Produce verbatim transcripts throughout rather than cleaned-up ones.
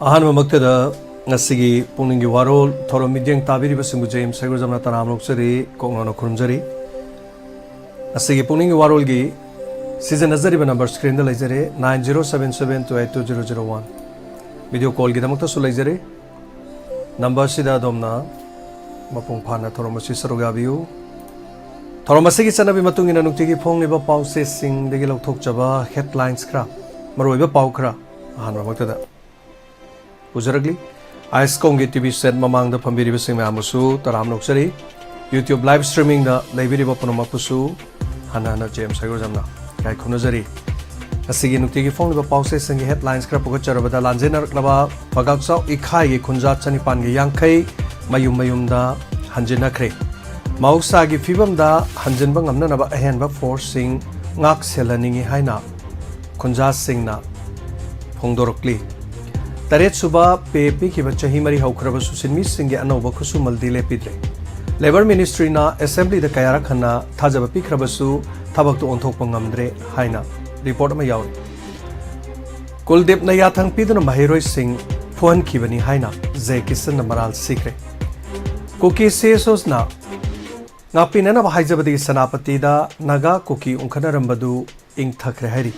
ꯑꯍꯥꯟꯕꯃꯛꯇꯗ ꯉꯁꯤꯒꯤ ꯄꯨꯛꯅꯤꯡꯒꯤ ꯋꯥꯔꯣꯜ ꯊꯧꯔꯝ ꯃꯤꯠꯌꯦꯡ ꯇꯥꯕꯤꯔꯤꯕꯁꯤꯡꯕꯨ ꯖꯦꯝꯁ ꯁꯩꯒꯣꯖꯝꯅ ꯇꯔꯥꯝꯅ ꯑꯣꯛꯆꯔꯤ, ꯀꯣꯛꯅꯅ ꯈꯨꯔꯨꯝꯖꯔꯤ꯫ ꯉꯁꯤꯒꯤ ꯄꯨꯛꯅꯤꯡꯒꯤ ꯋꯥꯔꯣꯜꯒꯤ ꯁꯤꯖꯤꯟꯅꯖꯔꯤꯕ ꯅꯝꯕꯔ ꯁ꯭ꯀ꯭ꯔꯤꯟꯗ ꯂꯩꯖꯔꯦ, nine zero seven seven two eight two zero zero one꯫ Video ꯀꯣꯜꯒꯤꯗꯃꯛꯇꯁꯨ ꯂꯩꯖꯔꯦ꯫ ꯅꯝꯕꯔꯁꯤꯗ ꯑꯗꯣꯝꯅ ꯃꯄꯨꯡ ꯐꯥꯅ ꯊꯧꯔꯝ ꯑꯁꯤ ꯁꯔꯨꯛ ꯌꯥꯕꯤꯌꯨ꯫ ꯊꯧꯔꯝ ꯑꯁꯤꯒꯤ ꯆꯠꯅꯕꯤ ꯃꯇꯨꯡ ꯏꯟꯅ ꯅꯨꯡꯇꯤꯒꯤ ꯐꯣꯡꯂꯤꯕ ꯄꯥꯎꯆꯦꯁꯤꯡꯗꯒꯤ ꯂꯧꯊꯣꯛꯆꯕ headlines ꯈꯔ, ꯃꯔꯨꯑꯣꯏꯕ ꯄꯥꯎ ꯈꯔ ꯑꯍꯥꯟꯕꯃꯛꯇꯗ ꯄꯨꯖꯔꯛꯂꯤ꯫ ꯑꯥꯏꯁꯀꯣꯝꯒꯤ ꯇꯤ ꯚꯤ ꯁꯦꯠ ꯃꯃꯥꯡꯗ ꯐꯝꯕꯤꯔꯤꯕꯁꯤꯡ ꯃꯌꯥꯝꯕꯨꯁꯨ ꯇꯔꯥꯝꯅ ꯑꯣꯛꯆꯔꯤ꯫ YouTube live streamingꯗ ꯂꯩꯕꯤꯔꯤꯕ ꯄꯨꯝꯅꯃꯛꯄꯨꯁꯨ ꯍꯟꯅ ꯍꯟꯅ ꯖꯦꯝꯁ ꯁꯩꯒꯣꯖꯝꯅ ꯏꯀꯥꯏ ꯈꯨꯝꯅꯖꯔꯤ꯫ ꯉꯁꯤꯒꯤ ꯅꯨꯡꯇꯤꯒꯤ ꯐꯣꯡꯂꯤꯕ ꯄꯥꯎꯆꯦꯁꯤꯡꯒꯤ headlines ꯈꯔ ꯄꯨꯒꯠꯆꯔꯕꯗ, ꯂꯥꯟꯖꯦꯟꯅꯔꯛꯂꯕ ꯄꯒꯥꯛꯆꯥꯎ ꯏꯈꯥꯏꯒꯤ ꯈꯨꯟꯖꯥ ꯆꯅꯤꯄꯥꯟꯒꯤ ꯌꯥꯡꯈꯩ ꯃꯌꯨꯝ ꯃꯌꯨꯝꯗ ꯍꯟꯖꯤꯟꯅꯈ꯭ꯔꯦ꯫ ꯃꯍꯧꯁꯥꯒꯤ ꯐꯤꯕꯝꯗ ꯍꯟꯖꯤꯟꯕ ꯉꯝꯅꯅꯕ ꯑꯍꯦꯟꯕ ꯐꯣꯔꯁꯁꯤꯡ ꯉꯥꯛ ꯁꯦꯜꯍꯟꯅꯤꯡꯏ ꯍꯥꯏꯅ ꯈꯨꯟꯖꯥꯁꯤꯡꯅ ꯐꯣꯡꯗꯣꯔꯛꯂꯤ꯫ ꯇꯔꯦꯠꯁꯨꯕ ꯄꯦ ꯄꯤꯈꯤꯕ ꯆꯍꯤ ꯃꯔꯤ ꯍꯧꯈ꯭ꯔꯕꯁꯨ ꯁꯤꯟꯃꯤꯁꯤꯡꯒꯤ ꯑꯅꯧꯕ ꯈꯨꯠꯁꯨꯃꯜꯗꯤ ꯂꯦꯞꯄꯤꯗ꯭ꯔꯦ꯫ ꯂꯦꯕꯔ ꯃꯤꯅꯤꯁꯇ꯭ꯔꯤꯅ ꯑꯦꯁꯦꯝꯕ꯭ꯂꯤꯗ ꯀꯌꯥꯔꯛ ꯍꯟꯅ ꯊꯥꯖꯕ ꯄꯤꯈ꯭ꯔꯕꯁꯨ ꯊꯕꯛꯇꯨ ꯑꯣꯟꯊꯣꯛꯄ ꯉꯝꯗ꯭ꯔꯦ ꯍꯥꯏꯅ ꯔꯤꯄꯣꯔꯠ ꯑꯃ ꯌꯥꯎꯔꯤ꯫ ꯀꯨꯜꯗꯤꯞꯅ ꯌꯥꯊꯪ ꯄꯤꯗꯨꯅ ꯃꯍꯩꯔꯣꯏꯁꯤꯡ ꯐꯨꯍꯟꯈꯤꯕꯅꯤ ꯍꯥꯏꯅ ꯖꯦ ꯀꯤꯁꯟꯅ ꯃꯔꯥꯜ ꯁꯤꯈ꯭ꯔꯦ꯫ ꯀꯨꯀꯤ ꯁꯤ ꯑꯦꯁ ꯑꯣꯁꯅ ꯉꯥꯛꯄꯤꯅꯅꯕ ꯍꯥꯏꯖꯕꯗꯒꯤ ꯁꯦꯅꯥꯄꯇꯤꯗ ꯅꯥꯒꯥ ꯀꯨꯀꯤ ꯎꯪꯈꯠꯅꯔꯝꯕꯗꯨ ꯏꯪꯊꯈ꯭ꯔꯦ ꯍꯥꯏꯔꯤ꯫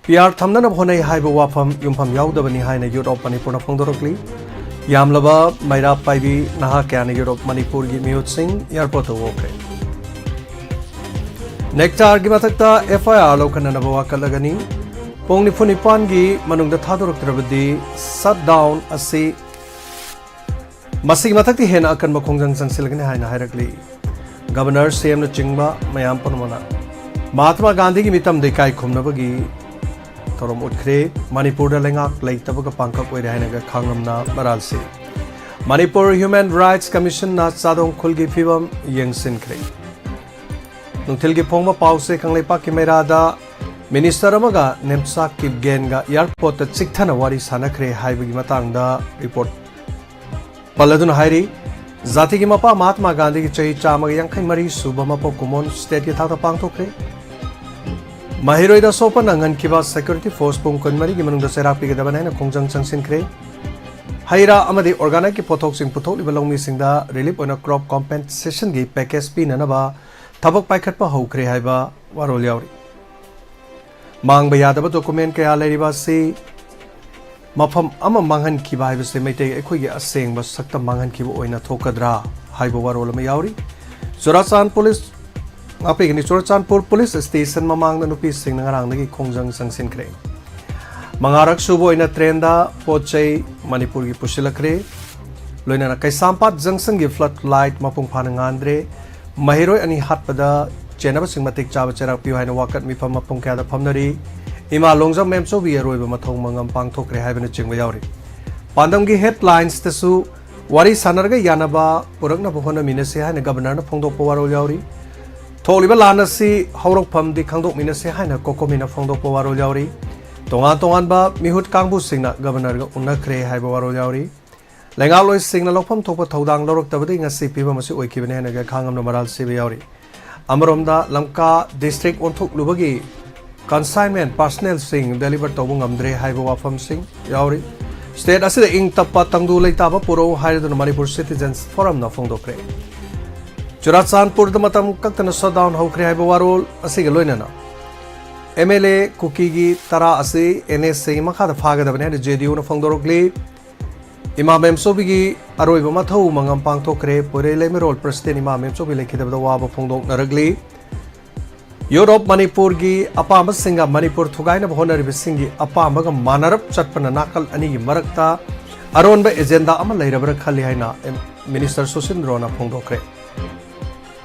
ꯄꯤ ꯑꯥꯔ ꯊꯝꯅꯅꯕ ꯍꯣꯠꯅꯩ ꯍꯥꯏꯕ ꯋꯥꯐꯝ ꯌꯨꯝꯐꯝ ꯌꯥꯎꯗꯕꯅꯤ ꯍꯥꯏꯅ Youth of Manipurꯅ ꯐꯣꯡꯗꯣꯔꯛꯂꯤ꯫ ꯌꯥꯝꯂꯕ ꯃꯩꯔꯥ ꯄꯥꯏꯕꯤ ꯅꯍꯥ ꯀꯌꯥꯅ Youth of Manipurꯒꯤ ꯃꯤꯍꯨꯠꯁꯤꯡ airportꯇ ꯑꯣꯛꯈ꯭ꯔꯦ꯫ ꯅꯦꯛꯇꯥꯔꯒꯤ ꯃꯊꯛꯇ ꯑꯦꯐ ꯑꯥꯏ ꯑꯥꯔ ꯂꯧꯈꯠꯅꯅꯕ ꯋꯥꯀꯠꯂꯒꯅꯤ꯫ ꯄꯨꯡ ꯅꯤꯐꯨ ꯅꯤꯄꯥꯟꯒꯤ ꯃꯅꯨꯡꯗ ꯊꯥꯗꯣꯔꯛꯇ꯭ꯔꯕꯗꯤ shutdown ꯑꯁꯤ ꯃꯁꯤꯒꯤ ꯃꯊꯛꯇ ꯍꯦꯟꯅ ꯑꯀꯟꯕ ꯈꯣꯡꯖꯪ ꯆꯪꯁꯤꯜꯂꯒꯅꯤ ꯍꯥꯏꯅ ꯍꯥꯏꯔꯛꯂꯤ꯫ ꯒꯕꯔꯅꯔ, ꯁꯤ ꯑꯦꯝꯅꯆꯤꯡꯕ ꯃꯌꯥꯝ ꯄꯨꯝꯅꯃꯛꯅ ꯃꯍꯥꯇꯃꯥ ꯒꯥꯟꯙꯤꯒꯤ ꯃꯤꯇꯝꯗ ꯏꯀꯥꯏ ꯈꯨꯝꯅꯕꯒꯤ ꯊꯧꯔꯝ ꯎꯠꯈ꯭ꯔꯦ꯫ ꯃꯅꯤꯄꯨꯔꯗ ꯂꯩꯉꯥꯛ ꯂꯩꯇꯕꯒ ꯄꯥꯡꯈꯛ ꯑꯣꯏꯔꯦ ꯍꯥꯏꯅꯒ ꯈꯥꯡꯂꯝꯅ ꯃꯔꯥꯜꯁꯤ꯫ ꯃꯅꯤꯄꯨꯔ Human Rights Commissionꯅ ꯆꯥꯗꯣꯡ ꯈꯨꯜꯒꯤ ꯐꯤꯕꯝ ꯌꯦꯡꯁꯤꯟꯈ꯭ꯔꯦ꯫ ꯅꯨꯡꯊꯤꯜꯒꯤ ꯐꯣꯡꯕ ꯄꯥꯎꯁꯦ, ꯀꯪꯂꯩꯄꯥꯛꯀꯤ ꯃꯩꯔꯥꯗ ꯃꯤꯅꯤꯁꯇꯔ ꯑꯃꯒ ꯅꯦꯝꯆꯥ ꯀꯤꯞꯒꯦꯟꯒ airportꯇ ꯆꯤꯛꯊꯅ ꯋꯥꯔꯤ ꯁꯥꯟꯅꯈ꯭ꯔꯦ ꯍꯥꯏꯕꯒꯤ ꯃꯇꯥꯡꯗ ꯔꯤꯄꯣꯔꯠ ꯄꯜꯂꯗꯨꯅ ꯍꯥꯏꯔꯤ, ꯖꯥꯇꯤꯒꯤ ꯃꯄꯥ ꯃꯍꯥꯇꯃꯥ ꯒꯥꯟꯙꯤꯒꯤ ꯆꯍꯤ ꯆꯥꯝꯃꯒ ꯌꯥꯡꯈꯩ ꯃꯔꯤ ꯁꯨꯕ ꯃꯄꯣꯛ ꯀꯨꯝꯑꯣꯟ stateꯀꯤ ꯊꯥꯛꯇ ꯄꯥꯡꯊꯣꯛꯈ꯭ꯔꯦ꯫ ꯃꯍꯩꯔꯣꯏꯗ ꯑꯁꯣꯛꯄ ꯅꯪꯍꯟꯈꯤꯕ ꯁꯦꯀ꯭ꯌꯨꯔꯤꯇꯤ ꯐꯣꯔꯁ ꯄꯨꯡ ꯀꯨꯟꯃꯔꯤꯒꯤ ꯃꯅꯨꯡꯗ ꯆꯩꯔꯥꯛ ꯄꯤꯒꯗꯕꯅꯤ ꯍꯥꯏꯅ ꯈꯣꯡꯖꯪ ꯆꯪꯁꯤꯟꯈ꯭ꯔꯦ꯫ ꯍꯩ ꯔꯥ ꯑꯃꯗꯤ ꯑꯣꯔꯒꯥꯅꯤꯛꯀꯤ ꯄꯣꯠꯊꯣꯛꯁꯤꯡ ꯄꯨꯊꯣꯛꯂꯤꯕ ꯂꯧꯃꯤꯁꯤꯡꯗ ꯔꯤꯂꯤꯐ ꯑꯣꯏꯅ ꯀ꯭ꯔꯣꯞ ꯀꯣꯝꯄꯦꯟꯁꯦꯁꯟꯒꯤ ꯄꯦꯀꯦꯖ ꯄꯤꯅꯅꯕ ꯊꯕꯛ ꯄꯥꯏꯈꯠꯄ ꯍꯧꯈ꯭ꯔꯦ ꯍꯥꯏꯕ ꯋꯥꯔꯣꯜ ꯌꯥꯎꯔꯤ꯫ ꯃꯥꯡꯕ ꯌꯥꯗꯕ ꯗꯣꯀꯨꯃꯦꯟ ꯀꯌꯥ ꯂꯩꯔꯤꯕ ꯑꯁꯤ ꯃꯐꯝ ꯑꯃ ꯃꯥꯡꯍꯟꯈꯤꯕ ꯍꯥꯏꯕꯁꯦ ꯃꯩꯇꯩ ꯑꯩꯈꯣꯏꯒꯤ ꯑꯁꯦꯡꯕ ꯁꯛꯇꯝ ꯃꯥꯡꯍꯟꯈꯤꯕ ꯑꯣꯏꯅ ꯊꯣꯛꯀꯗ꯭ꯔꯥ ꯍꯥꯏꯕ ꯋꯥꯔꯣꯜ ꯑꯃ ꯌꯥꯎꯔꯤ꯫ ꯆꯨꯔꯥꯆꯥꯟ ꯄꯨꯂꯤꯁ, ꯉꯥꯛꯄꯤꯒꯅꯤ, ꯆꯨꯔꯥꯆꯥꯟꯄꯨꯔ ꯄꯨꯂꯤꯁ ꯁ꯭ꯇꯦꯁꯟ ꯃꯃꯥꯡꯗ ꯅꯨꯄꯤꯁꯤꯡꯅ ꯉꯔꯥꯡꯗꯒꯤ ꯈꯣꯡꯖꯪ ꯆꯪꯁꯤꯟꯈ꯭ꯔꯦ꯫ ꯃꯉꯥꯔꯛ ꯁꯨꯕ ꯑꯣꯏꯅ ꯇ꯭ꯔꯦꯟꯗ ꯄꯣꯠ ꯆꯩ ꯃꯅꯤꯄꯨꯔꯒꯤ ꯄꯨꯁꯤꯜꯂꯛꯈ꯭ꯔꯦ꯫ ꯂꯣꯏꯅꯅ ꯀꯩꯁꯥꯝꯄꯥꯠ ꯖꯪꯁꯟꯒꯤ ꯐ꯭ꯂꯠ ꯂꯥꯏꯠ ꯃꯄꯨꯡ ꯐꯥꯅ ꯉꯥꯟꯗ꯭ꯔꯦ꯫ ꯃꯍꯩꯔꯣꯏ ꯑꯅꯤ ꯍꯥꯠꯄꯗ ꯆꯦꯟꯅꯕꯁꯤꯡ ꯃꯇꯤꯛ ꯆꯥꯕ ꯆꯩꯔꯥꯛ ꯄꯤꯌꯨ ꯍꯥꯏꯅ ꯋꯥꯀꯠ ꯃꯤꯐꯝ ꯃꯄꯨꯡ ꯀꯌꯥꯗ ꯐꯝꯅꯔꯤ꯫ ꯏꯃꯥ ꯂꯣꯡꯖꯝ ꯃꯦꯝꯆꯧꯕꯤ ꯑꯔꯣꯏꯕ ꯃꯊꯧ ꯃꯉꯝ ꯄꯥꯡꯊꯣꯛꯈ꯭ꯔꯦ ꯍꯥꯏꯕꯅꯆꯤꯡꯕ ꯌꯥꯎꯔꯤ꯫ ꯄꯥꯟꯗꯝꯒꯤ ꯍꯦꯗꯂꯥꯏꯟꯁꯇꯁꯨ ꯋꯥꯔꯤ ꯁꯥꯟꯅꯔꯒ ꯌꯥꯅꯕ ꯄꯨꯔꯛꯅꯕ ꯍꯣꯠꯅꯃꯤꯟꯅꯁꯤ ꯍꯥꯏꯅ ꯒꯕꯔꯅꯔꯅ ꯐꯣꯡꯗꯣꯛꯄ ꯋꯥꯔꯣꯜ ꯌꯥꯎꯔꯤ꯫ ꯊꯣꯛꯂꯤꯕ ꯂꯥꯟ ꯑꯁꯤ ꯍꯧꯔꯛꯐꯝꯗꯤ ꯈꯪꯗꯣꯛꯃꯤꯟꯅꯁꯤ ꯍꯥꯏꯅ ꯀꯣꯀꯣꯃꯤꯅ ꯐꯣꯡꯗꯣꯛꯄ ꯋꯥꯔꯣꯜ ꯌꯥꯎꯔꯤ꯫ ꯇꯣꯉꯥꯟ ꯇꯣꯉꯥꯟꯕ ꯃꯤꯍꯨꯠ ꯀꯥꯡꯕꯨꯁꯤꯡꯅ ꯒꯕꯔꯅꯔꯒ ꯎꯅꯈ꯭ꯔꯦ ꯍꯥꯏꯕ ꯋꯥꯔꯣꯜ ꯌꯥꯎꯔꯤ꯫ ꯂꯩꯉꯥꯛꯂꯣꯏꯁꯤꯡꯅ ꯂꯧꯐꯝ ꯊꯣꯛꯄ ꯊꯧꯗꯥꯡ ꯂꯧꯔꯛꯇꯕꯗꯒꯤ ꯉꯁꯤ ꯐꯤꯕꯝ ꯑꯁꯤ ꯑꯣꯏꯈꯤꯕꯅꯤ ꯍꯥꯏꯅ ꯈꯥꯡꯉꯝꯅ ꯃꯔꯥꯜ ꯁꯤꯕ ꯌꯥꯎꯔꯤ꯫ ꯑꯃꯔꯣꯝꯗ ꯂꯝꯀꯥ ꯗꯤꯁꯇ꯭ꯔꯤꯛ ꯑꯣꯟꯊꯣꯛꯂꯨꯕꯒꯤ ꯀꯟꯁꯥꯏꯟꯃꯦꯟ ꯄꯥꯔꯁꯅꯦꯜꯁꯤꯡ ꯗꯦꯂꯤꯚꯔ ꯇꯧꯕ ꯉꯝꯗ꯭ꯔꯦ ꯍꯥꯏꯕ ꯋꯥꯐꯝꯁꯤꯡ ꯌꯥꯎꯔꯤ꯫ ꯁ꯭ꯇꯦꯠ ꯑꯁꯤꯗ ꯏꯪ ꯇꯞꯄ ꯇꯪꯗꯨ ꯂꯩꯇꯥꯕ ꯄꯨꯔꯛꯎ ꯍꯥꯏꯔꯗꯨꯅ ꯃꯅꯤꯄꯨꯔ ꯁꯤꯇꯤꯖꯟꯁ ꯐꯣꯔꯝꯅ ꯐꯣꯡꯗꯣꯛꯈ꯭ꯔꯦ꯫ ꯆꯨꯔꯥꯆꯥꯟꯄꯨꯔꯗ ꯃꯇꯝ ꯀꯛꯇꯅ ꯁꯠꯗꯥꯎꯟ ꯍꯧꯈ꯭ꯔꯦ ꯍꯥꯏꯕ ꯋꯥꯔꯣꯜ ꯑꯁꯤꯒ ꯂꯣꯏꯅꯅ ꯑꯦꯝ ꯑꯦꯜ ꯑꯦ ꯀꯨꯀꯤꯒꯤ ꯇꯔꯥ ꯑꯁꯤ ꯑꯦꯟ ꯑꯦꯁ ꯑꯦꯒꯤ ꯃꯈꯥꯗ ꯐꯥꯒꯗꯕꯅꯤ ꯍꯥꯏꯅ ꯖꯦ ꯗꯤ ꯌꯨꯅ ꯐꯣꯡꯗꯣꯔꯛꯂꯤ꯫ ꯏꯃꯥ ꯃꯦꯝꯆꯧꯕꯤꯒꯤ ꯑꯔꯣꯏꯕ ꯃꯊꯧ ꯃꯉꯝ ꯄꯥꯡꯊꯣꯛꯈ꯭ꯔꯦ꯫ ꯄꯣꯏꯔꯩ ꯂꯩꯃꯔꯣꯜ ꯄ꯭ꯔꯁꯤꯗꯦꯟ ꯏꯃꯥ ꯃꯦꯝꯆꯧꯕꯤ ꯂꯩꯈꯤꯗꯕꯗ ꯋꯥꯕ ꯐꯣꯡꯗꯣꯛꯅꯔꯛꯂꯤ꯫ ꯌꯨꯔꯣꯞ ꯃꯅꯤꯄꯨꯔꯒꯤ ꯑꯄꯥꯝꯕꯁꯤꯡꯒ ꯃꯅꯤꯄꯨꯔ ꯊꯨꯒꯥꯏꯅꯕ ꯍꯣꯠꯅꯔꯤꯕꯁꯤꯡꯒꯤ ꯑꯄꯥꯝꯕꯒ ꯃꯥꯟꯅꯔꯞ ꯆꯠꯄꯅ ꯅꯥꯀꯜ ꯑꯅꯤꯒꯤ ꯃꯔꯛꯇ ꯑꯔꯣꯟꯕ ꯑꯦꯖꯦꯟꯗꯥ ꯑꯃ ꯂꯩꯔꯕ꯭ꯔꯥ ꯈꯜꯂꯤ ꯍꯥꯏꯅ ꯃꯤꯅꯤꯁꯇꯔ ꯁꯨꯁꯤꯟꯗ꯭ꯔꯣꯅ ꯐꯣꯡꯗꯣꯛꯈ꯭ꯔꯦ꯫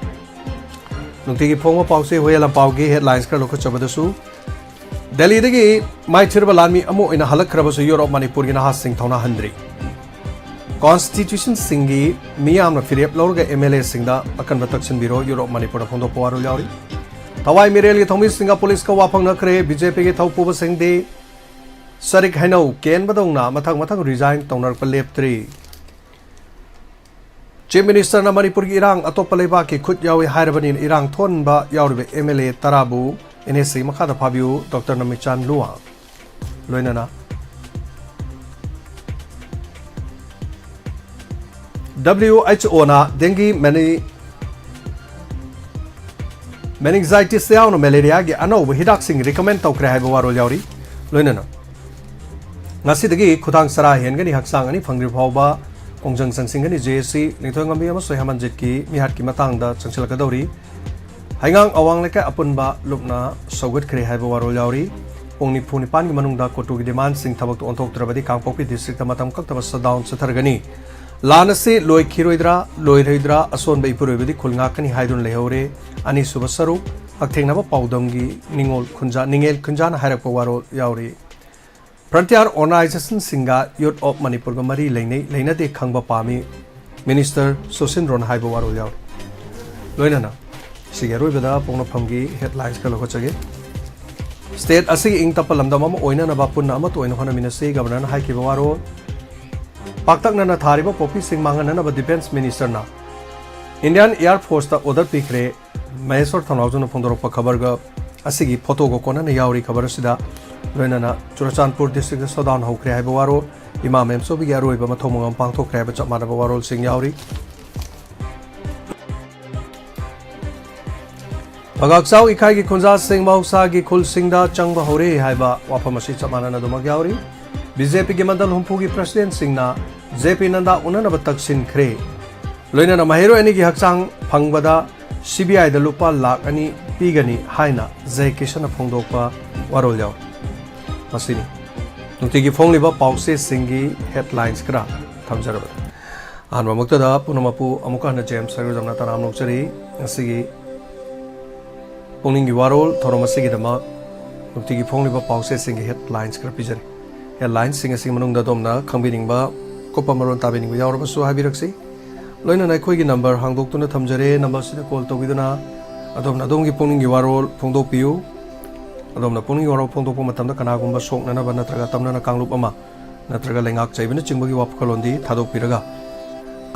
ꯅꯨꯡꯇꯤꯒꯤ ꯐꯣꯡꯕ ꯄꯥꯎꯆꯦ ꯍꯨꯏꯌꯦꯟ ꯂꯥꯟꯄꯥꯎꯒꯤ ꯍꯦꯗꯂꯥꯏꯟꯁ ꯈꯔ ꯂꯧꯈꯠꯆꯕꯗꯁꯨ, ꯗꯦꯜꯂꯤꯗꯒꯤ ꯃꯥꯏꯊꯤꯔꯕ ꯂꯥꯟꯃꯤ ꯑꯃ ꯑꯣꯏꯅ ꯍꯜꯂꯛꯈ꯭ꯔꯕꯁꯨ ꯌꯨꯔꯣꯞ ꯃꯅꯤꯄꯨꯔꯒꯤ ꯅꯍꯥꯁꯤꯡ ꯊꯧꯅꯥ ꯍꯟꯗ꯭ꯔꯤ꯫ ꯀꯣꯟꯁꯇꯤꯇ꯭ꯌꯨꯁꯟꯁꯤꯡꯒꯤ ꯃꯤꯌꯥꯝꯅ ꯐꯤꯔꯦꯞ ꯂꯧꯔꯒ ꯑꯦꯝ ꯑꯦꯜ ꯑꯦꯁꯤꯡꯗ ꯑꯀꯟꯕ ꯇꯛꯁꯤꯟꯕꯤꯔꯣ, ꯌꯨꯔꯣꯞ ꯃꯅꯤꯄꯨꯔꯗ ꯐꯣꯡꯗꯣꯛꯄ ꯋꯥꯔꯣꯜ ꯌꯥꯎꯔꯤ꯫ ꯊꯋꯥꯏ ꯃꯤꯔꯦꯜꯒꯤ ꯊꯧꯃꯤꯁꯤꯡꯒ ꯄꯨꯂꯤꯁꯀ ꯋꯥꯐꯪꯅꯈ꯭ꯔꯦ꯫ ꯕꯤ ꯖꯦ ꯄꯤꯒꯤ ꯊꯧꯄꯨꯕꯁꯤꯡꯗꯤ ꯁꯔꯤꯛ ꯍꯩꯅꯧ ꯀꯦꯟꯕꯗꯧꯅ ꯃꯊꯪ ꯃꯊꯪ ꯔꯤꯖꯥꯏꯟ ꯇꯧꯅꯔꯛꯄ ꯂꯦꯞꯇ꯭ꯔꯤ꯫ ꯆꯤꯐ ꯃꯤꯅꯤꯁꯇꯔꯅ ꯃꯅꯤꯄꯨꯔꯒꯤ ꯏꯔꯥꯡ ꯑꯇꯣꯞꯄ ꯂꯩꯕꯥꯛꯀꯤ ꯈꯨꯠ ꯌꯥꯎꯏ ꯍꯥꯏꯔꯕꯅꯤꯅ ꯏꯔꯥꯡ ꯊꯣꯛꯍꯟꯕ ꯌꯥꯎꯔꯤꯕ ꯑꯦꯝ ꯑꯦꯜ ꯑꯦ ꯇꯔꯥꯕꯨ ꯑꯦꯟ ꯑꯦꯁ ꯑꯦ ꯃꯈꯥꯗ ꯐꯥꯕꯤꯌꯨ, ꯗꯣꯛꯇꯔ ꯅꯃꯤꯆꯥꯟ ꯂꯨꯋꯥꯡ꯫ ꯂꯣꯏꯅꯅ W H O ꯅ dengue, meni-, meningitis ꯌꯥꯎꯅ ꯃꯦꯂꯦꯔꯤꯌꯥꯒꯤ ꯑꯅꯧꯕ ꯍꯤꯗꯥꯛꯁꯤꯡ recommend ꯇꯧꯈ꯭ꯔꯦ ꯍꯥꯏꯕ ꯋꯥꯔꯣꯜ ꯌꯥꯎꯔꯤ꯫ ꯂꯣꯏꯅꯅ ꯉꯁꯤꯗꯒꯤ ꯈꯨꯗꯥꯡ ꯆꯔꯥ ꯍꯦꯟꯒꯅꯤ, ꯍꯛꯆꯥꯡ ꯑꯅꯤ ꯐꯪꯗ꯭ꯔꯤ ꯐꯥꯎꯕ ꯈꯣꯡꯖꯪ ꯆꯪꯁꯤꯟꯒꯅꯤ꯫ J A C, ꯅꯤꯡꯊꯧꯉꯝꯕꯤ ꯑꯃꯁꯨꯡ ꯍꯦꯃꯟꯖꯤꯠꯀꯤ ꯃꯤꯍꯥꯠꯀꯤ ꯃꯇꯥꯡꯗ ꯆꯪꯁꯤꯜꯂꯛꯀꯗꯧꯔꯤ꯫ ꯍꯩꯉꯥꯡ ꯑꯋꯥꯡ ꯂꯩꯀꯥꯏ ꯑꯄꯨꯟꯕ ꯂꯨꯞꯅ ꯁꯧꯒꯠꯈ꯭ꯔꯦ ꯍꯥꯏꯕ ꯋꯥꯔꯣꯜ ꯌꯥꯎꯔꯤ꯫ ꯄꯨꯡ ꯅꯤꯐꯨ ꯅꯤꯄꯥꯟꯒꯤ ꯃꯅꯨꯡꯗ ꯀꯣꯇꯨꯒꯤ demandꯁꯤꯡ ꯊꯕꯛꯇ ꯑꯣꯟꯊꯣꯛꯇ꯭ꯔꯕꯗꯤ ꯀꯥꯡꯄꯣꯛꯄꯤ districtꯇ ꯃꯇꯝ ꯀꯛꯇꯕ shutdown ꯆꯠꯊꯔꯒꯅꯤ꯫ ꯂꯥꯟ ꯑꯁꯤ ꯂꯣꯏꯈꯤꯔꯣꯏꯗ꯭ꯔꯥ, ꯂꯣꯏꯔꯣꯏꯗ꯭ꯔꯥ, ꯑꯁꯣꯟꯕ ꯏꯄꯨꯔꯣꯏꯕꯗꯤ ꯈꯨꯜ ꯉꯥꯛꯀꯅꯤ ꯍꯥꯏꯗꯨꯅ ꯂꯩꯍꯧꯔꯦ꯫ ꯑꯅꯤꯁꯨꯕ ꯁꯔꯨꯛ, ꯍꯛꯊꯦꯡꯅꯕ ꯄꯥꯎꯗꯝꯒꯤ ꯅꯤꯡꯉꯣꯜ ꯈꯨꯟꯖꯥ-, ꯅꯤꯡꯉꯦꯜ ꯈꯨꯟꯖꯥꯅ ꯍꯥꯏꯔꯛꯄ ꯋꯥꯔꯣꯜ ꯌꯥꯎꯔꯤ꯫ Frontier organizationꯁꯤꯡꯒ Youth of Manipurꯒ ꯃꯔꯤ ꯂꯩꯅꯩ, ꯂꯩꯅꯗꯦ ꯈꯪꯕ ꯄꯥꯝꯃꯤ, Minister ꯁꯨꯁꯤꯟꯗ꯭ꯔꯣꯅ ꯍꯥꯏꯕ ꯋꯥꯔꯣꯜ ꯌꯥꯎꯔꯤ꯫ ꯂꯣꯏꯅꯅ ꯁꯤꯒꯤ ꯑꯔꯣꯏꯕꯗ ꯄꯣꯛꯅꯐꯝꯒꯤ headlines ꯈꯔ ꯂꯧꯈꯠꯆꯒꯦ꯫ State ꯑꯁꯤꯒꯤ ꯏꯪ ꯇꯞꯄ ꯂꯝꯗꯝ ꯑꯃ ꯑꯣꯏꯅꯅꯕ ꯄꯨꯟꯅ ꯑꯃꯠꯇ ꯑꯣꯏꯅ ꯍꯣꯠꯅꯃꯤꯟꯅꯁꯤ, Governorꯅ ꯍꯥꯏꯈꯤꯕ ꯋꯥꯔꯣꯜ꯫ ꯄꯥꯛꯇꯛꯅꯅ ꯊꯥꯔꯤꯕ ꯄꯣꯄꯤꯁꯤꯡ ꯃꯥꯡꯍꯟꯅꯅꯕ Defence Ministerꯅ Indian Air Forceꯇ order ꯄꯤꯈ꯭ꯔꯦ꯫ ꯃꯍꯦꯁ꯭ꯋꯔ ꯊꯧꯅꯥꯎꯖꯝꯅ ꯐꯣꯡꯗꯣꯔꯛꯄ ꯈꯕꯔꯒ ꯑꯁꯤꯒꯤ photoꯒ ꯀꯣꯟꯅꯅ ꯌꯥꯎꯔꯤ ꯈꯕꯔ ꯑꯁꯤꯗ꯫ ꯂꯣꯏꯅꯅ ꯆꯨꯔꯆꯥꯟꯄꯨꯔ districtꯇ shutdown ꯍꯧꯈ꯭ꯔꯦ ꯍꯥꯏꯕ ꯋꯥꯔꯣꯜ, ꯏꯃꯥ ꯃꯦꯝꯆꯧꯕꯤꯒꯤ ꯑꯔꯣꯏꯕ ꯃꯊꯧ ꯃꯉꯝ ꯄꯥꯡꯊꯣꯛꯈ꯭ꯔꯦ ꯍꯥꯏꯕ ꯆꯞ ꯃꯥꯟꯅꯕ ꯋꯥꯔꯣꯜꯁꯤꯡ ꯌꯥꯎꯔꯤ꯫ ꯄꯒꯥꯛꯆꯥꯎ ꯏꯀꯥꯏꯒꯤ ꯈꯨꯟꯖꯥꯁꯤꯡ ꯃꯍꯧꯁꯥꯒꯤ ꯈꯨꯜꯁꯤꯡꯗ ꯆꯪꯕ ꯍꯧꯔꯦ ꯍꯥꯏꯕ ꯋꯥꯐꯝ ꯑꯁꯤ ꯆꯞ ꯃꯥꯟꯅꯅ ꯑꯗꯨꯃꯛ ꯌꯥꯎꯔꯤ꯫ BJPꯒꯤ ꯃꯟꯗꯜ ꯍꯨꯝꯐꯨꯒꯤ presidentꯁꯤꯡꯅ J P Nadda ꯎꯅꯅꯕ ꯇꯛꯁꯤꯟꯈ꯭ꯔꯦ꯫ ꯂꯣꯏꯅꯅ ꯃꯍꯩꯔꯣꯏ ꯑꯅꯤꯒꯤ ꯍꯛꯆꯥꯡ ꯐꯪꯕꯗ CBIꯗ ꯂꯨꯄꯥ ꯂꯥꯈ ꯑꯅꯤ ꯄꯤꯒꯅꯤ ꯍꯥꯏꯅ ꯖꯦ ꯀꯤꯁꯟꯅ ꯐꯣꯡꯗꯣꯛꯄ ꯋꯥꯔꯣꯜ ꯌꯥꯎꯔꯤ꯫ ꯃꯁꯤꯅꯤ ꯅꯨꯡꯇꯤꯒꯤ ꯐꯣꯡꯂꯤꯕ ꯄꯥꯎꯆꯦꯁꯤꯡꯒꯤ headlines ꯈꯔ ꯊꯝꯖꯔꯕꯅꯤ꯫ ꯑꯍꯥꯟꯕꯃꯛꯇꯗ ꯄꯨꯝꯅꯃꯛꯄꯨ ꯑꯃꯨꯛꯀ ꯍꯟꯅ ꯖꯦꯝꯁ ꯁꯔꯒꯨꯖꯝꯅ ꯇꯔꯥꯝꯅ ꯑꯣꯛꯆꯔꯤ꯫ ꯉꯁꯤꯒꯤ ꯄꯨꯛꯅꯤꯡꯒꯤ ꯋꯥꯔꯣꯜ ꯊꯧꯔꯝ ꯑꯁꯤꯒꯤꯗꯃꯛ ꯅꯨꯡꯇꯤꯒꯤ ꯐꯣꯡꯂꯤꯕ ꯄꯥꯎꯆꯦꯁꯤꯡꯒꯤ headlines ꯈꯔ ꯄꯤꯖꯔꯤ꯫ Headlinesꯁꯤꯡ ꯑꯁꯤꯒꯤ ꯃꯅꯨꯡꯗ ꯑꯗꯣꯝꯅ ꯈꯪꯕꯤꯅꯤꯡꯕ, ꯑꯀꯨꯞꯄ ꯃꯔꯣꯜ ꯇꯥꯕꯤꯅꯤꯡꯕ ꯌꯥꯎꯔꯕꯁꯨ ꯍꯥꯏꯕꯤꯔꯛꯁꯤ꯫ ꯂꯣꯏꯅꯅ ꯑꯩꯈꯣꯏꯒꯤ number ꯍꯥꯡꯗꯣꯛꯇꯨꯅ ꯊꯝꯖꯔꯦ꯫ Numberꯁꯤꯗ call ꯇꯧꯕꯤꯗꯨꯅ ꯑꯗꯣꯝꯅ ꯑꯗꯣꯝꯒꯤ ꯄꯨꯛꯅꯤꯡꯒꯤ ꯋꯥꯔꯣꯜ ꯐꯣꯡꯗꯣꯛꯄꯤꯌꯨ꯫ ꯑꯗꯣꯝꯅ ꯄꯨꯛꯅꯤꯡꯒꯤ ꯋꯥꯔꯣꯜ ꯐꯣꯡꯗꯣꯛꯄ ꯃꯇꯝꯗ ꯀꯅꯥꯒꯨꯝꯕ ꯁꯣꯛꯅꯅꯕ ꯅꯠꯇ꯭ꯔꯒ ꯇꯝꯅꯅ ꯀꯥꯡꯂꯨꯞ ꯑꯃ ꯅꯠꯇ꯭ꯔꯒ ꯂꯩꯉꯥꯛ ꯆꯩꯕꯅꯆꯤꯡꯕꯒꯤ ꯋꯥꯈꯜꯂꯣꯟꯗꯤ ꯊꯥꯗꯣꯛꯄꯤꯔꯒ,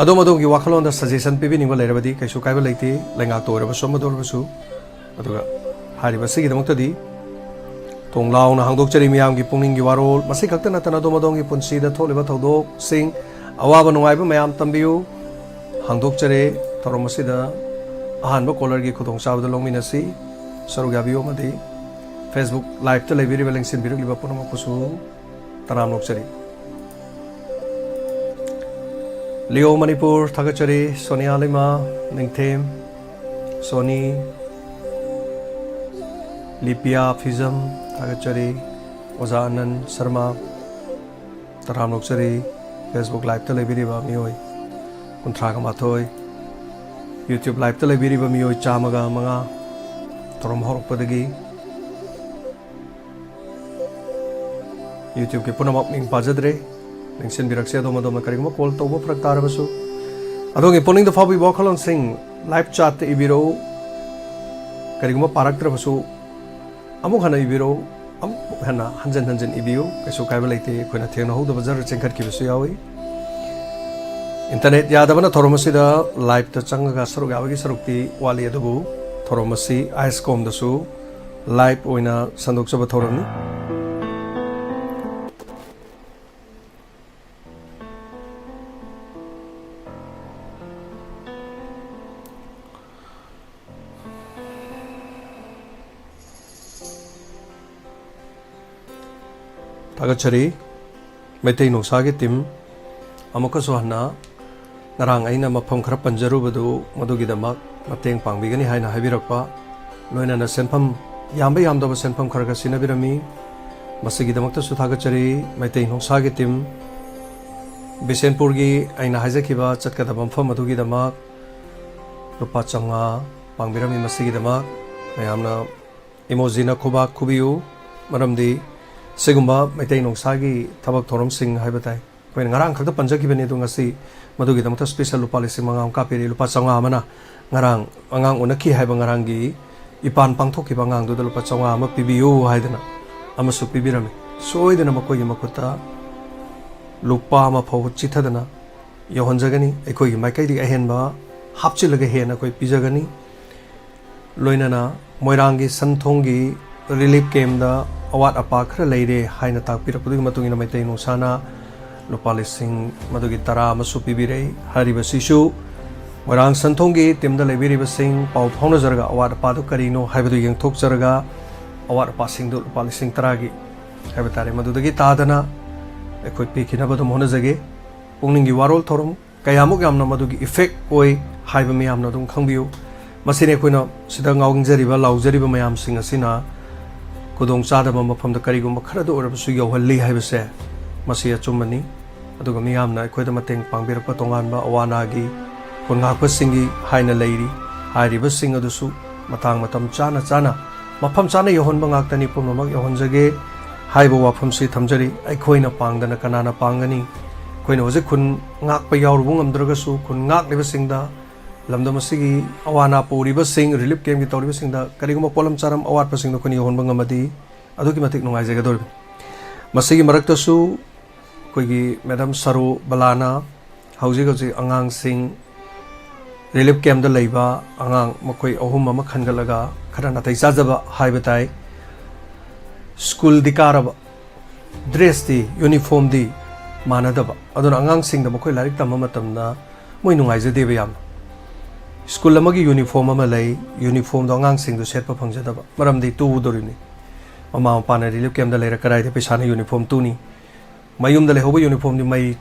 ꯑꯗꯣꯝ ꯑꯗꯣꯝꯒꯤ ꯋꯥꯈꯜꯂꯣꯟꯗ suggestion ꯄꯤꯕꯤꯅꯤꯡꯕ ꯂꯩꯔꯕꯗꯤ ꯀꯩꯁꯨ ꯀꯥꯏꯕ ꯂꯩꯇꯦ, ꯂꯩꯉꯥꯛꯇ ꯑꯣꯏꯔꯕꯁꯨ ꯑꯃꯗ ꯑꯣꯏꯔꯕꯁꯨ꯫ ꯑꯗꯨꯒ ꯍꯥꯏꯔꯤꯕꯁꯤꯒꯤꯗꯃꯛꯇꯗꯤ ꯊꯣꯡ ꯂꯥꯎꯅ ꯍꯥꯡꯗꯣꯛꯆꯔꯤ꯫ ꯃꯤꯌꯥꯝꯒꯤ ꯄꯨꯛꯅꯤꯡꯒꯤ ꯋꯥꯔꯣꯜ, ꯃꯁꯤ ꯈꯛꯇ ꯅꯠꯇꯅ ꯑꯗꯣꯝ ꯑꯗꯣꯝꯒꯤ ꯄꯨꯟꯁꯤꯗ ꯊꯣꯛꯂꯤꯕ ꯊꯧꯗꯣꯛꯁꯤꯡ, ꯑꯋꯥꯕ ꯅꯨꯡꯉꯥꯏꯕ ꯃꯌꯥꯝ ꯇꯝꯕꯤꯌꯨ꯫ ꯍꯥꯡꯗꯣꯛꯆꯔꯦ꯫ ꯊꯧꯔꯝ ꯑꯁꯤꯗ ꯑꯍꯥꯟꯕ ꯀꯣꯂꯔꯒꯤ ꯈꯨꯗꯣꯡꯆꯥꯕꯗ ꯂꯧꯃꯤꯟꯅꯁꯤ꯫ ꯁꯔꯨꯛ ꯌꯥꯕꯤꯌꯨ ꯑꯃꯗꯤ Facebook Liveꯇ ꯂꯩꯕꯤꯔꯤꯕ ꯂꯦꯡꯁꯤꯟꯕꯤꯔꯛꯂꯤꯕ ꯄꯨꯝꯅꯃꯛꯄꯨꯁꯨ ꯇꯔꯥꯝꯅ ꯑꯣꯛꯆꯔꯤ꯫ ꯂꯤꯑꯣ ꯃꯅꯤꯄꯨꯔ ꯊꯥꯒꯠꯆꯔꯤ꯫ ꯁꯣꯅꯤꯌꯥ ꯂꯩꯃ, ꯅꯤꯡꯊꯦꯝ, ꯁꯣꯅꯤ, ꯂꯤꯄꯤꯌꯥ ꯐꯤꯖꯝ ꯊꯥꯒꯠꯆꯔꯤ꯫ ꯑꯣꯖꯥ ꯑꯅꯟ ꯁꯔꯃ ꯇꯔꯥꯝꯅ ꯑꯣꯛꯆꯔꯤ꯫ Facebook Liveꯇ ꯂꯩꯕꯤꯔꯤꯕ ꯃꯤꯑꯣꯏ ꯀꯨꯟꯊ꯭ꯔꯥꯒ ꯃꯥꯊꯣꯏ, YouTube Liveꯇ ꯂꯩꯕꯤꯔꯤꯕ ꯃꯤꯑꯣꯏ ꯆꯥꯝꯃꯒ ꯃꯉꯥ, ꯊꯧꯔꯝ ꯍꯧꯔꯛꯄꯗꯒꯤ YouTubeꯀꯤ ꯄꯨꯝꯅꯃꯛ ꯃꯤꯡ ꯄꯥꯖꯗ꯭ꯔꯦ꯫ ꯅꯤꯡꯁꯤꯡꯕꯤꯔꯛꯁꯤ, ꯑꯗꯣꯝ ꯑꯗꯣꯝꯅ ꯀꯔꯤꯒꯨꯝꯕ ꯀꯣꯜ ꯇꯧꯕ ꯐꯔꯛ ꯇꯥꯔꯕꯁꯨ, ꯑꯗꯣꯝꯒꯤ ꯄꯨꯛꯅꯤꯡꯗ ꯐꯥꯎꯕꯤꯕ ꯋꯥꯈꯜꯂꯣꯟꯁꯤꯡ live chatꯇ ꯏꯕꯤꯔꯛꯎ꯫ ꯀꯔꯤꯒꯨꯝꯕ ꯄꯥꯔꯛꯇ꯭ꯔꯕꯁꯨ, ꯑꯃꯨꯛ ꯍꯟꯅ ꯏꯕꯤꯔꯛꯎ, ꯑꯃꯨꯛ ꯍꯟꯅ ꯍꯟꯖꯤꯟ ꯍꯟꯖꯤꯟ ꯏꯕꯤꯌꯨ, ꯀꯩꯁꯨ ꯀꯥꯏꯕ ꯂꯩꯇꯦ꯫ ꯑꯩꯈꯣꯏꯅ ꯊꯦꯡꯅꯍꯧꯗꯕ ꯖꯔ ꯆꯦꯟꯈꯠꯈꯤꯕꯁꯨ ꯌꯥꯎꯏ꯫ Internet ꯌꯥꯗꯕꯅ ꯊꯧꯔꯝ ꯑꯁꯤꯗ liveꯇ ꯆꯪꯉꯒ ꯁꯔꯨꯛ ꯌꯥꯕꯒꯤ ꯁꯔꯨꯛꯇꯤ ꯋꯥꯠꯂꯤ, ꯑꯗꯨꯕꯨ ꯊꯧꯔꯝ ꯑꯁꯤ ꯑꯥꯏꯁꯀꯣꯝꯗꯁꯨ live ꯑꯣꯏꯅ ꯁꯟꯗꯣꯛꯆꯕ ꯊꯧꯔꯝꯅꯤ꯫ ꯊꯥꯒꯠꯆꯔꯤ꯫ ꯃꯩꯇꯩ ꯅꯨꯡꯁꯥꯒꯤ team ꯑꯃꯨꯛꯀꯁꯨ ꯍꯟꯅ ꯉꯔꯥꯡ ꯑꯩꯅ ꯃꯐꯝ ꯈꯔ ꯄꯟꯖꯔꯨꯕꯗꯨ ꯃꯗꯨꯒꯤꯗꯃꯛ ꯃꯇꯦꯡ ꯄꯥꯡꯕꯤꯒꯅꯤ ꯍꯥꯏꯅ ꯍꯥꯏꯕꯤꯔꯛꯄ, ꯂꯣꯏꯅꯅ ꯁꯦꯟꯐꯝ, ꯌꯥꯝꯕ ꯌꯥꯝꯗꯕ ꯁꯦꯟꯐꯝ ꯈꯔ ꯈꯔ ꯁꯤꯟꯅꯕꯤꯔꯝꯃꯤ꯫ ꯃꯁꯤꯒꯤꯗꯃꯛꯇꯁꯨ ꯊꯥꯒꯠꯆꯔꯤ꯫ ꯃꯩꯇꯩ ꯅꯨꯡꯁꯥꯒꯤ team ꯕꯤꯁꯦꯟꯄꯨꯔꯒꯤ ꯑꯩꯅ ꯍꯥꯏꯖꯈꯤꯕ ꯆꯠꯀꯗꯕ ꯃꯐꯝ ꯑꯗꯨꯒꯤꯗꯃꯛ ꯂꯨꯄꯥ ꯆꯥꯝꯃꯉꯥ ꯄꯥꯡꯕꯤꯔꯝꯃꯤ꯫ ꯃꯁꯤꯒꯤꯗꯃꯛ ꯃꯌꯥꯝꯅ emojiꯅ ꯈꯨꯕꯥꯛ ꯈꯨꯕꯤꯌꯨ, ꯃꯔꯝꯗꯤ ꯁꯤꯒꯨꯝꯕ ꯃꯩꯇꯩ ꯅꯨꯡꯁꯥꯒꯤ ꯊꯕꯛ ꯊꯧꯔꯝꯁꯤꯡ ꯍꯥꯏꯕ ꯇꯥꯏ, ꯑꯩꯈꯣꯏꯅ ꯉꯔꯥꯡ ꯈꯛꯇ ꯄꯟꯖꯈꯤꯕꯅꯤ, ꯑꯗꯨ ꯉꯁꯤ ꯃꯗꯨꯒꯤꯗꯃꯛꯇ special ꯂꯨꯄꯥ ꯂꯤꯁꯤꯡ ꯃꯉꯥ ꯑꯃ ꯀꯥꯞꯄꯤꯔꯤ꯫ ꯂꯨꯄꯥ ꯆꯥꯝꯃꯉꯥ ꯑꯃꯅ ꯉꯔꯥꯡ ꯑꯉꯥꯡ ꯎꯅꯈꯤ ꯍꯥꯏꯕ ꯉꯔꯥꯡꯒꯤ ꯏꯄꯥꯟ ꯄꯥꯡꯊꯣꯛꯈꯤꯕ ꯑꯉꯥꯡꯗꯨꯗ ꯂꯨꯄꯥ ꯆꯥꯝꯃꯉꯥ ꯑꯃ ꯄꯤꯕꯤꯌꯨ ꯍꯥꯏꯗꯅ ꯑꯃꯁꯨ ꯄꯤꯕꯤꯔꯝꯃꯤ꯫ ꯁꯣꯏꯗꯅ ꯃꯈꯣꯏꯒꯤ ꯃꯈꯨꯠꯇ ꯂꯨꯄꯥ ꯑꯃ ꯐꯥꯎꯕ ꯆꯤꯠꯊꯗꯅ ꯌꯧꯍꯟꯖꯒꯅꯤ꯫ ꯑꯩꯈꯣꯏꯒꯤ ꯃꯥꯏꯀꯩꯗꯒꯤ ꯑꯍꯦꯟꯕ ꯍꯥꯞꯆꯤꯜꯂꯒ ꯍꯦꯟꯅ ꯑꯩꯈꯣꯏ ꯄꯤꯖꯒꯅꯤ꯫ ꯂꯣꯏꯅꯅ ꯃꯣꯏꯔꯥꯡꯒꯤ ꯁꯟꯊꯣꯡꯒꯤ ꯔꯤꯂꯤꯐ ꯀꯦꯝꯗ ꯑꯋꯥꯠ ꯑꯄꯥ ꯈꯔ ꯂꯩꯔꯦ ꯍꯥꯏꯅ ꯇꯥꯛꯄꯤꯔꯛꯄꯗꯨꯒꯤ ꯃꯇꯨꯡ ꯏꯟꯅ ꯃꯩꯇꯩ ꯅꯨꯡꯁꯥꯅ ꯂꯨꯄꯥ ꯂꯤꯁꯤꯡ ꯃꯗꯨꯒꯤ ꯇꯔꯥ ꯑꯃꯁꯨ ꯄꯤꯕꯤꯔꯛꯏ꯫ ꯍꯥꯏꯔꯤꯕꯁꯤꯁꯨ ꯃꯣꯏꯔꯥꯡ ꯁꯟꯊꯣꯡꯒꯤ ꯇꯤꯝꯗ ꯂꯩꯕꯤꯔꯤꯕꯁꯤꯡ ꯄꯥꯎ ꯐꯥꯎꯅꯖꯔꯒ ꯑꯋꯥꯠ ꯑꯄꯥꯗꯨ ꯀꯔꯤꯅꯣ ꯍꯥꯏꯕꯗꯨ ꯌꯦꯡꯊꯣꯛꯆꯔꯒ ꯑꯋꯥꯠ ꯑꯄꯥꯁꯤꯡꯗꯨ ꯂꯨꯄꯥ ꯂꯤꯁꯤꯡ ꯇꯔꯥꯒꯤ ꯍꯥꯏꯕ ꯇꯥꯔꯦ, ꯃꯗꯨꯗꯒꯤ ꯇꯥꯗꯅ ꯑꯩꯈꯣꯏ ꯄꯤꯈꯤꯅꯕ ꯑꯗꯨꯝ ꯍꯣꯠꯅꯖꯒꯦ꯫ ꯄꯨꯛꯅꯤꯡꯒꯤ ꯋꯥꯔꯣꯜ ꯊꯧꯔꯝ ꯀꯌꯥꯃꯨꯛ ꯌꯥꯝꯅ ꯃꯗꯨꯒꯤ ꯏꯐꯦꯛ ꯑꯣꯏ ꯍꯥꯏꯕ ꯃꯌꯥꯝꯅ ꯑꯗꯨꯝ ꯈꯪꯕꯤꯌꯨ꯫ ꯃꯁꯤꯅꯤ ꯑꯩꯈꯣꯏꯅ ꯁꯤꯗ ꯉꯥꯎꯖꯔꯤꯕ, ꯂꯥꯎꯖꯔꯤꯕ ꯃꯌꯥꯝꯁꯤꯡ ꯑꯁꯤꯅ ꯈꯨꯗꯣꯡꯆꯥꯗꯕ ꯃꯐꯝꯗ ꯀꯔꯤꯒꯨꯝꯕ ꯈꯔꯗ ꯑꯣꯏꯔꯕꯁꯨ ꯌꯧꯍꯜꯂꯤ ꯍꯥꯏꯕꯁꯦ, ꯃꯁꯤ ꯑꯆꯨꯝꯕꯅꯤ꯫ ꯑꯗꯨꯒ ꯃꯤꯌꯥꯝꯅ ꯑꯩꯈꯣꯏꯗ ꯃꯇꯦꯡ ꯄꯥꯡꯕꯤꯔꯛꯄ ꯇꯣꯉꯥꯟꯕ ꯑꯋꯥ ꯑꯅꯥꯒꯤ ꯈꯨꯟꯉꯥꯛꯄꯁꯤꯡꯒꯤ ꯍꯥꯏꯅ ꯂꯩꯔꯤ꯫ ꯍꯥꯏꯔꯤꯕꯁꯤꯡ ꯑꯗꯨꯁꯨ ꯃꯇꯥꯡ ꯃꯇꯝ ꯆꯥꯅ ꯆꯥꯅ ꯃꯐꯝ ꯆꯥꯅ ꯌꯧꯍꯟꯕ ꯉꯥꯛꯇꯅꯤ꯫ ꯄꯨꯝꯅꯃꯛ ꯌꯧꯍꯟꯖꯒꯦ ꯍꯥꯏꯕ ꯋꯥꯐꯝꯁꯤ ꯊꯝꯖꯔꯤ꯫ ꯑꯩꯈꯣꯏꯅ ꯄꯥꯡꯗꯅ ꯀꯅꯥꯅ ꯄꯥꯡꯒꯅꯤ? ꯑꯩꯈꯣꯏꯅ ꯍꯧꯖꯤꯛ ꯈꯨꯟ ꯉꯥꯛꯄ ꯌꯥꯎꯔꯨꯕ ꯉꯝꯗ꯭ꯔꯒꯁꯨ, ꯈꯨꯟ ꯉꯥꯛꯂꯤꯕꯁꯤꯡꯗ, ꯂꯝꯗꯝ ꯑꯁꯤꯒꯤ ꯑꯋꯥ ꯑꯅꯥ ꯄꯨꯔꯤꯕꯁꯤꯡ, ꯔꯤꯂꯤꯐ ꯀꯦꯝꯞꯀꯤ ꯇꯧꯔꯤꯕꯁꯤꯡꯗ ꯀꯔꯤꯒꯨꯝꯕ ꯄꯣꯠꯂꯝ ꯆꯥꯔꯝ ꯑꯋꯥꯠꯄꯁꯤꯡꯗꯣ ꯑꯩꯈꯣꯏꯅ ꯌꯧꯍꯟꯕ ꯉꯝꯃꯗꯤ ꯑꯗꯨꯛꯀꯤ ꯃꯇꯤꯛ ꯅꯨꯡꯉꯥꯏꯖꯒꯗꯧꯔꯤꯕꯅꯤ꯫ ꯃꯁꯤꯒꯤ ꯃꯔꯛꯇꯁꯨ ꯑꯩꯈꯣꯏꯒꯤ ꯃꯦꯗꯥꯝ ꯁꯔꯣꯕꯂꯥꯅ ꯍꯧꯖꯤꯛ ꯍꯧꯖꯤꯛ ꯑꯉꯥꯡꯁꯤꯡ, ꯔꯤꯂꯤꯐ ꯀꯦꯝꯞꯇ ꯂꯩꯕ ꯑꯉꯥꯡ ꯃꯈꯣꯏ ꯑꯍꯨꯝ ꯑꯃ ꯈꯟꯒꯠꯂꯒ, ꯈꯔ ꯅꯥꯇꯩ ꯆꯥꯖꯕ ꯍꯥꯏꯕ ꯇꯥꯏ, ꯁ꯭ꯀꯨꯜꯗꯤ ꯀꯥꯔꯕ, ꯗ꯭ꯔꯦꯁꯇꯤ, ꯌꯨꯅꯤꯐꯣꯔꯝꯗꯤ ꯃꯥꯟꯅꯗꯕ, ꯑꯗꯨꯅ ꯑꯉꯥꯡꯁꯤꯡꯗ ꯃꯈꯣꯏ ꯂꯥꯏꯔꯤꯛ ꯇꯝꯕ ꯃꯇꯝꯗ ꯃꯣꯏ ꯅꯨꯡꯉꯥꯏꯖꯗꯦꯕ ꯌꯥꯝꯅ꯫ ꯁ꯭ꯀꯨꯜ ꯑꯃꯒꯤ ꯌꯨꯅꯤꯐꯣꯔꯝ ꯑꯃ ꯂꯩ, ꯌꯨꯅꯤꯐꯣꯔꯝꯗꯣ ꯑꯉꯥꯡꯁꯤꯡꯗꯣ ꯁꯦꯠꯄ ꯐꯪꯖꯗꯕ, ꯃꯔꯝꯗꯤ ꯇꯨꯗꯣꯔꯤꯕꯅꯤ꯫ ꯃꯃꯥ ꯃꯄꯥꯅ ꯔꯤꯂꯤꯐ ꯀꯦꯝꯞꯇ ꯂꯩꯔ ꯀꯗꯥꯏꯗ ꯄꯩꯁꯥꯅ ꯌꯨꯅꯤꯐꯣꯔꯝ ꯇꯨꯅꯤ? ꯃꯌꯨꯝꯗ ꯂꯩꯍꯧꯕ ꯌꯨꯅꯤꯐꯣꯔꯝꯗꯤ ꯃꯩ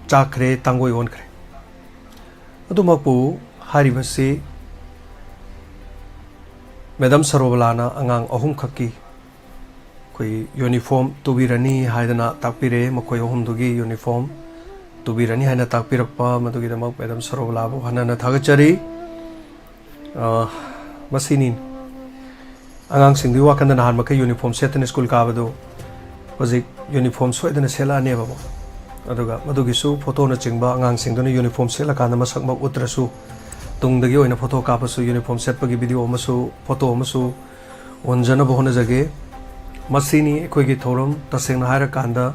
ꯆꯥꯛꯈ꯭ꯔꯦ, ꯇꯥꯡꯒꯣꯏ ꯑꯣꯟꯈ꯭ꯔꯦ꯫ ꯑꯗꯨꯃꯛꯄꯨ ꯍꯥꯏꯔꯤꯕꯁꯤ ꯃꯦꯗꯥꯝ ꯁꯔꯣꯕꯂꯥꯅ ꯑꯉꯥꯡ ꯑꯍꯨꯝꯈꯛꯀꯤ ꯑꯩꯈꯣꯏ ꯌꯨꯅꯤꯐꯣꯔꯝ ꯇꯨꯕꯤꯔꯅꯤ ꯍꯥꯏꯗꯅ ꯇꯥꯛꯄꯤꯔꯦ꯫ ꯃꯈꯣꯏ ꯑꯍꯨꯝꯗꯨꯒꯤ ꯌꯨꯅꯤꯐꯣꯔꯝ ꯇꯨꯕꯤꯔꯅꯤ ꯍꯥꯏꯅ ꯇꯥꯛꯄꯤꯔꯛꯄ ꯃꯗꯨꯒꯤꯗꯃꯛ ꯃꯦꯗꯥꯝ ꯁꯔꯣꯕꯂꯥꯕꯨ ꯍꯟꯅ ꯍꯟꯅ ꯊꯥꯒꯠꯆꯔꯤ꯫ ꯑ, ꯃꯁꯤꯅꯤ꯫ ꯑꯉꯥꯡꯁꯤꯡꯗꯨꯒꯤ ꯋꯥꯈꯜꯗ ꯅꯍꯥꯟ ꯃꯈꯩ ꯌꯨꯅꯤꯐꯣꯔꯝ ꯁꯦꯠꯇꯅ ꯁ꯭ꯀꯨꯜ ꯀꯥꯕꯗꯨ ꯍꯧꯖꯤꯛ ꯌꯨꯅꯤꯐꯣꯔꯝ ꯁꯣꯏꯗꯅ ꯁꯦꯠꯂꯛꯑꯅꯦꯕ꯫ ꯑꯗꯨꯒ ꯃꯗꯨꯒꯤꯁꯨ ꯐꯣꯇꯣꯅꯆꯤꯡꯕ, ꯑꯉꯥꯡꯁꯤꯡꯗꯨꯅ ꯌꯨꯅꯤꯐꯣꯔꯝ ꯁꯦꯠꯂꯀꯥꯟꯗ ꯃꯁꯛꯃꯛ ꯎꯠꯇ꯭ꯔꯁꯨ, ꯇꯨꯡꯗꯒꯤ ꯑꯣꯏꯅ ꯐꯣꯇꯣ ꯀꯥꯞꯄꯁꯨ ꯌꯨꯅꯤꯐꯣꯔꯝ ꯁꯦꯠꯄꯒꯤ ꯚꯤꯗꯤꯑꯣ ꯑꯃꯁꯨ, ꯐꯣꯇꯣ ꯑꯃꯁꯨ ꯎꯍꯟꯖꯅꯕ ꯍꯣꯠꯅꯖꯒꯦ꯫ ꯃꯁꯤꯅꯤ ꯑꯩꯈꯣꯏꯒꯤ ꯊꯧꯔꯝ꯫ ꯇꯁꯦꯡꯅ ꯍꯥꯏꯔꯀꯥꯟꯗ,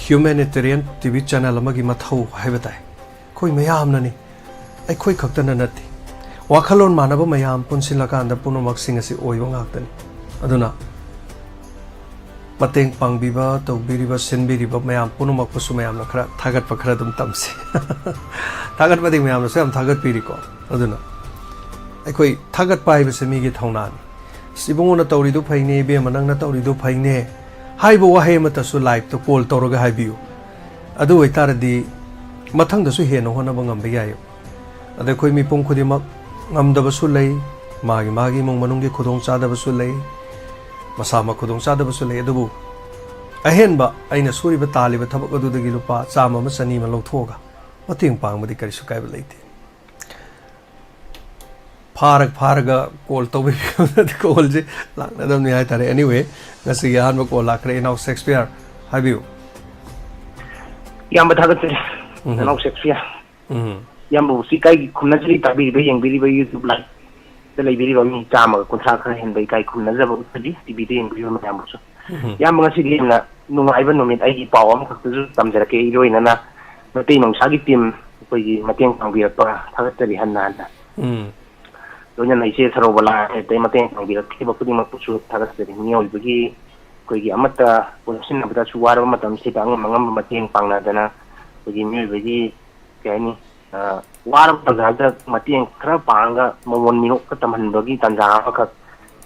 ꯍ꯭ꯌꯨꯃꯦꯅꯤꯇꯦꯔꯤꯌꯟ ꯇꯤ ꯚꯤ ꯆꯦꯅꯦꯜ ꯑꯃꯒꯤ ꯃꯊꯧ ꯍꯥꯏꯕ ꯇꯥꯏ꯫ ꯑꯩꯈꯣꯏ ꯃꯌꯥꯝꯅꯅꯤ, ꯑꯩꯈꯣꯏ ꯈꯛꯇꯅ ꯅꯠꯇꯦ꯫ ꯋꯥꯈꯜꯂꯣꯟ ꯃꯥꯟꯅꯕ ꯃꯌꯥꯝ ꯄꯨꯟꯁꯤꯜꯂꯀꯥꯟꯗ ꯄꯨꯝꯅꯃꯛꯁꯤꯡ ꯑꯁꯤ ꯑꯣꯏꯕ ꯉꯥꯛꯇꯅꯤ꯫ ꯑꯗꯨꯅ ꯃꯇꯦꯡ ꯄꯥꯡꯕꯤꯕ, ꯇꯧꯕꯤꯔꯤꯕ, ꯁꯤꯟꯕꯤꯔꯤꯕ ꯃꯌꯥꯝ ꯄꯨꯝꯅꯃꯛꯄꯨꯁꯨ ꯃꯌꯥꯝꯅ ꯈꯔ ꯊꯥꯒꯠꯄ ꯈꯔ ꯑꯗꯨꯝ ꯇꯝꯁꯤ꯫ ꯊꯥꯒꯠꯄꯗꯤ ꯃꯌꯥꯝꯅꯁꯨ ꯌꯥꯝ ꯊꯥꯒꯠꯄꯤꯔꯤꯀꯣ꯫ ꯑꯗꯨꯅ ꯑꯩꯈꯣꯏ ꯊꯥꯒꯠꯄ ꯍꯥꯏꯕꯁꯦ ꯃꯤꯒꯤ ꯊꯧꯅꯥꯅꯤ꯫ "ꯑꯁ, ꯏꯕꯨꯡꯉꯣꯅ ꯇꯧꯔꯤꯗꯨ ꯐꯩꯅꯦ, ꯏꯕꯦꯝꯃ ꯅꯪꯅ ꯇꯧꯔꯤꯗꯨ ꯐꯩꯅꯦ" ꯍꯥꯏꯕ ꯋꯥꯍꯩ ꯑꯃꯠꯇꯁꯨ live-ꯇ call ꯇꯧꯔꯒ ꯍꯥꯏꯕꯤꯌꯨ꯫ ꯑꯗꯨ ꯑꯣꯏꯇꯥꯔꯗꯤ ꯃꯊꯪꯗꯁꯨ ꯍꯦꯟꯅ ꯍꯣꯠꯅꯕ ꯉꯝꯕ ꯌꯥꯏ꯫ ꯑꯗ ꯑꯩꯈꯣꯏ ꯃꯤꯄꯨꯝ ꯈꯨꯗꯤꯡꯃꯛ ꯉꯝꯗꯕꯁꯨ ꯂꯩ, ꯃꯥꯒꯤ ꯃꯥꯒꯤ ꯏꯃꯨꯡ ꯃꯅꯨꯡꯒꯤ ꯈꯨꯗꯣꯡꯆꯥꯗꯕꯁꯨ ꯂꯩ, ꯃꯁꯥꯃꯛ ꯈꯨꯗꯣꯡꯆꯥꯗꯕꯁꯨ ꯂꯩ꯫ ꯑꯗꯨꯕꯨ ꯑꯍꯦꯟꯕ ꯑꯩꯅ ꯁꯨꯔꯤꯕ ꯇꯥꯜꯂꯤꯕ ꯊꯕꯛ ꯑꯗꯨꯗꯒꯤ ꯂꯨꯄꯥ ꯆꯥꯝꯃ ꯑꯃ ꯆꯅꯤ ꯑꯃ ꯂꯧꯊꯣꯛꯑꯒ ꯃꯇꯦꯡ ꯄꯥꯡꯕꯗꯤ ꯀꯔꯤꯁꯨ ꯀꯥꯏꯕ ꯂꯩꯇꯦ꯫ ꯐꯥꯔꯒ ꯐꯥꯔꯒ call ꯇꯧꯕꯤꯕꯗꯤ call-ꯁꯦ ꯂꯥꯛꯅꯗꯕꯅꯤ ꯍꯥꯏꯇꯥꯔꯦ꯫ Anyway, ꯉꯁꯤꯒꯤ ꯑꯍꯥꯟꯕ call ꯂꯥꯛꯈ꯭ꯔꯦ꯫ ꯏꯅꯥꯎ ꯁꯦꯛꯁꯄꯤꯌꯔ, ꯍꯥꯏꯕꯤꯌꯨ꯫ ꯏꯌꯥꯝꯕ ꯊꯥꯒꯠꯆꯔꯤ꯫ ꯎꯝ꯫ ꯅꯅꯥꯎ ꯁꯦꯛꯁꯄꯤꯌꯔ꯫ ꯎꯝ꯫ ꯏꯌꯥꯝꯕꯕꯨ ꯁꯤ ꯀꯥꯏꯒꯤ ꯈꯨꯝꯅꯖꯔꯤ, ꯇꯥꯕꯤꯔꯤꯕ ꯌꯦꯡꯕꯤꯔꯤꯕ YouTube live-ꯇ ꯂꯩꯕꯤꯔꯤꯕ ꯃꯤ ꯆꯥꯝꯃꯒ ꯀꯨꯟꯊ꯭ꯔꯥ ꯈꯔ ꯍꯦꯟꯕ ꯏꯀꯥꯏ ꯈꯨꯝꯅꯖꯕ ꯎꯠꯆꯔꯤ, ꯇꯤꯚꯤꯗ ꯌꯦꯡꯕꯤꯔꯤꯕ ꯃꯌꯥꯝꯕꯨꯁꯨ꯫ ꯎꯝ꯫ ꯏꯌꯥꯝꯕ, ꯉꯁꯤꯗꯤ ꯌꯥꯝꯅ ꯅꯨꯡꯉꯥꯏꯕ ꯅꯨꯃꯤꯠ꯫ ꯑꯩꯒꯤ ꯄꯥꯎ ꯑꯃꯈꯛꯇꯁꯨ ꯇꯝꯖꯔꯛꯀꯦ, ꯏꯔꯣꯏꯅꯅ ꯃꯩꯇꯩ ꯅꯧꯁꯥꯒꯤ team ꯑꯩꯈꯣꯏꯒꯤ ꯃꯇꯦꯡ ꯄꯥꯡꯕꯤꯔꯛꯄ ꯊꯥꯒꯠꯆꯔꯤ ꯍꯟꯅ ꯍꯟꯅ꯫ ꯎꯝ꯫ ꯂꯣꯏꯅꯅ ꯏꯆꯦ ꯁꯔꯣꯕꯂꯥ ꯑꯇꯩ ꯃꯇꯦꯡ ꯄꯥꯡꯕꯤꯔꯛꯈꯤꯕ ꯈꯨꯗꯤꯡꯃꯛꯄꯨꯁꯨ ꯊꯥꯒꯠꯆꯔꯤ꯫ ꯃꯤꯑꯣꯏꯕꯒꯤ ꯑꯩꯈꯣꯏꯒꯤ ꯑꯃꯠꯇ ꯄꯨꯟꯁꯤꯟꯅꯕꯗꯁꯨ ꯋꯥꯔꯕ ꯃꯇꯝꯁꯤꯗ ꯑꯉꯝ ꯑꯉꯝꯕ ꯃꯇꯦꯡ ꯄꯥꯡꯅꯗꯅ ꯑꯩꯈꯣꯏꯒꯤ ꯃꯤꯑꯣꯏꯕꯒꯤ ꯀꯩ ꯍꯥꯏꯅꯤ, ꯑ, ꯋꯥꯔꯕ ꯇꯥꯟꯖꯥꯗ ꯃꯇꯦꯡ ꯈꯔ ꯄꯥꯡꯉꯒ ꯃꯃꯣꯟ ꯃꯤꯅꯣꯛꯀ ꯇꯝꯍꯟꯕꯒꯤ ꯇꯥꯟꯖꯥ ꯑꯃꯈꯛ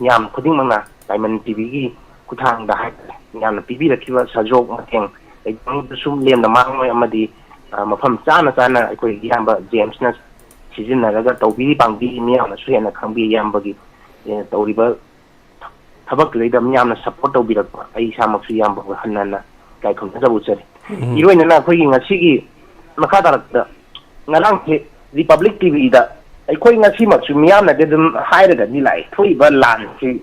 ꯃꯤꯌꯥꯝ ꯈꯨꯗꯤꯡꯃꯛꯅ ꯗꯥꯏꯃꯟ ꯇꯤꯚꯤꯒꯤ ꯈꯨꯠꯊꯥꯡꯗ ꯍꯥꯏꯇꯥꯔꯦ, ꯃꯤꯌꯥꯝꯅ ꯄꯤꯕꯤꯔꯛꯈꯤꯕ ꯁꯖꯣꯛ ꯃꯇꯦꯡ ꯀꯩꯗꯧꯅꯨꯡꯗꯁꯨ ꯂꯦꯝꯅ ꯃꯥꯡꯂꯣꯏ ꯑꯃꯗꯤ, ꯑ, ꯃꯐꯝ ꯆꯥꯅ ꯆꯥꯅ ꯑꯩꯈꯣꯏ ꯏꯌꯥꯝꯕ ꯖꯦꯝꯁꯅ ꯁꯤꯖꯤꯟꯅꯔꯒ ꯇꯧꯕꯤꯔꯤ ꯄꯥꯡꯕꯤꯔꯤ, ꯃꯤꯌꯥꯝꯅꯁꯨ ꯍꯦꯟꯅ ꯈꯪꯕꯤ꯫ ꯏꯌꯥꯝꯕꯒꯤ, ꯑꯦ, ꯇꯧꯔꯤꯕ ꯊꯕꯛꯇꯨꯗꯩꯗ ꯃꯤꯌꯥꯝꯅ support ꯇꯧꯕꯤꯔꯛꯄ, ꯑꯩ ꯏꯁꯥꯃꯛꯁꯨ ꯏꯌꯥꯝꯕꯕꯨ ꯍꯟꯅ ꯍꯟꯅ ꯏꯀꯥꯏ ꯈꯨꯝꯅꯖꯕ ꯎꯠꯆꯔꯤ꯫ ꯎꯝ꯫ ꯏꯔꯣꯏꯅꯅ ꯑꯩꯈꯣꯏꯒꯤ ꯉꯁꯤꯒꯤ ꯃꯈꯥ ꯇꯥꯔꯛꯄꯗ ꯉꯔꯥꯡꯁꯦ Republic ꯇꯤꯚꯤꯗ ꯑꯩꯈꯣꯏ ꯉꯁꯤꯃꯛꯁꯨ ꯃꯤꯌꯥꯝꯅꯗꯤ ꯑꯗꯨꯝ ꯍꯥꯏꯔꯒꯗꯤ ꯂꯥꯛꯑꯦ, ꯊꯣꯛꯏꯕ ꯂꯥꯟꯁꯤ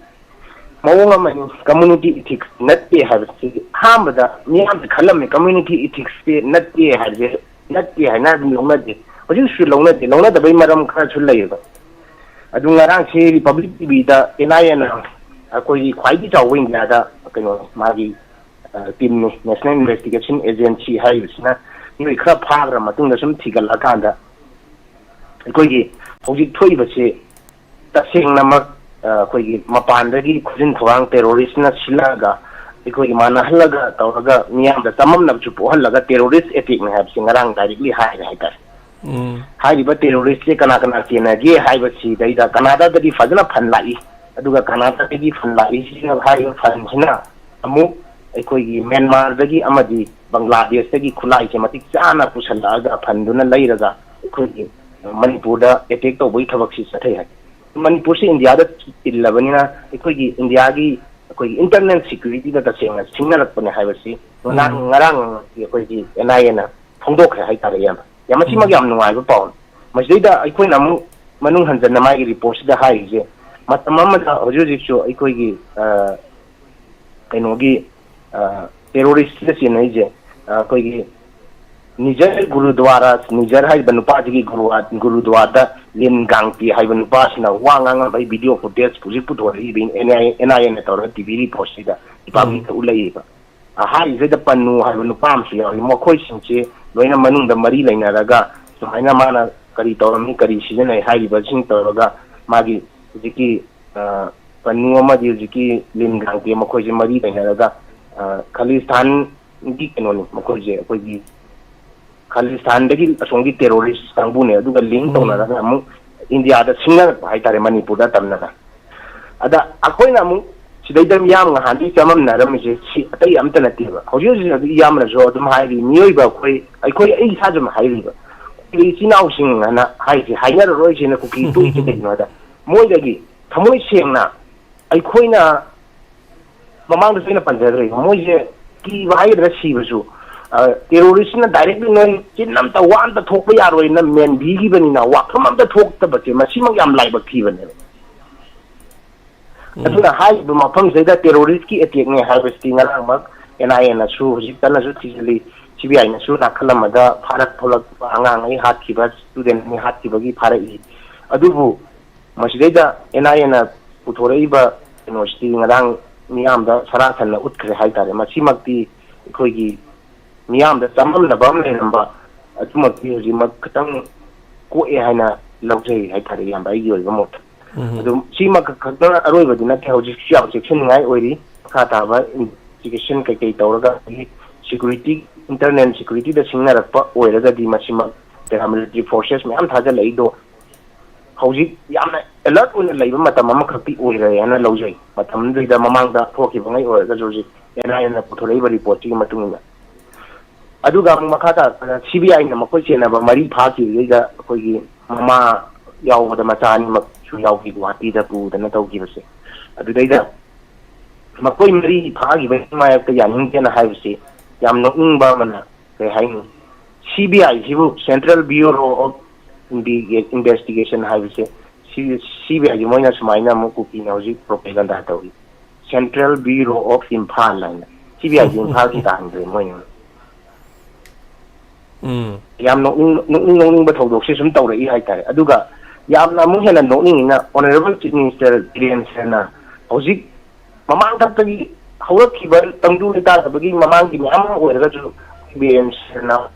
ꯃꯑꯣꯡ ꯑꯃꯅꯤ, community ethics ꯅꯠꯇꯦ ꯍꯥꯏꯕꯁꯤ ꯑꯍꯥꯟꯕꯗ ꯃꯤꯌꯥꯝꯁꯦ ꯈꯜꯂꯝꯃꯤ, community ethics ꯁꯦ ꯅꯠꯇꯦ ꯍꯥꯏꯕꯁꯦ, ꯅꯠꯇꯦ ꯍꯥꯏꯅ ꯑꯗꯨꯝ ꯂꯧꯅꯗꯦ꯫ ꯍꯧꯖꯤꯛꯁꯨ ꯂꯧꯅꯗꯦ, ꯂꯧꯅꯗꯕꯩ ꯃꯔꯝ ꯈꯔꯁꯨ ꯂꯩꯌꯦꯕ꯫ ꯑꯗꯨ ꯉꯔꯥꯡꯁꯤ Republic ꯇꯤꯚꯤꯗ ꯑꯦꯟ ꯑꯥꯏ ꯑꯦꯅ ꯑꯩꯈꯣꯏꯒꯤ ꯈ꯭ꯋꯥꯏꯗꯒꯤ ꯆꯥꯎꯕ ꯏꯟꯗꯤꯌꯥꯗ ꯀꯩꯅꯣ ꯃꯥꯒꯤ, ꯑ, team ꯅꯤ, National Investigation Agency ꯍꯥꯏꯔꯤꯕꯁꯤꯅ ꯃꯤꯑꯣꯏ ꯈꯔ ꯐꯥꯈ꯭ꯔ ꯃꯇꯨꯡꯗ ꯁꯨꯝ ꯊꯤꯒꯠꯂꯛꯑꯀꯥꯟꯗ ꯑꯩꯈꯣꯏꯒꯤ ꯍꯧꯖꯤꯛ ꯊꯣꯛꯏꯕꯁꯤ ꯇꯁꯦꯡꯅꯃꯛ, ꯑ, ꯑꯩꯈꯣꯏꯒꯤ ꯃꯄꯥꯟꯗꯒꯤ ꯈꯨꯖꯤꯟ ꯊꯣꯔꯥꯡ terroristꯅ ꯁꯤꯜꯂꯛꯑꯒ, ꯑꯩꯈꯣꯏꯒꯤ ꯃꯥꯟꯅꯍꯜꯂꯒ ꯇꯧꯔꯒ ꯃꯤꯌꯥꯝꯗ ꯆꯃꯝꯅꯕꯁꯨ ꯄꯣꯛꯍꯜꯂꯒ terrorist attackꯅꯤ ꯍꯥꯏꯕꯁꯤ ꯉꯔꯥꯡ directly ꯍꯥꯏꯔꯦ ꯍꯥꯏꯇꯥꯔꯦ꯫ ꯎꯝ꯫ ꯍꯥꯏꯔꯤꯕ terroristꯁꯦ ꯀꯅꯥ ꯀꯅꯥ ꯆꯦꯟꯅꯒꯦ ꯍꯥꯏꯕꯁꯤꯗꯩꯗ ꯀꯅꯥꯗꯥꯗꯒꯤ ꯐꯖꯅ fund ꯂꯥꯛꯏ, ꯑꯗꯨꯒ ꯀꯅꯥꯗꯥꯗꯒꯤ fund ꯂꯥꯛꯏꯁꯤꯅ, ꯍꯥꯏꯔꯤꯕ fundꯁꯤꯅ ꯑꯃꯨꯛ ꯑꯩꯈꯣꯏꯒꯤ ꯃ꯭ꯌꯥꯟꯃꯥꯔꯗꯒꯤ ꯑꯃꯗꯤ ꯕꯪꯒ꯭ꯂꯥꯗꯦꯁꯇꯒꯤ ꯈꯨꯠꯂꯥꯏꯁꯦ ꯃꯇꯤꯛ ꯆꯥꯅ ꯄꯨꯁꯜꯂꯛꯑꯒ fundꯗꯨꯅ ꯂꯩꯔꯒ ꯑꯩꯈꯣꯏꯒꯤ ꯃꯅꯤꯄꯨꯔꯗ attack ꯇꯧꯕꯒꯤ ꯊꯕꯛꯁꯤ ꯆꯠꯊꯩ ꯍꯥꯏ꯫ ꯃꯅꯤꯄꯨꯔꯁꯤ ꯏꯟꯗꯤꯌꯥꯗ ꯇꯤꯜꯂꯕꯅꯤꯅ ꯑꯩꯈꯣꯏꯒꯤ ꯏꯟꯗꯤꯌꯥꯒꯤ ꯑꯩꯈꯣꯏꯒꯤ internal securityꯗ ꯇꯁꯦꯡꯅ ꯁꯤꯡꯅꯔꯛꯄꯅꯦ ꯍꯥꯏꯕꯁꯤ ꯉꯔꯥꯡ, ꯎꯝ꯫ ꯉꯔꯥꯡ ꯑꯩꯈꯣꯏꯒꯤ NIAꯅ ꯐꯣꯡꯗꯣꯛꯈ꯭ꯔꯦ ꯍꯥꯏꯇꯥꯔꯦ, ꯏꯌꯥꯝꯕ꯫ ꯌꯥꯝ, ꯃꯁꯤꯃꯛ ꯎꯝ꯫ ꯌꯥꯝ ꯅꯨꯡꯉꯥꯏꯕ ꯄꯥꯎꯅꯤ꯫ ꯃꯁꯤꯗꯩꯗ ꯑꯩꯈꯣꯏꯅ ꯑꯃꯨꯛ ꯃꯅꯨꯡ ꯍꯟꯖꯟꯅ ꯃꯥꯒꯤ reportꯁꯤꯗ ꯍꯥꯏꯔꯤꯁꯦ, ꯃꯇꯝ ꯑꯃꯗ ꯍꯧꯖꯤꯛ ꯍꯧꯖꯤꯛꯁꯨ ꯑꯩꯈꯣꯏꯒꯤ, ꯑ, ꯀꯩꯅꯣꯒꯤ, ꯑ, terroristꯇ ꯆꯦꯟꯅꯩꯁꯦ, ꯑ, ꯑꯩꯈꯣꯏꯒꯤ ꯅꯤꯖꯔ ꯒꯨꯔꯨꯗ꯭ꯋꯥꯔꯥ, ꯅꯤꯖꯔ ꯍꯥꯏꯔꯤꯕ ꯅꯨꯄꯥꯁꯤꯒꯤ ꯒꯨꯔꯨꯋꯥ-, ꯒꯨꯔꯨꯗ꯭ꯋꯥꯔꯗ ꯂꯤꯟ ꯒꯥꯡꯇꯤ ꯍꯥꯏꯕ ꯅꯨꯄꯥꯁꯤꯅ ꯋꯥ ꯉꯥꯡꯉꯝꯕꯒꯤ video footage ꯍꯧꯖꯤꯛ ꯄꯨꯊꯣꯔꯛꯏꯕ NIA, NIAꯅ ꯇꯧꯔꯒ TV reportꯁꯤꯗ departmentꯇ ꯎꯠꯂꯛꯏꯕ꯫ ꯑ, ꯍꯥꯏꯔꯤꯁꯤꯗ ꯄꯟꯅꯨ ꯍꯥꯏꯕ ꯅꯨꯄꯥ ꯑꯃꯁꯨ ꯌꯥꯎꯏ꯫ ꯃꯈꯣꯏꯁꯤꯡꯁꯤ ꯂꯣꯏꯅ ꯃꯅꯨꯡꯗ ꯃꯔꯤ ꯂꯩꯅꯔꯒ ꯁꯨꯃꯥꯏꯅ ꯃꯥꯅ ꯀꯔꯤ ꯇꯧꯔꯝꯃꯤ, ꯀꯔꯤ ꯁꯤꯖꯤꯟꯅꯩ ꯍꯥꯏꯔꯤꯕꯁꯤꯡ ꯇꯧꯔꯒ ꯃꯥꯒꯤ ꯍꯧꯖꯤꯛꯀꯤ, ꯑ, ꯄꯟꯅꯨ ꯑꯃꯗꯤ ꯍꯧꯖꯤꯛꯀꯤ ꯂꯤꯟ ꯒꯥꯡꯇꯦ ꯃꯈꯣꯏꯁꯦ ꯃꯔꯤ ꯂꯩꯅꯔꯒ, ꯑ, ꯈꯥꯂꯤꯁꯇꯥꯟꯒꯤ ꯀꯩꯅꯣꯅꯤ ꯃꯈꯣꯏꯁꯦ, ꯑꯩꯈꯣꯏꯒꯤ ꯈꯥꯂꯤꯁꯇꯥꯟꯗꯒꯤ ꯑꯁꯣꯝꯒꯤ terrorist ꯀꯥꯡꯕꯨꯅꯦ, ꯑꯗꯨꯒ link ꯎꯝ꯫ ꯇꯧꯅꯔꯒ ꯑꯃꯨꯛ ꯏꯟꯗꯤꯌꯥꯗ ꯁꯤꯡꯅꯔꯛꯄ ꯍꯥꯏꯇꯥꯔꯦ, ꯃꯅꯤꯄꯨꯔꯗ ꯇꯝꯅꯅ꯫ ꯑꯗ ꯑꯩꯈꯣꯏꯅ ꯑꯃꯨꯛ ꯁꯤꯗꯩꯗ ꯃꯤꯌꯥꯝ ꯉꯍꯥꯟꯗꯒꯤ ꯆꯃꯝꯅꯔꯝꯃꯤꯁꯦ ꯁꯤ ꯑꯇꯩ ꯑꯝꯇ ꯅꯠꯇꯦꯕ꯫ ꯍꯧꯖꯤꯛ ꯍꯧꯖꯤꯛ ꯑꯗꯨ ꯏꯌꯥꯝꯕꯅꯁꯨ ꯑꯗꯨꯝ ꯍꯥꯏꯔꯤ, ꯃꯤꯑꯣꯏꯕ ꯑꯩꯈꯣꯏ, ꯑꯩꯈꯣꯏ, ꯑꯩ ꯏꯁꯥꯁꯨ ꯑꯗꯨꯝ ꯍꯥꯏꯔꯤꯕ, ꯑꯩꯈꯣꯏ ꯏꯆꯤꯟ ꯏꯅꯥꯎꯁꯤꯡ ꯑꯅ ꯍꯥꯏꯁꯦ ꯍꯥꯏꯅꯔꯔꯣꯏꯁꯦꯅ ꯀꯨꯀꯤ ꯇꯣꯛꯏꯁꯦ ꯀꯩꯒꯤꯅꯣꯗ, ꯃꯣꯏꯗꯒꯤ ꯊꯃꯣꯏ ꯁꯦꯡꯅ ꯑꯩꯈꯣꯏꯅ ꯃꯃꯥꯡꯗꯁꯨ ꯑꯩꯅ ꯄꯟꯖꯈ꯭ꯔꯦ, ꯃꯣꯏꯁꯦ ꯀꯤꯕ ꯍꯥꯏꯒꯗ꯭ꯔꯥ ꯁꯤꯕꯁꯨ, ꯑ, terroristꯅ directly ꯅꯣꯏ ꯆꯤꯟ ꯑꯝꯇ ꯋꯥ ꯑꯝꯇ ꯊꯣꯛꯄ ꯌꯥꯔꯣꯏꯅ ꯃꯦꯟꯕꯤꯈꯤꯕꯅꯤꯅ ꯋꯥꯐꯝ ꯑꯝꯇ ꯊꯣꯛꯇꯕꯁꯦ ꯃꯁꯤꯃꯛ ꯌꯥꯝ ꯂꯥꯏꯕꯛ ꯊꯤꯕꯅꯦꯕ꯫ ꯎꯝ꯫ ꯑꯗꯨꯅ ꯍꯥꯏꯔꯤꯕ ꯃꯐꯝꯁꯤꯗꯩꯗ terroristꯀꯤ attackꯅꯦ ꯍꯥꯏꯕꯁꯤꯗꯤ ꯉꯔꯥꯡꯃꯛ NIAꯅꯁꯨ ꯍꯧꯖꯤꯛ ꯀꯟꯅꯁꯨ ꯊꯤꯖꯤꯜꯂꯤ, CBIꯅꯁꯨ ꯅꯥꯀꯜ ꯑꯃꯗ ꯐꯥꯔꯛ ꯊꯣꯛꯂꯛꯄ ꯑꯉꯥꯡ ꯑꯅꯤ ꯍꯥꯠꯈꯤꯕ, student ꯑꯅꯤ ꯍꯥꯠꯈꯤꯕꯒꯤ ꯐꯥꯔꯛꯏ꯫ ꯑꯗꯨꯕꯨ ꯃꯁꯤꯗꯩꯗ NIAꯅ ꯄꯨꯊꯣꯔꯛꯏꯕ ꯀꯩꯅꯣꯁꯤꯗꯤ ꯉꯔꯥꯡ ꯃꯤꯌꯥꯝꯗ ꯁꯔꯥ ꯁꯟꯅ ꯎꯠꯈ꯭ꯔꯦ ꯍꯥꯏꯇꯥꯔꯦ꯫ ꯃꯁꯤꯃꯛꯇꯤ ꯑꯩꯈꯣꯏꯒꯤ ꯃꯤꯌꯥꯝꯗ ꯆꯃꯝꯅꯕ ꯑꯃ ꯂꯩꯔꯝꯕ ꯑꯗꯨꯃꯛꯇꯤ ꯍꯧꯖꯤꯛꯃꯛ ꯈꯤꯇꯪ ꯀꯣꯛꯑꯦ ꯍꯥꯏꯅ ꯂꯧꯖꯩ ꯍꯥꯏꯇꯥꯔꯦ, ꯏꯌꯥꯝꯕ, ꯑꯩꯒꯤ ꯑꯣꯏꯕ ꯃꯣꯠꯇ꯫ ꯎꯝ꯫ ꯑꯗꯨ ꯁꯤꯃꯛ ꯈꯛꯇꯅ ꯑꯔꯣꯏꯕꯗꯤ ꯅꯠꯇꯦ, ꯍꯧꯖꯤꯛꯁꯨ ꯌꯥꯝ ꯆꯦꯛꯁꯤꯟꯅꯤꯡꯉꯥꯏ ꯑꯣꯏꯔꯤ꯫ ꯃꯈꯥ ꯇꯥꯕ ꯏꯟꯚꯦꯁꯇꯤꯒꯦꯁꯟ ꯀꯩꯀꯩ ꯇꯧꯔꯒ, ꯑꯗꯒꯤ ꯁꯦꯀ꯭ꯌꯨꯔꯤꯇꯤ, ꯏꯟꯇꯔꯅꯦꯜ ꯁꯦꯀ꯭ꯌꯨꯔꯤꯇꯤꯗ ꯁꯤꯡꯅꯔꯛꯄ ꯑꯣꯏꯔꯒꯗꯤ, ꯃꯁꯤꯃꯛ ꯄꯦꯔꯥꯃꯤꯂꯤꯇꯔꯤ ꯐꯣꯔꯁꯦꯁ ꯃꯌꯥꯝ ꯊꯥꯖꯤꯜꯂꯛꯏꯗꯣ ꯍꯧꯖꯤꯛ ꯌꯥꯝꯅ ꯑꯦꯂꯔꯠ ꯑꯣꯏꯅ ꯂꯩꯕ ꯃꯇꯝ ꯑꯃꯈꯛꯇꯤ ꯑꯣꯏꯔꯦ ꯍꯥꯏꯅ ꯂꯧꯖꯩ꯫ ꯃꯇꯝꯗꯨꯗ ꯃꯃꯥꯡꯗ ꯊꯣꯛꯈꯤꯕꯉꯩ ꯑꯣꯏꯔꯒꯁꯨ, ꯍꯧꯖꯤꯛ ꯑꯦꯟ ꯑꯥꯏ ꯑꯦꯅ ꯄꯨꯊꯣꯔꯛꯏꯕ ꯔꯤꯄꯣꯔꯠꯁꯤꯒꯤ ꯃꯇꯨꯡ ꯏꯟꯅ꯫ ꯑꯗꯨꯒ ꯑꯃꯨꯛ ꯃꯈꯥ ꯇꯥꯔꯛꯄꯗ ꯁꯤ ꯕꯤ ꯑꯥꯏꯅ ꯃꯈꯣꯏ ꯆꯦꯟꯅꯕ ꯃꯔꯤ ꯐꯥꯈꯤꯕꯗꯩꯗ ꯑꯩꯈꯣꯏꯒꯤ ꯃꯃꯥ ꯌꯥꯎꯕꯗ ꯃꯆꯥ ꯑꯅꯤꯃꯛꯁꯨ ꯌꯥꯎꯈꯤ, ꯒꯨꯍꯥꯇꯤꯗ ꯄꯨꯗꯅ ꯇꯧꯈꯤꯕꯁꯦ꯫ ꯑꯗꯨꯗꯩꯗ ꯃꯈꯣꯏ ꯃꯔꯤ ꯐꯥꯈꯤꯕꯒꯤ ꯃꯥꯌꯣꯛꯇ ꯌꯥꯅꯤꯡꯗꯦꯅ ꯍꯥꯏꯕꯁꯤ ꯌꯥꯝ ꯅꯣꯛꯅꯤꯡꯕ ꯑꯃꯅ, ꯀꯩ ꯍꯥꯏꯅꯤ, ꯁꯤ ꯕꯤ ꯑꯥꯏꯁꯤꯕꯨ, ꯁꯦꯟꯇ꯭ꯔꯦꯜ ꯕ꯭ꯌꯨꯔꯣ ꯑꯣꯐ ꯏꯟꯚꯦꯁꯇꯤꯒꯦꯁꯟ ꯍꯥꯏꯕꯁꯦ, ꯁꯤ ꯕꯤ ꯑꯥꯏꯁꯤ ꯃꯣꯏꯅ ꯁꯨꯃꯥꯏꯅ ꯑꯃꯨꯛ ꯀꯨꯀꯤꯅ ꯍꯧꯖꯤꯛ ꯄ꯭ꯔꯣꯄꯦꯒꯟꯗꯥ ꯇꯧꯔꯤ, ꯁꯦꯟꯇ꯭ꯔꯦꯜ ꯕ꯭ꯌꯨꯔꯣ ꯑꯣꯐ ꯏꯝꯐꯥꯜ ꯍꯥꯏꯅ꯫ ꯁꯤ ꯕꯤ ꯑꯥꯏꯁꯤ ꯏꯝꯐꯥꯜꯒꯤ ꯇꯥꯍꯟꯈ꯭ꯔꯦ ꯃꯣꯏꯅ꯫ ꯎꯝ꯫ ꯌꯥꯝ ꯅꯣꯛꯅꯤꯡ ꯅꯣꯛꯅꯤꯡ ꯅꯣꯛꯅꯤꯡꯕ ꯊꯧꯗꯣꯛꯁꯦ ꯁꯨꯝ ꯇꯧꯔꯛꯏ ꯍꯥꯏꯇꯥꯔꯦ꯫ ꯑꯗꯨꯒ ꯌꯥꯝꯅ ꯑꯃꯨꯛ ꯍꯦꯟꯅ ꯅꯣꯛꯅꯤꯡꯉꯤꯅ, ꯑꯣꯅꯔꯦꯕꯜ ꯆꯤꯐ ꯃꯤꯅꯤꯁꯇꯔ ꯕꯤꯔꯦꯟ ꯁꯔꯅ ꯍꯧꯖꯤꯛ ꯃꯃꯥꯡꯊꯛꯇꯒꯤ ꯍꯧꯔꯛꯈꯤꯕ ꯇꯪꯗꯨ ꯂꯩꯇꯥꯗꯕꯒꯤ ꯃꯃꯥꯡꯒꯤ ꯃꯌꯥꯝ ꯑꯃ ꯑꯣꯏꯔꯒꯁꯨ, ꯕꯤꯔꯦꯟ ꯁꯔꯅ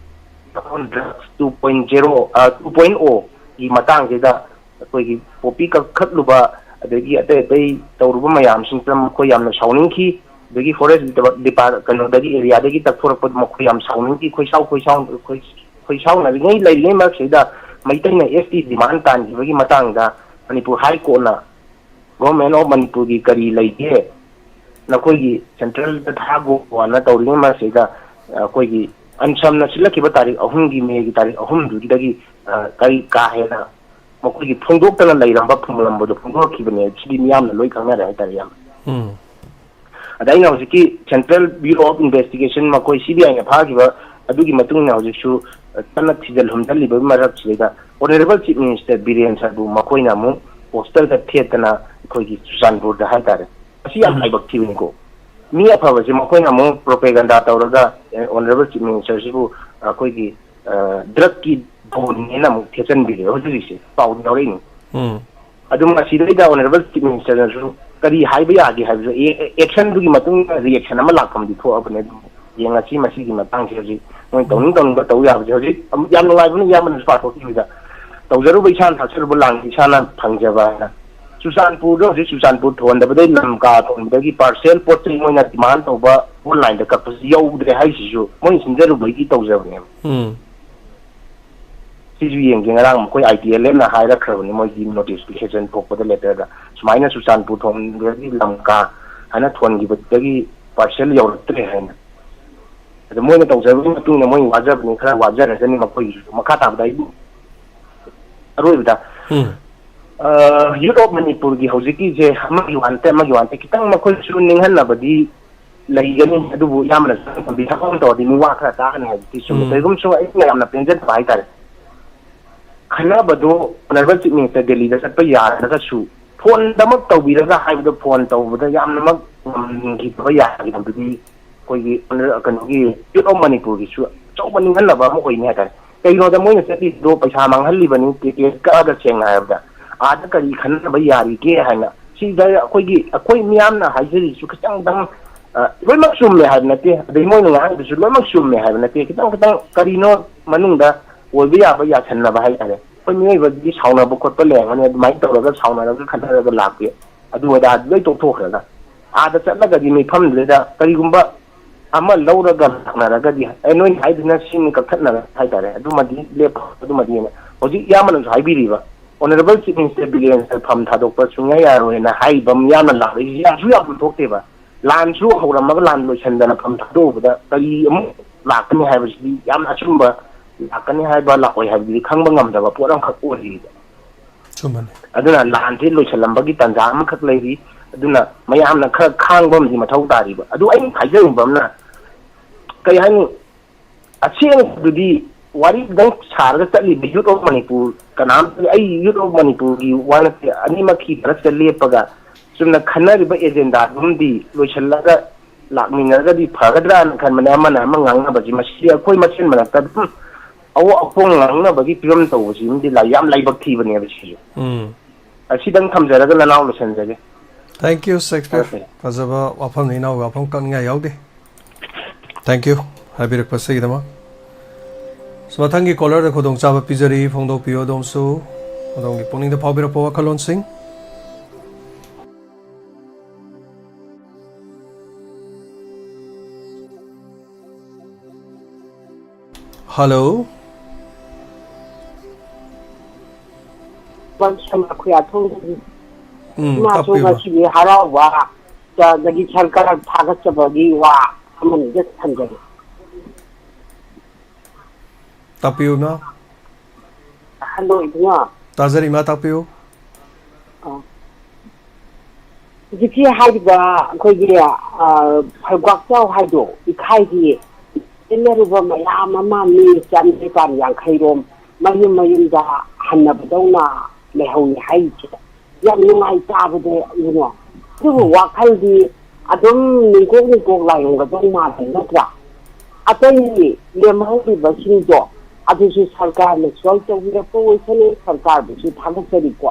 drugs two point zero, two point ꯑꯣꯒꯤ ꯃꯇꯥꯡꯁꯤꯗ ꯑꯩꯈꯣꯏꯒꯤ ꯄꯣꯄꯤ ꯀꯛꯊꯠꯂꯨꯕ, ꯑꯗꯒꯤ ꯑꯇꯩ ꯑꯇꯩ ꯇꯧꯔꯨꯕ ꯃꯌꯥꯝꯁꯤꯡꯁꯤꯗ ꯃꯈꯣꯏ ꯌꯥꯝꯅ ꯁꯥꯎꯅꯤꯡꯈꯤ꯫ ꯑꯗꯒꯤ ꯐꯣꯔꯦꯁ ꯗꯤꯄꯥꯔꯠ-, ꯀꯩꯅꯣꯗꯒꯤ, ꯑꯦꯔꯤꯌꯥꯗꯒꯤ ꯇꯛꯊꯣꯔꯛꯄꯗ ꯃꯈꯣꯏ ꯌꯥꯝ ꯁꯥꯎꯅꯤꯡꯈꯤ꯫ ꯈꯣꯏꯁꯥꯎ ꯈꯣꯏꯁꯥꯎ ꯈꯣꯏ-, ꯈꯣꯏꯁꯥꯎꯅꯔꯤꯉꯩ ꯂꯩꯔꯤꯉꯩ ꯃꯔꯛꯁꯤꯗ ꯃꯩꯇꯩꯅ ꯑꯦꯁ ꯇꯤ ꯗꯤꯃꯥꯟ ꯇꯥꯟꯈꯤꯕꯒꯤ ꯃꯇꯥꯡꯗ ꯃꯅꯤꯄꯨꯔ ꯍꯥꯏ ꯀꯣꯔꯠꯅ ꯒꯣꯚꯔꯟꯃꯦꯟ ꯑꯣꯐ ꯃꯅꯤꯄꯨꯔꯒꯤ ꯀꯔꯤ ꯂꯩꯒꯦ, ꯅꯈꯣꯏꯒꯤ ꯁꯦꯟꯇ꯭ꯔꯦꯜꯗ ꯊꯥꯒꯣꯅ ꯇꯧꯔꯤꯉꯩ ꯃꯔꯛꯁꯤꯗ ꯑꯩꯈꯣꯏꯒꯤ ꯑꯟꯁꯝꯅ ꯁꯤꯜꯂꯛꯈꯤꯕ ꯇꯥꯔꯤꯛ ꯑꯍꯨꯝꯒꯤ, ꯃꯦꯒꯤ ꯇꯥꯔꯤꯛ ꯑꯍꯨꯝꯗꯨꯗꯒꯤ, ꯑ, ꯀꯔꯤ ꯀꯥ ꯍꯦꯟꯅ ꯃꯈꯣꯏꯒꯤ ꯐꯣꯡꯗꯣꯛꯇꯅ ꯂꯩꯔꯝꯕ ꯐꯨꯝꯂꯝꯕꯗꯣ ꯐꯣꯡꯗꯣꯔꯛꯈꯤꯕꯅꯦ꯫ ꯁꯤꯗꯤ ꯃꯤꯌꯥꯝꯅ ꯂꯣꯏ ꯈꯪꯅꯔꯦ ꯍꯥꯏꯇꯥꯔꯦ, ꯏꯌꯥꯝꯕ꯫ ꯎꯝ꯫ ꯑꯗ ꯑꯩꯅ ꯍꯧꯖꯤꯛꯀꯤ ꯁꯦꯟꯇ꯭ꯔꯦꯜ ꯕ꯭ꯌꯨꯔꯣ ꯑꯣꯐ ꯏꯟꯚꯦꯁꯇꯤꯒꯦꯁꯟ, ꯃꯈꯣꯏ ꯁꯤ ꯕꯤ ꯑꯥꯏꯅ ꯐꯥꯈꯤꯕ ꯑꯗꯨꯒꯤ ꯃꯇꯨꯡ ꯏꯟꯅ ꯍꯧꯖꯤꯛꯁꯨ, ꯑ, ꯀꯟꯅ ꯊꯤꯖꯤꯜ ꯍꯨꯝꯖꯤꯜꯂꯤꯕꯒꯤ ꯃꯔꯛꯁꯤꯗꯩꯗ ꯑꯣꯅꯔꯦꯕꯜ ꯆꯤꯐ ꯃꯤꯅꯤꯁꯇꯔ ꯕꯤꯔꯦꯟ ꯁꯔꯕꯨ ꯃꯈꯣꯏꯅ ꯑꯃꯨꯛ ꯄꯣꯁꯇꯔꯗ ꯊꯦꯠꯇꯅ ꯑꯩꯈꯣꯏꯒꯤ ꯆꯨꯔꯆꯥꯟꯄꯨꯔꯗ ꯍꯥꯏꯇꯥꯔꯦ꯫ ꯑꯁꯤ ꯌꯥꯝ ꯂꯥꯏꯕꯛ ꯊꯤꯕꯅꯤꯀꯣ꯫ ꯃꯤ ꯑꯐꯕꯁꯦ ꯃꯈꯣꯏꯅ ꯑꯃꯨꯛ ꯄ꯭ꯔꯣꯄꯦꯒꯟꯗꯥ ꯇꯧꯔꯒ, ꯑꯦ, ꯑꯣꯅꯔꯦꯕꯜ ꯆꯤꯐ ꯃꯤꯅꯤꯁꯇꯔꯁꯤꯕꯨ ꯑꯩꯈꯣꯏꯒꯤ, ꯑ, ꯗ꯭ꯔꯒꯀꯤ ꯗꯣꯟꯅꯦꯅ ꯑꯃꯨꯛ ꯊꯦꯠꯆꯟꯕꯤꯔꯦ ꯍꯧꯖꯤꯛ ꯍꯧꯖꯤꯛꯁꯦ ꯄꯥꯎꯗ ꯌꯥꯎꯔꯛꯏꯅꯤ꯫ ꯎꯝ꯫ ꯑꯗꯨꯝ ꯑꯁꯤꯗꯩꯗ ꯑꯣꯅꯔꯦꯕꯜ ꯆꯤꯐ ꯃꯤꯅꯤꯁꯇꯔꯅꯁꯨ ꯀꯔꯤ ꯍꯥꯏꯕ ꯌꯥꯒꯦ ꯍꯥꯏꯕꯗꯣ, ꯑꯦ-, ꯑꯦ-, ꯑꯦꯛꯁꯟꯗꯨꯒꯤ ꯃꯇꯨꯡ ꯏꯟꯅ ꯔꯤꯑꯦꯛꯁꯟ ꯑꯃ ꯂꯥꯛꯐꯝꯗꯤ ꯊꯣꯛꯑꯕꯅꯦ꯫ ꯑꯗꯨꯝ ꯌꯦꯡꯉꯁꯤ ꯃꯁꯤꯒꯤ ꯃꯇꯥꯡꯁꯦ꯫ ꯍꯧꯖꯤꯛ ꯃꯣꯏ ꯇꯧꯅꯤꯡ ꯇꯧꯅꯤꯡꯕ ꯇꯧ ꯌꯥꯕꯁꯦ ꯍꯧꯖꯤꯛ ꯑꯃꯨꯛ ꯌꯥꯝ ꯅꯨꯡꯉꯥꯏꯕꯅ ꯏꯌꯥꯝꯕꯅꯁꯨ ꯄꯥꯊꯣꯛꯈꯤꯕꯗ ꯇꯧꯖꯔꯨꯕ, ꯏꯁꯥꯅ ꯊꯥꯛꯆꯔꯨꯕ ꯂꯥꯟꯒꯤ ꯏꯁꯥꯅ ꯐꯪꯖꯕ ꯍꯥꯏꯅ꯫ ꯆꯨꯔꯆꯥꯟꯄꯨꯔꯗ ꯍꯧꯖꯤꯛ ꯆꯨꯔꯆꯥꯟꯄꯨꯔ ꯊꯣꯟꯗꯕꯗꯒꯤ ꯂꯝ ꯀꯥ ꯊꯣꯟꯕꯗꯒꯤ ꯄꯥꯔꯁꯦꯜ ꯄꯣꯠ ꯆꯩ ꯃꯣꯏꯅ ꯗꯤꯃꯥꯟ ꯇꯧꯕ ꯑꯣꯟꯂꯥꯏꯟꯗ ꯀꯛꯄꯁꯤ ꯌꯧꯗ꯭ꯔꯦ ꯍꯥꯏꯁꯤꯁꯨ ꯃꯣꯏꯅ ꯁꯤꯟꯖꯔꯨꯕꯒꯤ ꯇꯧꯖꯕꯅꯦꯕ꯫ ꯎꯝ ꯁꯤꯁꯨ ꯌꯦꯡꯒꯦ, ꯉꯔꯥꯡ ꯃꯈꯣꯏ ꯑꯥꯏ ꯇꯤ ꯑꯦꯜ ꯑꯦꯐꯅ ꯍꯥꯏꯔꯛꯈ꯭ꯔꯕꯅꯤ ꯃꯣꯏꯒꯤ ꯅꯣꯇꯤꯐꯤꯀꯦꯁꯟ ꯊꯣꯛꯄꯗ, ꯂꯦꯇꯔꯗ, ꯁꯨꯃꯥꯏꯅ ꯆꯨꯔꯆꯥꯟꯄꯨꯔ ꯊꯣꯡꯗꯒꯤ ꯂꯝ ꯀꯥ ꯍꯥꯏꯅ ꯊꯣꯟꯈꯤꯕꯗꯒꯤ ꯄꯥꯔꯁꯦꯜ ꯌꯧꯔꯛꯇ꯭ꯔꯦ ꯍꯥꯏꯅ꯫ ꯑꯗꯣ ꯃꯣꯏꯅ ꯇꯧꯖꯕꯒꯤ ꯃꯇꯨꯡ ꯏꯟꯅ ꯃꯣꯏ ꯋꯥꯖꯕꯅꯤ, ꯈꯔ ꯋꯥꯖꯔꯁꯅꯤ ꯃꯈꯣꯏꯒꯤꯁꯨ꯫ ꯃꯈꯥ ꯇꯥꯕꯗ ꯑꯩ ꯑꯔꯣꯏꯕꯗ ꯎꯝ ꯌꯨꯠ ꯑꯣꯐ ꯃꯅꯤꯄꯨꯔꯒꯤ ꯍꯧꯖꯤꯛꯀꯤꯁꯦ ꯑꯃꯒꯤ ꯋꯥ ꯅꯠꯇꯦ, ꯑꯃꯒꯤ ꯋꯥ ꯅꯠꯇꯦ, ꯈꯤꯇꯪ ꯃꯈꯣꯏꯁꯨ ꯅꯤꯡꯍꯟꯅꯕꯗꯤ ꯂꯩꯒꯅꯤ, ꯑꯗꯨꯕꯨ ꯏꯌꯥꯝꯕꯅ ꯊꯝꯕꯤ ꯊꯕꯛ ꯑꯃ ꯇꯧꯔꯗꯤ ꯃꯤ ꯋꯥ ꯈꯔ ꯇꯥꯒꯅꯤ ꯍꯥꯏꯕꯗꯤ ꯆꯨꯝꯃꯤ꯫ ꯎꯝ꯫ ꯀꯔꯤꯒꯨꯝꯕꯁꯨ ꯑꯩꯅ ꯌꯥꯝꯅ ꯄꯦꯟꯖꯗꯕ ꯍꯥꯏꯇꯥꯔꯦ, ꯈꯟꯅꯕꯗꯣ ꯑꯣꯅꯔꯦꯕꯜ ꯆꯤꯐ ꯃꯤꯅꯤꯁꯇꯔ ꯗꯦꯜꯂꯤꯗ ꯆꯠꯄ ꯌꯥꯔꯒꯁꯨ ꯐꯣꯟꯗꯃꯛ ꯇꯧꯕꯤꯔꯒ ꯍꯥꯏꯕꯗꯣ, ꯐꯣꯟ ꯇꯧꯕꯗ ꯌꯥꯝꯅꯃꯛ ꯉꯝꯈꯤꯗꯕ ꯌꯥꯈꯤꯗꯕꯗꯨꯗꯤ ꯑꯩꯈꯣꯏꯒꯤ ꯑꯣꯅꯔ-, ꯀꯩꯅꯣꯒꯤ ꯌꯨꯠ ꯑꯣꯐ ꯃꯅꯤꯄꯨꯔꯒꯤꯁꯨ ꯑꯆꯧꯕ ꯅꯤꯡꯍꯟꯅꯕ ꯑꯃ ꯑꯣꯏꯅꯤ ꯍꯥꯏꯇꯥꯔꯦ꯫ ꯀꯩꯒꯤꯅꯣꯗ ꯃꯣꯏꯅ ꯆꯠꯂꯤꯗꯣ ꯄꯩꯁꯥ ꯃꯥꯡꯍꯜꯂꯤꯕꯅꯤ, ꯇꯤꯀꯦꯠ ꯀꯛꯑꯒ, ꯁꯦꯡꯅ ꯍꯥꯏꯔꯕꯗ ꯑꯥꯗ ꯀꯔꯤ ꯈꯟꯅꯕ ꯌꯥꯔꯤꯒꯦ ꯍꯥꯏꯅ꯫ ꯁꯤꯗ ꯑꯩꯈꯣꯏꯒꯤ, ꯑꯩꯈꯣꯏ ꯃꯤꯌꯥꯝꯅ ꯍꯥꯏꯖꯔꯤꯁꯨ ꯈꯤꯇꯪꯗꯪ, ꯑ, ꯂꯣꯏꯅꯃꯛ ꯆꯨꯝꯃꯦ ꯍꯥꯏꯕ ꯅꯠꯇꯦ, ꯑꯗꯩ ꯃꯣꯏꯅ ꯉꯥꯡꯉꯤꯗꯨꯁꯨ ꯂꯣꯏꯅꯃꯛ ꯆꯨꯝꯃꯦ ꯍꯥꯏꯕ ꯅꯠꯇꯦ꯫ ꯈꯤꯇꯪ ꯈꯤꯇꯪ ꯀꯔꯤꯅꯣ ꯃꯅꯨꯡꯗ ꯑꯣꯏꯕ ꯌꯥꯕ ꯌꯥꯁꯟꯅꯕ ꯍꯥꯏꯇꯥꯔꯦ꯫ ꯑꯩꯈꯣꯏ ꯃꯤꯑꯣꯏꯕꯒꯤ ꯁꯥꯎꯅꯕ ꯈꯣꯠꯄ ꯂꯩꯔꯝꯒꯅꯤ, ꯑꯗꯨꯃꯥꯏꯅ ꯇꯧꯔꯒ ꯁꯥꯎꯅꯔꯒ ꯈꯠꯅꯔꯒ ꯂꯥꯛꯄꯤ, ꯑꯗꯨ ꯑꯗꯥꯗꯤ ꯂꯣꯏ ꯇꯣꯛꯊꯣꯛꯈ꯭ꯔꯒ ꯑꯥꯗ ꯆꯠꯂꯒꯗꯤ ꯃꯤꯐꯝꯗꯨꯗ ꯀꯔꯤꯒꯨꯝꯕ ꯑꯃ ꯂꯧꯔꯒ ꯂꯥꯛꯅꯔꯒꯗꯤ, ꯑꯦ, ꯅꯣꯏꯅ ꯍꯥꯏꯗꯨꯅ ꯁꯤꯅꯤ ꯀꯛꯊꯠꯅꯔꯒ ꯍꯥꯏꯇꯥꯔꯦ, ꯑꯗꯨꯃꯗꯤ ꯂꯦꯞꯄꯣ, ꯑꯗꯨꯃꯗꯤ ꯑꯩꯅ ꯍꯧꯖꯤꯛ ꯏꯌꯥꯝꯕꯅꯁꯨ ꯍꯥꯏꯕꯤꯔꯤꯕ honourable chief minister Biren sir ꯐꯝ ꯊꯥꯗꯣꯛꯄ ꯁꯨꯡꯌꯥ ꯌꯥꯔꯣꯏꯅ ꯍꯥꯏꯔꯤꯕ ꯃꯤꯌꯥꯝꯅ ꯂꯥꯛꯂꯤꯁꯤ ꯌꯥꯝꯁꯨ ꯌꯥꯝꯅ ꯊꯣꯛꯇꯦꯕ꯫ ꯂꯥꯟꯁꯨ ꯍꯧꯔꯝꯃꯒ ꯂꯥꯟ ꯂꯣꯏꯁꯤꯟꯗꯅ ꯐꯝ ꯊꯥꯗꯣꯛꯎꯕꯗ ꯀꯔꯤ ꯑꯃꯨꯛ ꯂꯥꯛꯀꯅꯤ ꯍꯥꯏꯕꯁꯤꯗꯤ ꯌꯥꯝꯅ ꯑꯆꯨꯝꯕ ꯂꯥꯛꯀꯅꯤ ꯍꯥꯏꯕ ꯂꯥꯛꯑꯣꯏ ꯍꯥꯏꯕꯗꯨꯗꯤ ꯈꯪꯕ ꯉꯝꯗꯕ ꯄꯣꯠ ꯑꯃꯈꯛ ꯑꯣꯏꯔꯤꯕ꯫ ꯆꯨꯝꯕꯅꯤ꯫ ꯑꯗꯨꯅ ꯂꯥꯟꯁꯤ ꯂꯣꯏꯁꯤꯜꯂꯝꯕꯒꯤ ꯇꯥꯟꯖꯥ ꯑꯃꯈꯛ ꯂꯩꯔꯤ꯫ ꯑꯗꯨꯅ ꯃꯌꯥꯝꯅ ꯈꯔ ꯈꯥꯡꯕ ꯑꯃꯗꯤ ꯃꯊꯧ ꯇꯥꯔꯤꯕ꯫ ꯑꯗꯨ ꯑꯩꯅ ꯍꯥꯏꯖꯅꯤꯡꯕ ꯑꯃꯅ, ꯀꯩ ꯍꯥꯏꯅꯤ, ꯑꯁꯦꯡꯕꯗꯨꯗꯤ ꯋꯥꯔꯤꯗꯪ ꯁꯥꯔꯒ ꯆꯠꯂꯤꯕ ꯌꯨꯠ ꯑꯣꯐ ꯃꯅꯤꯄꯨꯔ, ꯀꯅꯥꯝꯇ, ꯑꯩ ꯌꯨꯠ ꯑꯣꯐ ꯃꯅꯤꯄꯨꯔꯒꯤ ꯋꯥ ꯅꯠꯇꯦ, ꯑꯅꯤꯃꯛꯀꯤ ꯃꯔꯛꯇ ꯂꯦꯞꯄꯒ ꯆꯨꯝꯅ ꯈꯟꯅꯔꯤꯕ ꯑꯦꯖꯦꯟꯗꯥꯗꯨꯝꯗꯤ ꯂꯣꯏꯁꯤꯜꯂꯒ ꯂꯥꯛꯃꯤꯟꯅꯔꯒꯗꯤ ꯐꯒꯗ꯭ꯔꯥꯅ ꯈꯟꯕꯅꯦ꯫ ꯑꯃꯅ ꯑꯃ ꯉꯥꯡꯅꯕꯁꯤ, ꯃꯁꯤꯗꯤ ꯑꯩꯈꯣꯏ ꯃꯁꯦꯟ ꯃꯔꯛꯇ ꯑꯗꯨꯝ ꯑꯋꯥ ꯑꯄꯣꯡ ꯉꯥꯡꯅꯕꯒꯤ ꯐꯤꯕꯝ ꯇꯧꯕꯁꯤꯃꯗꯤ ꯂꯥꯏ-, ꯌꯥꯝ ꯂꯥꯏꯕꯛ ꯊꯤꯕꯅꯦꯕ ꯁꯤꯁꯨ꯫ ꯎꯝ ꯑꯁꯤꯗꯪ ꯊꯝꯖꯔꯒ ꯅꯅꯥꯎ ꯂꯣꯏꯁꯤꯟꯖꯒꯦ꯫ Thank you, Shakespeare. Okay. ꯐꯖꯕ ꯋꯥꯐꯝꯅꯤ, ꯏꯅꯥꯎꯒꯤ ꯋꯥꯐꯝ ꯀꯛꯅꯤꯡꯉꯥꯏ ꯌꯥꯎꯗꯦ꯫ Thank you ꯍꯥꯏꯕꯤꯔꯛꯄꯁꯤꯒꯤꯗꯃꯛ꯫ ꯃꯊꯪꯒꯤ ꯀꯣꯂꯔꯗ ꯈꯨꯗꯣꯡꯆꯥꯕ ꯄꯤꯖꯔꯤ, ꯐꯣꯡꯗꯣꯛꯄꯤꯌꯨ ꯑꯗꯣꯝꯁꯨ ꯑꯗꯣꯝꯒꯤ ꯄꯨꯛꯅꯤꯡꯗ ꯐꯥꯎꯕꯤꯔꯛꯄ ꯋꯥꯈꯜꯂꯣꯟꯁꯤꯡ꯫ ꯍꯜꯂꯣ꯫ ꯁꯃꯥ ꯈꯨꯌꯥꯊꯣꯡꯗꯒꯤ꯫ ꯎꯝ, ꯏꯃꯥꯁꯨ ꯇꯥꯛꯄꯤꯌꯨ, ꯏꯃꯥ꯫ ꯉꯁꯤꯗꯤ ꯍꯔꯥꯎꯕ, ꯑꯗꯒꯤ ꯁꯔꯀꯥꯔ ꯊꯥꯒꯠꯆꯕꯒꯤ ꯋꯥ ꯑꯃꯅꯤꯗ ꯊꯝꯖꯒꯦ꯫ ꯇꯥꯛꯄꯤꯌꯨ, ꯏꯃꯥ꯫ ꯍꯜꯂꯣ, ꯏꯕꯨꯡꯉꯣ꯫ ꯇꯥꯖꯔꯤ, ꯏꯃꯥ, ꯇꯥꯛꯄꯤꯌꯨ꯫ ꯑ, ꯍꯧꯖꯤꯛꯀꯤ ꯍꯥꯏꯔꯤꯕ ꯑꯩꯈꯣꯏꯒꯤ, ꯑ, ꯐꯧꯒ꯭ꯋꯥꯛꯆꯥꯎ ꯍꯥꯏꯗꯣ, ꯏꯈꯥꯏꯒꯤ ꯆꯦꯟꯅꯔꯨꯕ ꯃꯌꯥꯝ ꯑꯃ, ꯃꯤ ꯆꯅꯤꯄꯥꯟ ꯌꯥꯡꯈꯩ ꯔꯣꯝ ꯃꯌꯨꯝ ꯃꯌꯨꯝꯗ ꯍꯟꯅꯕꯗꯧꯅ ꯂꯩꯍꯧꯏ ꯍꯥꯏꯔꯤꯁꯦ꯫ ꯌꯥꯝ ꯅꯨꯡꯉꯥꯏ ꯇꯥꯕꯗ, ꯏꯕꯨꯡꯉꯣ꯫ ꯑꯗꯨꯕꯨ ꯎꯝ꯫ ꯋꯥꯈꯜꯗꯤ ꯑꯗꯨꯝ ꯅꯤꯡꯀꯣꯛ ꯅꯤꯡꯀꯣꯛ ꯂꯥꯏꯔꯝꯒꯗꯧ ꯃꯥꯜꯂꯤ, ꯅꯠꯇ꯭ꯔꯥ? ꯑꯇꯩ ꯂꯦꯝꯍꯧꯔꯤꯕꯁꯤꯡꯗꯣ, ꯑꯗꯨꯁꯨ ꯁꯔꯀꯥꯔꯅ ꯁꯣꯜꯕ ꯇꯧꯕꯤꯔꯛꯄ ꯑꯣꯏꯁꯅꯨ, ꯁꯔꯀꯥꯔꯕꯨꯁꯨ ꯊꯥꯒꯠꯆꯔꯤꯀꯣ꯫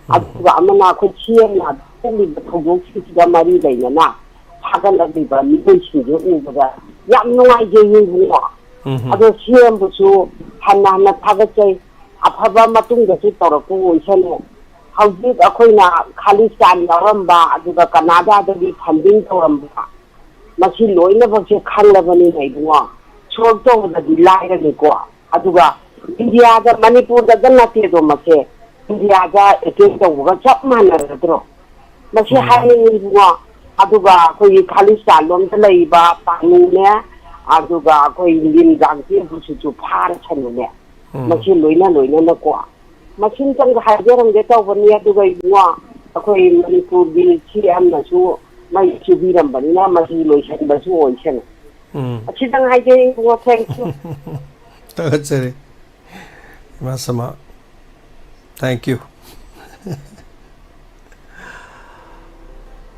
ꯎꯝ꯫ ꯑꯗꯨꯒ ꯑꯃꯅ ꯑꯩꯈꯣꯏ ꯁꯤ ꯑꯦꯝꯅ ꯊꯣꯛꯂꯤꯕ ꯊꯧꯗꯣꯛꯁꯤꯡꯁꯤꯒ ꯃꯔꯤ ꯂꯩꯅꯅ ꯊꯥꯒꯠꯂꯛꯂꯤꯕ ꯃꯤꯑꯣꯏꯁꯤꯡꯁꯦ ꯎꯕꯗ ꯌꯥꯝ ꯅꯨꯡꯉꯥꯏꯖꯩ, ꯏꯕꯨꯡꯉꯣ꯫ ꯎꯝ꯫ ꯑꯗꯣ ꯁꯤ ꯑꯦꯝꯕꯨꯁꯨ ꯍꯟꯅ ꯍꯟꯅ ꯊꯥꯒꯠꯆꯩ꯫ ꯑꯐꯕ ꯃꯇꯨꯡꯗꯁꯨ ꯇꯧꯔꯛꯄ ꯑꯣꯏꯁꯅꯨ꯫ ꯍꯧꯖꯤꯛ ꯑꯩꯈꯣꯏꯅ ꯈꯥꯂꯤꯁꯇꯥꯟ ꯌꯥꯎꯔꯝꯕ, ꯑꯗꯨꯒ ꯀꯅꯥꯗꯥꯗꯒꯤ ꯐꯟꯗꯤꯡ ꯇꯧꯔꯝꯕ, ꯃꯁꯤ ꯂꯣꯏꯅꯃꯛꯁꯦ ꯈꯪꯂꯕꯅꯤꯅ, ꯏꯕꯨꯡꯉꯣ, ꯁꯣꯜꯕ ꯇꯧꯕꯗꯗꯤ ꯂꯥꯏꯔꯅꯤꯀꯣ꯫ ꯑꯗꯨꯒ ꯏꯟꯗꯤꯌꯥꯗ, ꯃꯅꯤꯄꯨꯔꯗꯒ ꯅꯠꯇꯦꯗꯣ, ꯃꯁꯦ ꯏꯟꯗꯤꯌꯥꯗ ꯑꯦꯇꯦꯛ ꯇꯧꯕꯒ ꯆꯞ ꯃꯥꯟꯅꯔꯗ꯭ꯔꯣ? ꯃꯁꯤ ꯎꯝ꯫ ꯍꯥꯏꯅꯤꯡꯉꯤ, ꯏꯕꯨꯡꯉꯣ꯫ ꯑꯗꯨꯒ ꯑꯩꯈꯣꯏꯒꯤ ꯈꯥꯂꯤꯁꯇꯥꯟ ꯂꯣꯝꯗ ꯂꯩꯔꯤꯕ ꯄꯥꯡꯅꯨꯅꯦ, ꯑꯗꯨꯒ ꯑꯩꯈꯣꯏ ꯂꯤꯟ ꯒꯥꯡꯇꯦꯟꯗꯨꯁꯨ ꯐꯥꯔꯁꯅꯨꯅꯦ꯫ ꯎꯝ꯫ ꯃꯁꯤ ꯂꯣꯏꯅ ꯂꯣꯏꯅꯅꯀꯣ꯫ ꯃꯁꯤꯝꯇꯪꯒ ꯍꯥꯏꯖꯔꯝꯒꯦ ꯇꯧꯕꯅꯤ, ꯑꯗꯨꯒ ꯏꯕꯨꯡꯉꯣ, ꯑꯩꯈꯣꯏ ꯃꯅꯤꯄꯨꯔꯒꯤ ꯁꯤ ꯑꯦꯝꯅꯁꯨ ꯃꯩ ꯆꯨꯕꯤꯔꯝꯕꯅꯤꯅ ꯃꯁꯤ ꯂꯣꯏꯁꯤꯟꯕꯁꯨ ꯑꯣꯏꯁꯅꯨ꯫ ꯎꯝ꯫ ꯑꯁꯤꯗꯪ ꯍꯥꯏꯖꯩ, ꯏꯕꯨꯡꯉꯣ, thank you꯫ ꯊꯥꯒꯠꯆꯔꯤ꯫ ꯏꯃꯥ ꯁꯃꯥ, thank you꯫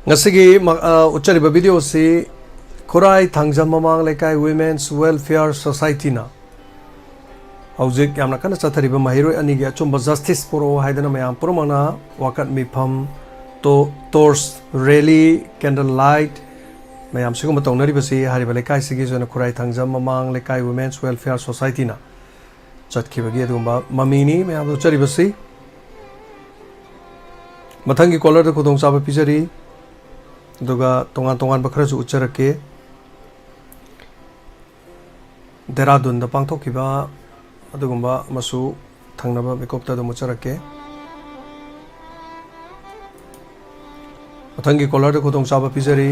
ꯉꯁꯤꯒꯤ ꯃ-, ꯑ, ꯎꯠꯆꯔꯤꯕ video ꯑꯁꯤ ꯈꯨꯔꯥꯏ ꯊꯥꯡꯖꯝ ꯃꯃꯥꯡ ꯂꯩꯀꯥꯏ Women's Welfare Society ꯅ ꯍꯧꯖꯤꯛ ꯌꯥꯝꯅ ꯀꯟꯅ ꯆꯠꯊꯔꯤꯕ ꯃꯍꯩꯔꯣꯏ ꯑꯅꯤꯒꯤ ꯑꯆꯨꯝꯕ justice ꯄꯨꯔꯛꯑꯣ ꯍꯥꯏꯗꯅ ꯃꯌꯥꯝ ꯄꯨꯝꯅꯃꯛꯅ ꯋꯥꯀꯠ ꯃꯤꯐꯝ, ꯇꯣ-, torch rally, candle light ꯃꯌꯥꯝ ꯁꯤꯒꯨꯝꯕ ꯇꯧꯅꯔꯤꯕꯁꯤ ꯍꯥꯏꯔꯤꯕ ꯂꯩꯀꯥꯏꯁꯤꯒꯤꯁꯨ ꯑꯣꯏꯅ ꯈꯨꯔꯥꯏ ꯊꯥꯡꯖꯝ ꯃꯃꯥꯡ ꯂꯩꯀꯥꯏ Women's Welfare Society ꯅ ꯆꯠꯈꯤꯕꯒꯤ ꯑꯗꯨꯒꯨꯝꯕ ꯃꯃꯤꯅꯤ ꯃꯌꯥꯝꯗ ꯎꯠꯆꯔꯤꯕꯁꯤ꯫ ꯃꯊꯪꯒꯤ ꯀꯣꯂꯔꯗ ꯈꯨꯗꯣꯡꯆꯥꯕ ꯄꯤꯖꯔꯤ, ꯑꯗꯨꯒ ꯇꯣꯉꯥꯟ ꯇꯣꯉꯥꯟꯕ ꯈꯔꯁꯨ ꯎꯠꯆꯔꯛꯀꯦ꯫ ꯗꯦꯔꯥꯗꯨꯟꯗ ꯄꯥꯡꯊꯣꯛꯈꯤꯕ ꯑꯗꯨꯒꯨꯝꯕ ꯑꯃꯁꯨ ꯊꯪꯅꯕ ꯃꯤꯀꯨꯞꯇ ꯑꯗꯨꯝ ꯎꯠꯆꯔꯛꯀꯦ꯫ ꯃꯊꯪꯒꯤ ꯀꯣꯂꯔꯗ ꯈꯨꯗꯣꯡꯆꯥꯕ ꯄꯤꯖꯔꯤ꯫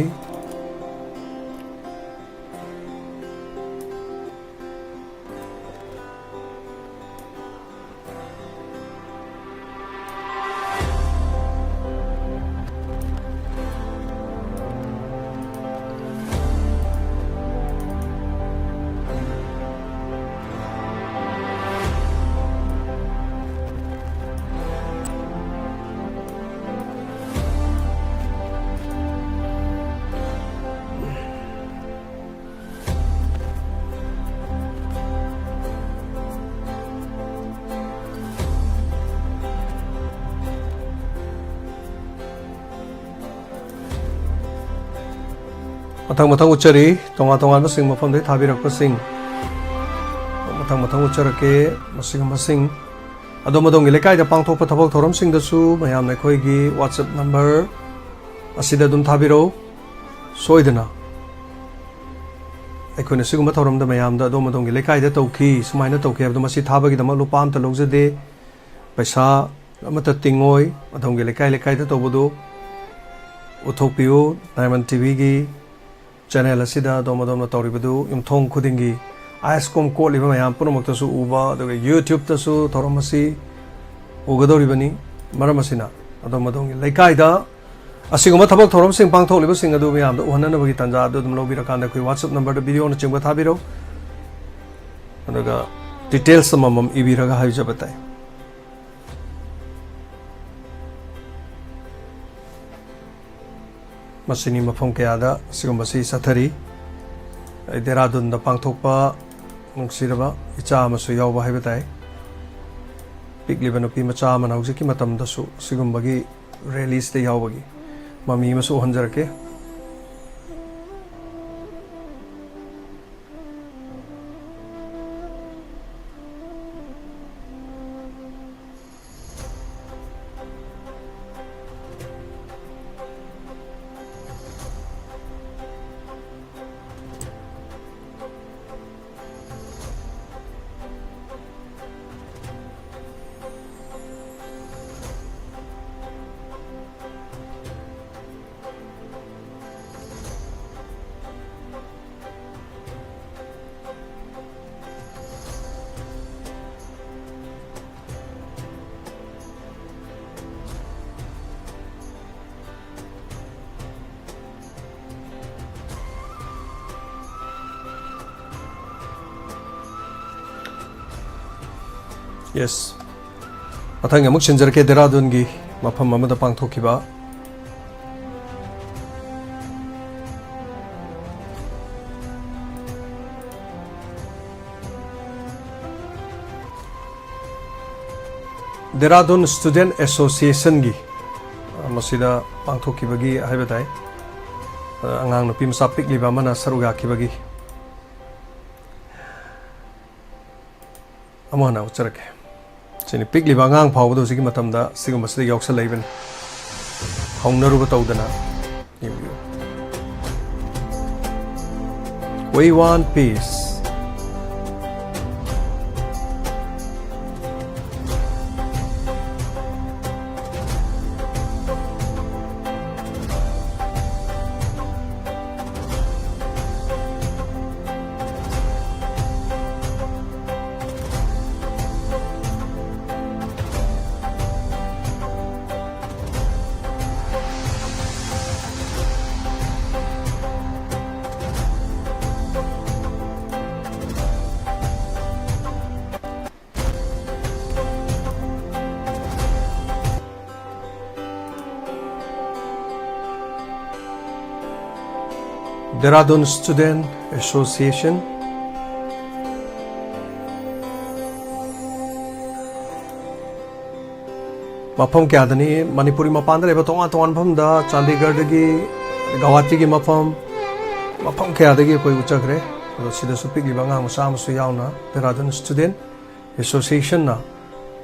ꯃꯊꯪ ꯃꯊꯪ ꯎꯠꯆꯔꯤ, ꯇꯣꯉꯥꯟ ꯇꯣꯉꯥꯟꯕꯁꯤꯡ ꯃꯐꯝꯗꯒꯤ ꯊꯥꯕꯤꯔꯛꯄꯁꯤꯡ꯫ ꯃꯊꯪ ꯃꯊꯪ ꯎꯠꯆꯔꯛꯀꯦ꯫ ꯃꯁꯤꯒꯨꯝꯕꯁꯤꯡ ꯑꯗꯣꯝ ꯑꯗꯣꯝꯒꯤ ꯂꯩꯀꯥꯏꯗ ꯄꯥꯡꯊꯣꯛꯄ ꯊꯕꯛ ꯊꯧꯔꯝꯁꯤꯡꯗꯁꯨ ꯃꯌꯥꯝꯅ ꯑꯩꯈꯣꯏꯒꯤ WhatsApp number ꯑꯁꯤꯗ ꯑꯗꯨꯝ ꯊꯥꯕꯤꯔꯛꯎ꯫ ꯁꯣꯏꯗꯅ ꯑꯩꯈꯣꯏꯅ ꯁꯤꯒꯨꯝꯕ ꯊꯧꯔꯝꯗ ꯃꯌꯥꯝꯗ ꯑꯗꯣꯝ ꯑꯗꯣꯝꯒꯤ ꯂꯩꯀꯥꯏꯗ ꯇꯧꯈꯤ, ꯁꯨꯃꯥꯏꯅ ꯇꯧꯈꯤ ꯍꯥꯏꯕꯗꯣ, ꯃꯁꯤ ꯊꯥꯕꯒꯤꯗꯃꯛ ꯂꯨꯄꯥ ꯑꯃꯠꯇ ꯂꯧꯖꯗꯦ, ꯄꯩꯁꯥ ꯑꯃꯠꯇ ꯇꯤꯡꯉꯣꯏ꯫ ꯑꯗꯣꯝꯒꯤ ꯂꯩꯀꯥꯏ ꯂꯩꯀꯥꯏꯗ ꯇꯧꯕꯗꯨ ꯎꯠꯊꯣꯛꯄꯤꯌꯨ꯫ ꯗꯥꯏꯃꯟ ꯇꯤꯚꯤꯒꯤ ꯆꯦꯅꯦꯜ ꯑꯁꯤꯗ ꯑꯗꯣꯝ ꯑꯗꯣꯝꯅ ꯇꯧꯔꯤꯕꯗꯨ ꯌꯨꯝꯊꯣꯡ ꯈꯨꯗꯤꯡꯒꯤ ꯑꯥꯏ ꯑꯦꯁ ꯀꯣꯝ ꯀꯣꯠꯂꯤꯕ ꯃꯌꯥꯝ ꯄꯨꯝꯅꯃꯛꯇꯁꯨ ꯎꯕ, ꯑꯗꯨꯒ YouTube-ꯇꯁꯨ ꯊꯧꯔꯝ ꯑꯁꯤ ꯎꯒꯗꯧꯔꯤꯕꯅꯤ꯫ ꯃꯔꯝ ꯑꯁꯤꯅ ꯑꯗꯣꯝ ꯑꯗꯣꯝꯒꯤ ꯂꯩꯀꯥꯏꯗ ꯑꯁꯤꯒꯨꯝꯕ ꯊꯕꯛ ꯊꯧꯔꯝꯁꯤꯡ ꯄꯥꯡꯊꯣꯛꯂꯤꯕꯁꯤꯡ ꯑꯗꯨ ꯃꯌꯥꯝꯗ ꯎꯍꯟꯅꯅꯕꯒꯤ ꯇꯥꯟꯖꯥ ꯑꯗꯨ ꯑꯗꯨꯝ ꯂꯧꯕꯤꯔꯀꯥꯟꯗ ꯑꯩꯈꯣꯏ WhatsApp number-ꯗ video-ꯅꯆꯤꯡꯕ ꯊꯥꯕꯤꯔꯛꯎ, ꯑꯗꯨꯒ details ꯑꯃꯃꯝ ꯏꯕꯤꯔꯒ ꯍꯥꯏꯖꯕ ꯇꯥꯏ꯫ ꯃꯁꯤꯅꯤ ꯃꯐꯝ ꯀꯌꯥꯗ ꯑꯁꯤꯒꯨꯝꯕꯁꯤ ꯆꯠꯊꯔꯤ꯫ ꯑꯩ ꯗꯦꯔꯥꯗꯨꯟꯗ ꯄꯥꯡꯊꯣꯛꯄ ꯅꯨꯡꯁꯤꯔꯕ ꯏꯆꯥ ꯑꯃꯁꯨ ꯌꯥꯎꯕ ꯍꯥꯏꯕ ꯇꯥꯏ꯫ ꯄꯤꯛꯂꯤꯕ ꯅꯨꯄꯤ ꯃꯆꯥ ꯑꯃꯅ ꯍꯧꯖꯤꯛꯀꯤ ꯃꯇꯝꯗꯁꯨ ꯑꯁꯤꯒꯨꯝꯕꯒꯤ rally-ꯁꯤꯗ ꯌꯥꯎꯕꯒꯤ ꯃꯃꯤ ꯑꯃꯁꯨ ꯎꯍꯟꯖꯔꯛꯀꯦ꯫ Yes. ꯃꯊꯪ ꯑꯃꯨꯛ ꯁꯤꯟꯖꯔꯛꯀꯦ, ꯗꯦꯔꯥꯗꯨꯟꯒꯤ ꯃꯐꯝ ꯑꯃꯗ ꯄꯥꯡꯊꯣꯛꯈꯤꯕ꯫ ꯗꯦꯔꯥꯗꯨꯟ Student Associationꯒꯤ, ꯑ, ꯃꯁꯤꯗ ꯄꯥꯡꯊꯣꯛꯈꯤꯕꯒꯤ ꯍꯥꯏꯕ ꯇꯥꯏ, ꯑ, ꯑꯉꯥꯡ ꯅꯨꯄꯤ ꯃꯆꯥ ꯄꯤꯛꯂꯤꯕ ꯑꯃꯅ ꯁꯔꯨꯛ ꯌꯥꯈꯤꯕꯒꯤ꯫ ꯑꯃꯨꯛ ꯍꯟꯅ ꯎꯠꯆꯔꯛꯀꯦ꯫ ꯁꯤꯅꯤ, ꯄꯤꯛꯂꯤꯕ ꯑꯉꯥꯡ ꯐꯥꯎꯕꯗ ꯍꯧꯖꯤꯛꯀꯤ ꯃꯇꯝꯗ ꯁꯤꯒꯨꯝꯕꯁꯤꯗ ꯌꯥꯎꯁꯜꯂꯛꯏꯕꯅꯤ꯫ ꯍꯧꯅꯔꯨꯕ ꯇꯧꯗꯅ ꯌꯦꯡꯕꯤꯌꯨ꯫ We want peace. Dehradun Student Association꯫ ꯃꯐꯝ ꯀꯌꯥꯗꯅꯤ, ꯃꯅꯤꯄꯨꯔꯒꯤ ꯃꯄꯥꯟꯗ ꯂꯩꯕ ꯇꯣꯉꯥꯟ ꯇꯣꯉꯥꯟꯕ ꯃꯐꯝꯗ, ꯆꯥꯟꯗꯤꯒꯔꯗꯒꯤ, ꯒꯧꯍꯥꯇꯤꯒꯤ ꯃꯐꯝ, ꯃꯐꯝ ꯀꯌꯥꯗꯒꯤ ꯑꯩꯈꯣꯏ ꯎꯠꯆꯈ꯭ꯔꯦ꯫ ꯑꯗꯣ ꯁꯤꯗꯁꯨ ꯄꯤꯛꯂꯤꯕ ꯑꯉꯥꯡ ꯃꯆꯥ ꯑꯃꯁꯨ ꯌꯥꯎꯅ Dehradun Student Associationꯅ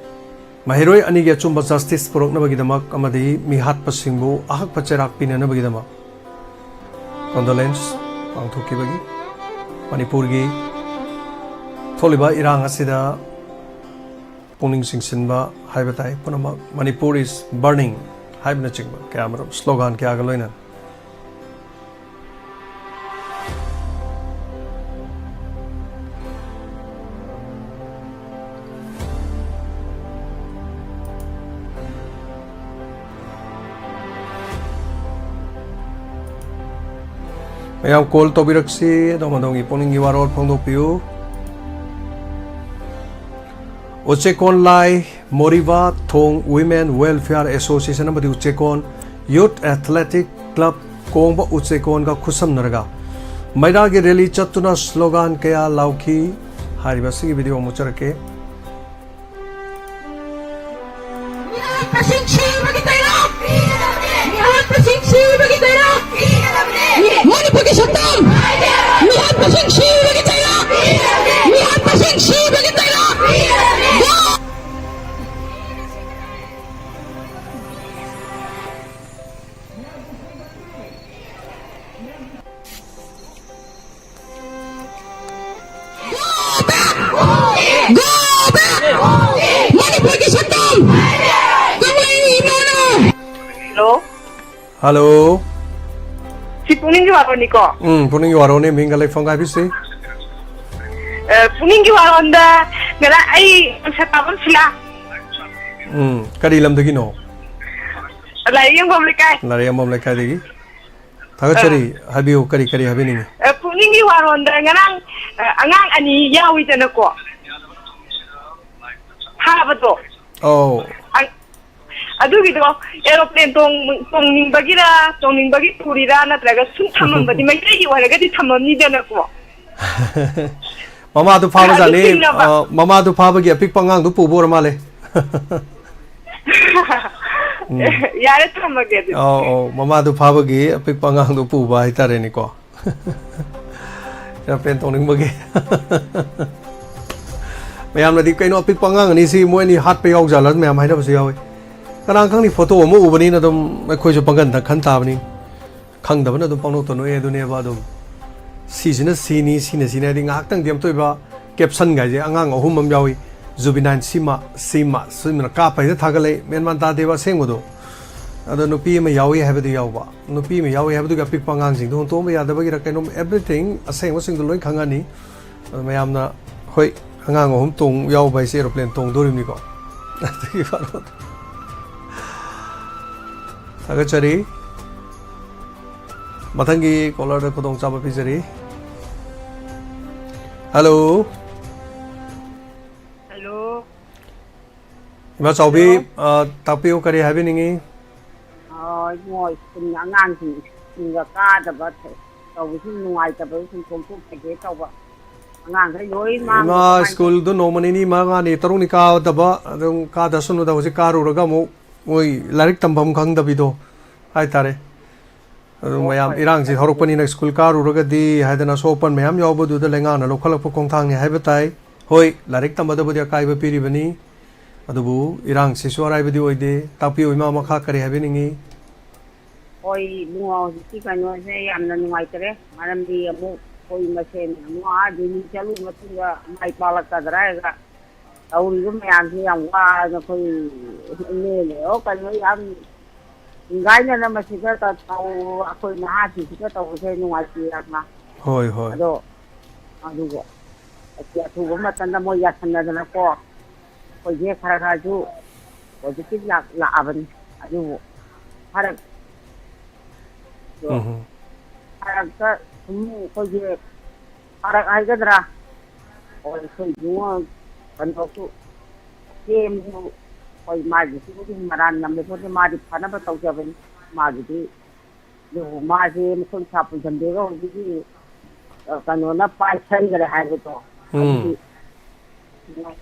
ꯃꯍꯩꯔꯣꯏ ꯑꯅꯤꯒꯤ ꯑꯆꯨꯝꯕ justice ꯄꯨꯔꯛꯅꯕꯒꯤꯗꯃꯛ ꯑꯃꯗꯤ ꯃꯤꯍꯥꯠꯄꯁꯤꯡꯕꯨ ꯑꯍꯛꯄ ꯆꯩꯔꯥꯛ ꯄꯤꯅꯅꯕꯒꯤꯗꯃꯛ condolence ꯄꯥꯡꯊꯣꯛꯈꯤꯕꯒꯤ, ꯃꯅꯤꯄꯨꯔꯒꯤ ꯊꯣꯛꯂꯤꯕ ꯏꯔꯥꯡ ꯑꯁꯤꯗ ꯄꯨꯛꯅꯤꯡ ꯆꯤꯡꯁꯤꯟꯕ ꯍꯥꯏꯕ ꯇꯥꯏ꯫ ꯄꯨꯝꯅꯃꯛ "Manipur is burning" ꯍꯥꯏꯕꯅꯆꯤꯡꯕ ꯀꯌꯥꯃꯔꯨꯝ slogan ꯀꯌꯥꯒ ꯂꯣꯏꯅꯅ꯫ ꯃꯌꯥꯝ call ꯇꯧꯕꯤꯔꯛꯁꯤ, ꯑꯗꯣꯝ ꯑꯗꯣꯝꯒꯤ ꯄꯨꯛꯅꯤꯡꯒꯤ ꯋꯥꯔꯣꯜ ꯐꯣꯡꯗꯣꯛꯄꯤꯌꯨ꯫ ꯎꯆꯦꯀꯣꯟ ꯂꯥꯏ ꯃꯣꯔꯤꯕꯥ ꯊꯣꯡ Women Welfare Association ꯑꯃꯗꯤ ꯎꯆꯦꯀꯣꯟ Youth Athletic Club ꯀꯣꯡꯕ ꯎꯆꯦꯀꯣꯟꯒ ꯈꯨꯠꯁꯝꯅꯔꯒ ꯃꯩꯔꯥꯒꯤ ꯔꯦꯂꯤ ꯆꯠꯇꯨꯅ ꯁ꯭ꯂꯣꯒꯥꯟ ꯀꯌꯥ ꯂꯥꯎꯈꯤ꯫ ꯍꯥꯏꯔꯤꯕ ꯑꯁꯤꯒꯤ ꯚꯤꯗꯤꯑꯣ ꯑꯃꯨꯛ ꯆꯠꯂꯛꯀꯦ꯫ ꯃꯤꯍꯥꯠꯄꯁꯤꯡ ꯁꯤꯕꯒꯤ ꯆꯩꯔꯥꯛ! ꯃꯤꯍꯥꯠꯄꯁꯤꯡ ꯁꯤꯕꯒꯤ ꯆꯩꯔꯥꯛ! ꯃꯅꯤꯄꯨꯔꯒꯤ ꯁꯛꯇꯝ! ꯃꯤꯍꯥꯠꯄꯁꯤꯡ ꯁꯤꯕꯒꯤ ꯆꯩꯔꯥꯛ! ꯃꯤꯍꯥꯠꯄꯁꯤꯡ ꯁꯤꯕꯒꯤ ꯆꯩꯔꯥꯛ! Go back! ꯃꯅꯤꯄꯨꯔꯒꯤ ꯁꯛꯇꯝ! ꯀꯪꯂꯩ ꯏꯃꯥꯅ! Hello꯫ Hello꯫ ꯁꯤ ꯄꯨꯛꯅꯤꯡꯒꯤ ꯋꯥꯔꯣꯜꯅꯤꯀꯣ? ꯎꯝ, ꯄꯨꯛꯅꯤꯡꯒꯤ ꯋꯥꯔꯣꯜꯅꯤ, ꯃꯤꯡꯒ ꯂꯩꯐꯝꯒ ꯍꯥꯏꯕꯤꯁꯤ꯫ ꯑ, ꯄꯨꯛꯅꯤꯡꯒꯤ ꯋꯥꯔꯣꯜꯗ ꯉꯔꯥꯡ ꯑꯩ ꯁꯇꯥꯕꯝ ꯁꯤꯂꯥ꯫ ꯎꯝ, ꯀꯔꯤ ꯂꯝꯗꯒꯤꯅꯣ? ꯂꯥꯏꯔꯤꯛ ꯌꯣꯟꯐꯝ ꯂꯩꯀꯥꯏ꯫ ꯂꯥꯏꯔꯤꯛ ꯌꯣꯟꯐꯝ ꯂꯩꯀꯥꯏꯗꯒꯤ꯫ ꯊꯥꯒꯠꯆꯔꯤ꯫ ꯑ꯫ ꯍꯥꯏꯕꯤꯌꯨ, ꯀꯔꯤ, ꯀꯔꯤ ꯍꯥꯏꯕꯤꯅꯤꯡꯉꯤ? ꯑ, ꯄꯨꯛꯅꯤꯡꯒꯤ ꯋꯥꯔꯣꯜꯗ ꯉꯔꯥꯡ, ꯑ, ꯑꯉꯥꯡ ꯑꯅꯤ ꯌꯥꯎꯏꯗꯅꯀꯣ꯫ ꯐꯥꯕꯗꯣ꯫ ꯑꯧ꯫ ꯑ-, ꯑꯗꯨꯒꯤꯗꯣ aeroplane ꯇꯣꯡ-, ꯇꯣꯡꯅꯤꯡꯕꯒꯤꯔ, ꯇꯣꯡꯅꯤꯡꯕꯒꯤ ꯄꯨꯔꯤꯔꯥ, ꯅꯠꯇ꯭ꯔꯒ ꯁꯨꯝ ꯊꯝꯃꯝꯕꯗꯤ, ꯃꯩꯇꯩꯒꯤ ꯑꯣꯏꯔꯒꯗꯤ ꯊꯝꯃꯝꯅꯤꯗꯅꯀꯣ꯫ ꯃꯃꯥꯗꯨ ꯐꯥꯕꯖꯥꯠꯅꯤ꯫ ꯑꯗꯨ ꯆꯤꯡꯅꯕ꯫ ꯑ, ꯃꯃꯥꯗꯨ ꯐꯥꯕꯒꯤ ꯑꯄꯤꯛꯄ ꯑꯉꯥꯡꯗꯨ ꯄꯨꯕ ꯑꯣꯏꯔ ꯃꯥꯜꯂꯦ꯫ ꯎꯝ꯫ ꯌꯥꯔꯦ, ꯊꯝꯃꯒꯦ ꯑꯗꯨꯗꯤ꯫ ꯑꯧ, ꯑꯧ, ꯃꯃꯥꯗꯨ ꯐꯥꯕꯒꯤ ꯑꯄꯤꯛꯄ ꯑꯉꯥꯡꯗꯨ ꯄꯨꯕ ꯍꯥꯏꯇꯥꯔꯦꯅꯦꯀꯣ꯫ Aeroplane ꯇꯣꯡꯅꯤꯡꯕꯒꯤ꯫ ꯃꯌꯥꯝꯅꯗꯤ, "ꯀꯩꯅꯣ, ꯑꯄꯤꯛꯄ ꯑꯉꯥꯡ ꯑꯅꯤꯁꯤ ꯃꯣꯏ ꯑꯅꯤ ꯍꯥꯠꯄ ꯌꯥꯎꯖꯥꯠꯂ?" ꯃꯌꯥꯝ ꯍꯥꯏꯅꯕꯁꯨ ꯌꯥꯎꯏ꯫ ꯀꯅꯥ ꯈꯪꯅꯤ, ꯐꯣꯇꯣ ꯑꯃ ꯎꯕꯅꯤꯅ ꯑꯗꯨꯝ ꯑꯩꯈꯣꯏꯁꯨ ꯄꯪꯒꯟꯗ ꯈꯟ ꯇꯥꯕꯅꯤ꯫ ꯈꯪꯗꯕꯅ ꯑꯗꯨꯝ ꯄꯪꯅꯣꯛꯇ ꯅꯣꯛꯑꯦ ꯑꯗꯨꯅꯦꯕ꯫ ꯑꯗꯨꯝ ꯁꯤꯁꯤꯅ ꯁꯤꯅꯤ, ꯁꯤꯅ ꯁꯤꯅꯤ ꯍꯥꯏꯗꯤ ꯉꯥꯏꯍꯥꯛꯇꯪꯗꯤ ꯑꯝꯇ ꯑꯣꯏꯕ caption ꯒꯥꯏꯁꯦ ꯑꯉꯥꯡ ꯑꯍꯨꯝ ꯑꯃ ꯌꯥꯎꯏ, juvenile ꯁꯤꯃ, ꯁꯤꯃ, ꯁꯤꯃꯅ ꯀꯥꯞꯄ ꯍꯦꯛꯇ ꯊꯥꯒꯠꯂꯛꯏ, ꯃꯦꯟ ꯃꯥꯟ ꯇꯥꯗꯦꯕ ꯑꯁꯦꯡꯕꯗꯣ꯫ ꯑꯗꯣ ꯅꯨꯄꯤ ꯑꯃ ꯌꯥꯎꯏ ꯍꯥꯏꯕꯗꯤ ꯌꯥꯎꯕ, ꯅꯨꯄꯤ ꯑꯃ ꯌꯥꯎꯏ ꯍꯥꯏꯕꯗꯨꯒꯤ ꯑꯄꯤꯛꯄ ꯑꯉꯥꯡꯁꯤꯡꯗꯣ ꯍꯨꯟꯇꯣꯛꯑꯝꯕ ꯌꯥꯗꯕꯒꯤꯔ ꯀꯩꯅꯣꯝ, everything ꯑꯁꯦꯡꯕꯁꯤꯡꯗꯣ ꯂꯣꯏ ꯈꯪꯉꯅꯤ꯫ ꯑꯗꯣ ꯃꯌꯥꯝꯅ, ꯍꯣꯏ, ꯑꯉꯥꯡ ꯑꯍꯨꯝ ꯇꯣꯡ ꯌꯥꯎꯕ ꯍꯥꯏꯁꯦ aeroplane ꯇꯣꯡꯗꯣꯔꯤꯕꯅꯤꯀꯣ꯫ ꯑꯗꯨꯒꯤ ꯋꯥꯔꯣꯜ꯫ ꯊꯥꯒꯠꯆꯔꯤ꯫ ꯃꯊꯪꯒꯤ caller ꯗ ꯈꯨꯗꯣꯡꯆꯥꯕ ꯄꯤꯖꯔꯤ꯫ Hello꯫ Hello꯫ ꯏꯃꯥ ꯆꯥꯎꯕꯤ, ꯑ, ꯇꯥꯛꯄꯤꯌꯨ, ꯀꯔꯤ ꯍꯥꯏꯕꯤꯅꯤꯡꯉꯤ? ꯑ, ꯏꯕꯨꯡꯉꯣ, ꯁ꯭ꯀꯨꯜ ꯑꯉꯥꯡꯁꯤꯡ ꯁ꯭ꯀꯨꯜꯒ ꯀꯥꯗꯕ ꯇꯧꯕꯁꯤ ꯅꯨꯡꯉꯥꯏꯇꯕ ꯁꯨꯝ ꯐꯣꯡꯗꯣꯛꯆꯒꯦ ꯇꯧꯕ꯫ ꯑꯉꯥꯡꯈꯩ ꯂꯣꯏ ꯃꯥꯡꯉꯦ꯫ ꯏꯃꯥ, ꯀꯃꯥꯏꯅ ꯁ꯭ꯀꯨꯜꯗꯨ ꯅꯣꯡꯃ ꯅꯤꯅꯤ, ꯃꯉꯥꯅꯤ, ꯇꯔꯨꯛꯅꯤ ꯀꯥꯗꯕ, ꯑꯗꯨꯝ ꯀꯥꯗꯁꯅꯨꯗ, ꯍꯧꯖꯤꯛ ꯀꯥꯔꯨꯔꯒ ꯑꯃꯨꯛ ꯃꯣꯏ ꯂꯥꯏꯔꯤꯛ ꯇꯝꯐꯝ ꯈꯪꯗꯕꯤꯗꯣ ꯍꯥꯏꯇꯥꯔꯦ꯫ ꯑꯗꯨ ꯍꯣꯏ, ꯃꯌꯥꯝ ꯍꯣꯏ꯫ ꯏꯔꯥꯡꯁꯤ ꯍꯧꯔꯛꯄꯅꯤꯅ ꯁ꯭ꯀꯨꯜ ꯀꯥꯔꯨꯔꯒꯗꯤ ꯍꯥꯏꯗꯅ ꯑꯁꯣꯛ ꯑꯄꯟ ꯃꯌꯥꯝ ꯌꯥꯎꯕꯗꯨꯗ ꯂꯩꯉꯥꯛꯅ ꯂꯧꯈꯠꯂꯛꯄ ꯈꯣꯡꯊꯥꯡꯅꯤ ꯍꯥꯏꯕ ꯇꯥꯏ꯫ ꯍꯣꯏ, ꯂꯥꯏꯔꯤꯛ ꯇꯝꯕꯗꯕꯨꯗꯤ ꯑꯀꯥꯏꯕ ꯄꯤꯔꯤꯕꯅꯤ, ꯑꯗꯨꯕꯨ ꯏꯔꯥꯡꯁꯤꯁꯨ ꯑꯔꯥꯏꯕꯗꯤ ꯑꯣꯏꯗꯦ꯫ ꯇꯥꯛꯄꯤꯌꯨ ꯏꯃꯥ, ꯃꯈꯥ ꯀꯔꯤ ꯍꯥꯏꯕꯤꯅꯤꯡꯉꯤ? ꯍꯣꯏ ꯏꯕꯨꯡꯉꯣ, ꯍꯧꯖꯤꯛꯀꯤ ꯀꯩꯅꯣꯁꯦ ꯌꯥꯝꯅ ꯅꯨꯡꯉꯥꯏꯇꯔꯦ, ꯃꯔꯝꯗꯤ ꯑꯃꯨꯛ ꯑꯩꯈꯣꯏ ꯃꯁꯦꯟ ꯑꯃꯨꯛ ꯑꯥ ꯗꯤꯜꯂꯤ ꯆꯠꯂꯨꯕ ꯃꯇꯨꯡꯗ ꯃꯥꯏ ꯄꯥꯛꯂꯛꯀꯗ꯭ꯔꯥ ꯍꯥꯏꯔꯒ ꯇꯧꯔꯤꯕ ꯃꯌꯥꯝꯁꯦ ꯌꯥꯝ ꯋꯥꯅ ꯑꯩꯈꯣꯏ ꯑꯦꯝ ꯑꯦꯜ ꯑꯦ ꯑꯣ ꯀꯩꯅꯣ ꯌꯥꯝ ꯅꯤꯡꯒꯥꯏꯅꯅ ꯃꯁꯤꯗ ꯇꯧ-, ꯑꯩꯈꯣꯏ ꯅꯍꯥꯁꯤꯡꯁꯤꯗ ꯇꯧꯕꯁꯦ ꯅꯨꯡꯉꯥꯏꯇꯦ ꯌꯥꯝꯅ꯫ ꯍꯣꯏ, ꯍꯣꯏ꯫ ꯑꯗꯣ ꯑꯗꯨꯒ ꯑꯊꯨꯕ ꯃꯇꯝꯗ ꯃꯣꯏ ꯌꯥꯁꯟꯅꯗꯅꯀꯣ ꯑꯩꯈꯣꯏꯁꯦ ꯈꯔ ꯈꯔꯁꯨ ꯄꯣꯖꯤꯇꯤꯚ ꯂꯥꯛ-, ꯂꯥꯛꯑꯕꯅꯤ꯫ ꯑꯗꯨꯕꯨ ꯐꯔꯛ ꯎꯝ꯫ ꯐꯔꯛꯇ ꯁꯨꯝ ꯑꯩꯈꯣꯏꯒꯤ ꯐꯔꯛ ꯍꯥꯏꯒꯗ꯭ꯔꯥ? ꯍꯣꯏ, ꯑꯩꯈꯣꯏ ꯏꯕꯨꯡꯉꯣ ꯀꯩꯅꯣꯁꯨ ꯁꯦꯝꯁꯨ ꯍꯣꯏ ꯃꯥꯒꯤꯁꯤꯕꯨꯗꯤ ꯃꯔꯥꯟ ꯅꯝꯃꯦ ꯈꯣꯠꯇꯦ, ꯃꯥꯗꯤ ꯐꯅꯕ ꯇꯧꯖꯕꯅꯤ꯫ ꯃꯥꯒꯤꯗꯤ ꯑꯗꯨꯕꯨ ꯃꯥꯁꯦ ꯃꯈꯣꯏ ꯁꯥ ꯄꯨꯟꯁꯤꯟꯕꯤꯔꯒ ꯍꯧꯖꯤꯛꯀꯤ, ꯑ, ꯀꯩꯅꯣꯅ ꯄꯥꯏꯁꯟꯈ꯭ꯔꯦ ꯍꯥꯏꯕꯗꯣ꯫ ꯎꯝ꯫ ꯑꯗꯨꯗꯤ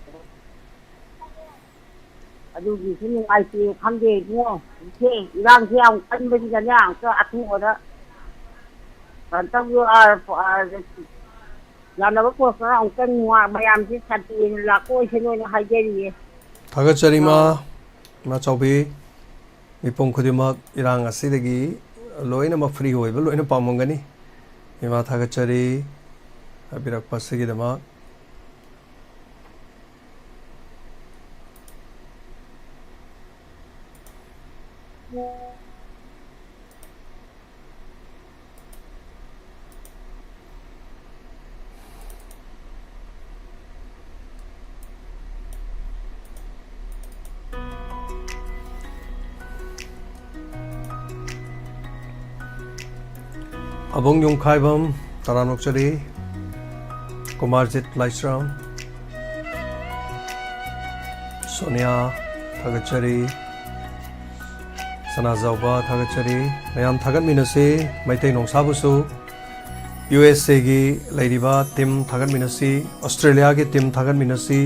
ꯑꯗꯨꯒꯤꯁꯨ ꯅꯨꯡꯉꯥꯏꯇꯦ, ꯈꯪꯗꯦ ꯏꯕꯨꯡꯉꯣ꯫ ꯏꯆꯦ, ꯏꯔꯥꯡꯁꯦ ꯌꯥꯝ ꯀꯟꯕꯁꯤꯗꯅꯦ, ꯑꯝꯇ ꯑꯊꯨꯕꯗ ꯀꯩꯅꯣ ꯇꯧꯕꯤꯌꯨ, ꯑ, ꯑ, ꯌꯥꯅꯕ ꯄꯣꯠ ꯈꯔ ꯑꯃꯨꯛꯇꯪ ꯅꯨꯡꯉꯥꯏ-, ꯃꯌꯥꯝꯁꯦ ꯁꯥꯟꯇꯤ ꯑꯣꯏꯅ ꯂꯥꯛꯄ ꯑꯣꯏꯁꯅꯨ ꯍꯥꯏꯅ ꯍꯥꯏꯖꯔꯤꯌꯦ꯫ ꯊꯥꯒꯠꯆꯔꯤ, ꯏꯃꯥ꯫ ꯑꯥ꯫ ꯏꯃꯥ ꯆꯥꯎꯕꯤ, ꯃꯤꯄꯨꯝ ꯈꯨꯗꯤꯡꯃꯛ ꯏꯔꯥꯡ ꯑꯁꯤꯗꯒꯤ ꯂꯣꯏꯅꯃꯛ ꯐ꯭ꯔꯤ ꯑꯣꯏꯕ ꯂꯣꯏꯅ ꯄꯥꯝꯃꯝꯒꯅꯤ꯫ ꯏꯃꯥ, ꯊꯥꯒꯠꯆꯔꯤ ꯍꯥꯏꯕꯤꯔꯛꯄ ꯑꯁꯤꯒꯤꯗꯃꯛ꯫ ꯑꯕꯨꯡ ꯌꯨꯝꯈꯥꯏꯕꯝ, ꯇꯔꯥꯝꯅ ꯑꯣꯛꯆꯔꯤ꯫ ꯀꯨꯃꯥꯔꯖꯤꯠ ꯂꯥꯏꯁ꯭ꯔꯝ, ꯁꯣꯅꯤꯌꯥ, ꯊꯥꯒꯠꯆꯔꯤ꯫ ꯁꯅꯥꯖꯥꯎꯕ ꯊꯥꯒꯠꯆꯔꯤ꯫ ꯃꯌꯥꯝ ꯊꯥꯒꯠꯃꯤꯟꯅꯁꯤ꯫ ꯃꯩꯇꯩ ꯅꯣꯡꯁꯥꯕꯨꯁꯨ ꯌꯨ ꯑꯦꯁ ꯑꯦꯒꯤ ꯂꯩꯔꯤꯕ ꯇꯤꯝ ꯊꯥꯒꯠꯃꯤꯟꯅꯁꯤ, ꯑꯣꯁꯇ꯭ꯔꯦꯂꯤꯌꯥꯒꯤ ꯇꯤꯝ ꯊꯥꯒꯠꯃꯤꯟꯅꯁꯤ꯫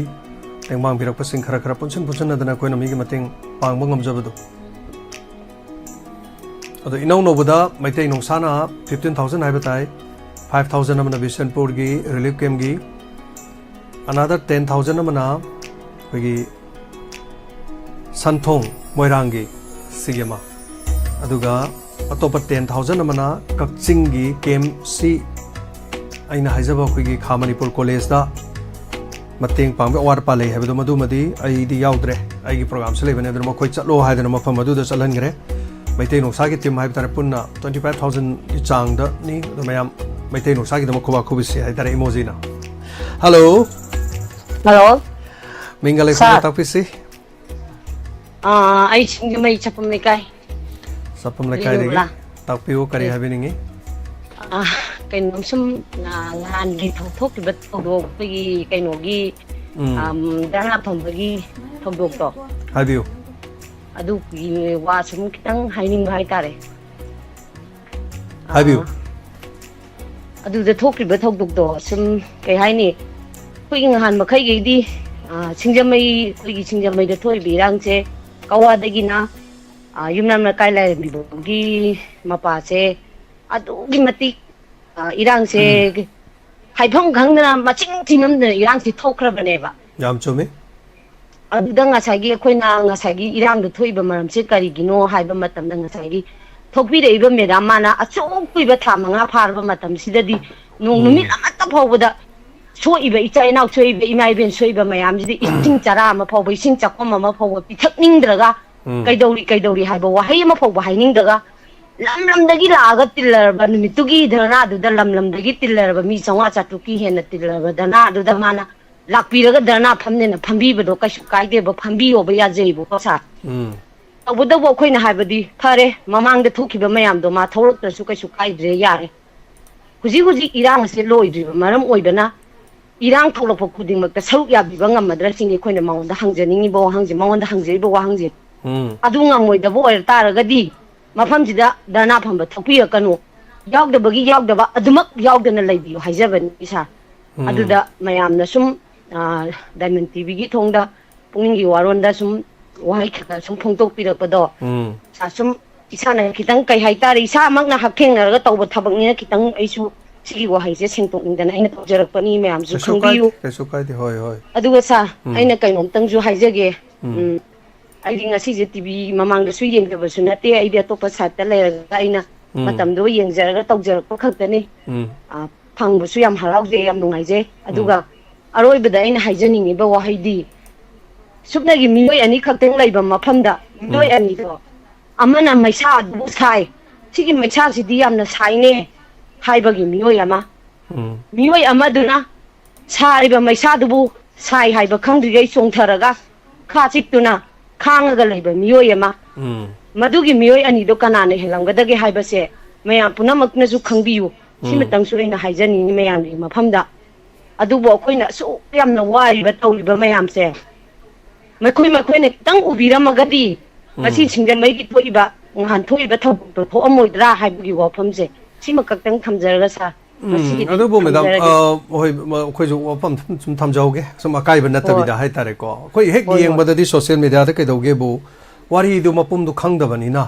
ꯇꯦꯡꯕꯥꯡꯕꯤꯔꯛꯄꯁꯤꯡ ꯈꯔ ꯈꯔ ꯄꯨꯟꯁꯤꯟ ꯄꯨꯟꯁꯤꯟꯅꯗꯅ ꯑꯩꯈꯣꯏꯅ ꯃꯤꯒꯤ ꯃꯇꯦꯡ ꯄꯥꯡꯕ ꯉꯝꯖꯕꯗꯨ꯫ ꯑꯗꯣ ꯏꯅꯧ ꯅꯧꯕꯗ ꯃꯩꯇꯩ ꯅꯣꯡꯁꯥꯅ fifteen thousand ꯍꯥꯏꯕ ꯇꯥꯏ, five thousand ꯑꯃꯅ ꯕꯤꯁꯦꯟꯄꯨꯔꯒꯤ ꯔꯤꯂꯤꯐ ꯀꯦꯝꯒꯤ, another ten thousand ꯑꯃꯅ ꯑꯩꯈꯣꯏꯒꯤ ꯁꯟꯊꯣꯡ ꯃꯣꯏꯔꯥꯡꯒꯤ ꯁꯤꯒꯤ ꯑꯃ, ꯑꯗꯨꯒ ꯑꯇꯣꯞꯄ ten thousand ꯑꯃꯅ ꯀꯛꯆꯤꯡꯒꯤ ꯀꯦꯝ ꯁꯤ ꯑꯩꯅ ꯍꯥꯏꯖꯕ ꯑꯩꯈꯣꯏꯒꯤ ꯈꯥ ꯃꯅꯤꯄꯨꯔ ꯀꯣꯂꯦꯖꯇ ꯃꯇꯦꯡ ꯄꯥꯡꯕ ꯑꯋꯥꯠ ꯑꯄꯥ ꯂꯩ ꯍꯥꯏꯕꯗꯣ ꯃꯗꯨꯃꯗꯤ ꯑꯩꯗꯤ ꯌꯥꯎꯗ꯭ꯔꯦ, ꯑꯩꯒꯤ ꯄ꯭ꯔꯣꯒꯥꯝꯁꯨ ꯂꯩꯕꯅꯦ, ꯑꯗꯨꯅ ꯃꯈꯣꯏ ꯆꯠꯂꯣ ꯍꯥꯏꯗꯅ ꯃꯐꯝ ꯑꯗꯨꯗ ꯆꯠꯍꯟꯈ꯭ꯔꯦ꯫ ꯃꯩꯇꯩ ꯅꯣꯡꯁꯥꯒꯤ ꯇꯤꯝ ꯍꯥꯏꯕ ꯇꯥꯔꯦ, ꯄꯨꯟꯅ twenty five thousandꯒꯤ ꯆꯥꯡꯗꯅꯤ꯫ ꯑꯗꯣ ꯃꯌꯥꯝ ꯃꯩꯇꯩ ꯅꯣꯡꯁꯥꯒꯤꯗꯃꯛ ꯈꯨꯕꯥꯛ ꯈꯨꯕꯤꯁꯤ ꯍꯥꯏꯇꯥꯔꯦ ꯏꯃꯣꯖꯤꯅ꯫ ꯍꯜꯂꯣ꯫ ꯍꯜꯂꯣ꯫ ꯃꯤꯡꯒ ꯂꯩꯐꯝꯒ ꯁꯥꯔ꯫ ꯇꯥꯛꯄꯤꯁꯤ꯫ ꯑꯥ, ꯑꯩ ꯁꯤꯡꯖꯃꯩ ꯆꯥꯛꯄꯝ ꯂꯩꯀꯥꯏ꯫ ꯆꯥꯛꯄꯝ ꯂꯩꯀꯥꯏꯗꯒꯤ꯫ ꯂꯤꯂꯣꯡꯂꯥ꯫ ꯇꯥꯛꯄꯤꯌꯨ, ꯀꯔꯤ ꯎꯝ꯫ ꯍꯥꯏꯕꯤꯅꯤꯡꯉꯤ? ꯑꯥ, ꯀꯩꯅꯣ ꯁꯨꯝ, ꯑꯥ, ꯅꯍꯥꯟꯒꯤ ꯊꯧ-, ꯊꯣꯛꯈꯤꯕ ꯊꯧꯗꯣꯛ ꯑꯩꯈꯣꯏꯒꯤ ꯀꯩꯅꯣꯒꯤ, ꯎꯝ꯫ ꯑꯝ, ꯙꯔꯅꯥ ꯐꯝꯕꯒꯤ ꯊꯧꯗꯣꯛꯇꯣ꯫ ꯍꯥꯏꯕꯤꯌꯨ꯫ ꯑꯗꯨꯒꯤ ꯋꯥ ꯁꯨꯝ ꯈꯤꯇꯪ ꯍꯥꯏꯅꯤꯡꯕ ꯍꯥꯏꯇꯥꯔꯦ꯫ ꯍꯥꯏꯕꯤꯌꯨ꯫ ꯑꯥ, ꯑꯗꯨꯗ ꯊꯣꯛꯈꯤꯕ ꯊꯧꯗꯣꯛꯇꯣ ꯁꯨꯝ ꯀꯩ ꯍꯥꯏꯅꯤ, ꯑꯩꯈꯣꯏꯒꯤ ꯉꯍꯥꯟ ꯃꯈꯩꯒꯩꯗꯤ, ꯑꯥ, ꯁꯤꯡꯖꯃꯩ, ꯑꯩꯈꯣꯏꯒꯤ ꯁꯤꯡꯖꯃꯩꯗ ꯊꯣꯛꯏꯕ ꯏꯔꯥꯡꯁꯦ ꯀꯋꯥꯗꯒꯤꯅ, ꯑꯥ, ꯌꯨꯝꯅꯥꯝ ꯂꯩꯀꯥꯏ ꯂꯥꯏꯔꯦꯝꯕꯤꯐꯥꯎꯒꯤ ꯃꯄꯥꯁꯦ ꯑꯗꯨꯛꯀꯤ ꯃꯇꯤꯛ, ꯑꯥ, ꯏꯔꯥꯡꯁꯦ ꯎꯝ꯫ ꯍꯥꯏꯐꯝ ꯈꯪꯗꯅ ꯃꯁꯤꯡ ꯊꯤꯉꯝꯗꯅ ꯏꯔꯥꯡꯁꯤ ꯊꯣꯛꯈ꯭ꯔꯕꯅꯦꯕ꯫ ꯌꯥꯝ ꯆꯨꯝꯃꯤ꯫ ꯑꯗꯨꯗ ꯉꯁꯥꯏꯒꯤ ꯑꯩꯈꯣꯏꯅ ꯉꯁꯥꯏꯒꯤ ꯏꯔꯥꯡꯗꯣ ꯊꯣꯛꯏꯕ ꯃꯔꯝꯁꯦ ꯀꯔꯤꯒꯤꯅꯣ ꯍꯥꯏꯕ ꯃꯇꯝꯗ ꯉꯁꯥꯏꯒꯤ ꯊꯣꯛꯄꯤꯔꯛꯏꯕ ꯃꯦꯗꯥꯝ ꯃꯥꯅ ꯑꯁꯨꯛ ꯀꯨꯏꯕ ꯊꯥ ꯃꯉꯥ ꯐꯥꯔꯕ ꯃꯇꯝꯁꯤꯗꯗꯤ ꯅꯣꯡ ꯎꯝ꯫ ꯅꯨꯃꯤꯠ ꯑꯃꯠꯇ ꯐꯥꯎꯕꯗ ꯁꯣꯛꯏꯕ ꯏꯆꯥ ꯏꯅꯥꯎ ꯁꯣꯛꯏꯕ ꯏꯃꯥ ꯏꯕꯦꯟ ꯁꯣꯛꯏꯕ ꯃꯌꯥꯝꯁꯤꯗꯤ ꯏꯁꯤꯡ ꯆꯔꯥ ꯑꯃ ꯐꯥꯎꯕ, ꯏꯁꯤꯡ ꯆꯥꯛꯈꯨꯝ ꯑꯃ ꯐꯥꯎꯕ ꯄꯤꯊꯛꯅꯤꯡꯗ꯭ꯔꯒ ꯎꯝ꯫ ꯀꯩꯗꯧꯔꯤ, ꯀꯩꯗꯧꯔꯤ ꯍꯥꯏꯕ ꯋꯥꯍꯩ ꯑꯃ ꯐꯥꯎꯕ ꯍꯥꯏꯅꯤꯡꯗ꯭ꯔꯒ ꯂꯝ ꯂꯝꯗꯒꯤ ꯂꯥꯛꯑꯒ ꯇꯤꯜꯂꯔꯕ ꯅꯨꯃꯤꯠꯇꯨꯒꯤ ꯙꯔꯅꯥꯗꯨꯗ ꯂꯝ ꯂꯝꯗꯒꯤ ꯇꯤꯜꯂꯔꯕ ꯃꯤ ꯆꯥꯝꯃꯉꯥ ꯆꯥꯇ꯭ꯔꯨꯛꯀꯤ ꯍꯦꯟꯅ ꯇꯤꯜꯂꯔꯕ ꯙꯔꯅꯥꯗꯨꯗ ꯃꯥꯅ ꯂꯥꯛꯄꯤꯔꯒ ꯙꯔꯅꯥ ꯐꯝꯅꯦꯅ ꯐꯝꯕꯤꯕꯗꯣ ꯀꯩꯁꯨ ꯀꯥꯏꯗꯦꯕ, ꯐꯝꯕꯤꯌꯣꯕ ꯌꯥꯖꯩꯕꯀꯣ ꯁꯥꯔ꯫ ꯎꯝ꯫ ꯇꯧꯕꯇꯕꯨ ꯑꯩꯈꯣꯏꯅ ꯍꯥꯏꯕꯗꯤ ꯐꯔꯦ, ꯃꯃꯥꯡꯗ ꯊꯣꯛꯈꯤꯕ ꯃꯌꯥꯝꯗꯣ ꯃꯥ ꯊꯣꯛꯂꯛꯇ꯭ꯔꯁꯨ ꯀꯩꯁꯨ ꯀꯥꯏꯗ꯭ꯔꯦ, ꯌꯥꯔꯦ꯫ ꯍꯧꯖꯤꯛ ꯍꯧꯖꯤꯛ ꯏꯔꯥꯡ ꯑꯁꯦ ꯂꯣꯏꯗ꯭ꯔꯤꯕ ꯃꯔꯝ ꯑꯣꯏꯕꯅ ꯏꯔꯥꯡ ꯊꯣꯛꯂꯛꯄ ꯈꯨꯗꯤꯡꯃꯛꯇ ꯁꯔꯨꯛ ꯌꯥꯕꯤꯕ ꯉꯝꯃꯗ꯭ꯔꯥ ꯁꯤꯅꯤ ꯑꯩꯈꯣꯏꯅ ꯃꯉꯣꯟꯗ ꯍꯪꯖꯅꯤꯡꯉꯤꯕ ꯋꯥꯍꯪꯁꯦ, ꯃꯉꯣꯟꯗ ꯍꯪꯖꯔꯤꯕ ꯋꯥꯍꯪꯁꯦ꯫ ꯎꯝ꯫ ꯑꯗꯨ ꯉꯝꯃꯣꯏꯗꯕ ꯑꯣꯏꯔ ꯇꯥꯔꯒꯗꯤ ꯃꯐꯝꯁꯤꯗ ꯙꯔꯅꯥ ꯐꯝꯕ ꯊꯣꯛꯄꯤꯔꯛꯀꯅꯨ, ꯌꯥꯎꯗꯕꯒꯤ ꯌꯥꯎꯗꯕ ꯑꯗꯨꯃꯛ ꯌꯥꯎꯗꯅ ꯂꯩꯕꯤꯌꯨ ꯍꯥꯏꯖꯕꯅꯤ ꯏꯁꯥ꯫ ꯎꯝ꯫ ꯑꯗꯨꯗ ꯃꯌꯥꯝꯅ ꯁꯨꯝ, ꯑ, ꯗꯥꯏꯃꯟ ꯇꯤꯚꯤꯒꯤ ꯊꯣꯡꯗ ꯄꯨꯛꯅꯤꯡꯒꯤ ꯋꯥꯔꯣꯟꯗ ꯁꯨꯝ ꯋꯥꯍꯩ ꯈꯔ ꯈꯔ ꯁꯨꯝ ꯐꯣꯡꯗꯣꯛꯄꯤꯔꯛꯄꯗꯣ, ꯎꯝ꯫ ꯏꯁꯥ ꯁꯨꯝ, ꯏꯁꯥꯅ ꯈꯤꯇꯪ, ꯀꯩ ꯍꯥꯏꯇꯥꯔꯦ, ꯏꯁꯥꯃꯛꯅ ꯍꯛꯊꯦꯡꯅꯔꯒ ꯇꯧꯕ ꯊꯕꯛꯅꯤꯅ ꯈꯤꯇꯪ ꯑꯩꯁꯨ ꯁꯤꯒꯤ ꯋꯥꯍꯩꯁꯦ ꯁꯦꯡꯗꯣꯛꯅꯤꯡꯗꯅ ꯑꯩꯅ ꯇꯧꯖꯔꯛꯄꯅꯤ, ꯃꯌꯥꯝꯁꯨ ꯀꯩꯁꯨ ꯈꯪꯕꯤꯌꯨ꯫ ꯀꯥꯏꯗꯦ, ꯀꯩꯁꯨ ꯀꯥꯏꯗꯦ, ꯍꯣꯏ, ꯍꯣꯏ꯫ ꯑꯗꯨꯒ ꯁꯥꯔ, ꯎꯝ꯫ ꯑꯩꯅ ꯀꯩꯅꯣꯝꯇꯪꯁꯨ ꯍꯥꯏꯖꯒꯦ꯫ ꯎꯝ꯫ ꯎꯝ, ꯑꯩꯗꯤ ꯉꯁꯤꯁꯦ ꯇꯤꯚꯤ ꯃꯃꯥꯡꯗꯁꯨ ꯌꯦꯡꯖꯕꯁꯨ ꯅꯠꯇꯦ, ꯑꯩꯗꯤ ꯑꯇꯣꯞꯄ ꯁꯥꯏꯠꯇ ꯂꯩꯔꯒ ꯑꯩꯅ ꯎꯝ꯫ ꯃꯇꯝꯗꯣ ꯌꯦꯡꯖꯔꯒ ꯇꯧꯖꯔꯛꯄ ꯈꯛꯇꯅꯤ꯫ ꯎꯝ꯫ ꯑ, ꯐꯪꯕꯁꯨ ꯌꯥꯝ ꯍꯔꯥꯎꯖꯩ, ꯌꯥꯝ ꯅꯨꯡꯉꯥꯏꯖꯩ꯫ ꯎꯝ꯫ ꯑꯗꯨꯒ ꯑꯔꯣꯏꯕꯗ ꯑꯩꯅ ꯍꯥꯏꯖꯅꯤꯡꯉꯤꯕ ꯋꯥꯍꯩꯗꯤ, ꯁꯨꯞꯅꯒꯤ ꯃꯤꯑꯣꯏ ꯑꯅꯤꯈꯛꯇꯪ ꯂꯩꯕ ꯃꯐꯝꯗ ꯃꯤꯑꯣꯏ ꯎꯝ꯫ ꯑꯅꯤꯗꯣ, ꯑꯃꯅ ꯃꯩꯁꯥ ꯑꯗꯨꯕꯨ ꯁꯥꯏ, "ꯁꯤꯒꯤ ꯃꯩꯁꯥꯁꯤꯗꯤ ꯌꯥꯝꯅ ꯁꯥꯏꯅꯦ" ꯍꯥꯏꯕꯒꯤ ꯃꯤꯑꯣꯏ ꯑꯃ, ꯎꯝ꯫ ꯃꯤꯑꯣꯏ ꯑꯃꯗꯨꯅ ꯁꯥꯔꯤꯕ ꯃꯩꯁꯥꯗꯨꯕꯨ ꯁꯥꯏ ꯍꯥꯏꯕ ꯈꯪꯗ꯭ꯔꯤꯉꯩ ꯆꯣꯡꯊꯔꯒ ꯈꯥ ꯆꯤꯛꯇꯨꯅ ꯈꯥꯡꯉꯒ ꯂꯩꯕ ꯃꯤꯑꯣꯏ ꯑꯃ, ꯎꯝ꯫ ꯃꯗꯨꯒꯤ ꯃꯤꯑꯣꯏ ꯑꯅꯤꯗꯣ ꯀꯅꯥꯅ ꯍꯦꯜꯂꯝꯒꯗꯒꯦ ꯍꯥꯏꯕꯁꯦ ꯃꯌꯥꯝ ꯄꯨꯝꯅꯃꯛꯅꯁꯨ ꯈꯪꯕꯤꯌꯨ꯫ ꯎꯝ꯫ ꯁꯤꯃꯇꯪꯁꯨ ꯑꯩꯅ ꯍꯥꯏꯖꯅꯤꯡꯉꯤ ꯃꯌꯥꯝꯒꯤ ꯃꯐꯝꯗ꯫ ꯑꯗꯨꯕꯨ ꯑꯩꯈꯣꯏꯅ ꯑꯁꯨꯛ ꯌꯥꯝꯅ ꯋꯥꯔꯤꯕ ꯇꯧꯔꯤꯕ ꯃꯌꯥꯝꯁꯦ, ꯃꯈꯣꯏ ꯃꯈꯣꯏꯅ ꯈꯤꯇꯪ ꯎꯕꯤꯔꯝꯃꯒꯗꯤ ꯎꯝ꯫ ꯉꯁꯤ ꯁꯤꯡꯖꯃꯩꯒꯤ ꯊꯣꯛꯏꯕ, ꯉꯍꯥꯟ ꯊꯣꯛꯏꯕ ꯊꯧꯗꯣꯛꯇꯣ ꯊꯣꯛꯑꯝꯃꯣꯏꯗ꯭ꯔꯥ ꯍꯥꯏꯕꯒꯤ ꯋꯥꯐꯝꯁꯦ ꯁꯤꯃꯈꯛꯇꯪ ꯊꯝꯖꯔꯒ ꯁꯥꯔ, ꯎꯝ, ꯉꯁꯤꯒꯤꯗꯤ ꯑꯗꯨꯕꯨ ꯃꯦꯗꯥꯝ, ꯊꯝꯖꯔꯒꯦ꯫ ꯑ, ꯍꯣꯏ, ꯃ-, ꯑꯩꯈꯣꯏꯁꯨ ꯋꯥꯐꯝ ꯁꯨꯝ, ꯁꯨꯝ ꯊꯝꯖꯍꯧꯒꯦ, ꯁꯨꯝ ꯑꯀꯥꯏꯕ ꯍꯣꯏ꯫ ꯅꯠꯇꯕꯤꯗ ꯍꯥꯏꯇꯥꯔꯦꯀꯣ꯫ ꯑꯩꯈꯣꯏ ꯍꯦꯛ ꯍꯣꯏ, ꯍꯣꯏ꯫ ꯌꯦꯡꯕꯗꯗꯤ ꯁꯣꯁꯤꯌꯦꯜ ꯃꯦꯗꯤꯌꯥꯗ ꯀꯩꯗꯧꯒꯦꯕꯨ, ꯋꯥꯔꯤꯗꯨ ꯃꯄꯨꯝꯗꯨ ꯈꯪꯗꯕꯅꯤꯅ,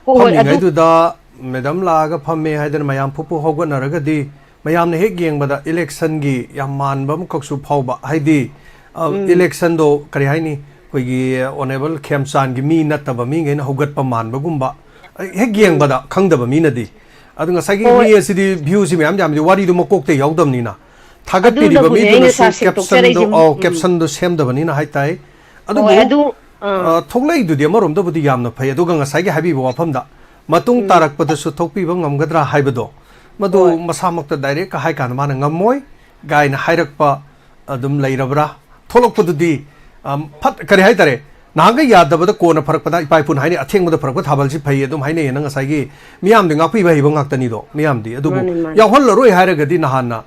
ꯍꯣꯏ, ꯍꯣꯏ, ꯑꯗꯨ ꯐꯝꯃꯤꯉꯩꯗꯨꯗ ꯃꯦꯗꯥꯝ ꯂꯥꯛꯑꯒ ꯐꯝꯃꯦ ꯍꯥꯏꯗꯅ ꯃꯌꯥꯝ ꯐꯨꯞ ꯐꯨꯞ ꯍꯧꯒꯠꯅꯔꯒꯗꯤ, ꯃꯌꯥꯝꯅ ꯍꯦꯛ ꯌꯦꯡꯕꯗ ꯏꯂꯦꯛꯁꯟꯒꯤ ꯌꯥꯝ ꯃꯥꯟꯕ ꯑꯃꯈꯛꯁꯨ ꯐꯥꯎꯕ, ꯍꯥꯏꯗꯤ, ꯑ, ꯎꯝ꯫ ꯏꯂꯦꯛꯁꯟꯗꯣ ꯀꯔꯤ ꯍꯥꯏꯅꯤ, ꯑꯩꯈꯣꯏꯒꯤ ꯑꯣꯅꯦꯕꯜ ꯈꯦꯝꯆꯥꯟꯒꯤ ꯃꯤ ꯅꯠꯇꯕ ꯃꯤꯈꯩꯅ ꯍꯧꯒꯠꯄ ꯃꯥꯟꯕꯒꯨꯝꯕ, ꯑꯩ ꯍꯦꯛ ꯎꯝ꯫ ꯌꯦꯡꯕꯗ ꯈꯪꯗꯕ ꯃꯤꯅꯗꯤ꯫ ꯑꯗꯨ ꯉꯁꯥꯏꯒꯤ ꯍꯣꯏ꯫ ꯃꯤ ꯑꯁꯤꯗꯤ ꯚ꯭ꯌꯨꯁꯤ ꯃꯌꯥꯝ ꯌꯥꯝꯗꯤ ꯋꯥꯔꯤꯗꯨ ꯃꯀꯣꯛꯇ ꯌꯥꯎꯗꯕꯅꯤꯅ, ꯊꯥꯒꯠꯄꯤꯔꯤꯕ ꯑꯗꯨꯅꯕꯨꯅꯦ ꯑꯩꯅ ꯃꯤꯗꯨꯅꯁꯨ ꯁꯥꯔ ꯁꯦꯡꯇꯣꯛꯆꯔꯛꯏꯁꯦ꯫ ꯀꯦꯞꯁꯟꯗꯣ, ꯑꯧ, ꯎꯝ꯫ ꯀꯦꯞꯁꯟꯗꯣ ꯁꯦꯝꯗꯕꯅꯤꯅ ꯍꯥꯏꯇꯥꯏ꯫ ꯍꯣꯏ, ꯑꯗꯨꯕꯨ, ꯑꯗꯨ, ꯑꯥ꯫ ꯑ, ꯊꯣꯛꯂꯛꯏꯗꯨꯗꯤ ꯑꯃꯔꯣꯝꯗꯕꯨꯗꯤ ꯌꯥꯝꯅ ꯐꯩ꯫ ꯑꯗꯨꯒ ꯉꯁꯥꯏꯒꯤ ꯍꯥꯏꯕꯤꯕ ꯋꯥꯐꯝꯗ ꯃꯇꯨꯡ ꯎꯝ꯫ ꯇꯥꯔꯛꯄꯗꯁꯨ ꯊꯣꯛꯄꯤꯕ ꯉꯝꯒꯗ꯭ꯔꯥ ꯍꯥꯏꯕꯗꯣ, ꯃꯗꯨ ꯍꯣꯏ꯫ ꯃꯁꯥꯃꯛꯇ ꯗꯥꯏꯔꯦꯛ ꯍꯥꯏ ꯀꯥꯟꯗ ꯃꯥꯅ ꯉꯝꯃꯣꯏ ꯀꯥꯏꯅ ꯍꯥꯏꯔꯛꯄ ꯑꯗꯨꯝ ꯂꯩꯔꯕ꯭ꯔꯥ? ꯊꯣꯛꯂꯛꯄꯗꯨꯗꯤ, ꯑꯝ, ꯐꯠ-, ꯀꯔꯤ ꯍꯥꯏꯇꯥꯔꯦ? ꯅꯍꯥꯟꯒꯩ ꯌꯥꯗꯕꯗ ꯀꯣꯟꯅ ꯐꯔꯛꯄꯗ ꯏꯄꯥ ꯏꯄꯨꯅ ꯍꯥꯏꯅꯩ, "ꯑꯊꯦꯡꯕꯗ ꯐꯔꯛꯄ ꯊꯥꯕꯜꯁꯤ ꯐꯩ" ꯑꯗꯨꯝ ꯍꯥꯏꯅꯩꯌꯦꯅ ꯉꯁꯥꯏꯒꯤ ꯃꯤꯌꯥꯝꯗꯤ ꯉꯥꯛꯄꯤꯕ ꯍꯩꯕ ꯉꯥꯛꯇꯅꯤꯗꯣ, ꯃꯤꯌꯥꯝꯗꯤ꯫ ꯑꯗꯨꯕꯨ ꯃꯥꯅꯤ, ꯃꯥꯅꯤ꯫ ꯌꯥꯎꯍꯜꯂꯔꯣꯏ ꯍꯥꯏꯔꯒꯗꯤ ꯅꯍꯥꯟꯅ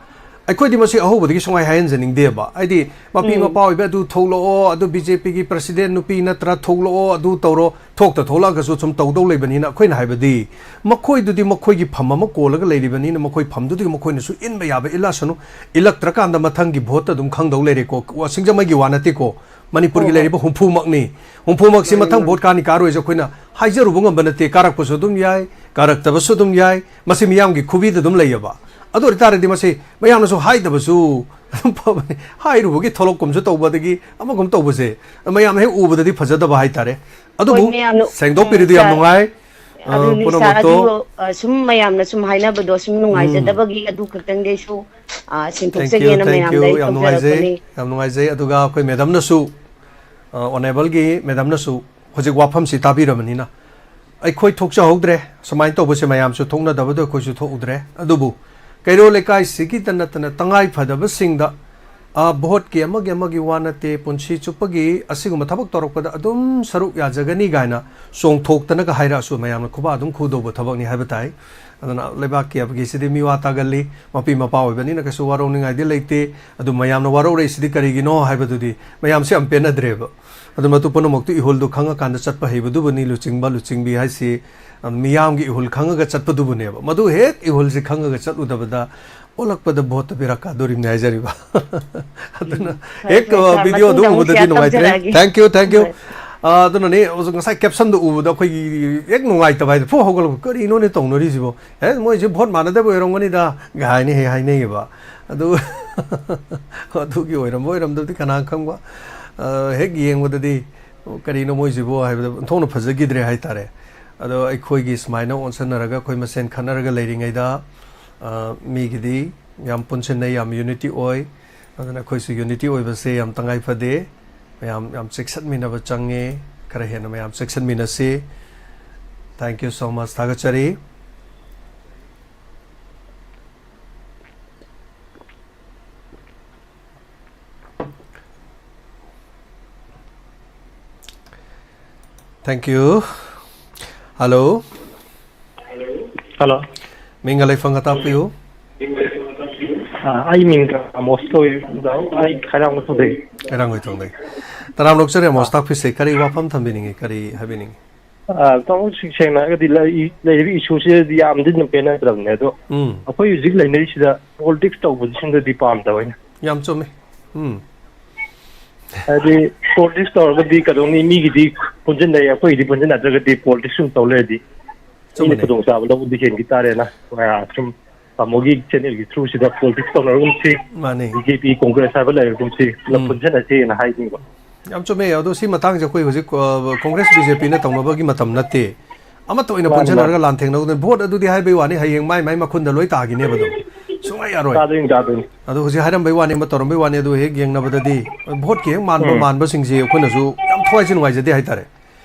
ꯑꯩꯈꯣꯏꯗꯤ ꯃꯁꯤ ꯑꯍꯧꯕꯗꯒꯤ ꯁꯨꯡꯍꯥꯏ ꯍꯥꯏꯍꯟꯖꯅꯤꯡꯗꯦꯕ꯫ ꯍꯥꯏꯗꯤ, ꯃꯄꯤ ꯎꯝ꯫ ꯃꯄꯥ ꯑꯣꯏꯕ ꯑꯗꯨ ꯊꯣꯛꯂꯛꯑꯣ, ꯑꯗꯨ ꯕꯤ ꯖꯦ ꯄꯤꯒꯤ ꯄ꯭ꯔꯁꯤꯗꯦꯟ ꯅꯨꯄꯤ ꯅꯠꯇ꯭ꯔ ꯊꯣꯛꯂꯛꯑꯣ, ꯑꯗꯨ ꯇꯧꯔꯣ, ꯊꯣꯛꯇ ꯊꯣꯛꯂꯛꯑꯒꯁꯨ ꯁꯨꯝ ꯇꯧꯗꯧ ꯂꯩꯕꯅꯤꯅ ꯑꯩꯈꯣꯏꯅ ꯍꯥꯏꯕꯗꯤ, ꯃꯈꯣꯏꯗꯨꯗꯤ ꯃꯈꯣꯏꯒꯤ ꯐꯝ ꯑꯃ ꯀꯣꯜꯂꯒ ꯂꯩꯔꯤꯕꯅꯤꯅ ꯃꯈꯣꯏ ꯐꯝꯗꯨꯗꯒꯤ ꯃꯈꯣꯏꯅꯁꯨ ꯏꯟꯕ ꯌꯥꯕ ꯏꯜꯂꯁꯅꯨ꯫ ꯏꯜꯂꯛꯇ꯭ꯔꯀꯥꯟꯗ ꯃꯊꯪꯒꯤ ꯚꯣꯠꯇ ꯑꯗꯨꯝ ꯈꯪꯗꯧ ꯂꯩꯔꯦꯀꯣ꯫ ꯋꯥ-, ꯁꯤꯡꯖꯃꯩꯒꯤ ꯋꯥ ꯅꯠꯇꯦꯀꯣ, ꯃꯅꯤꯄꯨꯔꯒꯤ ꯍꯣꯏ, ꯍꯣꯏ꯫ ꯂꯩꯔꯤꯕ ꯍꯨꯝꯐꯨꯃꯛꯅꯤ꯫ ꯍꯨꯝꯐꯨꯃꯛꯁꯤ ꯃꯥꯅꯤ, ꯃꯊꯪ ꯃꯥꯅꯤ꯫ ꯚꯣꯠ ꯀꯥꯅꯤ ꯀꯥꯔꯣꯏꯁꯦ ꯑꯩꯈꯣꯏꯅ ꯍꯥꯏꯖꯔꯨꯕ ꯉꯝꯕ ꯅꯠꯇꯦ꯫ ꯀꯥꯔꯛꯄꯁꯨ ꯑꯗꯨꯝ ꯌꯥꯏ, ꯀꯥꯔꯛꯇꯕꯁꯨ ꯑꯗꯨꯝ ꯌꯥꯏ꯫ ꯃꯁꯤ ꯃꯤꯌꯥꯝꯒꯤ ꯈꯨꯕꯤꯗ ꯑꯗꯨꯝ ꯂꯩꯌꯦꯕ꯫ ꯑꯗꯨ ꯑꯣꯏꯇꯥꯔꯗꯤ ꯃꯁꯤ ꯃꯌꯥꯝꯅꯁꯨ ꯍꯥꯏꯗꯕꯁꯨ ꯑꯗꯨꯝ ꯐꯕꯅꯤ꯫ ꯍꯥꯏꯔꯨꯕꯒꯤ ꯊꯣꯛꯂꯛꯀꯨꯝꯁꯨ ꯇꯧꯕ, ꯑꯗꯒꯤ ꯑꯃꯒꯨꯝ ꯇꯧꯕꯁꯦ ꯃꯌꯥꯝꯅ ꯍꯦꯛ ꯎꯕꯗꯗꯤ ꯐꯖꯗꯕ ꯍꯥꯏꯇꯥꯔꯦ꯫ ꯑꯗꯨꯕꯨ ꯍꯣꯏ, ꯃꯌꯥꯝꯅ, ꯁꯦꯡꯗꯣꯛꯄꯤꯔꯤꯗꯨ ꯌꯥꯝ ꯅꯨꯡꯉꯥꯏ꯫ ꯑ, ꯑꯗꯨꯅꯤ, ꯁꯥꯔ, ꯄꯨꯝꯅꯃꯛꯇꯣ ꯑꯗꯨ, ꯑ, ꯁꯨꯝ ꯃꯌꯥꯝꯅ ꯁꯨꯝ ꯍꯥꯏꯅꯕꯗꯣ ꯁꯨꯝ ꯎꯝ꯫ ꯅꯨꯡꯉꯥꯏꯖꯗꯕꯒꯤ ꯑꯗꯨ ꯈꯛꯇꯪꯗꯤ ꯑꯩꯁꯨ, ꯑ, Thank you, ꯁꯦꯡꯗꯣꯛꯆꯒꯦꯅ thank ꯃꯌꯥꯝꯗ you꯫ ꯑꯩ ꯌꯥꯝ ꯅꯨꯡꯉꯥꯏꯖꯩ, ꯇꯧꯖꯔꯛꯄꯅꯤ꯫ ꯌꯥꯝ ꯅꯨꯡꯉꯥꯏꯖꯩ꯫ ꯑꯗꯨꯒ ꯑꯩꯈꯣꯏ ꯃꯦꯗꯝꯅꯁꯨ, ꯑ, ꯑꯣꯅꯦꯕꯜꯒꯤ ꯃꯦꯗꯝꯅꯁꯨ ꯍꯧꯖꯤꯛ ꯋꯥꯐꯝꯁꯤ ꯇꯥꯕꯤꯔꯕꯅꯤꯅ, ꯑꯩꯈꯣꯏ ꯊꯣꯛꯆꯍꯧꯗ꯭ꯔꯦ꯫ ꯁꯨꯃꯥꯏꯅ ꯇꯧꯕꯁꯦ ꯃꯌꯥꯝꯁꯨ ꯊꯣꯛꯅꯗꯕꯗꯣ ꯑꯩꯈꯣꯏꯁꯨ ꯊꯣꯛꯎꯗ꯭ꯔꯦ꯫ ꯑꯗꯨꯕꯨ ꯀꯩꯔꯣꯜ ꯂꯩꯀꯥꯏꯁꯤꯒꯤꯗ ꯅꯠꯇꯅ ꯇꯉꯥꯏ ꯐꯗꯕꯁꯤꯡꯗ, ꯑ, ꯚꯣꯠꯀꯤ ꯑꯃꯒꯤ ꯑꯃꯒꯤ ꯋꯥ ꯅꯠꯇꯦ, ꯄꯨꯟꯁꯤ ꯆꯨꯞꯄꯒꯤ ꯑꯁꯤꯒꯨꯝꯕ ꯊꯕꯛ ꯇꯧꯔꯛꯄꯗ ꯑꯗꯨꯝ ꯁꯔꯨꯛ ꯌꯥꯖꯒꯅꯤ ꯀꯥꯏꯅ ꯆꯣꯡꯊꯣꯛꯇꯅꯒ ꯍꯥꯏꯔꯛꯑꯁꯨ ꯃꯌꯥꯝꯅ ꯈꯨꯕꯥꯛ ꯑꯗꯨꯝ ꯈꯨꯗꯧꯕ ꯊꯕꯛꯅꯤ ꯍꯥꯏꯕ ꯇꯥꯏ꯫ ꯑꯗꯨꯅ ꯂꯩꯕꯥꯛꯀꯤ ꯑꯃꯒꯤꯁꯤꯗꯤ ꯃꯤꯋꯥ ꯇꯥꯒꯜꯂꯤ, ꯃꯄꯤ ꯃꯄꯥ ꯑꯣꯏꯕꯅꯤꯅ ꯀꯩꯁꯨ ꯋꯥꯔꯧꯅꯤꯡꯉꯥꯏꯗꯤ ꯂꯩꯇꯦ꯫ ꯑꯗꯨ ꯃꯌꯥꯝꯅ ꯋꯥꯔꯧꯔꯛꯏꯁꯤꯗꯤ ꯀꯔꯤꯒꯤꯅꯣ ꯍꯥꯏꯕꯗꯨꯗꯤ ꯃꯌꯥꯝꯁꯦ ꯌꯥꯝ ꯄꯦꯟꯅꯗ꯭ꯔꯦꯕ꯫ ꯑꯗꯨ ꯃꯗꯨ ꯄꯨꯝꯅꯃꯛꯇꯨ ꯏꯍꯨꯜꯗꯨ ꯈꯪꯉꯀꯥꯟꯗ ꯆꯠꯄ ꯍꯩꯕꯗꯨꯕꯨꯅꯤ ꯂꯨꯆꯤꯡꯕ ꯂꯨꯆꯤꯡꯕꯤ ꯍꯥꯏꯁꯤ꯫ ꯑ, ꯃꯤꯌꯥꯝꯒꯤ ꯏꯍꯨꯜ ꯈꯪꯉꯒ ꯆꯠꯄꯗꯨꯕꯨꯅꯦꯕ꯫ ꯃꯗꯨ ꯍꯦꯛ ꯏꯍꯨꯜꯁꯤ ꯈꯪꯉꯒ ꯆꯠꯂꯨꯗꯕꯗ ꯑꯣꯜꯂꯛꯄꯗ ꯚꯣꯠꯇ ꯕꯦꯔꯥ ꯀꯥꯗꯣꯔꯤꯕꯅꯤ ꯍꯥꯏꯖꯔꯤꯕ꯫ ꯑꯗꯨꯅ ꯎꯝ, ꯐꯔꯦ, ꯍꯦꯛ, ꯐꯔꯦ, ꯑ, ꯁꯥꯔ, ꯚꯤꯗꯤꯑꯣꯗꯨ ꯃꯇꯨꯡꯗ ꯑꯃꯨꯛ ꯎꯕꯗꯗꯤ ꯁꯤꯌꯥꯔ ꯅꯨꯡꯉꯥꯏꯇ꯭ꯔꯦ꯫ ꯇꯧꯖꯔꯛꯑꯒꯦ꯫ Thank you, thank you꯫ ꯍꯣꯏ꯫ ꯑ, ꯑꯗꯨꯅꯅꯦ, ꯉꯁꯥꯏ ꯀꯦꯞꯁꯟꯗꯨ ꯎꯕꯗ ꯑꯩꯈꯣꯏꯒꯤ ꯍꯦꯛ ꯅꯨꯡꯉꯥꯏꯇꯕ ꯍꯥꯏꯗꯤ, ꯐꯨ ꯍꯧꯒꯠꯂꯛꯄ, "ꯀꯔꯤꯅꯣꯅꯦ ꯇꯧꯅꯔꯤꯁꯤꯕꯣ? ꯑꯦ, ꯃꯣꯏꯁꯦ ꯚꯣꯠ ꯃꯥꯟꯅꯗꯕ ꯑꯣꯏꯔꯝꯒꯅꯤꯗ" ꯒ ꯍꯥꯏꯅ ꯍꯦꯛ ꯍꯥꯏꯅꯩꯌꯦꯕ꯫ ꯑꯗꯨ, ꯑꯗꯨꯒꯤ ꯑꯣꯏꯔꯝꯕ ꯑꯣꯏꯔꯝꯗꯕꯗꯤ ꯀꯅꯥ ꯈꯪꯕ? ꯑ, ꯍꯦꯛ ꯌꯦꯡꯕꯗꯗꯤ, "ꯀꯔꯤꯅꯣ ꯃꯣꯏꯁꯤꯕꯨ?" ꯍꯥꯏꯕꯗ ꯑꯣꯟꯊꯣꯛꯅ ꯐꯖꯈꯤꯗ꯭ꯔꯦ ꯍꯥꯏꯇꯥꯔꯦ꯫ ꯑꯗꯣ ꯑꯩꯈꯣꯏꯒꯤ ꯁꯨꯃꯥꯏꯅ ꯑꯣꯟꯁꯟꯅꯔꯒ ꯑꯩꯈꯣꯏ ꯃꯁꯦꯟ ꯈꯠꯅꯔꯒ ꯂꯩꯔꯤꯉꯩꯗ, ꯑ, ꯃꯤꯒꯤꯗꯤ ꯌꯥꯝ ꯄꯨꯟꯁꯤꯟꯅꯩ, ꯌꯥꯝ ꯌꯨꯅꯤꯇꯤ ꯑꯣꯏ꯫ ꯑꯗꯨꯅ ꯑꯩꯈꯣꯏꯁꯨ ꯌꯨꯅꯤꯇꯤ ꯑꯣꯏꯕꯁꯦ ꯌꯥꯝ ꯇꯉꯥꯏ ꯐꯗꯦ꯫ ꯃꯌꯥꯝ ꯌꯥꯝ ꯆꯦꯛꯁꯤꯟꯃꯤꯟꯅꯕ ꯆꯪꯉꯦ꯫ ꯈꯔ ꯍꯦꯟꯅ ꯃꯌꯥꯝ ꯆꯦꯛꯁꯤꯟꯃꯤꯟꯅꯁꯤ꯫ Thank you so much꯫ ꯊꯥꯒꯠꯆꯔꯤ꯫ Thank you꯫ Hello꯫ Hello꯫ ꯃꯤꯡꯒ ꯂꯩꯐꯝꯒ ꯇꯥꯛꯄꯤꯌꯨ꯫ ꯑꯥ, ꯑꯩ ꯃꯤꯡ ꯔꯥꯃꯣꯁ ꯀꯧꯏ꯫ ꯑꯗꯣ ꯑꯩ ꯈꯩꯔꯥꯡꯒꯣꯏ ꯊꯣꯡꯗꯩ꯫ ꯈꯩꯔꯥꯡꯒꯣꯏ ꯊꯣꯡꯗꯩ꯫ ꯇꯔꯥꯝ ꯑꯣꯛꯆꯔꯤ ꯔꯥꯃꯣꯁ, ꯑꯥ꯫ ꯇꯥꯛꯄꯤꯁꯦ꯫ ꯀꯔꯤ ꯋꯥꯐꯝ ꯊꯝꯕꯤꯅꯤꯡꯉꯤ? ꯀꯔꯤ ꯍꯥꯏꯕꯤꯅꯤꯡꯉꯤ? ꯑꯥ, ꯇꯥꯃꯣ, ꯁꯦꯡꯅ ꯍꯥꯏꯔꯒꯗꯤ ꯂꯩ-, ꯂꯩꯔꯤꯕ ꯏꯁꯨꯁꯤꯗꯤ ꯌꯥꯝꯗꯤ ꯑꯗꯨꯝ ꯄꯦꯟꯅꯗ꯭ꯔꯕꯅꯦ꯫ ꯑꯗꯣ ꯎꯝ꯫ ꯑꯩꯈꯣꯏ ꯍꯧꯖꯤꯛ ꯂꯩꯅꯔꯤꯁꯤꯗ ꯄꯣꯂꯤꯇꯤꯛꯁ ꯇꯧꯕꯁꯤꯡꯗꯨꯗꯤ ꯄꯥꯝꯗꯕ ꯑꯩꯅ꯫ ꯌꯥꯝ ꯆꯨꯝꯃꯤ꯫ ꯎꯝ꯫ ꯍꯥꯏꯗꯤ ꯄꯣꯂꯤꯇꯤꯛꯁ ꯇꯧꯔꯒꯗꯤ ꯀꯩꯗꯧꯅꯤ? ꯃꯤꯒꯤꯗꯤ ꯄꯨꯟꯁꯤꯟꯅꯩ, ꯑꯩꯈꯣꯏꯒꯤꯗꯤ ꯄꯨꯟꯁꯤꯟꯅꯗ꯭ꯔꯒꯗꯤ ꯄꯣꯂꯤꯇꯤꯛꯁ ꯁꯨꯝ ꯇꯧ ꯂꯩꯔꯗꯤ ꯃꯤꯅ ꯆꯨꯝꯕꯅꯦ꯫ ꯈꯨꯗꯣꯡꯆꯥꯕ ꯂꯧꯕꯗꯤ ꯍꯦꯟꯈꯤ ꯇꯥꯔꯦꯅ꯫ ꯑꯥ, ꯁꯨꯝ ꯇꯥꯃꯣꯒꯤ ꯆꯦꯅꯦꯜꯒꯤ ꯊ꯭ꯔꯨꯁꯤꯗ ꯄꯣꯂꯤꯇꯤꯛꯁ ꯇꯧꯅꯔꯒꯨꯝꯁꯤ, ꯃꯥꯅꯦ꯫ ꯕꯤ ꯖꯦ ꯄꯤ, ꯀꯣꯡꯒ꯭ꯔꯦꯁ ꯍꯥꯏꯕ ꯂꯩꯔꯒꯨꯝꯁꯤ, ꯄꯨꯂꯞ ꯎꯝ꯫ ꯄꯨꯟꯁꯤꯟꯅꯁꯦꯅ ꯍꯥꯏꯅꯤꯡꯕ꯫ ꯌꯥꯝ ꯆꯨꯝꯃꯦ꯫ ꯑꯗꯣ ꯁꯤ ꯃꯇꯥꯡꯁꯦ ꯑꯩꯈꯣꯏ ꯍꯧꯖꯤꯛ, ꯑ, ꯀꯣꯡꯒ꯭ꯔꯦꯁ ꯕꯤ ꯖꯦ ꯄꯤꯅ ꯇꯧꯅꯕꯒꯤ ꯃꯇꯝ ꯅꯠꯇꯦ꯫ ꯑꯃꯠꯇ ꯑꯣꯏꯅ ꯃꯥꯅꯤ, ꯄꯨꯟꯁꯤꯟꯅꯔꯒ ꯃꯥꯅꯤ꯫ ꯂꯥꯟꯊꯦꯡꯅꯕꯗ ꯚꯣꯠ ꯑꯗꯨꯗꯤ ꯍꯥꯏꯕꯩ ꯋꯥꯅꯤ, ꯍꯌꯦꯡ ꯃꯥꯏ ꯃꯥꯏ ꯃꯈꯨꯟꯗ ꯂꯣꯏ ꯇꯥꯈꯤꯅꯦꯕ ꯑꯗꯨꯝ꯫ ꯁꯨꯡꯌꯥ ꯌꯥꯔꯣꯏ꯫ ꯇꯥꯗꯣꯏꯅꯤ, ꯇꯥꯗꯣꯏꯅꯤ꯫ ꯑꯗꯣ ꯍꯧꯖꯤꯛ ꯍꯥꯏꯔꯝꯕꯩ ꯋꯥꯅꯤ, ꯑꯃ ꯇꯧꯔꯝꯕꯩ ꯋꯥꯅꯤ, ꯑꯗꯨ ꯍꯦꯛ ꯌꯦꯡꯅꯕꯗꯗꯤ ꯚꯣꯠꯀꯤ ꯍꯦꯛ ꯃꯥꯟꯕ ꯎꯝ꯫ ꯃꯥꯟꯕꯁꯤꯡꯁꯦ ꯑꯩꯈꯣꯏꯅꯁꯨ ꯌꯥꯝ ꯊꯋꯥꯏꯁꯦ ꯅꯨꯡꯉꯥꯏꯖꯗꯦ ꯍꯥꯏꯇꯥꯔꯦ꯫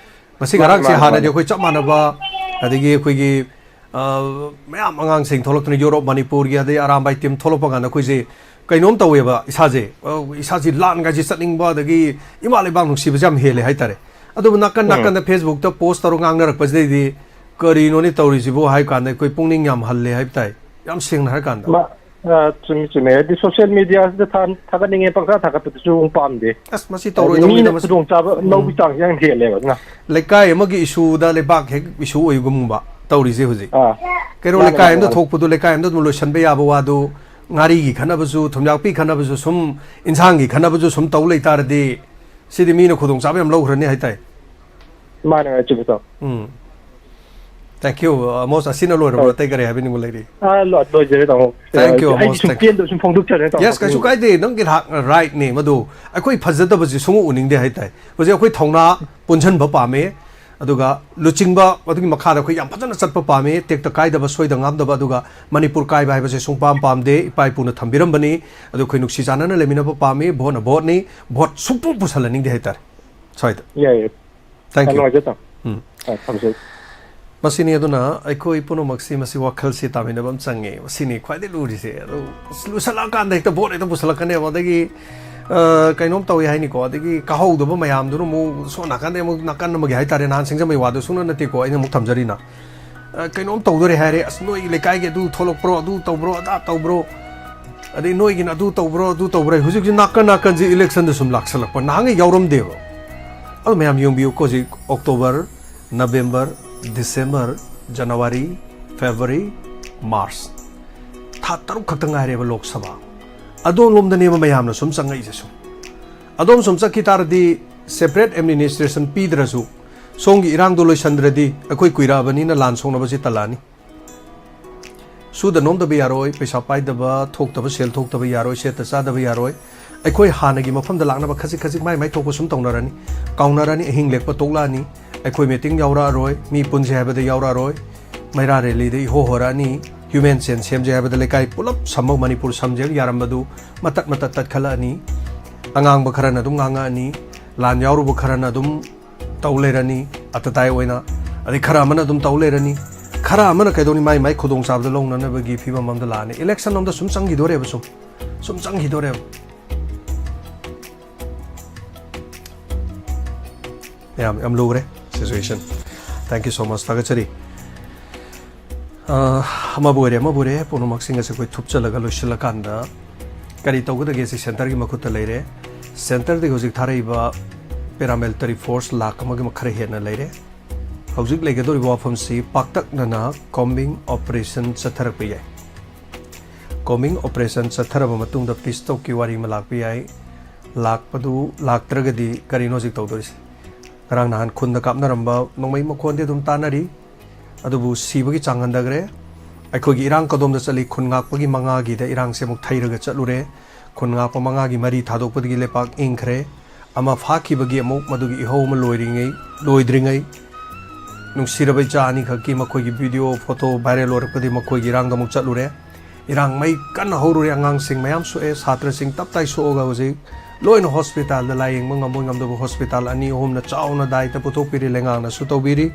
ꯉꯁꯤ ꯃꯥꯅꯤ, ꯉꯔꯥꯡꯁꯦ ꯃꯥꯅꯤ, ꯍꯥꯟꯅꯗꯤ ꯃꯥꯅꯤ꯫ ꯑꯩꯈꯣꯏ ꯆꯞ ꯃꯥꯟꯅꯕ, ꯑꯗꯒꯤ ꯑꯩꯈꯣꯏꯒꯤ, ꯑ, ꯃꯌꯥꯝ ꯑꯉꯥꯡꯁꯤꯡ ꯊꯣꯛꯂꯛꯇꯅ ꯌꯨꯔꯣꯞ, ꯃꯅꯤꯄꯨꯔꯒꯤ, ꯑꯗꯩ ꯑꯔꯥꯝꯕꯥꯏ ꯇꯤꯝ ꯊꯣꯛꯂꯛꯄ ꯀꯥꯟꯗ ꯑꯩꯈꯣꯏꯁꯦ ꯀꯩꯅꯣꯝ ꯇꯧꯋꯦꯕ ꯏꯁꯥꯁꯦ꯫ ꯑ, ꯏꯁꯥꯁꯦ ꯂꯥꯟꯒꯥꯏꯁꯦ ꯆꯠꯅꯤꯡꯕ, ꯑꯗꯒꯤ ꯏꯃꯥ ꯂꯩꯕꯥꯛ ꯅꯨꯡꯁꯤꯕꯁꯦ ꯌꯥꯝ ꯍꯦꯜꯂꯦ ꯍꯥꯏꯇꯥꯔꯦ꯫ ꯑꯗꯨꯕꯨ ꯅꯥꯀꯟ ꯎꯝ꯫ ꯅꯥꯀꯟꯗ Facebook ꯇ post ꯇꯧꯔꯒ ꯉꯥꯡꯅꯔꯛꯄꯁꯤꯗꯩꯗꯤ ꯀꯔꯤꯅꯣꯅꯦ ꯇꯧꯔꯤꯁꯤꯕꯨ ꯍꯥꯏ ꯀꯥꯟꯗ ꯑꯩꯈꯣꯏ ꯄꯨꯛꯅꯤꯡ ꯌꯥꯝ ꯍꯜꯂꯦ ꯍꯥꯏꯕ ꯇꯥꯏ, ꯌꯥꯝ ꯁꯦꯡꯅ ꯍꯥꯏꯔ ꯀꯥꯟꯗ꯫ ꯃꯥ-, ꯑ, ꯆꯨꯝꯃꯤ, ꯆꯨꯝꯃꯤ꯫ ꯍꯥꯏꯗꯤ social media ꯁꯤꯗ ꯊꯥ-, ꯊꯥꯒꯠꯅꯤꯡꯉꯦ ꯄꯪꯊꯥ ꯊꯥꯒꯠꯄꯗꯨꯁꯨ ꯑꯃꯨꯛ ꯄꯥꯝꯗꯦ꯫ ꯑꯁ, ꯃꯁꯤ ꯍꯥꯏꯗꯤ ꯇꯧꯔꯣꯏꯗꯧꯅꯤꯗ ꯃꯤꯅ ꯃꯁꯤ꯫ ꯈꯨꯗꯣꯡꯆꯥꯕ ꯎꯝ꯫ ꯂꯧꯕꯒꯤ ꯆꯥꯡꯁꯦ ꯌꯥꯝ ꯍꯦꯜꯂꯦꯕ ꯑꯗꯨꯅ꯫ ꯂꯩꯀꯥꯏ ꯑꯃꯒꯤ ꯏꯁꯨꯗ ꯂꯩꯕꯥꯛ ꯍꯦꯛ ꯏꯁꯨ ꯑꯣꯏꯒꯨꯝꯕ ꯇꯧꯔꯤꯁꯦ ꯍꯧꯖꯤꯛ꯫ ꯑꯥ꯫ ꯀꯩꯅꯣ, ꯃꯥꯅꯦ, ꯂꯩꯀꯥꯏ ꯃꯥꯅꯦ, ꯑꯃꯗ ꯃꯥꯅꯦ꯫ ꯊꯣꯛꯄꯗꯨ ꯂꯩꯀꯥꯏ ꯑꯃꯗ ꯑꯗꯨꯝ ꯂꯣꯏꯁꯤꯟꯕ ꯌꯥꯕ ꯋꯥꯗꯨ ꯉꯥꯔꯤꯒꯤ ꯈꯠꯅꯕꯁꯨ, ꯊꯨꯝꯌꯥꯛꯄꯤ ꯈꯠꯅꯕꯁꯨ, ꯁꯨꯝ ꯏꯟꯁꯥꯡꯒꯤ ꯈꯠꯅꯕꯁꯨ ꯁꯨꯝ ꯇꯧ ꯂꯩꯇꯥꯔꯗꯤ ꯁꯤꯗꯤ ꯃꯤꯅ ꯈꯨꯗꯣꯡꯆꯥꯕ ꯌꯥꯝ ꯂꯧꯈ꯭ꯔꯅꯤ ꯍꯥꯏꯇꯥꯏ꯫ ꯃꯥꯅꯦ, ꯃꯥꯅꯦ, ꯆꯨꯝꯃꯤ, ꯏꯇꯥꯎ꯫ ꯎꯝ꯫ Thank you, ꯑꯃꯣꯁ꯫ ꯑꯁꯤꯅ ꯂꯣꯏꯔꯕ꯭ꯔꯣ? ꯍꯣꯏ꯫ ꯑꯇꯩ ꯀꯔꯤ ꯍꯥꯏꯕꯤꯅꯤꯡꯕ ꯂꯩꯔꯤ? ꯑꯥ, ꯂꯣ-, ꯂꯣꯏꯖꯔꯦ, ꯇꯥꯃꯣ꯫ Thank you, ꯑꯩꯒꯤ ꯑꯃꯣꯁ, ꯁꯨꯝ thank you꯫ ꯄꯦꯟꯗꯕ ꯁꯨꯝ ꯐꯣꯡꯗꯣꯛꯆꯔꯦ, ꯇꯥꯃꯣ꯫ Yes, ꯀꯩꯁꯨ ꯀꯥꯏꯗꯦ꯫ ꯅꯪꯒꯤ ꯔꯥ-, right ꯅꯦ ꯃꯗꯨ꯫ ꯑꯩꯈꯣꯏ ꯐꯖꯗꯕꯁꯤ ꯁꯨꯡꯎ ꯎꯅꯤꯡꯗꯦ ꯍꯥꯏꯇꯥꯏ꯫ ꯍꯧꯖꯤꯛ ꯑꯩꯈꯣꯏ ꯊꯧꯅꯥ ꯄꯨꯟꯁꯤꯟꯕ ꯄꯥꯝꯃꯤ, ꯑꯗꯨꯒ ꯂꯨꯆꯤꯡꯕ ꯑꯗꯨꯒꯤ ꯃꯈꯥꯗ ꯑꯩꯈꯣꯏ ꯌꯥꯝ ꯐꯖꯅ ꯆꯠꯄ ꯄꯥꯝꯃꯤ, ꯇꯦꯛꯇ ꯀꯥꯏꯗꯕ, ꯁꯣꯏꯗ ꯉꯥꯝꯗꯕ꯫ ꯑꯗꯨꯒ ꯃꯅꯤꯄꯨꯔ ꯀꯥꯏꯕ ꯍꯥꯏꯕꯁꯦ ꯁꯨꯡꯄꯥꯝ ꯄꯥꯝꯗꯦ, ꯏꯄꯥ ꯏꯄꯨꯅ ꯊꯝꯕꯤꯔꯝꯕꯅꯤ꯫ ꯑꯗꯨ ꯑꯩꯈꯣꯏ ꯅꯨꯡꯁꯤ ꯆꯥꯟꯅꯅ ꯂꯩꯃꯤꯟꯅꯕ ꯄꯥꯝꯃꯤ, ꯚꯣꯠꯅ ꯚꯣꯠꯅꯤ, ꯚꯣꯠ ꯁꯨꯡꯄꯨ ꯄꯨꯁꯜꯍꯟꯅꯤꯡꯗꯦ ꯍꯥꯏꯇꯥꯔꯦ ꯁ꯭ꯋꯥꯏꯗ꯫ ꯌꯥꯏꯌꯦ꯫ Thank ꯌꯥꯝ you꯫ ꯅꯨꯡꯉꯥꯏꯖꯔꯦ, ꯇꯥꯃꯣ꯫ ꯎꯝ꯫ ꯑꯥ, ꯊꯝꯖꯔꯦ꯫ ꯃꯁꯤꯅꯤ꯫ ꯑꯗꯨꯅ ꯑꯩꯈꯣꯏ ꯄꯨꯝꯅꯃꯛꯁꯤ ꯃꯁꯤ ꯋꯥꯈꯜꯁꯤ ꯇꯥꯃꯤꯟꯅꯕ ꯑꯃ ꯆꯪꯉꯦ꯫ ꯃꯁꯤꯅꯤ ꯈ꯭ꯋꯥꯏꯗꯒꯤ ꯂꯨꯔꯤꯁꯦ꯫ ꯑꯗꯨ ꯑꯁ, ꯂꯨꯁꯜꯂꯛꯑꯀꯥꯟꯗ ꯍꯦꯛꯇ ꯚꯣꯠ ꯍꯦꯛꯇ ꯄꯨꯁꯜꯂꯛꯀꯅꯦꯕ꯫ ꯑꯗꯒꯤ, ꯑ, ꯀꯩꯅꯣꯝ ꯇꯧꯏ ꯍꯥꯏꯅꯤꯀꯣ꯫ ꯑꯗꯒꯤ ꯀꯥꯍꯧꯗꯕ ꯃꯌꯥꯝꯗꯨꯅ ꯑꯃꯨꯛ ꯁꯣꯝ ꯅꯥꯀꯟꯗ ꯑꯃꯨꯛ ꯅꯥꯀꯟ ꯑꯃꯒꯤ ꯍꯥꯏꯇꯥꯔꯦ, ꯅꯍꯥꯟ ꯁꯤꯡꯖꯃꯩ ꯋꯥꯗꯨ ꯁꯨꯡꯅ ꯅꯠꯇꯦꯀꯣ ꯑꯩꯅ ꯑꯃꯨꯛ ꯊꯝꯖꯔꯤꯅ꯫ ꯑ, ꯀꯩꯅꯣꯝ ꯇꯧꯗꯣꯔꯦ ꯍꯥꯏꯔꯦ, "ꯑꯁ, ꯅꯣꯏ ꯂꯩꯀꯥꯏꯒꯤ ꯑꯗꯨ ꯊꯣꯛꯂꯛꯄ꯭ꯔꯣ, ꯑꯗꯨ ꯇꯧꯕ꯭ꯔꯣ, ꯑꯗꯥ ꯇꯧꯕ꯭ꯔꯣ?" ꯑꯗꯩ ꯅꯣꯏꯒꯤꯅ ꯑꯗꯨ ꯇꯧꯕ꯭ꯔꯣ, ꯑꯗꯨ ꯇꯧꯕ꯭ꯔꯣ, ꯍꯧꯖꯤꯛ ꯍꯧꯖꯤꯛ ꯅꯥꯀꯟ ꯅꯥꯀꯟꯁꯦ election ꯗ ꯁꯨꯝ ꯂꯥꯛꯁꯜꯂꯛꯄ, ꯅꯍꯥꯟꯒꯩ ꯌꯥꯎꯔꯝꯗꯦꯕ꯫ ꯑꯗꯨ ꯃꯌꯥꯝ ꯌꯦꯡꯕꯤꯌꯨꯀꯣ, ꯍꯧꯖꯤꯛ October, November, December, January, February, March, ꯊꯥ ꯇꯔꯨꯛ ꯈꯛꯇ ꯉꯥꯏꯔꯦꯕ ꯂꯣꯛ ꯁꯚꯥ꯫ ꯑꯗꯣꯝꯂꯣꯝꯗꯅꯦꯕ ꯃꯌꯥꯝꯅ ꯁꯨꯝ ꯆꯪꯉꯛꯏꯁꯦ꯫ ꯁꯨꯝ ꯑꯗꯣꯝ ꯁꯨꯝ ꯆꯠꯈꯤ ꯇꯥꯔꯗꯤ, separate administration ꯄꯤꯗ꯭ꯔꯁꯨ, ꯁꯣꯝꯒꯤ ꯏꯔꯥꯡꯗꯣ ꯂꯣꯏꯁꯟꯗ꯭ꯔꯗꯤ ꯑꯩꯈꯣꯏ ꯀꯨꯏꯔꯛꯑꯕꯅꯤꯅ ꯂꯥꯟ ꯁꯣꯛꯅꯕꯁꯤ ꯇꯜꯂꯛꯑꯅꯤ꯫ ꯁꯨꯗ ꯅꯣꯝꯗꯕ ꯌꯥꯔꯣꯏ, ꯄꯩꯁꯥ ꯄꯥꯏꯗꯕ, ꯊꯣꯛꯇꯕ, ꯁꯦꯜ ꯊꯣꯛꯇꯕ ꯌꯥꯔꯣꯏ, ꯁꯦꯠꯇ ꯆꯥꯗꯕ ꯌꯥꯔꯣꯏ꯫ ꯑꯩꯈꯣꯏ ꯍꯥꯟꯅꯒꯤ ꯃꯐꯝꯗ ꯂꯥꯛꯅꯕ ꯈꯖꯤꯛ ꯈꯖꯤꯛ ꯃꯥꯏ ꯃꯥꯏ ꯊꯣꯛꯄ ꯁꯨꯝ ꯇꯧꯅꯔꯅꯤ, ꯀꯥꯎꯅꯔꯅꯤ, ꯑꯍꯤꯡ ꯂꯦꯛꯄ ꯇꯣꯛꯂꯛꯑꯅꯤ꯫ ꯑꯩꯈꯣꯏ meeting ꯌꯥꯎꯔꯛꯑꯔꯣꯏ, ꯃꯤ ꯄꯨꯟꯁꯦ ꯍꯥꯏꯕꯗ ꯌꯥꯎꯔꯛꯑꯔꯣꯏ, ꯃꯩꯔꯥ rally ꯗ ꯏꯍꯣ ꯍꯣꯔꯛꯑꯅꯤ, human chain ꯁꯦꯝꯁꯦ ꯍꯥꯏꯕꯗ ꯂꯩꯀꯥꯏ ꯄꯨꯂꯞ ꯁꯝꯃ ꯃꯅꯤꯄꯨꯔ ꯁꯝꯁꯦ ꯌꯥꯔꯝꯕꯗꯨ ꯃꯇꯠ ꯃꯇꯠ ꯇꯠꯈꯠꯂꯛꯑꯅꯤ꯫ ꯑꯉꯥꯡꯕ ꯈꯔꯅ ꯑꯗꯨꯝ ꯉꯥꯡꯉꯛꯑꯅꯤ, ꯂꯥꯟ ꯌꯥꯎꯔꯨꯕ ꯈꯔꯅ ꯑꯗꯨꯝ ꯇꯧ ꯂꯩꯔꯅꯤ, ꯑꯇꯇꯥꯏ ꯑꯣꯏꯅ꯫ ꯑꯗꯩ ꯈꯔ ꯑꯃꯅ ꯑꯗꯨꯝ ꯇꯧ ꯂꯩꯔꯅꯤ, ꯈꯔ ꯑꯃꯅ ꯀꯩꯗꯧꯅꯤ, ꯃꯥꯏ ꯃꯥꯏ ꯈꯨꯗꯣꯡꯆꯥꯕꯗ ꯂꯧꯅꯅꯕꯒꯤ ꯐꯤꯕꯝ ꯑꯃꯗ ꯂꯥꯛꯑꯅꯤ꯫ Election ꯑꯃꯗ ꯁꯨꯝ ꯆꯪꯈꯤꯗꯣꯔꯦꯕ, ꯁꯨꯝ, ꯁꯨꯝ ꯆꯪꯈꯤꯗꯣꯔꯦꯕ꯫ ꯌꯥꯝ, ꯌꯥꯝ ꯂꯨꯔꯦ situation꯫ Thank you so much, ꯊꯥꯒꯠꯆꯔꯤ꯫ ꯑ, ꯑꯃꯕꯨ ꯑꯣꯏꯔꯦ, ꯑꯃꯕꯨ ꯑꯣꯏꯔꯦ, ꯄꯨꯝꯅꯃꯛꯁꯤꯡ ꯑꯁꯤ ꯑꯩꯈꯣꯏ ꯊꯨꯞꯆꯜꯂꯒ ꯂꯣꯏꯁꯤꯜꯂꯀꯥꯟꯗ ꯀꯔꯤ ꯇꯧꯒꯗꯒꯦ? ꯁꯤ centre ꯒꯤ ꯃꯈꯨꯠꯇ ꯂꯩꯔꯦ꯫ Centre ꯗꯒꯤ ꯍꯧꯖꯤꯛ ꯊꯥꯔꯛꯏꯕ paramilitary force ꯂꯥꯈ ꯑꯃꯒꯤ ꯈꯔ ꯍꯦꯟꯅ ꯂꯩꯔꯦ꯫ ꯍꯧꯖꯤꯛ ꯂꯩꯒꯗꯧꯔꯤꯕ ꯋꯥꯐꯝꯁꯤ ꯄꯥꯛꯇꯛꯅꯅ combing operation ꯆꯠꯊꯔꯛꯄ ꯌꯥꯏ꯫ Combing operation ꯆꯠꯊꯔꯕ ꯃꯇꯨꯡꯗ peace talk ꯀꯤ ꯋꯥꯔꯤ ꯑꯃ ꯂꯥꯛꯄ ꯌꯥꯏ꯫ ꯂꯥꯛꯄꯗꯨ, ꯂꯥꯛꯇ꯭ꯔꯒꯗꯤ ꯀꯔꯤꯅꯣ ꯍꯧꯖꯤꯛ ꯇꯧꯗꯣꯔꯤꯁꯦ? ꯉꯔꯥꯡ ꯅꯍꯥꯟ ꯈꯨꯟꯗ ꯀꯥꯞꯅꯔꯝꯕ ꯅꯣꯡꯃꯩ ꯃꯈꯣꯟꯗꯤ ꯑꯗꯨꯝ ꯇꯥꯅꯔꯤ, ꯑꯗꯨꯕꯨ ꯁꯤꯕꯒꯤ ꯆꯥꯡ ꯍꯟꯊꯈ꯭ꯔꯦ꯫ ꯑꯩꯈꯣꯏꯒꯤ ꯏꯔꯥꯡ ꯀꯗꯣꯝꯗ ꯆꯠꯂꯤ? ꯈꯨꯟ ꯉꯥꯛꯄꯒꯤ ꯃꯉꯥꯒꯤꯗ ꯏꯔꯥꯡꯁꯦ ꯑꯃꯨꯛ ꯊꯩꯔꯒ ꯆꯠꯂꯨꯔꯦ꯫ ꯈꯨꯟ ꯉꯥꯛꯄ ꯃꯉꯥꯒꯤ ꯃꯔꯤ ꯊꯥꯗꯣꯛꯄꯗꯒꯤ ꯂꯩꯄꯥꯛ ꯏꯪꯈ꯭ꯔꯦ꯫ ꯑꯃ ꯐꯥꯈꯤꯕꯒꯤ ꯑꯃꯨꯛ ꯃꯗꯨꯒꯤ ꯏꯍꯧ ꯑꯃ ꯂꯣꯏꯔꯤꯉꯩ, ꯂꯣꯏꯗ꯭ꯔꯤꯉꯩ, ꯅꯨꯡꯁꯤꯔꯕ ꯏꯆꯥ ꯑꯅꯤꯈꯛꯀꯤ ꯃꯈꯣꯏꯒꯤ video, photo viral ꯑꯣꯏꯔꯛꯄꯗꯒꯤ ꯃꯈꯣꯏꯒꯤ ꯏꯔꯥꯡꯗ ꯑꯃꯨꯛ ꯆꯠꯂꯨꯔꯦ꯫ ꯏꯔꯥꯡ ꯃꯩ ꯀꯟꯅ ꯍꯧꯔꯨꯔꯦ, ꯑꯉꯥꯡꯁꯤꯡ ꯃꯌꯥꯝ ꯁꯣꯛꯑꯦ, ꯁꯥꯇ꯭ꯔꯁꯤꯡ ꯇꯞ ꯇꯥꯏ ꯁꯣꯛꯑꯒ ꯍꯧꯖꯤꯛ ꯂꯣꯏꯅ hospital ꯗ ꯂꯥꯏꯌꯦꯡꯕ ꯉꯝꯕꯣꯏ ꯉꯝꯗꯕ hospital ꯑꯅꯤ ꯑꯍꯨꯝꯅ ꯆꯥꯎꯅ ꯗꯥꯏꯇ ꯄꯨꯊꯣꯛꯄꯤꯔꯤ, ꯂꯩꯉꯥꯛꯅꯁꯨ ꯇꯧꯕꯤꯔꯤ꯫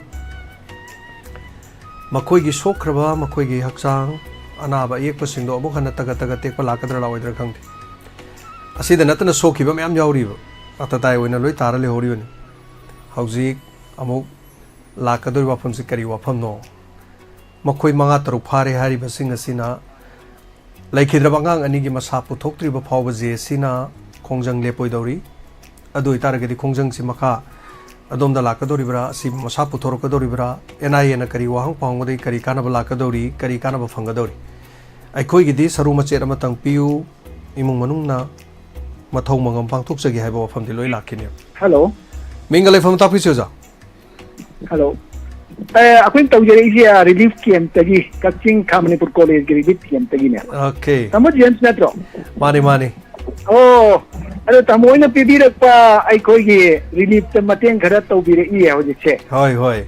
ꯃꯈꯣꯏꯒꯤ ꯁꯣꯛꯈ꯭ꯔꯕ, ꯃꯈꯣꯏꯒꯤ ꯍꯛꯆꯥꯡ ꯑꯅꯥꯕ ꯑꯌꯦꯛꯄꯁꯤꯡꯗꯣ ꯑꯃꯨꯛ ꯍꯟꯅ ꯇꯒꯠ ꯇꯒꯠ ꯇꯦꯛꯄ ꯂꯥꯛꯀꯗ꯭ꯔꯥ ꯂꯥꯛꯑꯣꯏꯗ꯭ꯔꯥ ꯈꯪꯗꯦ꯫ ꯑꯁꯤꯗ ꯅꯠꯇꯅ ꯁꯣꯛꯈꯤꯕ ꯃꯌꯥꯝ ꯌꯥꯎꯔꯤꯕ, ꯑꯇꯇꯥꯏ ꯑꯣꯏꯅ ꯂꯣꯏ ꯇꯥꯔ ꯂꯩꯍꯧꯔꯤꯕꯅꯤ꯫ ꯍꯧꯖꯤꯛ ꯑꯃꯨꯛ ꯂꯥꯛꯀꯗꯧꯔꯤꯕ ꯋꯥꯐꯝꯁꯤ ꯀꯔꯤ ꯋꯥꯐꯝꯅꯣ? ꯃꯈꯣꯏ ꯃꯉꯥ ꯇꯔꯨꯛ ꯐꯥꯔꯦ ꯍꯥꯏꯔꯤꯕꯁꯤꯡ ꯑꯁꯤꯅ ꯂꯩꯈꯤꯗ꯭ꯔꯕ ꯑꯉꯥꯡ ꯑꯅꯤꯒꯤ ꯃꯁꯥ ꯄꯨꯊꯣꯛꯇ꯭ꯔꯤꯕ ꯐꯥꯎꯕ ꯖꯦ ꯑꯦꯁ ꯁꯤꯅ ꯈꯣꯡꯖꯪ ꯂꯦꯞꯄꯣꯏꯗꯧꯔꯤ꯫ ꯑꯗꯨ ꯑꯣꯏꯇꯥꯔꯒꯗꯤ ꯈꯣꯡꯖꯪꯁꯤ ꯃꯈꯥ ꯑꯗꯣꯝꯗ ꯂꯥꯛꯀꯗꯧꯔꯤꯕ꯭ꯔꯥ, ꯑꯁꯤ ꯃꯁꯥ ꯄꯨꯊꯣꯔꯛꯀꯗꯧꯔꯤꯕ꯭ꯔꯥ, ꯑꯦꯟ ꯑꯥꯏ ꯑꯦꯅ ꯀꯔꯤ ꯋꯥꯍꯪ ꯄꯥꯎꯍꯪꯕꯗꯒꯤ ꯀꯔꯤ ꯀꯥꯟꯅꯕ ꯂꯥꯛꯀꯗꯧꯔꯤ, ꯀꯔꯤ ꯀꯥꯟꯅꯕ ꯐꯪꯒꯗꯧꯔꯤ? ꯑꯩꯈꯣꯏꯒꯤꯗꯤ ꯁꯔꯨ ꯃꯆꯦꯠ ꯑꯃꯇꯪ ꯄꯤꯌꯨ, ꯏꯃꯨꯡ ꯃꯅꯨꯡꯅ ꯃꯊꯧ ꯃꯉꯝ ꯄꯥꯡꯊꯣꯛꯆꯒꯦ ꯍꯥꯏꯕ ꯋꯥꯐꯝꯗꯤ ꯂꯣꯏ ꯂꯥꯛꯈꯤꯅꯦꯕ꯫ ꯍꯜꯂꯣ꯫ ꯃꯤꯡꯒ ꯂꯩꯐꯝ ꯇꯥꯛꯄꯤꯁꯤ, ꯑꯣꯖꯥ꯫ ꯍꯜꯂꯣ꯫ ꯑꯦ, ꯑꯩꯈꯣꯏꯅ ꯇꯧꯖꯔꯛꯏꯁꯦ, ꯑ, ꯔꯤꯂꯤꯐ ꯀꯦꯝꯞꯇꯒꯤ, ꯀꯛꯆꯤꯡ ꯈꯥ ꯃꯅꯤꯄꯨꯔ ꯀꯣꯂꯦꯖꯀꯤ ꯔꯤꯂꯤꯐ ꯀꯦꯝꯞꯇꯒꯤꯅꯦ꯫ ꯑꯣꯀꯦ꯫ ꯇꯥꯃꯣ ꯖꯦꯝꯁ ꯅꯠꯇ꯭ꯔꯣ? ꯃꯥꯅꯤ, ꯃꯥꯅꯤ꯫ ꯑꯣ, ꯑꯗꯣ ꯇꯥꯃꯣ ꯍꯣꯏꯅ ꯄꯤꯕꯤꯔꯛꯄ ꯑꯩꯈꯣꯏꯒꯤ ꯔꯤꯂꯤꯐꯇ ꯃꯇꯦꯡ ꯈꯔ ꯇꯧꯕꯤꯔꯛꯏꯌꯦ ꯍꯧꯖꯤꯛꯁꯦ꯫ ꯍꯣꯏ, ꯍꯣꯏ꯫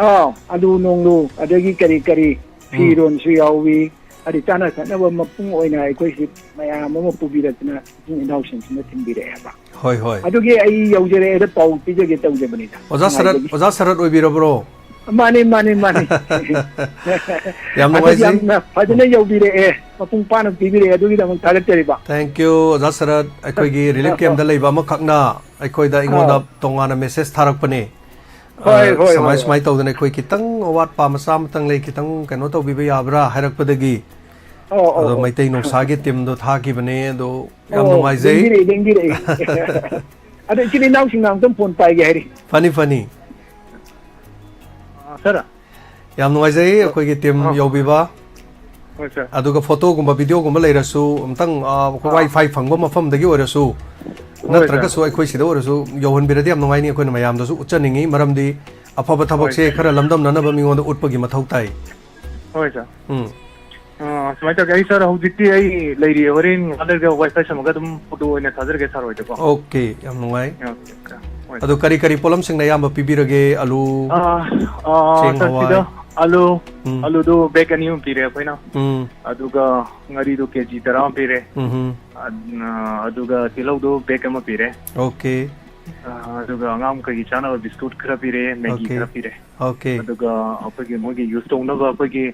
ꯑꯥ, ꯑꯂꯨ ꯅꯣꯡꯂꯨ, ꯑꯗꯒꯤ ꯀꯔꯤ ꯀꯔꯤ, ꯎꯝ꯫ ꯐꯤꯔꯣꯟꯁꯨ ꯌꯥꯎꯏ, ꯑꯗꯩ ꯆꯥꯅ ꯊꯛꯅꯕ ꯃꯄꯨꯡ ꯑꯣꯏꯅ ꯑꯩꯈꯣꯏꯁꯤ ꯃꯌꯥꯝ ꯑꯃ ꯄꯨꯕꯤꯔꯛꯇꯅ ꯏꯆꯤꯟ ꯏꯅꯥꯎꯁꯤꯡꯁꯤꯅ ꯊꯤꯟꯕꯤꯔꯛꯑꯦꯕ꯫ ꯍꯣꯏ, ꯍꯣꯏ꯫ ꯑꯗꯨꯒꯤ ꯑꯩ ꯌꯧꯖꯔꯛꯑꯦꯗ ꯄꯥꯎ ꯄꯤꯖꯒꯦ ꯇꯧꯖꯕꯅꯤꯗ꯫ ꯑꯣꯖꯥ ꯁꯔꯠ, ꯅꯨꯡꯉꯥꯏꯕꯒꯤ꯫ ꯑꯣꯖꯥ ꯁꯔꯠ ꯑꯣꯏꯕꯤꯔꯕ꯭ꯔꯣ? ꯃꯥꯅꯦ, ꯃꯥꯅꯦ, ꯃꯥꯅꯦ꯫ ꯌꯥꯝ ꯑꯗꯨ ꯅꯨꯡꯉꯥꯏꯖꯩ꯫ ꯌꯥꯝꯅ ꯐꯖꯅ ꯌꯧꯕꯤꯔꯛꯑꯦ, ꯃꯄꯨꯡ ꯐꯥꯅ ꯄꯤꯕꯤꯔꯛꯑꯦ, ꯑꯗꯨꯒꯤꯗꯃꯛ ꯊꯥꯒꯠꯆꯔꯤꯕ꯫ Thank you, ꯑꯣꯖꯥ ꯁꯔꯠ꯫ ꯑꯩꯈꯣꯏꯒꯤ ꯔꯤꯂꯤꯐ ꯑꯥ, ꯑꯥ꯫ ꯀꯦꯝꯞꯇ ꯂꯩꯕ ꯑꯃꯈꯛꯅ ꯑꯩꯈꯣꯏꯗ, ꯑꯩꯉꯣꯟꯗ ꯑꯥ꯫ ꯇꯣꯉꯥꯟꯅ ꯃꯦꯁꯦꯖ ꯊꯥꯔꯛꯄꯅꯦ꯫ ꯍꯣꯏ, ꯑ, ꯍꯣꯏ, ꯁꯨꯃꯥꯏ, ꯍꯣꯏ, ꯍꯣꯏ꯫ ꯁꯨꯃꯥꯏ ꯇꯧꯗꯅ ꯑꯩꯈꯣꯏ ꯈꯤꯇꯪ ꯑꯋꯥꯠꯄ ꯃꯆꯥ ꯑꯃꯇꯪ ꯂꯩ, ꯈꯤꯇꯪ ꯀꯩꯅꯣ ꯇꯧꯕꯤꯕ ꯌꯥꯕ꯭ꯔꯥ ꯍꯥꯏꯔꯛꯄꯗꯒꯤ, ꯑꯣ, ꯑꯣ, ꯑꯗꯣ ꯑꯣ꯫ ꯃꯩꯇꯩ ꯅꯣꯡꯁꯥꯒꯤ ꯇꯤꯝꯗꯣ ꯊꯥꯈꯤꯕꯅꯦ, ꯑꯗꯣ ꯌꯥꯝ ꯑꯣ, ꯅꯨꯡꯉꯥꯏꯖꯩ꯫ ꯂꯦꯡꯕꯤꯔꯛꯏ, ꯂꯦꯡꯕꯤꯔꯛꯏ꯫ ꯑꯗꯣ ꯏꯆꯤꯜ ꯏꯅꯥꯎꯁꯤꯡꯅ ꯑꯃꯨꯛꯇꯪ ꯐꯣꯟ ꯄꯥꯏꯒꯦ ꯍꯥꯏꯔꯤ꯫ ꯐꯅꯤ, ꯐꯅꯤ꯫ ꯑ, ꯁꯥꯔ꯫ ꯌꯥꯝ ꯅꯨꯡꯉꯥꯏꯖꯩ ꯑ, ꯑꯩꯈꯣꯏꯒꯤ ꯇꯤꯝ ꯑ, ꯌꯧꯕꯤꯕ꯫ ꯍꯣꯏ, ꯁꯥꯔ꯫ ꯑꯗꯨꯒ ꯐꯣꯇꯣꯒꯨꯝꯕ, ꯚꯤꯗꯤꯑꯣꯒꯨꯝꯕ ꯂꯩꯔꯁꯨ ꯑꯝꯇꯪ, ꯑ, ꯑꯩꯈꯣꯏ ꯑ꯫ ꯋꯥꯏ ꯐꯥꯏ ꯐꯪꯕ ꯃꯐꯝꯗꯒꯤ ꯑꯣꯏꯔꯁꯨ, ꯍꯣꯏ, ꯁꯥꯔ꯫ ꯅꯠꯇ꯭ꯔꯒꯁꯨ ꯑꯩꯈꯣꯏ ꯁꯤꯗ ꯑꯣꯏꯔꯁꯨ ꯌꯧꯍꯟꯕꯤꯔꯗꯤ ꯌꯥꯝ ꯅꯨꯡꯉꯥꯏꯅꯤ꯫ ꯑꯩꯈꯣꯏꯅ ꯃꯌꯥꯝꯗꯁꯨ ꯎꯠꯆꯅꯤꯡꯉꯤ, ꯃꯔꯝꯗꯤ ꯑꯐꯕ ꯍꯣꯏ, ꯊꯕꯛꯁꯦ ꯁꯥꯔ꯫ ꯈꯔ ꯂꯝꯗꯝꯅꯅꯕ ꯃꯤꯉꯣꯟꯗ ꯎꯠꯄꯒꯤ ꯃꯊꯧ ꯇꯥꯏ꯫ ꯍꯣꯏ, ꯁꯥꯔ꯫ ꯎꯝ꯫ ꯑ, ꯁꯨꯃꯥꯏꯅ ꯇꯧꯒꯦ, ꯑꯩ, ꯁꯥꯔ, ꯍꯧꯖꯤꯛꯇꯤ ꯑꯩ ꯂꯩꯔꯤ, ꯍꯣꯔꯦꯟ ꯉꯥꯏꯍꯥꯛ ꯂꯩꯔꯒ ꯋꯥꯏ ꯐꯥꯏ ꯁꯝꯃꯒ ꯑꯗꯨꯝ ꯐꯣꯇꯣ ꯑꯣꯏꯅ ꯊꯥꯖꯔꯛꯀꯦ, ꯁꯥꯔ ꯍꯣꯏꯗꯀꯣ꯫ ꯑꯣꯀꯦ, ꯌꯥꯝ ꯅꯨꯡꯉꯥꯏ꯫ ꯑꯣꯀꯦ, ꯁꯥꯔ꯫ ꯍꯣꯏ, ꯑꯗꯣ ꯁꯥꯔ꯫ ꯀꯔꯤ ꯀꯔꯤ ꯄꯣꯠꯂꯝꯁꯤꯡꯅ ꯑꯌꯥꯝꯕ ꯄꯤꯕꯤꯔꯒꯦ? ꯑꯂꯨ, ꯑ, ꯑ, ꯆꯦꯡ, ꯁꯥꯔ, ꯍꯋꯥꯏ? ꯁꯤꯗ ꯑꯂꯨ, ꯎꯝ꯫ ꯑꯂꯨꯗꯨ ꯕꯦꯒ ꯑꯅꯤ ꯑꯃ ꯄꯤꯔꯦ ꯑꯩꯈꯣꯏꯅ꯫ ꯎꯝ꯫ ꯑꯗꯨꯒ ꯉꯥꯔꯤꯗꯨ ꯀꯦ ꯖꯤ ꯇꯔꯥ ꯑꯃ ꯄꯤꯔꯦ꯫ ꯎꯝꯍꯨꯝ꯫ ꯑꯗ-, ꯑꯗꯨꯒ ꯇꯤꯜꯍꯧꯗꯨ ꯕꯦꯒ ꯑꯃ ꯄꯤꯔꯦ꯫ ꯑꯣꯀꯦ꯫ ꯑ, ꯑꯗꯨꯒ ꯑꯉꯥꯡ ꯃꯈꯩꯒꯤ ꯆꯥꯅꯕ ꯕꯤꯁꯀꯨꯠ ꯈꯔ ꯄꯤꯔꯦ, ꯃꯦꯒꯤ ꯑꯣꯀꯦ꯫ ꯈꯔ ꯄꯤꯔꯦ꯫ ꯑꯣꯀꯦ꯫ ꯑꯗꯨꯒ ꯑꯩꯈꯣꯏꯒꯤ ꯃꯣꯏꯒꯤ ꯌꯨꯁ ꯇꯧꯅꯕ ꯑꯩꯈꯣꯏꯒꯤ,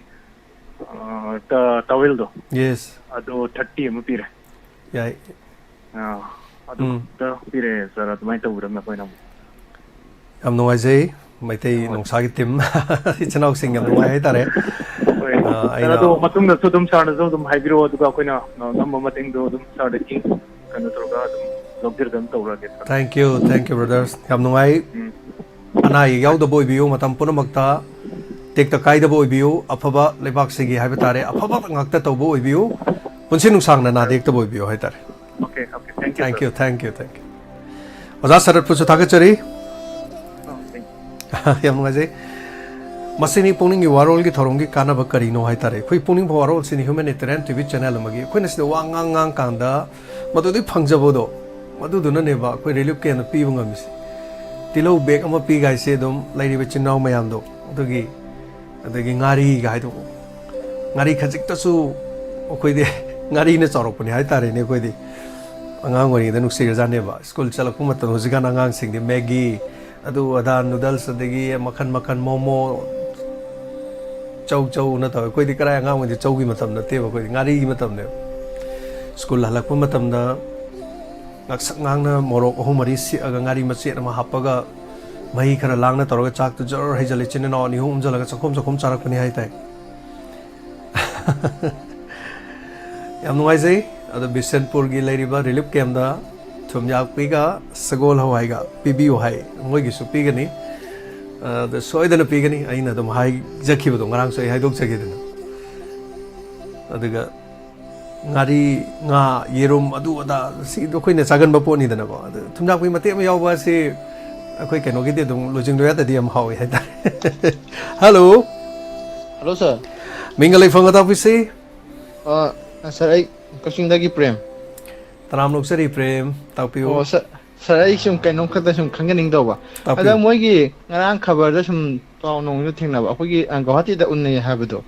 ꯑ, ꯇ-, ꯇꯥꯋꯦꯜꯗꯣ, ꯌꯦꯁ꯫ ꯑꯗꯨ ꯊꯥꯔꯇꯤ ꯑꯃ ꯄꯤꯔꯦ꯫ ꯌꯥꯏ꯫ ꯑ, ꯑꯗꯨ ꯎꯝ꯫ ꯈꯛꯇ ꯄꯤꯔꯦ, ꯁꯥꯔ꯫ ꯑꯗꯨꯃꯥꯏꯅ ꯇꯧꯕꯤꯔꯝꯃꯦ ꯑꯩꯈꯣꯏꯅ ꯑꯃꯨꯛ꯫ ꯌꯥꯝ ꯅꯨꯡꯉꯥꯏꯖꯩ, ꯃꯩꯇꯩ ꯍꯣꯏ꯫ ꯅꯣꯡꯁꯥꯒꯤ ꯇꯤꯝ꯫ ꯏꯆꯤꯟ ꯏꯅꯥꯎꯁꯤꯡ ꯌꯥꯝ ꯅꯨꯡꯉꯥꯏ ꯍꯥꯏꯇꯥꯔꯦ꯫ ꯑ, ꯑꯩꯅ ꯑꯗꯣ ꯃꯇꯨꯡꯗꯁꯨ ꯑꯗꯨꯝ ꯁꯥꯔꯅꯁꯨ ꯑꯗꯨꯝ ꯍꯥꯏꯕꯤꯔꯛꯑꯣ, ꯑꯗꯨꯒ ꯑꯩꯈꯣꯏꯅ, ꯑ, ꯉꯝꯕ ꯃꯇꯦꯡꯗꯣ ꯑꯗꯨꯝ ꯁꯥꯔꯗꯒꯤ ꯀꯩꯅꯣ ꯇꯧꯔꯒ ꯑꯗꯨꯝ ꯂꯧꯖꯔꯒ ꯑꯗꯨꯝ ꯇꯧꯔꯛꯑꯒꯦ, ꯁꯥꯔ꯫ Thank you, thank you, brother. ꯌꯥꯝ ꯅꯨꯡꯉꯥꯏ꯫ ꯎꯝ꯫ ꯑꯅꯥ ꯑꯌꯦꯛ ꯌꯥꯎꯗꯕ ꯑꯣꯏꯕꯤꯌꯨ, ꯃꯇꯝ ꯄꯨꯝꯅꯃꯛꯇ ꯇꯦꯛꯇ ꯀꯥꯏꯗꯕ ꯑꯣꯏꯕꯤꯌꯨ, ꯑꯐꯕ ꯂꯩꯕꯥꯛꯁꯤꯒꯤ ꯍꯥꯏꯕ ꯇꯥꯔꯦ, ꯑꯐꯕ ꯉꯥꯛꯇ ꯇꯧꯕ ꯑꯣꯏꯕꯤꯌꯨ, ꯄꯨꯟꯁꯤ ꯅꯨꯡꯁꯥꯡꯅ ꯅꯥꯗ ꯌꯦꯛꯇꯕ ꯑꯣꯏꯕꯤꯌꯨ ꯍꯥꯏꯇꯥꯔꯦ꯫ Okay, okay, thank you, thank you, sir. Thank you, thank you. ꯑꯣꯖꯥ ꯁꯔꯠꯄꯨꯁꯨ ꯊꯥꯒꯠꯆꯔꯤ꯫ ꯑꯣ, thank you. ꯌꯥꯝ ꯅꯨꯡꯉꯥꯏꯖꯩ꯫ ꯃꯁꯤꯅꯤ ꯄꯨꯛꯅꯤꯡꯒꯤ ꯋꯥꯔꯣꯜꯒꯤ ꯊꯧꯔꯝꯒꯤ ꯀꯥꯟꯅꯕ ꯀꯔꯤꯅꯣ ꯍꯥꯏ ꯇꯥꯔꯦ꯫ ꯑꯩꯈꯣꯏ ꯄꯨꯛꯅꯤꯡ ꯋꯥꯔꯣꯜꯁꯤꯅꯤ Humanitarian T V channel ꯑꯃꯒꯤ꯫ ꯑꯩꯈꯣꯏꯅ ꯁꯤꯗ ꯋꯥ ꯉꯥꯡ ꯉꯥꯡ ꯀꯥꯟꯗ ꯃꯗꯨꯗꯒꯤ ꯐꯪꯖꯕꯗꯣ, ꯃꯗꯨꯗꯨꯅꯅꯦꯕ ꯑꯩꯈꯣꯏ relief camp ꯄꯤꯕ ꯉꯝꯃꯤꯁꯦ꯫ ꯇꯤꯜꯍꯧ bag ꯑꯃ ꯄꯤꯒꯥꯏꯁꯦ ꯑꯗꯨꯝ ꯂꯩꯔꯤꯕ ꯏꯆꯤꯟ ꯏꯅꯥꯎ ꯃꯌꯥꯝꯗꯣ, ꯑꯗꯨꯒꯤ, ꯑꯗꯒꯤ ꯉꯥꯔꯤꯒ ꯍꯥꯏꯗꯣ, ꯉꯥꯔꯤ ꯈꯖꯤꯛꯇꯁꯨ ꯑꯩꯈꯣꯏꯗꯤ ꯉꯥꯔꯤꯅ ꯆꯥꯎꯔꯛꯄꯅꯦ ꯍꯥꯏ ꯇꯥꯔꯦꯅꯦ꯫ ꯑꯩꯈꯣꯏꯗꯤ ꯑꯉꯥꯡ ꯑꯣꯏꯔꯤꯉꯩꯗ ꯅꯨꯡꯁꯤꯔꯖꯥꯠꯅꯦꯕ꯫ ꯁ꯭ꯀꯨꯜ ꯆꯠꯂꯛꯄ ꯃꯇꯝꯗ ꯍꯧꯖꯤꯛꯀꯥꯟ ꯑꯉꯥꯡꯁꯤꯡꯗꯤ Maggi, ꯑꯗꯨ ꯑꯗꯥ, noodles, ꯑꯗꯒꯤ ꯃꯈꯟ ꯃꯈꯟ momo, ꯆꯧ ꯆꯧꯅ ꯇꯧꯋꯦ꯫ ꯑꯩꯈꯣꯏꯗꯤ ꯀꯔꯥꯏ ꯑꯉꯥꯡ ꯑꯣꯏꯗꯤ ꯆꯧꯒꯤ ꯃꯇꯝ ꯅꯠꯇꯦꯕ, ꯑꯩꯈꯣꯏꯗꯤ ꯉꯥꯔꯤꯒꯤ ꯃꯇꯝꯅꯦꯕ꯫ ꯁ꯭ꯀꯨꯜ ꯍꯜꯂꯛꯄ ꯃꯇꯝꯗ ꯉꯥꯛꯁꯛ ꯉꯥꯡꯅ ꯃꯣꯔꯣꯛ ꯑꯍꯨꯝ ꯃꯔꯤ ꯁꯤꯛꯑꯒ ꯉꯥꯔꯤ ꯃꯆꯦꯠ ꯑꯃ ꯍꯥꯞꯄꯒ ꯃꯍꯤ ꯈꯔ ꯂꯥꯡꯅ ꯇꯧꯔꯒ ꯆꯥꯛꯇꯨ ꯖꯔ ꯍꯩꯖꯜꯂꯦ꯫ ꯏꯆꯤꯟ ꯏꯅꯥꯎ ꯑꯅꯤ ꯑꯍꯨꯝ ꯎꯝꯖꯜꯂꯒ ꯆꯥꯛꯈꯣꯝ ꯆꯥꯛꯈꯣꯝ ꯆꯥꯔꯛꯄꯅꯤ ꯍꯥꯏ ꯇꯥꯏ꯫ ꯌꯥꯝ ꯅꯨꯡꯉꯥꯏꯖꯩ꯫ ꯑꯗꯣ ꯕꯤꯁꯦꯟꯄꯨꯔꯒꯤ ꯂꯩꯔꯤꯕ relief campꯇ ꯊꯨꯝꯌꯥꯛꯄꯤꯒ ꯁꯒꯣꯜ ꯍꯋꯥꯏꯒ ꯄꯤꯕꯤꯌꯨ ꯍꯥꯏ꯫ ꯃꯣꯏꯒꯤꯁꯨ ꯄꯤꯒꯅꯤ꯫ ꯑꯗ ꯁꯣꯏꯗꯅ ꯄꯤꯒꯅꯤ꯫ ꯑꯩꯅ ꯑꯗꯨꯝ ꯍꯥꯏꯖꯈꯤꯕꯗꯣ ꯉꯔꯥꯡꯁꯨ ꯑꯩ ꯍꯥꯏꯗꯣꯛꯆꯈꯤꯗꯅ꯫ ꯑꯗꯨꯒ ꯉꯥꯔꯤ, ꯉꯥ, ꯌꯦꯔꯨꯝ, ꯑꯗꯨ ꯑꯗꯥ ꯁꯤ ꯑꯩꯈꯣꯏꯅ ꯆꯥꯒꯟꯕ ꯄꯣꯠꯅꯤꯗꯅꯀꯣ꯫ ꯑꯗꯨ ꯊꯨꯝꯌꯥꯛꯄꯤ ꯃꯇꯦꯛ ꯑꯃ ꯌꯥꯎꯕ ꯑꯁꯤ ꯑꯩꯈꯣꯏ ꯀꯩꯅꯣꯒꯤꯗꯤ ꯑꯗꯨꯝ ꯂꯣꯏꯖꯤꯡ ꯂꯣꯌꯥꯗꯗꯤ ꯌꯥꯝ ꯍꯥꯎꯋꯤ ꯍꯥꯏꯇꯥꯔꯦ꯫ Hello꯫ Hello, sir꯫ ꯃꯤꯡꯒ ꯂꯩꯐꯝꯒ ꯇꯥꯛꯄꯤꯁꯤ꯫ ꯑ, sir, ꯑꯩ ꯀꯛꯆꯤꯡꯗꯒꯤ ꯄ꯭ꯔꯦꯝ꯫ ꯇꯔꯥꯝꯅ ꯑꯣꯛꯆꯔꯤ ꯄ꯭ꯔꯦꯝ, ꯇꯥꯛꯄꯤꯌꯨ꯫ ꯑꯣ, sir, sir, ꯑꯩ ꯁꯨꯝ ꯀꯩꯅꯣꯝ ꯈꯛꯇ ꯁꯨꯝ ꯈꯪꯖꯅꯤꯡꯗꯧꯕ꯫ ꯇꯥꯛꯄꯤꯌꯨ꯫ ꯑꯗ ꯃꯣꯏꯒꯤ ꯉꯔꯥꯡ ꯈꯕꯔꯗ ꯁꯨꯝ ꯄꯥꯎ ꯅꯨꯡꯁꯨ ꯊꯦꯡꯅꯕ, ꯑꯩꯈꯣꯏꯒꯤ, ꯑ, ꯒꯧꯍꯥꯇꯤꯗ ꯎꯅꯩ ꯍꯥꯏꯕꯗꯣ,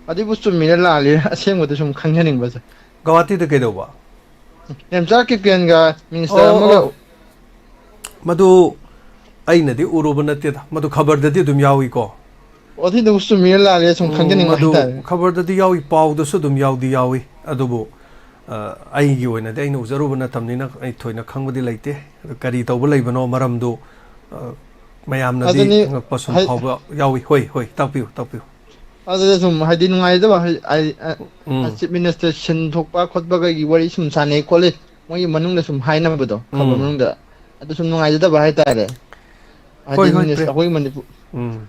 ꯑꯗꯨꯕꯨ ꯆꯨꯝꯃꯤꯔ ꯂꯥꯜꯂꯤꯔ ꯑꯁꯦꯡꯕꯗꯣ ꯁꯨꯝ ꯈꯪꯖꯅꯤꯡꯕ, sir꯫ ꯒꯧꯍꯥꯇꯤꯗ ꯀꯩꯗꯧꯕ? ꯅꯦꯝꯆꯥ ꯀꯤꯄꯦꯟꯒ minister ꯑꯣ, ꯑꯃꯒ꯫ ꯑꯣ꯫ ꯃꯗꯨ ꯑꯩꯅꯗꯤ ꯎꯔꯨꯕ ꯅꯠꯇꯦꯗ, ꯃꯗꯨ ꯈꯕꯔꯗꯗꯤ ꯑꯗꯨꯝ ꯌꯥꯎꯏꯀꯣ꯫ ꯑꯣ, ꯑꯗꯨꯏꯗꯨꯕꯨ ꯆꯨꯝꯃꯤꯔ ꯂꯥꯜꯂꯤꯔ ꯁꯨꯝ ꯎꯝ, ꯈꯪꯖꯅꯤꯡꯕ ꯃꯗꯨ ꯍꯥꯏꯇꯥꯔꯦ꯫ ꯈꯕꯔꯗꯗꯤ ꯌꯥꯎꯏ, ꯄꯥꯎꯗꯁꯨ ꯑꯗꯨꯝ ꯌꯥꯎꯗꯤ ꯌꯥꯎꯏ, ꯑꯗꯨꯕꯨ, ꯑ, ꯑꯩꯒꯤ ꯑꯣꯏꯅꯗꯤ ꯑꯩꯅ ꯎꯖꯔꯨꯕ ꯅꯠꯇꯕꯅꯤꯅ ꯑꯩ ꯊꯣꯏꯅ ꯈꯪꯕꯗꯤ ꯂꯩꯇꯦ꯫ ꯑꯗꯨ ꯀꯔꯤ ꯇꯧꯕ ꯂꯩꯕꯅꯣ ꯃꯔꯝꯗꯨ, ꯑ, ꯃꯌꯥꯝꯅꯗꯤ ꯑꯗꯨꯅꯤ, ꯉꯛꯄ ꯁꯨꯝ ꯍꯥꯏ-, ꯐꯥꯎꯕ ꯌꯥꯎꯏ꯫ ꯍꯣꯏ, ꯍꯣꯏ, ꯇꯥꯛꯄꯤꯌꯨ, ꯇꯥꯛꯄꯤꯌꯨ꯫ ꯑꯗꯨꯗ ꯁꯨꯝ ꯍꯥꯏꯗꯤ ꯅꯨꯡꯉꯥꯏꯖꯗꯕ, ꯍꯥꯏ-, ꯍꯥꯏ-, ꯑ, ꯎꯝ꯫ Chief Minister ꯁꯤꯟ ꯊꯣꯛꯄ ꯈꯣꯠꯄꯒꯩꯒꯤ ꯋꯥꯔꯤ ꯁꯨꯝ ꯁꯥꯟꯅꯩ ꯈꯣꯠꯂꯤ, ꯃꯣꯏꯒꯤ ꯃꯅꯨꯡꯗ ꯁꯨꯝ ꯍꯥꯏꯅꯕꯗꯣ, ꯈꯕꯔ ꯎꯝ꯫ ꯃꯅꯨꯡꯗ, ꯑꯗꯨ ꯁꯨꯝ ꯅꯨꯡꯉꯥꯏꯖꯗꯕ ꯍꯥꯏꯇꯥꯔꯦ꯫ ꯍꯥꯏꯗꯤ ꯍꯣꯏ, ꯍꯣꯏ, minister, ꯄ꯭ꯔꯦꯝ꯫ ꯑꯩꯈꯣꯏꯒꯤ ꯃꯅꯤꯄꯨꯔ, ꯎꯝ꯫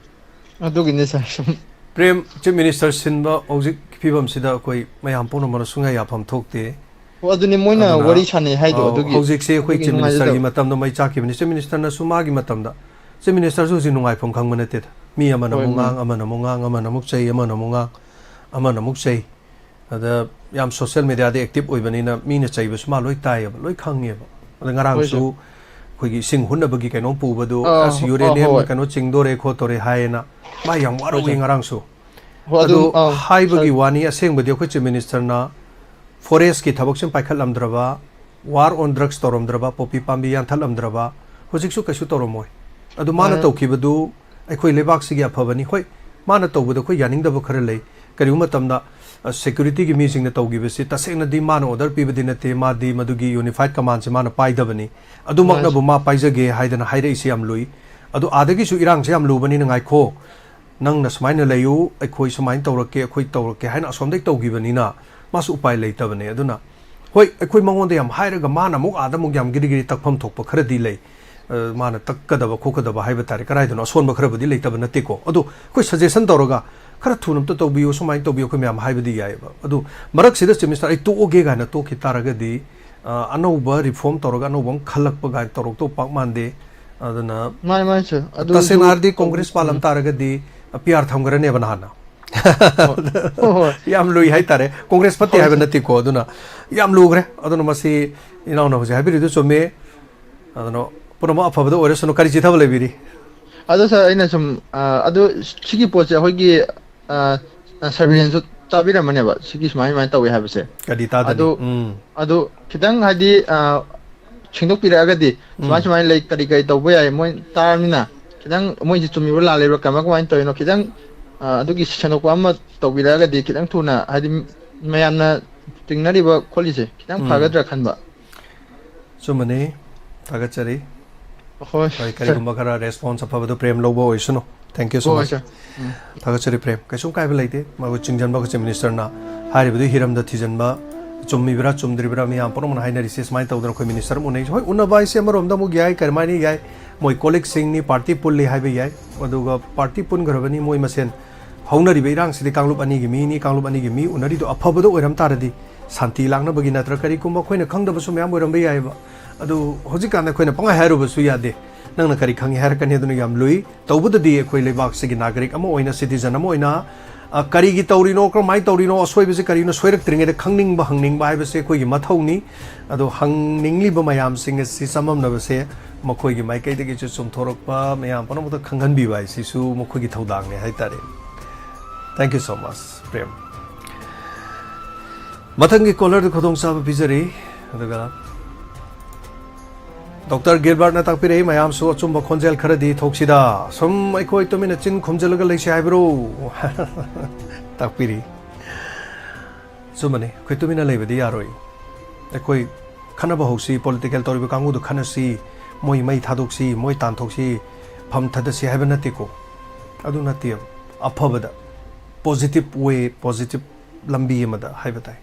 ꯑꯗꯨꯒꯤꯅꯤ sir, ꯁꯨꯝ꯫ ꯄ꯭ꯔꯦꯝ, Chief Minister ꯁꯤꯟꯕ ꯍꯧꯖꯤꯛ ꯐꯤꯕꯝꯁꯤꯗ ꯑꯩꯈꯣꯏ ꯃꯌꯥꯝ ꯄꯨꯝꯅꯃꯛꯅ ꯁꯨꯡꯌꯥ ꯌꯥꯐꯝ ꯊꯣꯛꯇꯦ꯫ ꯑꯣ, ꯑꯗꯨꯅꯤ ꯃꯣꯏꯅ ꯑꯗꯨꯅ, ꯋꯥꯔꯤ ꯁꯥꯟꯅꯩ ꯍꯥꯏꯗꯣ, ꯑ, ꯑꯗꯨꯒꯤ, ꯍꯧꯖꯤꯛꯁꯦ ꯑꯩꯈꯣꯏ ꯑꯗꯨꯒꯤ Chief Minister ꯒꯤ ꯅꯨꯡꯉꯥꯏꯖꯗꯕ꯫ ꯃꯇꯝꯗ ꯃꯩ ꯆꯥꯛꯈꯤꯕꯅꯤ꯫ Chief Minister ꯅꯁꯨ ꯃꯥꯒꯤ ꯃꯇꯝꯗ, Chief Minister ꯁꯨ ꯍꯧꯖꯤꯛ ꯅꯨꯡꯉꯥꯏꯐꯝ ꯈꯪꯕ ꯅꯠꯇꯦꯗ꯫ ꯃꯤ ꯑꯃꯅ ꯍꯣꯏ, ꯑꯃꯨꯛ ꯃꯥꯅꯤ꯫ ꯉꯥꯡ, ꯑꯃꯅ ꯑꯃꯨꯛ ꯉꯥꯡ, ꯑꯃꯅ ꯑꯃꯨꯛ ꯆꯩ, ꯑꯃꯅ ꯑꯃꯨꯛ ꯉꯥꯡ, ꯑꯃꯅ ꯑꯃꯨꯛ ꯆꯩ꯫ ꯑꯗ ꯌꯥꯝ social media ꯗ active ꯑꯣꯏꯕꯅꯤꯅ ꯃꯤꯅ ꯆꯩꯕꯁꯨ ꯃꯥ ꯂꯣꯏ ꯇꯥꯏꯌꯦꯕ, ꯂꯣꯏ ꯈꯪꯉꯦꯕ꯫ ꯑꯗ ꯍꯣꯏ, ꯉꯔꯥꯡꯁꯨ sir꯫ ꯑꯩꯈꯣꯏꯒꯤ ꯏꯁꯤꯡ ꯍꯨꯠꯅꯕꯒꯤ ꯀꯩꯅꯣꯝ ꯄꯨꯕꯗꯨ, ꯑꯥ, ꯑꯁ, ꯍꯣ-, ꯑꯥ, ꯍꯣꯏ, uranium ꯍꯣꯏ꯫ ꯀꯩꯅꯣ ꯆꯤꯡꯗꯣꯔꯦ ꯈꯣꯠꯇꯣꯔꯦ ꯍꯥꯏꯌꯦꯅ ꯃꯥ ꯌꯥꯝ ꯍꯣꯏ, ꯁꯥꯔ꯫ ꯋꯥꯔꯧꯏ ꯉꯔꯥꯡꯁꯨ꯫ ꯍꯣꯏ, ꯑꯗꯨ, ꯑꯗꯨ ꯑꯥ, ꯍꯥꯏꯕꯒꯤ ꯁꯥꯔ꯫ ꯋꯥꯅꯤ, ꯑꯁꯦꯡꯕꯗꯤ ꯑꯩꯈꯣꯏ Chief Minister ꯅ forest ꯀꯤ ꯊꯕꯛꯁꯤꯃ ꯄꯥꯏꯈꯠꯂꯝꯗ꯭ꯔꯕ, war on drugs ꯇꯧꯔꯝꯗ꯭ꯔꯕ, poppy ꯄꯥꯝꯕꯤ ꯌꯥꯟꯊꯠꯂꯝꯗ꯭ꯔꯕ, ꯍꯧꯖꯤꯛꯁꯨ ꯀꯩꯁꯨ ꯇꯧꯔꯝꯃꯣꯏ꯫ ꯑꯗꯨ ꯃꯥꯅ ꯃꯥꯅ ꯇꯧꯈꯤꯕꯗꯨ ꯑꯩꯈꯣꯏ ꯂꯩꯕꯥꯛꯁꯤꯒꯤ ꯑꯐꯕꯅꯤ꯫ ꯍꯣꯏ, ꯃꯥꯅ ꯇꯧꯕꯗ ꯑꯩꯈꯣꯏ ꯌꯥꯅꯤꯡꯗꯕ ꯈꯔ ꯂꯩ꯫ ꯀꯔꯤꯒꯨꯝꯕ ꯃꯇꯝꯗ, ꯑ, security ꯒꯤ ꯃꯤꯁꯤꯡꯅ ꯇꯧꯈꯤꯕꯁꯤ ꯇꯁꯦꯡꯅꯗꯤ ꯃꯥꯅ order ꯄꯤꯕꯗꯤ ꯅꯠꯇꯦ, ꯃꯥꯗꯤ ꯃꯗꯨꯒꯤ unified command ꯁꯦ ꯃꯥꯅ ꯄꯥꯏꯗꯕꯅꯤ꯫ ꯑꯗꯨꯃꯛꯅꯕꯨ ꯃꯥꯅ ꯃꯥ ꯄꯥꯏꯖꯒꯦ ꯍꯥꯏꯗꯅ ꯍꯥꯏꯔꯛꯏꯁꯤ ꯌꯥꯝ ꯂꯨꯏ꯫ ꯑꯗꯨ ꯑꯥꯗꯒꯤꯁꯨ ꯏꯔꯥꯡꯁꯦ ꯌꯥꯝ ꯂꯨꯕꯅꯤꯅ, "ꯉꯥꯏꯈꯣ, ꯅꯪꯅ ꯁꯨꯃꯥꯏꯅ ꯂꯩꯌꯨ, ꯑꯩꯈꯣꯏ ꯁꯨꯃꯥꯏꯅ ꯇꯧꯔꯛꯀꯦ, ꯑꯩꯈꯣꯏ ꯇꯧꯔꯛꯀꯦ" ꯍꯥꯏꯅ ꯑꯁꯣꯝꯗꯩ ꯇꯧꯈꯤꯕꯅꯤꯅ ꯃꯥꯁꯨ ꯎꯄꯥꯏ ꯂꯩꯇꯕꯅꯦ꯫ ꯑꯗꯨꯅ ꯍꯣꯏ, ꯑꯩꯈꯣꯏ ꯃꯉꯣꯟꯗ ꯌꯥꯝ ꯍꯥꯏꯔꯒ ꯃꯥꯅ ꯑꯃꯨꯛ ꯑꯥꯗ ꯑꯃꯨꯛ ꯌꯥꯝ ꯒꯤꯔꯤ ꯒꯤꯔꯤ ꯇꯛꯐꯝ ꯊꯣꯛꯄ ꯈꯔꯗꯤ ꯂꯩ꯫ ꯑ, ꯃꯥꯅ ꯇꯛꯀꯗꯕ ꯈꯣꯠꯀꯗꯕ ꯍꯥꯏꯕ ꯇꯥꯔꯦ, ꯀꯗꯥꯏꯗꯅꯣ ꯑꯁꯣꯟꯕ ꯈꯔꯕꯨꯗꯤ ꯂꯩꯇꯕ ꯅꯠꯇꯦꯀꯣ꯫ ꯑꯗꯣ ꯑꯩꯈꯣꯏ suggestion ꯇꯧꯔꯒ ꯈꯔ ꯊꯨꯅ ꯑꯝꯇ ꯇꯧꯕꯤꯌꯨ, ꯁꯨꯃꯥꯏꯅ ꯇꯧꯕꯤꯌꯨ, ꯑꯩꯈꯣꯏ ꯃꯌꯥꯝ ꯍꯥꯏꯕꯗꯤ ꯌꯥꯏꯑꯕ꯫ ꯑꯗꯨ ꯃꯔꯛꯁꯤꯗ Chief Minister ꯑꯩ ꯇꯣꯛꯑꯒꯦ ꯀꯥꯏꯅ ꯇꯣꯛꯈꯤ ꯇꯥꯔꯒꯗꯤ, ꯑ, ꯑꯅꯧꯕ reform ꯇꯧꯔꯒ ꯑꯅꯧꯕ ꯑꯃ ꯈꯜꯂꯛꯄ ꯀꯥꯏꯅ ꯇꯧꯔꯛꯇꯧ ꯄꯥꯛ ꯃꯥꯟꯗꯦ꯫ ꯑꯗꯨꯅ ꯃꯥꯅꯤ, ꯃꯥꯅꯤ, sir꯫ ꯑꯗꯨꯁꯨ ꯇꯁꯦꯡꯅ ꯍꯥꯏꯔꯗꯤ ꯇꯧ-, Congress ꯄꯥꯜꯂꯝ ꯎꯝ꯫ ꯇꯥꯔꯒꯗꯤ, ꯑ, P R ꯊꯝꯈ꯭ꯔꯅꯦꯕ ꯅꯍꯥꯟꯅ꯫ ꯍꯣꯏ, ꯍꯣꯏ, ꯍꯣꯏ꯫ ꯌꯥꯝ ꯂꯨꯏ ꯍꯥꯏꯇꯥꯔꯦ꯫ Congress ꯐꯠꯇꯦ ꯍꯣꯏ, ꯍꯥꯏꯕ sir꯫ ꯅꯠꯇꯦꯀꯣ꯫ ꯑꯗꯨꯅ ꯌꯥꯝ ꯂꯨꯈ꯭ꯔꯦ꯫ ꯑꯗꯨꯅ ꯃꯁꯤ ꯏꯅꯥꯎꯅ ꯍꯧꯖꯤꯛ ꯍꯥꯏꯕꯤꯔꯤꯗꯨ ꯆꯨꯝꯃꯦ꯫ ꯑꯗꯨꯅ ꯄꯨꯝꯅꯃꯛ ꯑꯐꯕꯗ ꯑꯣꯏꯔꯁꯅꯨ꯫ ꯀꯔꯤ ꯆꯤꯊꯕ ꯂꯩꯕꯤꯔꯤ? ꯑꯗꯣ sir, ꯑꯩꯅ ꯁꯨꯝ, ꯑ, ꯑꯗꯨ ꯁꯤꯒꯤ ꯄꯣꯠꯁꯦ ꯑꯩꯈꯣꯏꯒꯤ, ꯑ, ꯑ, surveillance ꯁꯨ ꯇꯥꯕꯤꯔꯝꯃꯅꯦꯕ, ꯁꯤꯒꯤ ꯁꯨꯃꯥꯏ ꯁꯨꯃꯥꯏꯅ ꯇꯧꯋꯦ ꯍꯥꯏꯕꯁꯦ꯫ ꯀꯔꯤ ꯇꯥꯗꯅꯤ? ꯑꯗꯨ, ꯎꯝ꯫ ꯑꯗꯨ ꯈꯤꯇꯪ ꯍꯥꯏꯗꯤ, ꯑ, ꯁꯦꯡꯗꯣꯛꯄꯤꯔꯛꯑꯒꯗꯤ, ꯁꯨꯃꯥꯏ ꯎꯝ꯫ ꯁꯨꯃꯥꯏꯅ ꯂꯩ, ꯀꯔꯤ ꯀꯔꯤ ꯇꯧꯕ ꯌꯥꯏ, ꯃꯣꯏ ꯇꯥꯔꯕꯅꯤꯅ ꯈꯤꯇꯪ ꯃꯣꯏꯁꯦ ꯆꯨꯝꯃꯤꯕ꯭ꯔꯥ ꯂꯥꯜꯂꯤꯕ꯭ꯔꯥ, ꯀꯃꯥꯏ ꯀꯃꯥꯏꯅ ꯇꯧꯔꯤꯅꯣ, ꯈꯤꯇꯪ, ꯑ, ꯑꯗꯨꯒꯤ ꯁꯦꯡꯗꯣꯛꯄ ꯑꯃ ꯇꯧꯕꯤꯔꯛꯑꯒꯗꯤ ꯈꯤꯇꯪ ꯊꯨꯅ, ꯍꯥꯏꯗꯤ ꯃꯌꯥꯝꯅ ꯆꯤꯡꯅꯔꯤꯕ ꯈꯣꯠꯂꯤꯁꯦ ꯈꯤꯇꯪ ꯎꯝ꯫ ꯐꯒꯗ꯭ꯔꯥ ꯈꯟꯕ꯫ ꯆꯨꯝꯕꯅꯤ, ꯊꯥꯒꯠꯆꯔꯤ꯫ ꯍꯣꯏ, ꯍꯣꯏ, sir꯫ ꯀꯔꯤꯒꯨꯝꯕ ꯈꯔ response ꯑꯐꯕꯗꯨ ꯄ꯭ꯔꯦꯝ ꯂꯧꯕ ꯑꯣꯏꯁꯅꯨ꯫ Thank you so much. ꯊꯥꯒꯠꯆꯔꯤ ꯄ꯭ꯔꯦꯝ꯫ ꯀꯩꯁꯨꯝ ꯀꯥꯏꯕ ꯂꯩꯇꯦ꯫ ꯃꯈꯣꯏ ꯆꯤꯡꯖꯟꯕ ꯑꯩꯈꯣꯏ ꯆꯤꯐ ꯃꯤꯅꯤꯁꯇꯔꯅ ꯍꯥꯏꯔꯤꯕꯗꯨ ꯍꯤꯔꯝꯗ ꯊꯤꯖꯟꯕ, ꯆꯨꯝꯃꯤꯕ꯭ꯔꯥ ꯆꯨꯝꯗ꯭ꯔꯤꯕ꯭ꯔꯥ ꯃꯤꯌꯥꯝ ꯄꯨꯝꯅꯃꯛꯅ ꯍꯥꯏꯅꯔꯤꯁꯦ ꯁꯨꯃꯥꯏꯅ ꯇꯧꯗꯅ ꯑꯩꯈꯣꯏ ꯃꯤꯅꯤꯁꯇꯔ ꯑꯃ ꯎꯅꯩ꯫ ꯍꯣꯏ, ꯎꯅꯕ ꯍꯥꯏꯁꯦ ꯑꯃꯔꯣꯝꯗ ꯑꯃꯨꯛ ꯌꯥꯏ, ꯀꯔꯝꯍꯥꯏꯅ ꯌꯥꯏ? ꯃꯣꯏ ꯀꯣꯂꯤꯛꯁꯤꯡꯅꯤ, ꯄꯥꯔꯇꯤ ꯄꯨꯜꯂꯤ ꯍꯥꯏꯕ ꯌꯥꯏ꯫ ꯑꯗꯨꯒ ꯄꯥꯔꯇꯤ ꯄꯨꯟꯈ꯭ꯔꯕꯅꯤ, ꯃꯣꯏ ꯃꯁꯦꯟ ꯍꯧꯅꯔꯤꯕ ꯏꯔꯥꯡꯁꯤꯗꯤ ꯀꯥꯡꯂꯨꯞ ꯑꯅꯤꯒꯤ ꯃꯤꯅꯤ, ꯀꯥꯡꯂꯨꯞ ꯑꯅꯤꯒꯤ ꯃꯤ ꯎꯅꯔꯤꯗꯣ ꯑꯐꯕꯗ ꯑꯣꯏꯔꯝ ꯇꯥꯔꯗꯤ ꯁꯥꯟꯇꯤ ꯂꯥꯛꯅꯕꯒꯤ ꯅꯠꯇ꯭ꯔꯥ ꯀꯔꯤꯒꯨꯝꯕ ꯑꯩꯈꯣꯏꯅ ꯈꯪꯗꯕꯁꯨ ꯃꯌꯥꯝ ꯑꯣꯏꯔꯝꯕ ꯌꯥꯏꯑꯕ꯫ ꯑꯗꯨ ꯍꯧꯖꯤꯛꯀꯥꯟꯗ ꯑꯩꯈꯣꯏꯅ ꯄꯪꯍꯥꯏ ꯍꯥꯏꯔꯨꯕꯁꯨ ꯌꯥꯗꯦ꯫ ꯅꯪꯅ ꯀꯔꯤ ꯈꯪꯉꯤ ꯍꯥꯏꯔꯛꯀꯅꯤ, ꯑꯗꯨꯅ ꯌꯥꯝ ꯂꯨꯏ꯫ ꯇꯧꯕꯗꯗꯤ ꯑꯩꯈꯣꯏ ꯂꯩꯕꯥꯛꯁꯤꯒꯤ ꯅꯥꯒꯔꯤꯛ ꯑꯃ ꯑꯣꯏꯅ, ꯁꯤꯇꯤꯖꯟ ꯑꯃ ꯑꯣꯏꯅ, ꯑ, ꯀꯔꯤꯒꯤ ꯇꯧꯔꯤꯅꯣ, ꯀꯔꯝꯍꯥꯏꯅ ꯇꯧꯔꯤꯅꯣ, ꯑꯁꯣꯏꯕꯁꯤ ꯀꯔꯤꯅꯣ, ꯁꯣꯏꯔꯛꯇ꯭ꯔꯤꯉꯩꯗ ꯈꯪꯅꯤꯡꯕ, ꯍꯪꯅꯤꯡꯕ ꯍꯥꯏꯕꯁꯦ ꯑꯩꯈꯣꯏꯒꯤ ꯃꯊꯧꯅꯤ꯫ ꯑꯗꯣ ꯍꯪꯅꯤꯡꯂꯤꯕ ꯃꯌꯥꯝꯁꯤꯡ ꯑꯁꯤ ꯆꯃꯝꯅꯕꯁꯦ ꯃꯈꯣꯏꯒꯤ ꯃꯥꯏꯀꯩꯗꯒꯤꯁꯨ ꯆꯨꯝꯊꯣꯔꯛꯄ, ꯃꯌꯥꯝ ꯄꯨꯝꯅꯃꯛꯇ ꯈꯪꯍꯟꯕꯤꯕ ꯍꯥꯏꯁꯤꯁꯨ ꯃꯈꯣꯏꯒꯤ ꯊꯧꯗꯥꯡꯅꯤ ꯍꯥꯏꯇꯥꯔꯦ꯫ Thank you so much, Prem. ꯃꯊꯪꯒꯤ ꯀꯣꯂꯔꯗ ꯈꯨꯗꯣꯡꯆꯥꯕ ꯄꯤꯖꯔꯤ꯫ ꯑꯗꯨꯒ ꯗꯣꯛꯇꯔ ꯒꯤꯜꯕꯔꯠꯅ ꯇꯥꯛꯄꯤꯔꯛꯏ, ꯃꯌꯥꯝꯁꯨ ꯑꯆꯨꯝꯕ ꯈꯣꯟꯖꯦꯜ ꯈꯔꯗꯤ ꯊꯣꯛꯁꯤꯗ꯫ ꯁꯨꯝ ꯑꯩꯈꯣꯏ ꯇꯨꯃꯤꯟꯅ ꯆꯤꯟ ꯈꯨꯝꯖꯤꯜꯂꯒ ꯂꯩꯁꯤ ꯍꯥꯏꯕ꯭ꯔꯣ? ꯇꯥꯛꯄꯤꯔꯤ꯫ ꯑꯆꯨꯝꯕꯅꯤ, ꯑꯩꯈꯣꯏ ꯇꯨꯃꯤꯟꯅ ꯂꯩꯕꯗꯤ ꯌꯥꯔꯣꯏ꯫ ꯑꯩꯈꯣꯏ ꯈꯟꯅꯕ ꯍꯧꯁꯤ, ꯄꯣꯂꯤꯇꯤꯀꯦꯜ ꯇꯧꯔꯤꯕ ꯀꯥꯡꯕꯨꯗꯨ ꯈꯟꯅꯁꯤ, ꯃꯣꯏ ꯃꯩ ꯊꯥꯗꯣꯛꯁꯤ, ꯃꯣꯏ ꯇꯥꯟꯊꯣꯛꯁꯤ, ꯐꯝ ꯊꯥꯗꯁꯤ ꯍꯥꯏꯕ ꯅꯠꯇꯦꯀꯣ꯫ ꯑꯗꯨ ꯅꯠꯇꯦ, ꯑꯐꯕꯗ, ꯄꯣꯖꯤꯇꯤꯚ ꯋꯦ, ꯄꯣꯖꯤꯇꯤꯚ ꯂꯝꯕꯤ ꯑꯃꯗ ꯍꯥꯏꯕ ꯇꯥꯏ꯫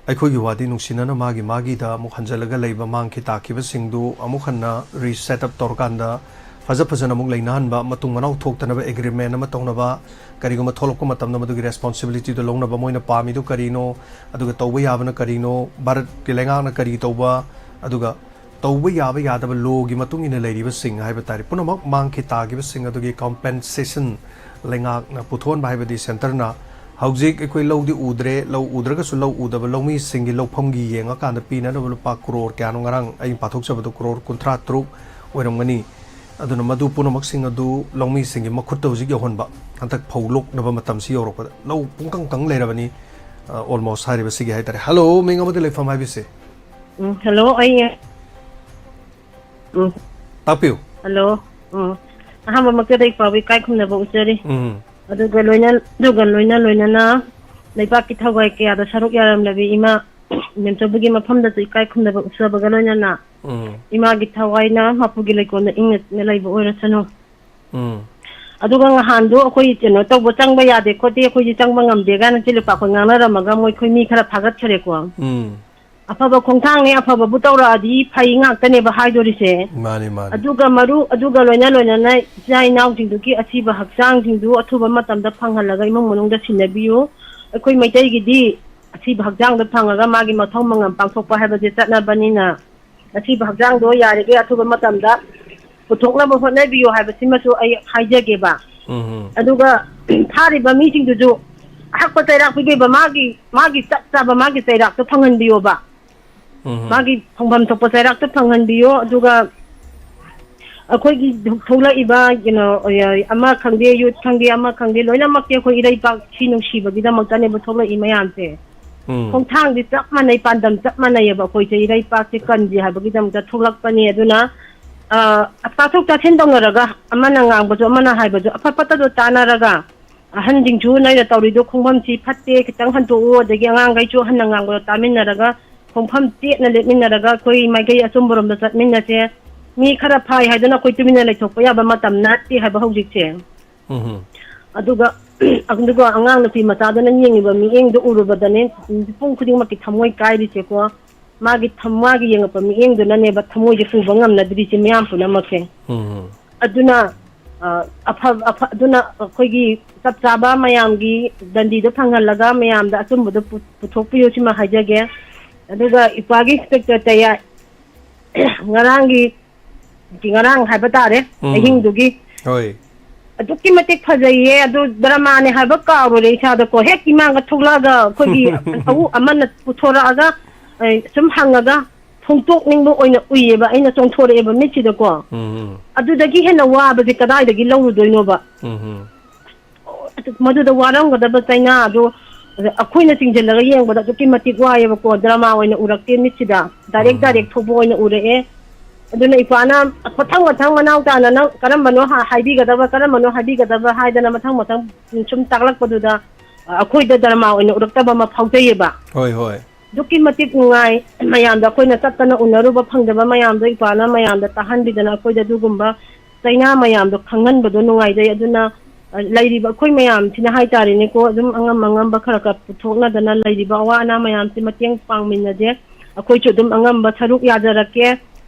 ꯑꯩꯈꯣꯏꯒꯤ ꯋꯥꯗꯤ ꯅꯨꯡꯁꯤꯅꯅ ꯃꯥꯒꯤ ꯃꯥꯒꯤꯗ ꯑꯃꯨꯛ ꯍꯟꯖꯤꯜꯂꯒ ꯂꯩꯕ, ꯃꯥꯡꯈꯤ ꯇꯥꯈꯤꯕꯁꯤꯡꯗꯨ ꯑꯃꯨꯛ ꯍꯟꯅ ꯔꯤꯁꯦꯠ ꯑꯞ ꯇꯧꯔꯀꯥꯟꯗ ꯐꯖ ꯐꯖꯅ ꯑꯃꯨꯛ ꯂꯩꯅꯍꯟꯕ, ꯃꯇꯨꯡ ꯃꯅꯥꯎ ꯊꯣꯛꯇꯅꯕ ꯑꯦꯒ꯭ꯔꯤꯃꯦꯟ ꯑꯃ ꯇꯧꯅꯕ, ꯀꯔꯤꯒꯨꯝꯕ ꯊꯣꯛꯂꯛꯄ ꯃꯇꯝꯗ ꯃꯗꯨꯒꯤ ꯔꯦꯁꯄꯣꯟꯁꯤꯕꯤꯂꯤꯇꯤꯗꯨ ꯂꯧꯅꯕ, ꯃꯣꯏꯅ ꯄꯥꯝꯃꯤꯗꯨ ꯀꯔꯤꯅꯣ, ꯑꯗꯨꯒ ꯇꯧꯕ ꯌꯥꯕꯅ ꯀꯔꯤꯅꯣ, ꯚꯥꯔꯠꯀꯤ ꯂꯩꯉꯥꯛꯅ ꯀꯔꯤ ꯇꯧꯕ, ꯑꯗꯨꯒ ꯇꯧꯕ ꯌꯥꯕ ꯌꯥꯗꯕ ꯂꯣꯒꯤ ꯃꯇꯨꯡ ꯏꯟꯅ ꯂꯩꯔꯤꯕꯁꯤꯡ ꯍꯥꯏꯕ ꯇꯥꯔꯦ, ꯄꯨꯝꯅꯃꯛ ꯃꯥꯡꯈꯤ ꯇꯥꯈꯤꯕꯁꯤꯡ ꯑꯗꯨꯒꯤ ꯀꯝꯄꯦꯟꯁꯦꯁꯟ ꯂꯩꯉꯥꯛꯅ ꯄꯨꯊꯣꯛꯍꯟꯕ, ꯍꯥꯏꯕꯗꯤ ꯁꯦꯟꯇꯔꯅ ꯍꯧꯖꯤꯛ ꯑꯩꯈꯣꯏ ꯂꯧꯗꯤ ꯎꯗ꯭ꯔꯦ, ꯂꯧ ꯎꯗ꯭ꯔꯒꯁꯨ ꯂꯧ ꯎꯗꯕ ꯂꯧꯃꯤꯁꯤꯡꯒꯤ ꯂꯧꯐꯝꯒꯤ ꯌꯦꯡꯉꯀꯥꯟꯗ ꯄꯤꯅꯅꯕ ꯂꯨꯄꯥ ꯀ꯭ꯔꯣꯔ ꯀꯌꯥꯅꯣ, ꯉꯔꯥꯡ ꯑꯩꯅ ꯄꯥꯊꯣꯛꯆꯕꯗꯨ ꯀ꯭ꯔꯣꯔ ꯀꯨꯟꯊ꯭ꯔꯥ ꯇꯔꯨꯛ ꯑꯣꯏꯔꯝꯒꯅꯤ꯫ ꯑꯗꯨꯅ ꯃꯗꯨ ꯄꯨꯝꯅꯃꯛꯁꯤꯡ ꯑꯗꯨ ꯂꯧꯃꯤꯁꯤꯡꯒꯤ ꯃꯈꯨꯠꯇ ꯍꯧꯖꯤꯛ ꯌꯧꯍꯟꯕ, ꯍꯟꯗꯛ ꯐꯧ ꯂꯣꯛꯅꯕ ꯃꯇꯝꯁꯤ ꯌꯧꯔꯛꯄꯗ꯫ ꯂꯧ ꯄꯨꯡꯀꯪ ꯀꯪ ꯂꯩꯔꯕꯅꯤ, ꯑ, almost ꯍꯥꯏꯔꯤꯕꯁꯤꯒꯤ ꯍꯥꯏꯇꯥꯔꯦ꯫ ꯍꯜꯂꯣ, ꯃꯤꯡ ꯑꯃꯗꯤ ꯂꯩꯐꯝ ꯍꯥꯏꯕꯤꯁꯦ꯫ ꯎꯝ, ꯍꯜꯂꯣ, ꯑꯩ, ꯎꯝ, ꯇꯥꯛꯄꯤꯌꯨ꯫ ꯍꯜꯂꯣ, ꯎꯝ, ꯑꯍꯥꯟꯕꯃꯛꯇꯗ ꯏꯄꯥꯕꯨ ꯏꯀꯥꯏ ꯈꯨꯝꯅꯕ ꯎꯠꯆꯔꯤ꯫ ꯎꯝ꯫ ꯑꯗꯨꯒ ꯂꯣꯏꯅ-, ꯑꯗꯨꯒ ꯂꯣꯏꯅ ꯂꯣꯏꯅꯅ ꯂꯩꯕꯥꯛꯀꯤ ꯊꯋꯥꯏ ꯀꯌꯥꯗ ꯁꯔꯨꯛ ꯌꯥꯔꯝꯂꯕꯤ ꯏꯃꯥ ꯃꯦꯝꯆꯧꯕꯒꯤ ꯃꯐꯝꯗꯁꯨ ꯏꯀꯥꯏ ꯈꯨꯝꯅꯕ ꯎꯠꯆꯕꯒ ꯂꯣꯏꯅꯅ ꯎꯝ꯫ ꯏꯃꯥꯒꯤ ꯊꯋꯥꯏꯅ ꯃꯄꯨꯒꯤ ꯂꯩꯀꯣꯜꯗ ꯏꯪꯅ ꯆꯤꯛꯅ ꯂꯩꯕ ꯑꯣꯏꯔꯁꯅꯨ꯫ ꯎꯝ꯫ ꯑꯗꯨꯒ ꯉꯍꯥꯟꯗꯣ ꯑꯩꯈꯣꯏ ꯀꯩꯅꯣ ꯇꯧꯕ, ꯆꯪꯕ ꯌꯥꯗꯦ ꯈꯣꯠꯇꯦ, ꯑꯩꯈꯣꯏꯁꯦ ꯆꯪꯕ ꯉꯝꯗꯦ ꯀꯥꯏꯅ ꯏꯆꯦ ꯂꯨꯄꯥꯈꯣꯏ ꯉꯥꯡꯅꯔꯝꯃꯒ ꯃꯣꯏ, ꯑꯩꯈꯣꯏ ꯃꯤ ꯈꯔ ꯐꯥꯒꯠꯈ꯭ꯔꯦꯀꯣ꯫ ꯎꯝ꯫ ꯑꯐꯕ ꯈꯣꯡꯊꯥꯡꯅꯦ, ꯑꯐꯕꯕꯨ ꯇꯧꯔꯛꯑꯗꯤ ꯐꯩ ꯉꯥꯛꯇꯅꯦꯕ ꯍꯥꯏꯗꯣꯔꯤꯁꯦ꯫ ꯃꯥꯅꯤ, ꯃꯥꯅꯤ꯫ ꯑꯗꯨꯒ ꯃꯔꯨ-, ꯑꯗꯨꯒ ꯂꯣꯏꯅ ꯂꯣꯏꯅꯅ ꯏꯆꯥ ꯏꯅꯥꯎꯁꯤꯡꯗꯨꯒꯤ ꯑꯁꯤꯕ ꯍꯛꯆꯥꯡꯁꯤꯡꯗꯨ ꯑꯊꯨꯕ ꯃꯇꯝꯗ ꯐꯪꯍꯜꯂꯒ ꯏꯃꯨꯡ ꯃꯅꯨꯡꯗ ꯁꯤꯟꯅꯕꯤꯌꯨ꯫ ꯑꯩꯈꯣꯏ ꯃꯩꯇꯩꯒꯤꯗꯤ ꯑꯁꯤꯕ ꯍꯛꯆꯥꯡꯗ ꯐꯪꯉꯒ ꯃꯥꯒꯤ ꯃꯊꯧ ꯃꯉꯝ ꯄꯥꯡꯊꯣꯛꯄ ꯍꯥꯏꯕꯁꯦ ꯆꯠꯅꯕꯅꯤꯅ, ꯑꯁꯤꯕ ꯍꯛꯆꯥꯡꯗꯣ ꯌꯥꯔꯤꯈꯩ ꯑꯊꯨꯕ ꯃꯇꯝꯗ ꯄꯨꯊꯣꯛꯅꯕ ꯍꯣꯠꯅꯕꯤꯌꯨ ꯍꯥꯏꯕꯁꯤꯃꯁꯨ ꯑꯩ ꯍꯥꯏꯖꯒꯦꯕ꯫ ꯎꯝ꯫ ꯑꯗꯨꯒ ꯊꯥꯔꯤꯕ ꯃꯤꯁꯤꯡꯗꯨꯁꯨ ꯑꯍꯛꯄ ꯆꯩꯔꯥꯛ ꯄꯤꯕꯤꯕ, ꯃꯥꯒꯤ, ꯃꯥꯒꯤ ꯆꯞ ꯆꯥꯕ ꯃꯥꯒꯤ ꯆꯩꯔꯥꯛꯇꯣ ꯐꯪꯍꯟꯕꯤꯌꯣꯕ꯫ ꯎꯝ꯫ ꯃꯥꯒꯤ ꯐꯪꯐꯝ ꯊꯣꯛꯄ ꯆꯩꯔꯥꯛꯇꯣ ꯐꯪꯍꯟꯕꯤꯌꯣ꯫ ꯑꯗꯨꯒ ꯑꯩꯈꯣꯏꯒꯤ ꯊꯣꯛꯂꯛꯏꯕ, ꯀꯩꯅꯣ, ꯑꯃ ꯈꯪꯗꯦ, ꯌꯨꯠ ꯈꯪꯗꯦ, ꯑꯃ ꯈꯪꯗꯦ, ꯂꯣꯏꯅꯃꯛꯇꯤ ꯑꯩꯈꯣꯏ ꯏꯔꯩꯄꯥꯛꯁꯤ ꯅꯨꯡꯁꯤꯕꯒꯤꯗꯃꯛꯇꯅꯦꯕ ꯊꯣꯛꯂꯛꯏ ꯃꯌꯥꯝꯁꯦ꯫ ꯎꯝ꯫ ꯈꯣꯡꯊꯥꯡꯗꯤ ꯆꯞ ꯃꯥꯟꯅꯩ, ꯄꯥꯟꯗꯝ ꯆꯞ ꯃꯥꯟꯅꯩꯌꯦꯕ꯫ ꯑꯩꯈꯣꯏꯁꯦ ꯏꯔꯩꯄꯥꯛꯁꯦ ꯀꯟꯁꯦ ꯍꯥꯏꯕꯒꯤꯗꯃꯛꯇ ꯊꯣꯛꯂꯛꯄꯅꯤ꯫ ꯑꯗꯨꯅ, ꯑ, ꯇꯥꯊꯣꯛ ꯇꯥꯁꯤꯟ ꯇꯧꯅꯔꯒ, ꯑꯃꯅ ꯉꯥꯡꯕꯁꯨ ꯑꯃꯅ ꯍꯥꯏꯕꯁꯨ ꯑꯐ ꯐꯠꯇꯗꯣ ꯇꯥꯟꯅꯔꯒ, ꯑꯍꯟꯁꯤꯡꯁꯨ ꯅꯣꯏꯅ ꯇꯧꯔꯤꯗꯣ ꯈꯣꯡꯐꯝꯁꯤ ꯐꯠꯇꯦ, ꯈꯤꯇꯪ ꯍꯟꯗꯣꯛꯎ, ꯑꯗꯒꯤ ꯑꯉꯥꯡꯈꯩꯁꯨ ꯑꯍꯟꯅ ꯉꯥꯡꯕꯗꯣ ꯇꯥꯃꯤꯟꯅꯔꯒ, ꯈꯣꯡꯐꯝ ꯆꯦꯠꯅ ꯂꯦꯞꯃꯤꯟꯅꯔꯒ ꯑꯩꯈꯣꯏ ꯃꯥꯏꯀꯩ ꯑꯆꯨꯝꯕꯔꯣꯝꯗ ꯆꯠꯃꯤꯟꯅꯁꯦ꯫ ꯃꯤ ꯈꯔ ꯐꯥꯏ ꯍꯥꯏꯗꯨꯅ ꯑꯩꯈꯣꯏ ꯇꯨꯃꯤꯟꯅ ꯂꯩꯊꯣꯛꯄ ꯌꯥꯕ ꯃꯇꯝ ꯅꯠꯇꯦ ꯍꯥꯏꯕ ꯍꯧꯖꯤꯛꯁꯦ꯫ ꯎꯝ꯫ ꯑꯗꯨꯒ, ꯑꯗꯨꯒ ꯑꯉꯥꯡ ꯅꯨꯄꯤ ꯃꯆꯥꯗꯨꯅ ꯌꯦꯡꯉꯤꯕ ꯃꯤꯠꯌꯦꯡꯗꯣ ꯎꯔꯨꯕꯗꯅꯦ, ꯃꯤꯄꯨꯝ ꯈꯨꯗꯤꯡꯃꯛꯀꯤ ꯊꯃꯣꯏ ꯀꯥꯏꯔꯤꯁꯦꯀꯣ꯫ ꯃꯥꯒꯤ ꯊꯝ-, ꯃꯥꯒꯤ ꯌꯦꯡꯉꯛꯄ ꯃꯤꯠꯌꯦꯡꯗꯨꯅꯅꯦꯕ ꯊꯃꯣꯏꯁꯦ ꯄꯨꯕ ꯉꯝꯅꯗ꯭ꯔꯤꯁꯦ ꯃꯤꯌꯥꯝ ꯄꯨꯝꯅꯃꯛꯁꯦ꯫ ꯎꯝ꯫ ꯑꯗꯨꯅ, ꯑ, ꯑꯐ-, ꯑꯐ-, ꯑꯗꯨꯅ ꯑꯩꯈꯣꯏꯒꯤ ꯆꯞ ꯆꯥꯕ ꯃꯌꯥꯝꯒꯤ ꯗꯟꯗꯤꯗꯣ ꯐꯪꯍꯜꯂꯒ ꯃꯌꯥꯝꯗ ꯑꯆꯨꯝꯕꯗꯣ ꯄꯨ-, ꯄꯨꯊꯣꯛꯄꯤꯌꯨ, ꯁꯤꯃ ꯍꯥꯏꯖꯒꯦ꯫ ꯑꯗꯨꯒ ꯏꯄ꯭ꯋꯥꯒꯤ ꯏꯟꯁꯄꯦꯛꯇꯔ ꯇꯌꯥꯏ, ꯉꯔꯥꯡꯒꯤ, ꯉꯔꯥꯡ ꯍꯥꯏꯕ ꯇꯥꯔꯦ, ꯎꯝ꯫ ꯑꯍꯤꯡꯗꯨꯒꯤ꯫ ꯍꯣꯏ꯫ ꯑꯗꯨꯛꯀꯤ ꯃꯇꯤꯛ ꯐꯖꯩꯌꯦ꯫ ꯑꯗꯨ ꯗ꯭ꯔꯃꯥꯅꯦ ꯍꯥꯏꯕ ꯀꯥꯎꯔꯨꯔꯦ ꯏꯁꯥꯗꯀꯣ꯫ ꯍꯦꯛ ꯏꯃꯥꯡꯒ ꯊꯣꯛꯂꯛꯑꯒ ꯑꯩꯈꯣꯏꯒꯤ ꯑꯎ-, ꯑꯃꯅ ꯄꯨꯊꯣꯔꯛꯑꯒ, ꯑꯦ, ꯁꯨꯝ ꯍꯪꯉꯒ ꯐꯣꯡꯗꯣꯛꯅꯤꯡꯕ ꯑꯣꯏꯅ ꯎꯏꯌꯦꯕ, ꯑꯩꯅ ꯆꯣꯡꯊꯣꯔꯛꯑꯦꯕ ꯃꯤꯠꯁꯤꯗꯀꯣ꯫ ꯎꯝ꯫ ꯑꯗꯨꯗꯒꯤ ꯍꯦꯟꯅ ꯋꯥꯕꯁꯦ ꯀꯗꯥꯏꯗꯒꯤ ꯂꯧꯔꯨꯗꯣꯏꯅꯣꯕ? ꯎꯝ꯫ ꯑꯣ, ꯑꯗꯨ ꯃꯗꯨꯗ ꯋꯥꯔꯝꯒꯗꯕ ꯆꯩꯅꯥ ꯑꯗꯣ ꯑꯩꯈꯣꯏꯅ ꯆꯤꯡꯁꯤꯜꯂꯒ ꯌꯦꯡꯕꯗ ꯑꯗꯨꯛꯀꯤ ꯃꯇꯤꯛ ꯋꯥꯏꯌꯦꯕꯀꯣ, ꯗ꯭ꯔꯃꯥ ꯑꯣꯏꯅ ꯎꯔꯛꯇꯦ ꯃꯤꯠꯁꯤꯗ꯫ ꯗꯥꯏꯔꯦꯛ ꯎꯝ꯫ ꯗꯥꯏꯔꯦꯛ ꯊꯣꯛꯄ ꯑꯣꯏꯅ ꯎꯔꯛꯑꯦ꯫ ꯑꯗꯨꯅ ꯏꯄꯥꯅ ꯃꯊꯪ ꯃꯊꯪ ꯃꯅꯥꯎ ꯇꯥꯅ ꯅꯪ ꯀꯔꯝꯕꯅꯣ ꯍꯥ-, ꯍꯥꯏꯕꯤꯒꯗꯕ, ꯀꯔꯝꯕꯅꯣ ꯍꯥꯏꯕꯤꯒꯗꯕ ꯍꯥꯏꯗꯅ ꯃꯊꯪ ꯃꯊꯪ ꯁꯨꯝ ꯇꯥꯛꯂꯛꯄꯗꯨꯗ, ꯑ, ꯑꯩꯈꯣꯏꯗ ꯗ꯭ꯔꯃꯥ ꯑꯣꯏꯅ ꯎꯔꯛꯇꯕ ꯑꯃ ꯐꯥꯎꯖꯩꯌꯦꯕ꯫ ꯍꯣꯏ, ꯍꯣꯏ꯫ ꯑꯗꯨꯛꯀꯤ ꯃꯇꯤꯛ ꯅꯨꯡꯉꯥꯏ꯫ ꯃꯌꯥꯝꯗ ꯑꯩꯈꯣꯏꯅ ꯆꯠꯇꯅ ꯎꯅꯔꯨꯕ ꯐꯪꯗꯕ ꯃꯌꯥꯝꯗꯣ ꯏꯄꯥꯅ ꯃꯌꯥꯝꯗ ꯇꯥꯍꯟꯕꯤꯗꯅ ꯑꯩꯈꯣꯏꯗ ꯑꯗꯨꯒꯨꯝꯕ ꯆꯩꯅꯥ ꯃꯌꯥꯝꯗꯣ ꯈꯪꯍꯟꯕꯗꯣ ꯅꯨꯡꯉꯥꯏꯖꯩ꯫ ꯑꯗꯨꯅ, ꯑ, ꯂꯩꯔꯤꯕ ꯑꯩꯈꯣꯏ ꯃꯌꯥꯝꯁꯤꯅ ꯍꯥꯏꯇꯥꯔꯦꯅꯦꯀꯣ, ꯑꯗꯨꯝ ꯑꯉꯝ ꯑꯉꯝꯕ ꯈꯔ ꯈꯔ ꯄꯨꯊꯣꯛꯅꯗꯅ ꯂꯩꯔꯤꯕ ꯑꯋꯥ ꯑꯅꯥ ꯃꯌꯥꯝꯁꯦ ꯃꯇꯦꯡ ꯄꯥꯡꯃꯤꯟꯅꯁꯦ꯫ ꯑꯩꯈꯣꯏꯁꯨ ꯑꯗꯨꯝ ꯑꯉꯝꯕ ꯁꯔꯨꯛ ꯌꯥꯖꯔꯛꯀꯦ,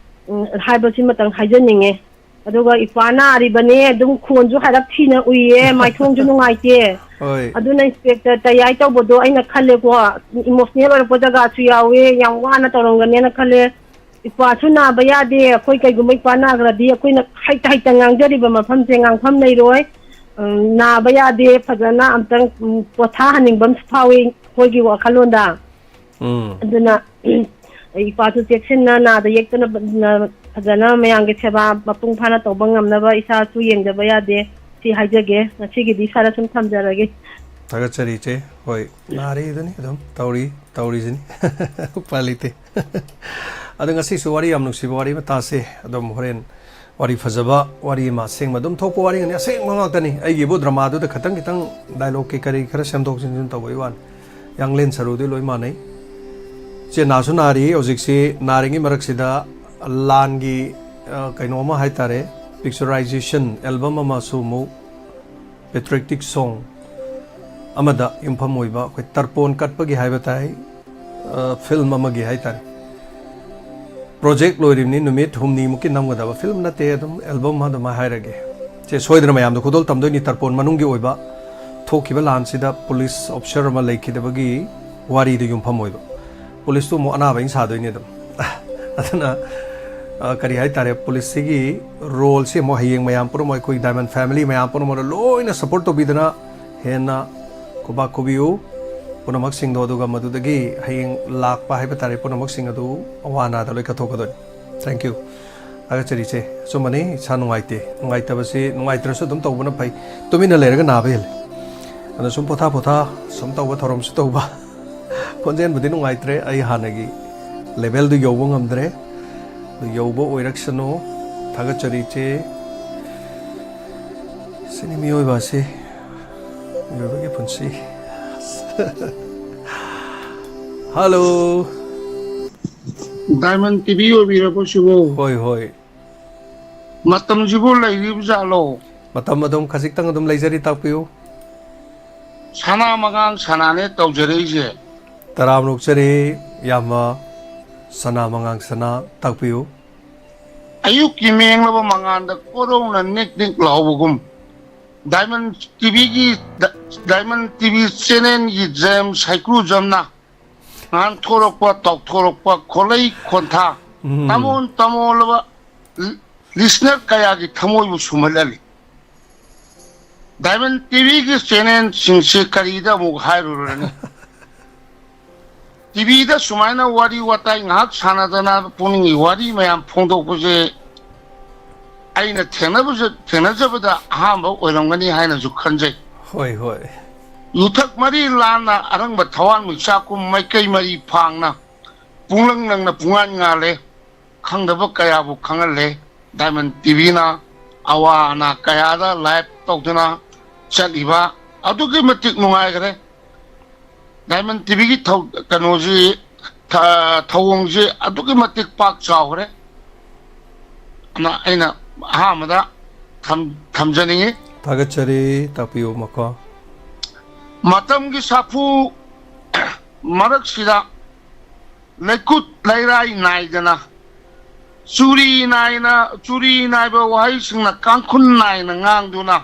ꯎꯝ, ꯍꯥꯏꯕꯁꯤꯃꯇꯪ ꯍꯥꯏꯖꯅꯤꯡꯉꯦ꯫ ꯑꯗꯨꯒ ꯏꯄꯥ ꯅꯥꯔꯤꯕꯅꯦ, ꯑꯗꯨꯝ ꯈꯣꯟꯁꯨ ꯍꯥꯏꯔꯞ ꯊꯤꯅ ꯎꯏꯌꯦ, ꯃꯥꯏꯊꯣꯡꯁꯨ ꯅꯨꯡꯉꯥꯏꯇꯦ꯫ ꯍꯣꯏ꯫ ꯑꯗꯨꯅ ꯏꯟꯁꯄꯦꯛꯇꯔ ꯇꯌꯥꯏ ꯇꯧꯕꯗꯣ ꯑꯩꯅ ꯈꯜꯂꯦꯀꯣ, ꯏꯃꯣꯁꯅꯦꯜ ꯑꯣꯏꯔꯛꯄ ꯖꯒꯥꯁꯨ ꯌꯥꯎꯋꯦ, ꯌꯥꯝ ꯋꯥꯅ ꯇꯧꯔꯝꯒꯅꯦꯅ ꯈꯜꯂꯦ꯫ ꯏꯄꯥꯁꯨ ꯅꯥꯕ ꯌꯥꯗꯦ, ꯑꯩꯈꯣꯏ ꯀꯩꯒꯨꯝꯕ ꯏꯄꯥ ꯅꯥꯈ꯭ꯔꯗꯤ ꯑꯩꯈꯣꯏꯅ ꯍꯩꯇ ꯍꯩꯇ ꯉꯥꯡꯖꯔꯤꯕ ꯃꯐꯝꯁꯦ ꯉꯥꯡꯐꯝ ꯂꯩꯔꯣꯏ꯫ ꯎꯝ, ꯅꯥꯕ ꯌꯥꯗꯦ, ꯐꯖꯅ ꯑꯝꯇꯪ, ꯎꯝ, ꯄꯣꯊꯥꯍꯟꯅꯤꯡꯕ ꯑꯃꯁꯨ ꯐꯥꯎꯏ ꯑꯩꯈꯣꯏꯒꯤ ꯋꯥꯈꯜꯂꯣꯟꯗ꯫ ꯎꯝ꯫ ꯑꯗꯨꯅ ꯏꯄꯥꯁꯨ ꯆꯦꯛꯁꯤꯟꯅ ꯅꯥꯗ ꯌꯦꯛꯇꯅ ꯐꯖꯅ ꯃꯌꯥꯝꯒꯤ ꯁꯦꯕꯥ ꯃꯄꯨꯡ ꯐꯥꯅ ꯇꯧꯕ ꯉꯝꯅꯕ ꯏꯁꯥꯁꯨ ꯌꯦꯡꯗꯕ ꯌꯥꯗꯦ꯫ ꯁꯤ ꯍꯥꯏꯖꯒꯦ꯫ ꯉꯁꯤꯒꯤꯗꯤ ꯁ꯭ꯋꯥꯏꯗ ꯁꯨꯝ ꯊꯝꯖꯔꯒꯦ꯫ ꯊꯥꯒꯠꯆꯔꯤ, ꯏꯆꯦ꯫ ꯍꯣꯏ, ꯅꯥꯔꯤꯗꯨꯅꯤ ꯑꯗꯨꯝ ꯇꯧꯔꯤ, ꯇꯧꯔꯤꯁꯤꯅꯤ꯫ ꯎꯄꯥꯏ ꯂꯩꯇꯦ꯫ ꯑꯗꯣ ꯉꯁꯤꯁꯨ ꯋꯥꯔꯤ ꯌꯥꯝ ꯅꯨꯡꯁꯤꯕ ꯋꯥꯔꯤ ꯑꯃ ꯇꯥꯁꯦ꯫ ꯑꯗꯨꯝ ꯍꯣꯔꯦꯟ ꯋꯥꯔꯤ ꯐꯖꯕ, ꯋꯥꯔꯤ ꯑꯃ ꯑꯁꯦꯡꯕ ꯑꯗꯨꯝ ꯊꯣꯛꯄ ꯋꯥꯔꯤ ꯉꯥꯛꯇꯅꯤ꯫ ꯑꯁꯦꯡꯕ ꯉꯥꯛꯇꯅꯤ꯫ ꯑꯩꯒꯤꯕꯨ ꯗ꯭ꯔꯃꯥꯗꯨꯗ ꯈꯇꯪ ꯈꯤꯇꯪ ꯗꯥꯏꯂꯣꯛꯀꯤ ꯀꯔꯤ ꯈꯔ ꯁꯦꯝꯗꯣꯛ ꯁꯦꯝꯖꯤꯟ ꯇꯧꯕꯒꯤ ꯋꯥꯅꯤ꯫ ꯌꯥꯡꯂꯦꯟ ꯁꯔꯨꯗꯤ ꯂꯣꯏ ꯃꯥꯟꯅꯩ꯫ ꯏꯆꯦ ꯅꯥꯁꯨ ꯅꯥꯔꯤ ꯍꯧꯖꯤꯛꯁꯤ꯫ ꯅꯥꯔꯤꯉꯩ ꯃꯔꯛꯁꯤꯗ ꯂꯥꯟꯒꯤ, ꯑ, ꯀꯩꯅꯣ ꯑꯃ ꯍꯥꯏꯇꯥꯔꯦ, picturization album ꯑꯃꯁꯨ ꯑꯃꯨꯛ patriotic song ꯑꯃꯗ ꯌꯨꯝꯐꯝ ꯑꯣꯏꯕ ꯑꯩꯈꯣꯏ ꯇꯔꯄꯣꯟ ꯀꯠꯄꯒꯤ ꯍꯥꯏꯕ ꯇꯥꯏ, ꯑ, ꯐꯤꯂꯝ ꯑꯃꯒꯤ ꯍꯥꯏꯇꯥꯔꯦ꯫ ꯄ꯭ꯔꯣꯖꯦꯛ ꯂꯣꯏꯔꯤꯕꯅꯤ, ꯅꯨꯃꯤꯠ ꯍꯨꯝꯅꯤꯃꯨꯛꯀꯤ ꯅꯝꯒꯗꯕ ꯐꯤꯂꯝ ꯅꯠꯇꯦ, ꯑꯗꯨꯝ ꯑꯦꯜꯕꯝ ꯑꯗꯨꯃꯥꯏꯅ ꯍꯥꯏꯔꯒꯦ꯫ ꯁꯦ ꯁꯣꯏꯗꯅ ꯃꯌꯥꯝꯗ ꯈꯨꯗꯣꯜ ꯇꯝꯗꯣꯏꯅꯤ꯫ ꯇꯔꯄꯣꯟ ꯃꯅꯨꯡꯒꯤ ꯑꯣꯏꯕ ꯊꯣꯛꯈꯤꯕ ꯂꯥꯟꯁꯤꯗ ꯄꯨꯂꯤꯁ ꯑꯣꯐꯤꯁꯔ ꯑꯃ ꯂꯩꯈꯤꯗꯕꯒꯤ ꯋꯥꯔꯤꯗ ꯌꯨꯝꯐꯝ ꯑꯣꯏꯕ꯫ ꯄꯨꯂꯤꯁꯇꯨ ꯑꯃꯨꯛ ꯑꯅꯥꯕ ꯑꯩꯅ ꯁꯥꯗꯣꯏꯅꯤ ꯑꯗꯨꯝ꯫ ꯑꯗꯨꯅ, ꯑ, ꯀꯔꯤ ꯍꯥꯏꯇꯥꯔꯦ, ꯄꯨꯂꯤꯁꯁꯤꯒꯤ ꯔꯣꯜꯁꯤ ꯑꯃꯨꯛ ꯍꯌꯦꯡ ꯃꯌꯥꯝ ꯄꯨꯝꯅꯃꯛ, ꯑꯩꯈꯣꯏ ꯗꯥꯏꯃꯟ ꯐꯦꯃꯤꯂꯤ ꯃꯌꯥꯝ ꯄꯨꯝꯅꯃꯛꯅ ꯂꯣꯏꯅ ꯁꯞꯄꯣꯔꯠ ꯇꯧꯕꯤꯗꯅ ꯍꯦꯟꯅ ꯈꯨꯕꯥꯛ ꯈꯨꯕꯤꯌꯨ ꯄꯨꯝꯅꯃꯛꯁꯤꯡꯗꯣ, ꯑꯗꯨꯒ ꯃꯗꯨꯗꯒꯤ ꯍꯌꯦꯡ ꯂꯥꯛꯄ ꯍꯥꯏꯕ ꯇꯥꯔꯦ ꯄꯨꯝꯅꯃꯛꯁꯤꯡ ꯑꯗꯨ ꯑꯋꯥ ꯑꯅꯥꯗ ꯂꯣꯏ ꯀꯠꯊꯣꯛꯀꯗꯣꯏꯅꯤ꯫ Thank you꯫ ꯊꯥꯒꯠꯆꯔꯤ ꯏꯆꯦ꯫ ꯑꯆꯨꯝꯕꯅꯤ, ꯏꯁꯥ ꯅꯨꯡꯉꯥꯏꯇꯦ꯫ ꯅꯨꯡꯉꯥꯏꯇꯕꯁꯤ, ꯅꯨꯡꯉꯥꯏꯇ꯭ꯔꯁꯨ ꯑꯗꯨꯝ ꯇꯧꯕꯅ ꯐꯩ꯫ ꯇꯨꯃꯤꯟꯅ ꯂꯩꯔꯒ ꯅꯥꯕ ꯍꯦꯜꯂꯤ꯫ ꯑꯗꯣ ꯁꯨꯝ ꯄꯣꯊꯥ ꯄꯣꯊꯥ ꯁꯨꯝ ꯇꯧꯕ ꯊꯧꯔꯝꯁꯨ ꯇꯧꯕ꯫ ꯈꯣꯟꯖꯦꯜꯕꯨꯗꯤ ꯅꯨꯡꯉꯥꯏꯇ꯭ꯔꯦ, ꯑꯩ ꯍꯥꯟꯅꯒꯤ ꯂꯦꯚꯦꯜꯗꯨ ꯌꯧꯕ ꯉꯝꯗ꯭ꯔꯦ꯫ ꯑꯗꯨ ꯌꯧꯕ ꯑꯣꯏꯔꯛꯁꯅꯨ꯫ ꯊꯥꯒꯠꯆꯔꯤ ꯏꯆꯦ꯫ ꯁꯤꯅꯤ ꯃꯤꯑꯣꯏꯕ ꯑꯁꯤ, ꯃꯤꯑꯣꯏꯕꯒꯤ ꯄꯨꯟꯁꯤ꯫ ꯍꯜꯂꯣ꯫ ꯗꯥꯏꯃꯟ ꯇꯤꯚꯤ ꯑꯣꯏꯕꯤꯔꯕꯣ ꯁꯤꯕꯨ? ꯍꯣꯏ, ꯍꯣꯏ꯫ ꯃꯇꯝꯁꯤꯕꯨ ꯂꯩꯔꯤꯕ ꯖꯥꯠꯂꯣ? ꯃꯇꯝ ꯑꯗꯨꯝ ꯈꯖꯤꯛꯇꯪ ꯑꯗꯨꯝ ꯂꯩꯖꯔꯤ, ꯇꯥꯛꯄꯤꯌꯨ꯫ ꯁꯅꯥ ꯃꯉꯥꯡ ꯁꯅꯥꯅꯦ ꯇꯧꯖꯔꯛꯏꯁꯦ꯫ ꯇꯔꯥꯝꯅ ꯑꯣꯛꯆꯔꯤ, ꯏꯌꯥꯝꯕ꯫ ꯁꯅꯥ ꯃꯉꯥꯡ ꯁꯅꯥ, ꯇꯥꯛꯄꯤꯌꯨ꯫ ꯑꯌꯨꯛꯀꯤ ꯃꯦꯡꯂꯕ ꯃꯉꯥꯜꯗ ꯀꯣꯔꯧꯅ ꯅꯤꯛ ꯅꯤꯛ ꯂꯥꯎꯕꯒꯨꯝ, ꯗꯥꯏꯃꯟ ꯇꯤꯚꯤꯒꯤ, ꯗꯥꯏꯃꯟ ꯇꯤꯚꯤ ꯆꯦꯅꯦꯜꯒꯤ ꯖꯦꯝꯁ ꯁꯥꯏꯀ꯭ꯔꯨꯖꯝꯅ ꯉꯥꯡꯊꯣꯔꯛꯄ, ꯇꯧꯊꯣꯔꯛꯄ, ꯈꯣꯜꯂꯩ ꯈꯣꯟꯊꯥ, ꯎꯝ꯫ ꯇꯃꯣꯟ ꯇꯃꯣꯜꯂꯕ ꯂꯤ-, ꯂꯤꯁꯅꯔ ꯀꯌꯥꯒꯤ ꯊꯃꯣꯏꯕꯨ ꯁꯨꯝꯍꯠꯍꯜꯂꯤ꯫ ꯗꯥꯏꯃꯟ ꯇꯤꯚꯤꯒꯤ ꯆꯦꯅꯦꯜꯁꯤꯡꯁꯤ ꯀꯔꯤꯗ ꯑꯃꯨꯛ ꯍꯥꯏꯔꯨꯔꯅꯤ? ꯇꯤꯚꯤꯗ ꯁꯨꯃꯥꯏꯅ ꯋꯥꯔꯤ ꯋꯥꯇꯥꯏ ꯉꯥꯏꯍꯥꯛ ꯁꯥꯟꯅꯗꯅ ꯄꯨꯛꯅꯤꯡꯒꯤ ꯋꯥꯔꯤ ꯃꯌꯥꯝ ꯐꯣꯡꯗꯣꯛꯄꯁꯦ ꯑꯩꯅ ꯊꯦꯡꯅꯕꯁꯨ, ꯊꯦꯡꯅꯖꯕꯗ ꯑꯍꯥꯟꯕ ꯑꯣꯏꯔꯝꯒꯅꯤ ꯍꯥꯏꯅꯁꯨ ꯈꯟꯖꯩ꯫ ꯍꯣꯏ, ꯍꯣꯏ꯫ ꯌꯨꯊꯛ ꯃꯔꯤ ꯂꯥꯟꯅ ꯑꯔꯪꯕ ꯊꯋꯥꯟꯃꯤꯆꯥꯛꯀꯨꯝ ꯃꯥꯏꯀꯩ ꯃꯔꯤ ꯐꯥꯡꯅ ꯄꯨꯡꯂꯪ ꯂꯪꯅ ꯄꯨꯡꯉꯥꯟ ꯉꯥꯜꯂꯦ꯫ ꯈꯪꯗꯕ ꯀꯌꯥꯕꯨ ꯈꯪꯍꯜꯂꯦ꯫ ꯗꯥꯏꯃꯟ ꯇꯤꯚꯤꯅ ꯑꯋꯥ ꯑꯅꯥ ꯀꯌꯥꯗ ꯂꯥꯏꯚ ꯇꯧꯗꯨꯅ ꯆꯠꯂꯤꯕ ꯑꯗꯨꯛꯀꯤ ꯃꯇꯤꯛ ꯅꯨꯡꯉꯥꯏꯈ꯭ꯔꯦ꯫ ꯗꯥꯏꯃꯟ ꯇꯤꯚꯤꯒꯤ ꯊꯧ-, ꯀꯩꯅꯣꯁꯤ, ꯊ-, ꯊꯧꯑꯣꯡꯁꯤ ꯑꯗꯨꯛꯀꯤ ꯃꯇꯤꯛ ꯄꯥꯛ ꯆꯥꯎꯈ꯭ꯔꯦ꯫ ꯑꯗꯨꯅ ꯑꯩꯅ ꯑꯍꯥꯟꯕꯗ ꯊꯝ-, ꯊꯝꯖꯅꯤꯡꯉꯤ꯫ ꯊꯥꯒꯠꯆꯔꯤ, ꯇꯥꯛꯄꯤꯌꯨ ꯃꯈꯣ꯫ ꯃꯇꯝꯒꯤ ꯁꯥꯐꯨ ꯃꯔꯛꯁꯤꯗ ꯂꯩꯀꯨꯠ ꯂꯩꯔꯥꯏ ꯅꯥꯏꯗꯅ, ꯆꯨꯔꯤ ꯅꯥꯏꯅ, ꯆꯨꯔꯤ ꯅꯥꯏꯕ ꯋꯥꯍꯩꯁꯤꯡꯅ ꯀꯥꯡꯈꯨꯟ ꯅꯥꯏꯅ ꯉꯥꯡꯗꯨꯅ,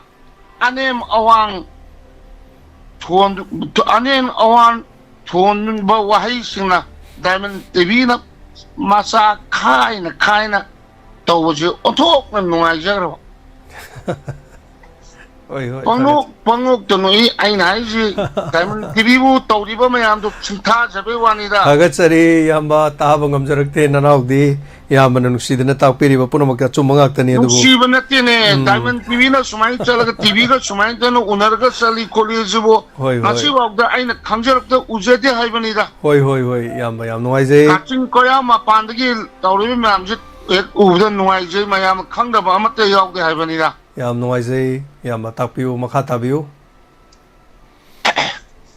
ꯑꯅꯦꯝ ꯑꯋꯥꯡ ꯊꯣꯟ-, ꯑꯅꯦꯝ ꯑꯋꯥꯡ ꯊꯣꯟꯕ ꯋꯥꯍꯩꯁꯤꯡꯅ ꯗꯥꯏꯃꯟ ꯇꯤꯚꯤꯅ ꯃꯆꯥ ꯈꯥꯏꯅ ꯈꯥꯏꯅ ꯇꯧꯕꯁꯦ ꯑꯣꯟꯊꯣꯛꯅ ꯅꯨꯡꯉꯥꯏꯖꯈ꯭ꯔꯕ꯫ ꯍꯣꯏ, ꯍꯣꯏ, ꯄꯪꯅꯣꯛ-, ꯊꯥꯒꯠ- ꯄꯪꯅꯣꯛꯇ ꯅꯣꯛꯏ꯫ ꯑꯩꯅ ꯍꯥꯏꯁꯤ, ꯗꯥꯏꯃꯟ ꯇꯤꯚꯤꯕꯨ ꯇꯧꯔꯤꯕ ꯃꯌꯥꯝꯗꯣ ꯁꯤꯡꯊꯥꯖꯕꯩ ꯋꯥꯅꯤꯗ꯫ ꯊꯥꯒꯠꯆꯔꯤ, ꯏꯌꯥꯝꯕ, ꯇꯥꯕ ꯉꯝꯖꯔꯛꯇꯦ꯫ ꯅꯅꯥꯎꯗꯤ ꯏꯌꯥꯝꯕꯅ ꯅꯨꯡꯁꯤꯗꯅ ꯇꯥꯛꯄꯤꯔꯤꯕ ꯄꯨꯝꯅꯃꯛꯇ ꯑꯆꯨꯝꯕ ꯉꯥꯛꯇꯅꯤ꯫ ꯑꯗꯨꯕꯨ ꯅꯨꯡꯁꯤꯕ ꯅꯠꯇꯦꯅꯦ, ꯎꯝ꯫ ꯗꯥꯏꯃꯟ ꯇꯤꯚꯤꯅ ꯁꯨꯃꯥꯏꯅ ꯆꯠꯂꯒ, ꯇꯤꯚꯤꯒ ꯁꯨꯃꯥꯏꯅ ꯇꯧꯅ ꯎꯅꯔꯒ ꯆꯠꯂꯤ ꯈꯣꯠꯂꯤ ꯍꯥꯏꯁꯤꯕꯨ ꯍꯣꯏ, ꯍꯣꯏ꯫ ꯉꯁꯤꯐꯥꯎꯗ ꯑꯩꯅ ꯈꯪꯖꯔꯛꯇ ꯎꯖꯗꯦ ꯍꯥꯏꯕꯅꯤꯗ꯫ ꯍꯣꯏ, ꯍꯣꯏ, ꯍꯣꯏ, ꯏꯌꯥꯝꯕ, ꯌꯥꯝ ꯅꯨꯡꯉꯥꯏꯖꯩ꯫ ꯀꯥꯆꯤꯟ ꯀꯣꯌꯥ ꯃꯄꯥꯟꯗꯒꯤ ꯇꯧꯔꯤꯕ ꯃꯌꯥꯝꯁꯦ ꯍꯦꯛ ꯎꯕꯗ ꯅꯨꯡꯉꯥꯏꯖꯩ, ꯃꯌꯥꯝ ꯈꯪꯗꯕ ꯑꯃꯠꯇ ꯌꯥꯎꯗꯦ ꯍꯥꯏꯕꯅꯤꯗ꯫ ꯌꯥꯝ ꯅꯨꯡꯉꯥꯏꯖꯩ, ꯏꯌꯥꯝꯕ, ꯇꯥꯛꯄꯤꯌꯨ, ꯃꯈꯥ ꯇꯥꯕꯤꯌꯨ꯫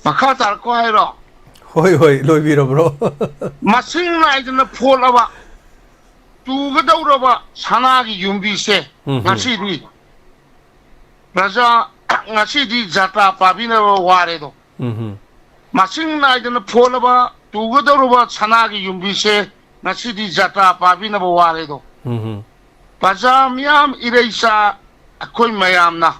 ꯃꯈꯥ ꯇꯥꯔꯛꯈꯣ ꯍꯥꯏꯔꯣ? ꯍꯣꯏ, ꯍꯣꯏ, ꯂꯣꯏꯕꯤꯔꯕ꯭ꯔꯣ? ꯃꯁꯤꯡ ꯅꯥꯏꯗꯅ ꯐꯣꯠꯂꯕ, ꯇꯨꯒꯗꯧꯔꯕ ꯁꯅꯥꯒꯤ ꯌꯨꯝꯕꯤꯁꯦ ꯎꯝ꯫ ꯉꯁꯤꯗꯤ ꯄ꯭ꯔꯖꯥ, ꯉꯁꯤꯗꯤ ꯖꯥꯇ꯭ꯔꯥ ꯄꯥꯕꯤꯅꯕ ꯋꯥꯔꯦꯗꯣ꯫ ꯎꯝ꯫ ꯃꯁꯤꯡ ꯅꯥꯏꯗꯅ ꯐꯣꯜꯂꯕ ꯇꯨꯒꯗꯧꯔꯕ ꯁꯅꯥꯒꯤ ꯌꯨꯝꯕꯤꯁꯦ ꯉꯁꯤꯗꯤ ꯖꯥꯇ꯭ꯔꯥ ꯄꯥꯕꯤꯅꯕ ꯋꯥꯔꯦꯗꯣ꯫ ꯎꯝ꯫ ꯄ꯭ꯔꯖꯥ ꯃꯤꯌꯥꯝ ꯏꯔꯩꯆꯥ ꯑꯩꯈꯣꯏ ꯃꯌꯥꯝꯅ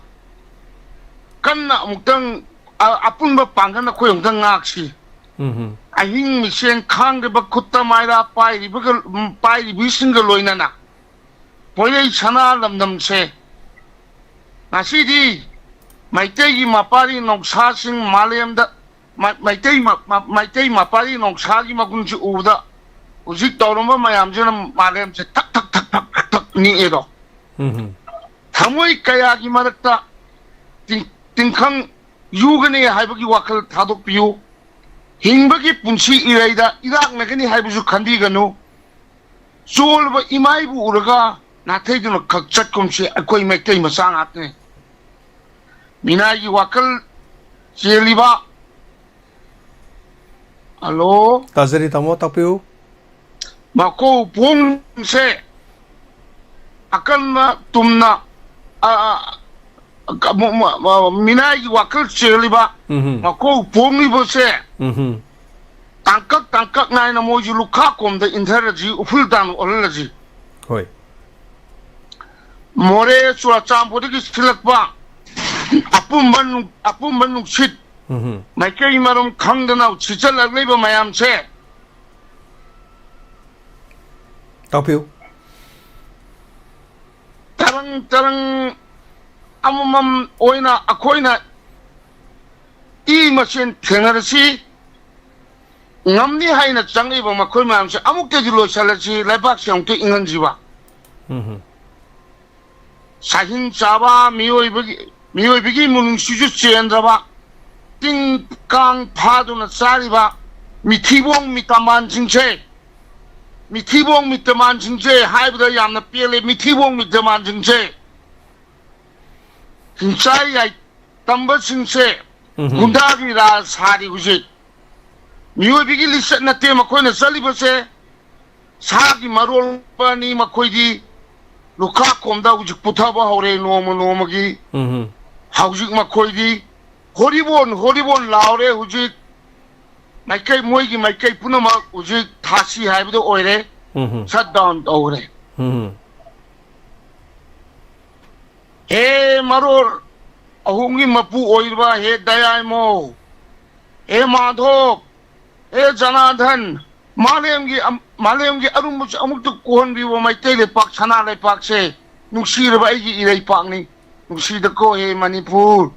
ꯀꯟꯅ ꯑꯃꯨꯛꯇꯪ ꯑ-, ꯑꯄꯨꯟꯕ ꯄꯥꯡꯒꯜ ꯑꯩꯈꯣꯏ ꯑꯃꯨꯛꯇꯪ ꯉꯥꯛꯁꯤ꯫ ꯎꯝ꯫ ꯑꯍꯤꯡ ꯃꯤꯁꯦꯟ ꯈꯥꯡꯗꯕ ꯈꯨꯠꯇ ꯃꯥꯏꯔꯥ ꯄꯥꯏꯔꯤꯕꯒ, ꯎꯝ, ꯄꯥꯏꯔꯤꯕꯤꯁꯤꯡꯒ ꯂꯣꯏꯅꯅ ꯄꯣꯏꯔꯩ ꯁꯅꯥ ꯂꯝꯗꯝꯁꯦ ꯉꯁꯤꯗꯤ ꯃꯩꯇꯩꯒꯤ ꯃꯄꯥꯔꯤ ꯅꯧꯁꯥꯁꯤꯡ ꯃꯥꯂꯦꯝꯗ ꯃ-, ꯃꯩꯇꯩ ꯃ-, ꯃ-, ꯃꯩꯇꯩ ꯃꯄꯥꯔꯤ ꯅꯧꯁꯥꯒꯤ ꯃꯒꯨꯟꯁꯤ ꯎꯕꯗ ꯍꯧꯖꯤꯛ ꯇꯧꯔꯝꯕ ꯃꯌꯥꯝꯁꯤꯅ ꯃꯥꯂꯦꯝꯁꯦ ꯊꯛ ꯊꯛ ꯊꯛ ꯊꯛ ꯊꯛ ꯊꯛ ꯅꯤꯛꯑꯦꯗꯣ꯫ ꯎꯝ꯫ ꯊꯃꯣꯏ ꯀꯌꯥꯒꯤ ꯃꯔꯛꯇ ꯇꯤꯡ-, ꯇꯤꯡꯈꯪ ꯌꯨꯒꯅꯤ ꯍꯥꯏꯕꯒꯤ ꯋꯥꯈꯜ ꯊꯥꯗꯣꯛꯄꯤꯌꯨ꯫ ꯍꯤꯡꯕꯒꯤ ꯄꯨꯟꯁꯤ ꯏꯔꯩꯗ ꯏꯔꯥꯛꯅꯒꯅꯤ ꯍꯥꯏꯕꯁꯨ ꯈꯟꯕꯤꯒꯅꯨ꯫ ꯆꯣꯜꯂꯕ ꯏꯃꯥ ꯏꯕꯨ ꯎꯔꯒ ꯅꯥꯊꯩꯗꯨꯅ ꯈꯛ ꯆꯠꯀꯨꯝꯁꯤ ꯑꯩꯈꯣꯏ ꯃꯩꯇꯩ ꯃꯆꯥ ꯉꯥꯛꯇꯅꯤ꯫ ꯃꯤꯅꯥꯏꯒꯤ ꯋꯥꯈꯜ ꯆꯦꯜꯂꯤꯕ, ꯍꯜꯂꯣ? ꯇꯥꯖꯔꯤ ꯇꯥꯃꯣ, ꯇꯥꯛꯄꯤꯌꯨ꯫ ꯃꯀꯣꯛ ꯄꯣꯡꯁꯦ ꯑꯀꯟꯕ ꯇꯨꯝꯅ, ꯑ, ꯑ, ꯀ-, ꯃ-, ꯃ-, ꯃ-, ꯃꯤꯅꯥꯏꯒꯤ ꯋꯥꯈꯜ ꯆꯦꯜꯂꯤꯕ ꯎꯝꯍꯨꯝ꯫ ꯃꯀꯣꯛ ꯄꯣꯡꯂꯤꯕꯁꯦ ꯎꯝꯍꯨꯝ꯫ ꯇꯥꯡꯀꯛ ꯇꯥꯡꯀꯛ ꯅꯥꯏꯅ ꯃꯣꯏꯁꯨ ꯂꯨꯈꯥ ꯀꯣꯝꯗ ꯏꯟꯊꯔꯁꯤ, ꯎꯐꯨꯜ ꯇꯥꯅ ꯑꯣꯜꯍꯜꯂꯁꯤ꯫ ꯍꯣꯏ꯫ ꯃꯣꯔꯦ ꯆꯨꯔꯆꯥꯟꯄꯨꯔꯗꯒꯤ ꯁꯤꯜꯂꯛꯄ ꯑꯄꯨꯝꯕ ꯅꯨꯡ-, ꯑꯄꯨꯝꯕ ꯅꯨꯡꯁꯤꯠ ꯎꯝꯍꯨꯝ꯫ ꯃꯥꯏꯀꯩ ꯃꯔꯝ ꯈꯪꯗꯅ ꯁꯤꯠꯆꯜꯂꯛꯂꯤꯕ ꯃꯌꯥꯝꯁꯦ ꯇꯥꯛꯄꯤꯌꯨ꯫ ꯇꯔꯪ ꯇꯔꯪ ꯑꯃꯃꯝ ꯑꯣꯏꯅ ꯑꯩꯈꯣꯏꯅ ꯏ ꯃꯁꯦꯟ ꯊꯦꯡꯅꯔꯁꯤ꯫ ꯉꯝꯅꯤ ꯍꯥꯏꯅ ꯆꯪꯂꯤꯕ ꯃꯈꯣꯏ ꯃꯌꯥꯝꯁꯦ ꯑꯃꯨꯛꯇꯗꯤ ꯂꯣꯏꯁꯤꯜꯂꯁꯤ, ꯂꯩꯕꯥꯛꯁꯦ ꯑꯃꯨꯛꯇ ꯏꯪꯍꯟꯁꯤꯕ꯫ ꯎꯝꯍꯨꯝ꯫ ꯁꯥꯍꯤꯡ ꯆꯥꯕ ꯃꯤꯑꯣꯏꯕꯒꯤ, ꯃꯤꯑꯣꯏꯕꯒꯤ ꯃꯤꯅꯨꯡꯁꯤꯁꯨ ꯆꯦꯟꯗ꯭ꯔꯕ, ꯇꯤꯟ ꯀꯥꯡ ꯐꯥꯗꯨꯅ ꯆꯥꯔꯤꯕ ꯃꯤꯊꯤꯕꯣꯡ ꯃꯤꯇꯃꯥꯟꯁꯤꯡꯁꯦ, ꯃꯤꯊꯤꯕꯣꯡ ꯃꯤꯇꯃꯥꯟꯁꯤꯡꯁꯦ ꯍꯥꯏꯕꯗ ꯌꯥꯝꯅ ꯄꯦꯜꯂꯦ꯫ ꯃꯤꯊꯤꯕꯣꯡ ꯃꯤꯇꯃꯥꯟꯁꯤꯡꯁꯦ, ꯍꯤꯡꯆꯥꯏ ꯌꯥꯏ ꯇꯝꯕꯁꯤꯡꯁꯦ ꯎꯝꯍꯨꯝ꯫ ꯒꯨꯟꯗꯥꯒꯤ ꯔꯥꯖ ꯁꯥꯔꯤ ꯍꯧꯖꯤꯛ꯫ ꯃꯤꯑꯣꯏꯕꯒꯤ ꯂꯤꯆꯠ ꯅꯠꯇꯦ ꯃꯈꯣꯏꯅ ꯆꯠꯂꯤꯕꯁꯦ꯫ ꯁꯥꯒꯤ ꯃꯔꯣꯜ ꯑꯅꯤ ꯃꯈꯣꯏꯗꯤ ꯂꯨꯈꯥ ꯈꯣꯝꯗ ꯍꯧꯖꯤꯛ ꯄꯨꯊꯕ ꯍꯧꯔꯦ ꯅꯣꯡꯃ ꯅꯣꯡꯃꯒꯤ꯫ ꯎꯝ꯫ ꯍꯧꯖꯤꯛ ꯃꯈꯣꯏꯗꯤ ꯍꯣꯔꯤꯕꯣꯟ, ꯍꯣꯔꯤꯕꯣꯟ ꯂꯥꯎꯔꯦ ꯍꯧꯖꯤꯛ꯫ ꯃꯥꯏꯀꯩ, ꯃꯣꯏꯒꯤ ꯃꯥꯏꯀꯩ ꯄꯨꯝꯅꯃꯛ ꯍꯧꯖꯤꯛ ꯊꯥꯁꯤ ꯍꯥꯏꯕꯗꯣ ꯑꯣꯏꯔꯦ꯫ ꯎꯝ꯫ Shut down ꯇꯧꯔꯦ꯫ ꯎꯝ꯫ ꯍꯦ ꯃꯔꯣꯜ ꯑꯍꯨꯝꯒꯤ ꯃꯄꯨ ꯑꯣꯏꯔꯤꯕ ꯍꯦ ꯗꯌꯥꯏꯃꯣ, ꯍꯦ ꯃꯥꯙꯣꯞ, ꯍꯦ ꯖꯅꯥꯙꯟ, ꯃꯥꯂꯦꯝꯒꯤ ꯑꯝ-, ꯃꯥꯂꯦꯝꯒꯤ ꯑꯔꯨꯝꯕꯁꯨ ꯑꯃꯨꯛꯇ ꯀꯣꯛꯍꯟꯕꯤꯕ ꯃꯩꯇꯩ ꯂꯩꯄꯥꯛ, ꯁꯅꯥ ꯂꯩꯄꯥꯛꯁꯦ, ꯅꯨꯡꯁꯤꯔꯕ ꯑꯩꯒꯤ ꯏꯔꯩꯄꯥꯛꯅꯤ꯫ ꯅꯨꯡꯁꯤꯗꯀꯣ ꯍꯦ ꯃꯅꯤꯄꯨꯔ꯫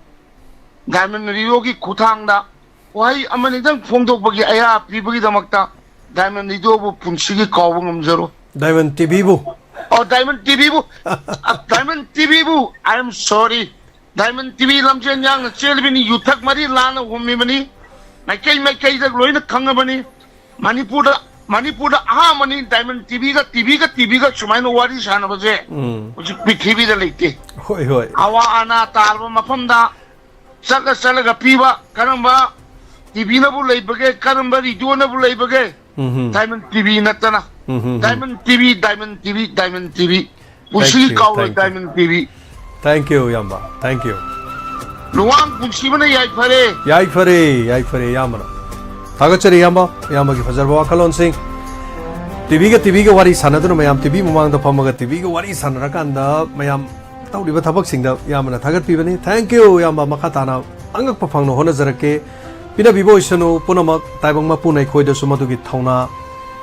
Diamond Radio ꯒꯤ ꯈꯨꯠꯊꯥꯡꯗ ꯋꯥꯍꯩ ꯑꯃꯅꯤꯗꯪ ꯐꯣꯡꯗꯣꯛꯄꯒꯤ ꯑꯌꯥ ꯄꯤꯕꯒꯤꯗꯃꯛꯇ Diamond Radio ꯕꯨ ꯄꯨꯟꯁꯤꯒꯤ ꯀꯥꯎꯕ ꯉꯝꯖꯔꯣꯏ꯫ Diamond TV ꯕꯨ꯫ ꯑꯣ, Diamond TV ꯕꯨ꯫ ꯑ, Diamond TV ꯕꯨ, I am sorry꯫ Diamond TV ꯂꯝꯖꯦꯟ ꯌꯥꯡꯅ ꯆꯦꯜꯂꯤꯕꯅꯤ, ꯌꯨꯊꯛ ꯃꯔꯤ ꯂꯥꯟꯅ ꯍꯨꯝꯃꯤꯕꯅꯤ, ꯃꯥꯏꯀꯩ ꯃꯥꯏꯀꯩꯗ ꯂꯣꯏꯅ ꯈꯪꯉꯕꯅꯤ꯫ ꯃꯅꯤꯄꯨꯔꯗ, ꯃꯅꯤꯄꯨꯔꯗ ꯑꯍꯥꯟꯕꯅꯤ Diamond TV ꯒ, TV ꯒ, TV ꯒ ꯁꯨꯃꯥꯏꯅ ꯋꯥꯔꯤ ꯁꯥꯟꯅꯕꯁꯦ꯫ ꯎꯝ꯫ ꯍꯧꯖꯤꯛ ꯄ꯭ꯔꯤꯊꯤꯕꯤꯗ ꯂꯩꯇꯦ꯫ ꯍꯣꯏ, ꯍꯣꯏ꯫ ꯑꯋꯥ ꯑꯅꯥ ꯇꯥꯔꯕ ꯃꯐꯝꯗ ꯆꯠꯂ ꯆꯠꯂꯒ ꯄꯤꯕ, ꯀꯔꯝꯕ TV ꯅꯕꯨ ꯂꯩꯕꯒꯦ, ꯀꯔꯝꯕ radio ꯅꯕꯨ ꯂꯩꯕꯒꯦ? ꯎꯝ꯫ Diamond TV ꯅꯠꯇꯅ꯫ ꯎꯝ꯫ Diamond TV, Diamond TV, Diamond TV꯫ ꯄꯨꯟꯁꯤꯒꯤ ꯀꯥꯎꯔꯣꯏ Diamond TV꯫ Thank you, ꯏꯌꯥꯝꯕ꯫ Thank you꯫ ꯂꯨꯋꯥꯡ ꯄꯨꯟꯁꯤꯕꯅ ꯌꯥꯏꯐꯔꯦ꯫ ꯌꯥꯏꯐꯔꯦ, ꯌꯥꯏꯐꯔꯦ, ꯏꯌꯥꯝꯕꯅ꯫ ꯊꯥꯒꯠꯆꯔꯤ, ꯏꯌꯥꯝꯕ꯫ ꯏꯌꯥꯝꯕꯒꯤ ꯐꯖꯔꯕ ꯋꯥꯈꯜꯂꯣꯟꯁꯤꯡ꯫ TV ꯒ, TV ꯒ ꯋꯥꯔꯤ ꯁꯥꯟꯅꯗꯨꯅ, ꯃꯌꯥꯝ TV ꯃꯃꯥꯡꯗ ꯐꯝꯃꯒ TV ꯒ ꯋꯥꯔꯤ ꯁꯥꯟꯅꯔꯀꯥꯟꯗ ꯃꯌꯥꯝ ꯇꯧꯔꯤꯕ ꯊꯕꯛꯁꯤꯡꯗ ꯏꯌꯥꯝꯕꯅ ꯊꯥꯒꯠꯄꯤꯕꯅꯤ꯫ Thank you, ꯏꯌꯥꯝꯕ꯫ ꯃꯈꯥ ꯇꯥꯅ ꯑꯉꯛꯄ ꯐꯪꯅ ꯍꯣꯠꯅꯖꯔꯛꯀꯦ꯫ ꯄꯤꯅꯕꯤꯕ ꯑꯣꯏꯁꯅꯨ ꯄꯨꯝꯅꯃꯛ, ꯇꯥꯏꯕꯪ ꯃꯄꯨꯅ ꯑꯩꯈꯣꯏꯗꯁꯨ ꯃꯗꯨꯒꯤ ꯊꯧꯅꯥ,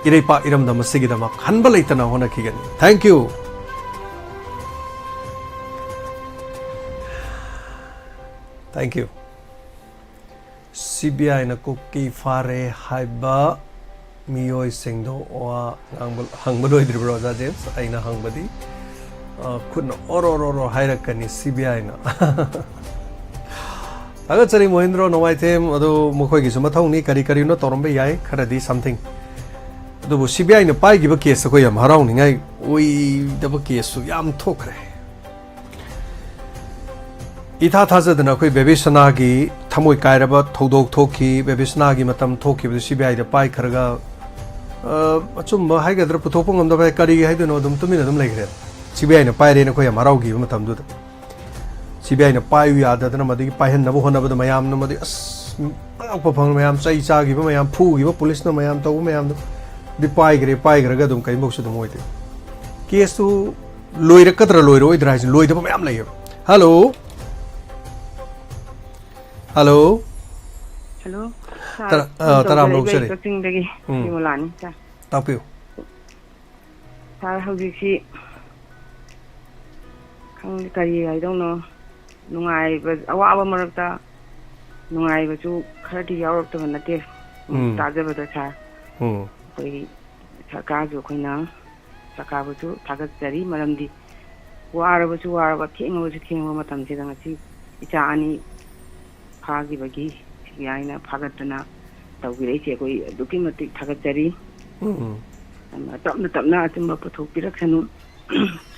ꯏꯔꯩꯄꯥꯛ ꯏꯔꯝꯗꯝ ꯑꯁꯤꯒꯤꯗꯃꯛ ꯍꯟꯕ ꯂꯩꯇꯅ ꯍꯣꯠꯅꯈꯤꯒꯅꯤ꯫ Thank you꯫ Thank you꯫ CBI ꯅ ꯀꯨꯀꯤ ꯐꯥꯔꯦ ꯍꯥꯏꯕ ꯃꯤꯑꯣꯏꯁꯤꯡꯗꯣ ꯋꯥ ꯉꯥꯡꯕ, ꯍꯪꯕ ꯂꯣꯏꯗ꯭ꯔꯤꯕ꯭ꯔꯣ, ꯑꯣꯖꯥ ꯖꯦꯝꯁ? ꯑꯩꯅ ꯍꯪꯕꯗꯤ, ꯑ, ꯈꯨꯠꯅ ꯑꯣꯔꯣ ꯑꯣꯔꯣ ꯑꯣꯔꯣ ꯍꯥꯏꯔꯛꯀꯅꯤ CBI ꯅ꯫ ꯊꯥꯒꯠꯆꯔꯤ ꯃꯣꯍꯦꯟꯗ꯭ꯔꯣ ꯅꯣꯡꯃꯥꯏꯊꯦꯝ꯫ ꯑꯗꯨ ꯃꯈꯣꯏꯒꯤꯁꯨ ꯃꯊꯧꯅꯤ, ꯀꯔꯤ ꯀꯔꯤꯅꯣ ꯇꯧꯔꯝꯕ ꯌꯥꯏ, ꯈꯔꯗꯤ something꯫ ꯑꯗꯨꯕꯨ CBI ꯅ ꯄꯥꯏꯈꯤꯕ case ꯑꯩꯈꯣꯏ ꯌꯥꯝ ꯍꯔꯥꯎꯅꯤꯡꯉꯥꯏ ꯑꯣꯏꯗꯕ case ꯁꯨ ꯌꯥꯝ ꯊꯣꯛꯈ꯭ꯔꯦ꯫ ꯏꯊꯥ ꯊꯥꯖꯗꯅ ꯑꯩꯈꯣꯏ ꯕꯦꯕꯤꯁꯅꯥꯒꯤ ꯊꯃꯣꯏ ꯀꯥꯏꯔꯕ ꯊꯧꯗꯣꯛ ꯊꯣꯛꯈꯤ꯫ ꯕꯦꯕꯤꯁꯅꯥꯒꯤ ꯃꯇꯝ ꯊꯣꯛꯈꯤꯕꯗꯨ CBI ꯗ ꯄꯥꯏꯈ꯭ꯔꯒ ꯑ, ꯑꯆꯨꯝꯕ ꯍꯥꯏꯒꯗ꯭ꯔꯥ, ꯄꯨꯊꯣꯛꯄ ꯉꯝꯗꯕ ꯍꯥꯏ-, ꯀꯔꯤꯒꯤ ꯍꯥꯏꯗꯣꯏꯅꯣ, ꯑꯗꯨꯝ ꯇꯨꯃꯤꯟꯅ ꯑꯗꯨꯝ ꯂꯩꯈ꯭ꯔꯦ꯫ ꯁꯤ ꯕꯤ ꯑꯥꯏꯅ ꯄꯥꯏꯔꯦꯅ ꯑꯩꯈꯣꯏ ꯌꯥꯝ ꯍꯔꯥꯎꯈꯤꯕ ꯃꯇꯝꯗꯨꯗ꯫ ꯁꯤ ꯕꯤ ꯑꯥꯏꯅ ꯄꯥꯏꯌꯨ ꯌꯥꯗꯗꯅ, ꯃꯗꯨꯒꯤ ꯄꯥꯏꯍꯟꯅꯕ ꯍꯣꯠꯅꯕꯗ ꯃꯌꯥꯝꯅ, ꯃꯗꯨꯒꯤ, ꯑꯁ, ꯑꯉꯛꯄ ꯐꯪ ꯃꯌꯥꯝ, ꯆꯩ ꯆꯥꯈꯤꯕ ꯃꯌꯥꯝ, ꯐꯨꯈꯤꯕ, ꯄꯨꯂꯤꯁꯅ ꯃꯌꯥꯝ ꯇꯧꯕ ꯃꯌꯥꯝꯗꯣ꯫ ꯑꯗꯨ ꯄꯥꯏꯈ꯭ꯔꯦ, ꯄꯥꯏꯈ꯭ꯔꯒ ꯑꯗꯨꯝ ꯀꯔꯤꯝꯐꯧꯁꯨ ꯑꯗꯨꯝ ꯑꯣꯏꯗꯦ꯫ ꯀꯦꯁꯇꯨ ꯂꯣꯏꯔꯛꯀꯗ꯭ꯔꯥ ꯂꯣꯏꯔꯛꯑꯣꯏꯗ꯭ꯔꯥ ꯍꯥꯏꯁꯤ, ꯂꯣꯏꯗꯕ ꯃꯌꯥꯝ ꯂꯩꯌꯦꯕ꯫ ꯍꯜꯂꯣ? ꯍꯜꯂꯣ? ꯍꯜꯂꯣ꯫ ꯁꯥꯔ, ꯇꯔꯥ-, ꯑ, ꯐꯣꯟ ꯇꯔꯥꯝꯅ ꯇꯧꯖꯔꯛꯏꯁꯦ ꯑꯣꯛꯆꯔꯤ꯫ ꯀꯛꯆꯤꯡꯗꯒꯤ ꯎꯝ꯫ ꯕꯤꯃꯣꯂꯥꯅꯤ, ꯁꯥꯔ꯫ ꯇꯥꯛꯄꯤꯌꯨ꯫ ꯁꯥꯔ, ꯍꯧꯖꯤꯛꯁꯤ ꯈꯪꯗꯦ ꯀꯔꯤ ꯍꯥꯏꯗꯧꯅꯣ, ꯅꯨꯡꯉꯥꯏꯕ, ꯑꯋꯥꯕ ꯃꯔꯛꯇ ꯅꯨꯡꯉꯥꯏꯕꯁꯨ ꯈꯔꯗꯤ ꯌꯥꯎꯔꯛꯇꯕ ꯅꯠꯇꯦ꯫ ꯎꯝ꯫ ꯇꯥꯖꯕꯗ, ꯁꯥꯔ, ꯎꯝ꯫ ꯑꯩꯈꯣꯏꯒꯤ ꯁꯔꯀꯥꯔꯁꯨ, ꯑꯩꯈꯣꯏꯅ ꯁꯔꯀꯥꯔꯕꯨꯁꯨ ꯊꯥꯒꯠꯆꯔꯤ, ꯃꯔꯝꯗꯤ ꯋꯥꯔꯕꯁꯨ ꯋꯥꯔꯕ, ꯊꯦꯡꯉꯕꯁꯨ ꯊꯦꯡꯉꯕ ꯃꯇꯝꯁꯤꯗ ꯉꯁꯤ ꯏꯆꯥ ꯑꯅꯤ ꯐꯥꯈꯤꯕꯒꯤ ꯁꯤ ꯕꯤ ꯑꯥꯏꯅ ꯐꯥꯒꯠꯇꯅ ꯇꯧꯕꯤꯔꯛꯏꯁꯦ ꯑꯩꯈꯣꯏ ꯑꯗꯨꯛꯀꯤ ꯃꯇꯤꯛ ꯊꯥꯒꯠꯆꯔꯤ꯫ ꯎꯝ, ꯎꯝ꯫ ꯑꯗꯨꯅ ꯇꯞꯅ ꯇꯞꯅ ꯑꯆꯨꯝꯕ ꯄꯨꯊꯣꯛꯄꯤꯔꯛꯁꯅꯨ꯫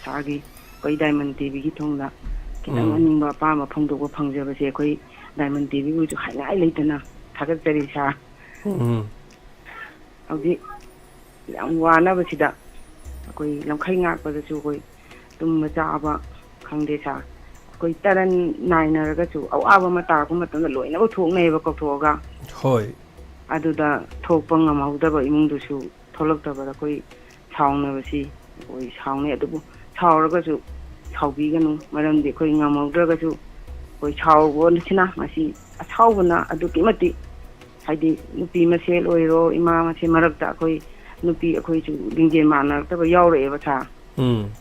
ꯁꯥꯔꯒꯤ ꯑꯩꯈꯣꯏ ꯗꯥꯏꯃꯟ ꯇꯤ ꯚꯤꯒꯤ ꯊꯣꯡꯗ ꯈꯤꯇꯪ ꯎꯝ꯫ ꯑꯅꯤꯡꯕ ꯑꯄꯥꯝꯕ ꯐꯣꯡꯗꯣꯛꯄ ꯐꯪꯖꯕꯁꯦ ꯑꯩꯈꯣꯏ ꯗꯥꯏꯃꯟ ꯇꯤ ꯚꯤꯕꯨꯁꯨ ꯍꯥꯏꯅꯤꯡꯉꯥꯏ ꯂꯩꯇꯅ ꯊꯥꯒꯠꯆꯔꯤ, ꯁꯥꯔ꯫ ꯎꯝ꯫ ꯍꯧꯖꯤꯛ ꯌꯥꯝ ꯋꯥꯅꯕꯁꯤꯗ ꯑꯩꯈꯣꯏ ꯂꯝꯈꯩ ꯉꯥꯛꯄꯗꯁꯨ ꯑꯩꯈꯣꯏ ꯇꯨꯝꯕ ꯆꯥꯕ ꯈꯪꯗꯦ, ꯁꯥꯔ꯫ ꯑꯩꯈꯣꯏ ꯇꯔꯟ ꯅꯥꯏꯅꯔꯒꯁꯨ ꯑꯋꯥꯕ ꯑꯃ ꯇꯥꯔꯛꯄ ꯃꯇꯝꯗ ꯂꯣꯏꯅꯃꯛ ꯊꯣꯛꯅꯩꯌꯦꯕ ꯀꯧꯊꯣꯛꯑꯒ꯫ ꯍꯣꯏ꯫ ꯑꯗꯨꯗ ꯊꯣꯛꯄ ꯉꯝꯍꯧꯗꯕ ꯏꯃꯨꯡꯗꯨꯁꯨ ꯊꯣꯛꯂꯛꯇꯕꯗ ꯑꯩꯈꯣꯏ ꯁꯥꯎꯅꯕꯁꯤ ꯑꯩꯈꯣꯏ ꯁꯥꯎꯅꯩ꯫ ꯑꯗꯨꯕꯨ ꯁꯥꯎꯔꯒꯁꯨ ꯁꯥꯎꯕꯤꯒꯅꯨ, ꯃꯔꯝꯗꯤ ꯑꯩꯈꯣꯏ ꯉꯝꯍꯧꯗ꯭ꯔꯒꯁꯨ ꯑꯩꯈꯣꯏ ꯁꯥꯎꯕꯁꯤꯅ ꯉꯁꯤ ꯑꯁꯥꯎꯕꯅ ꯑꯗꯨꯛꯀꯤ ꯃꯇꯤꯛ, ꯍꯥꯏꯗꯤ ꯅꯨꯄꯤ ꯃꯁꯦꯜ ꯑꯣꯏꯔꯣ, ꯏꯃꯥ ꯃꯁꯦꯜ ꯃꯔꯛꯇ ꯑꯩꯈꯣꯏ ꯅꯨꯄꯤ ꯑꯩꯈꯣꯏꯁꯨ ꯂꯤꯡꯖꯦꯜ ꯃꯥꯟꯅꯔꯛꯇꯕ ꯌꯥꯎꯔꯛꯑꯦꯕ, ꯁꯥꯔ꯫ ꯎꯝ꯫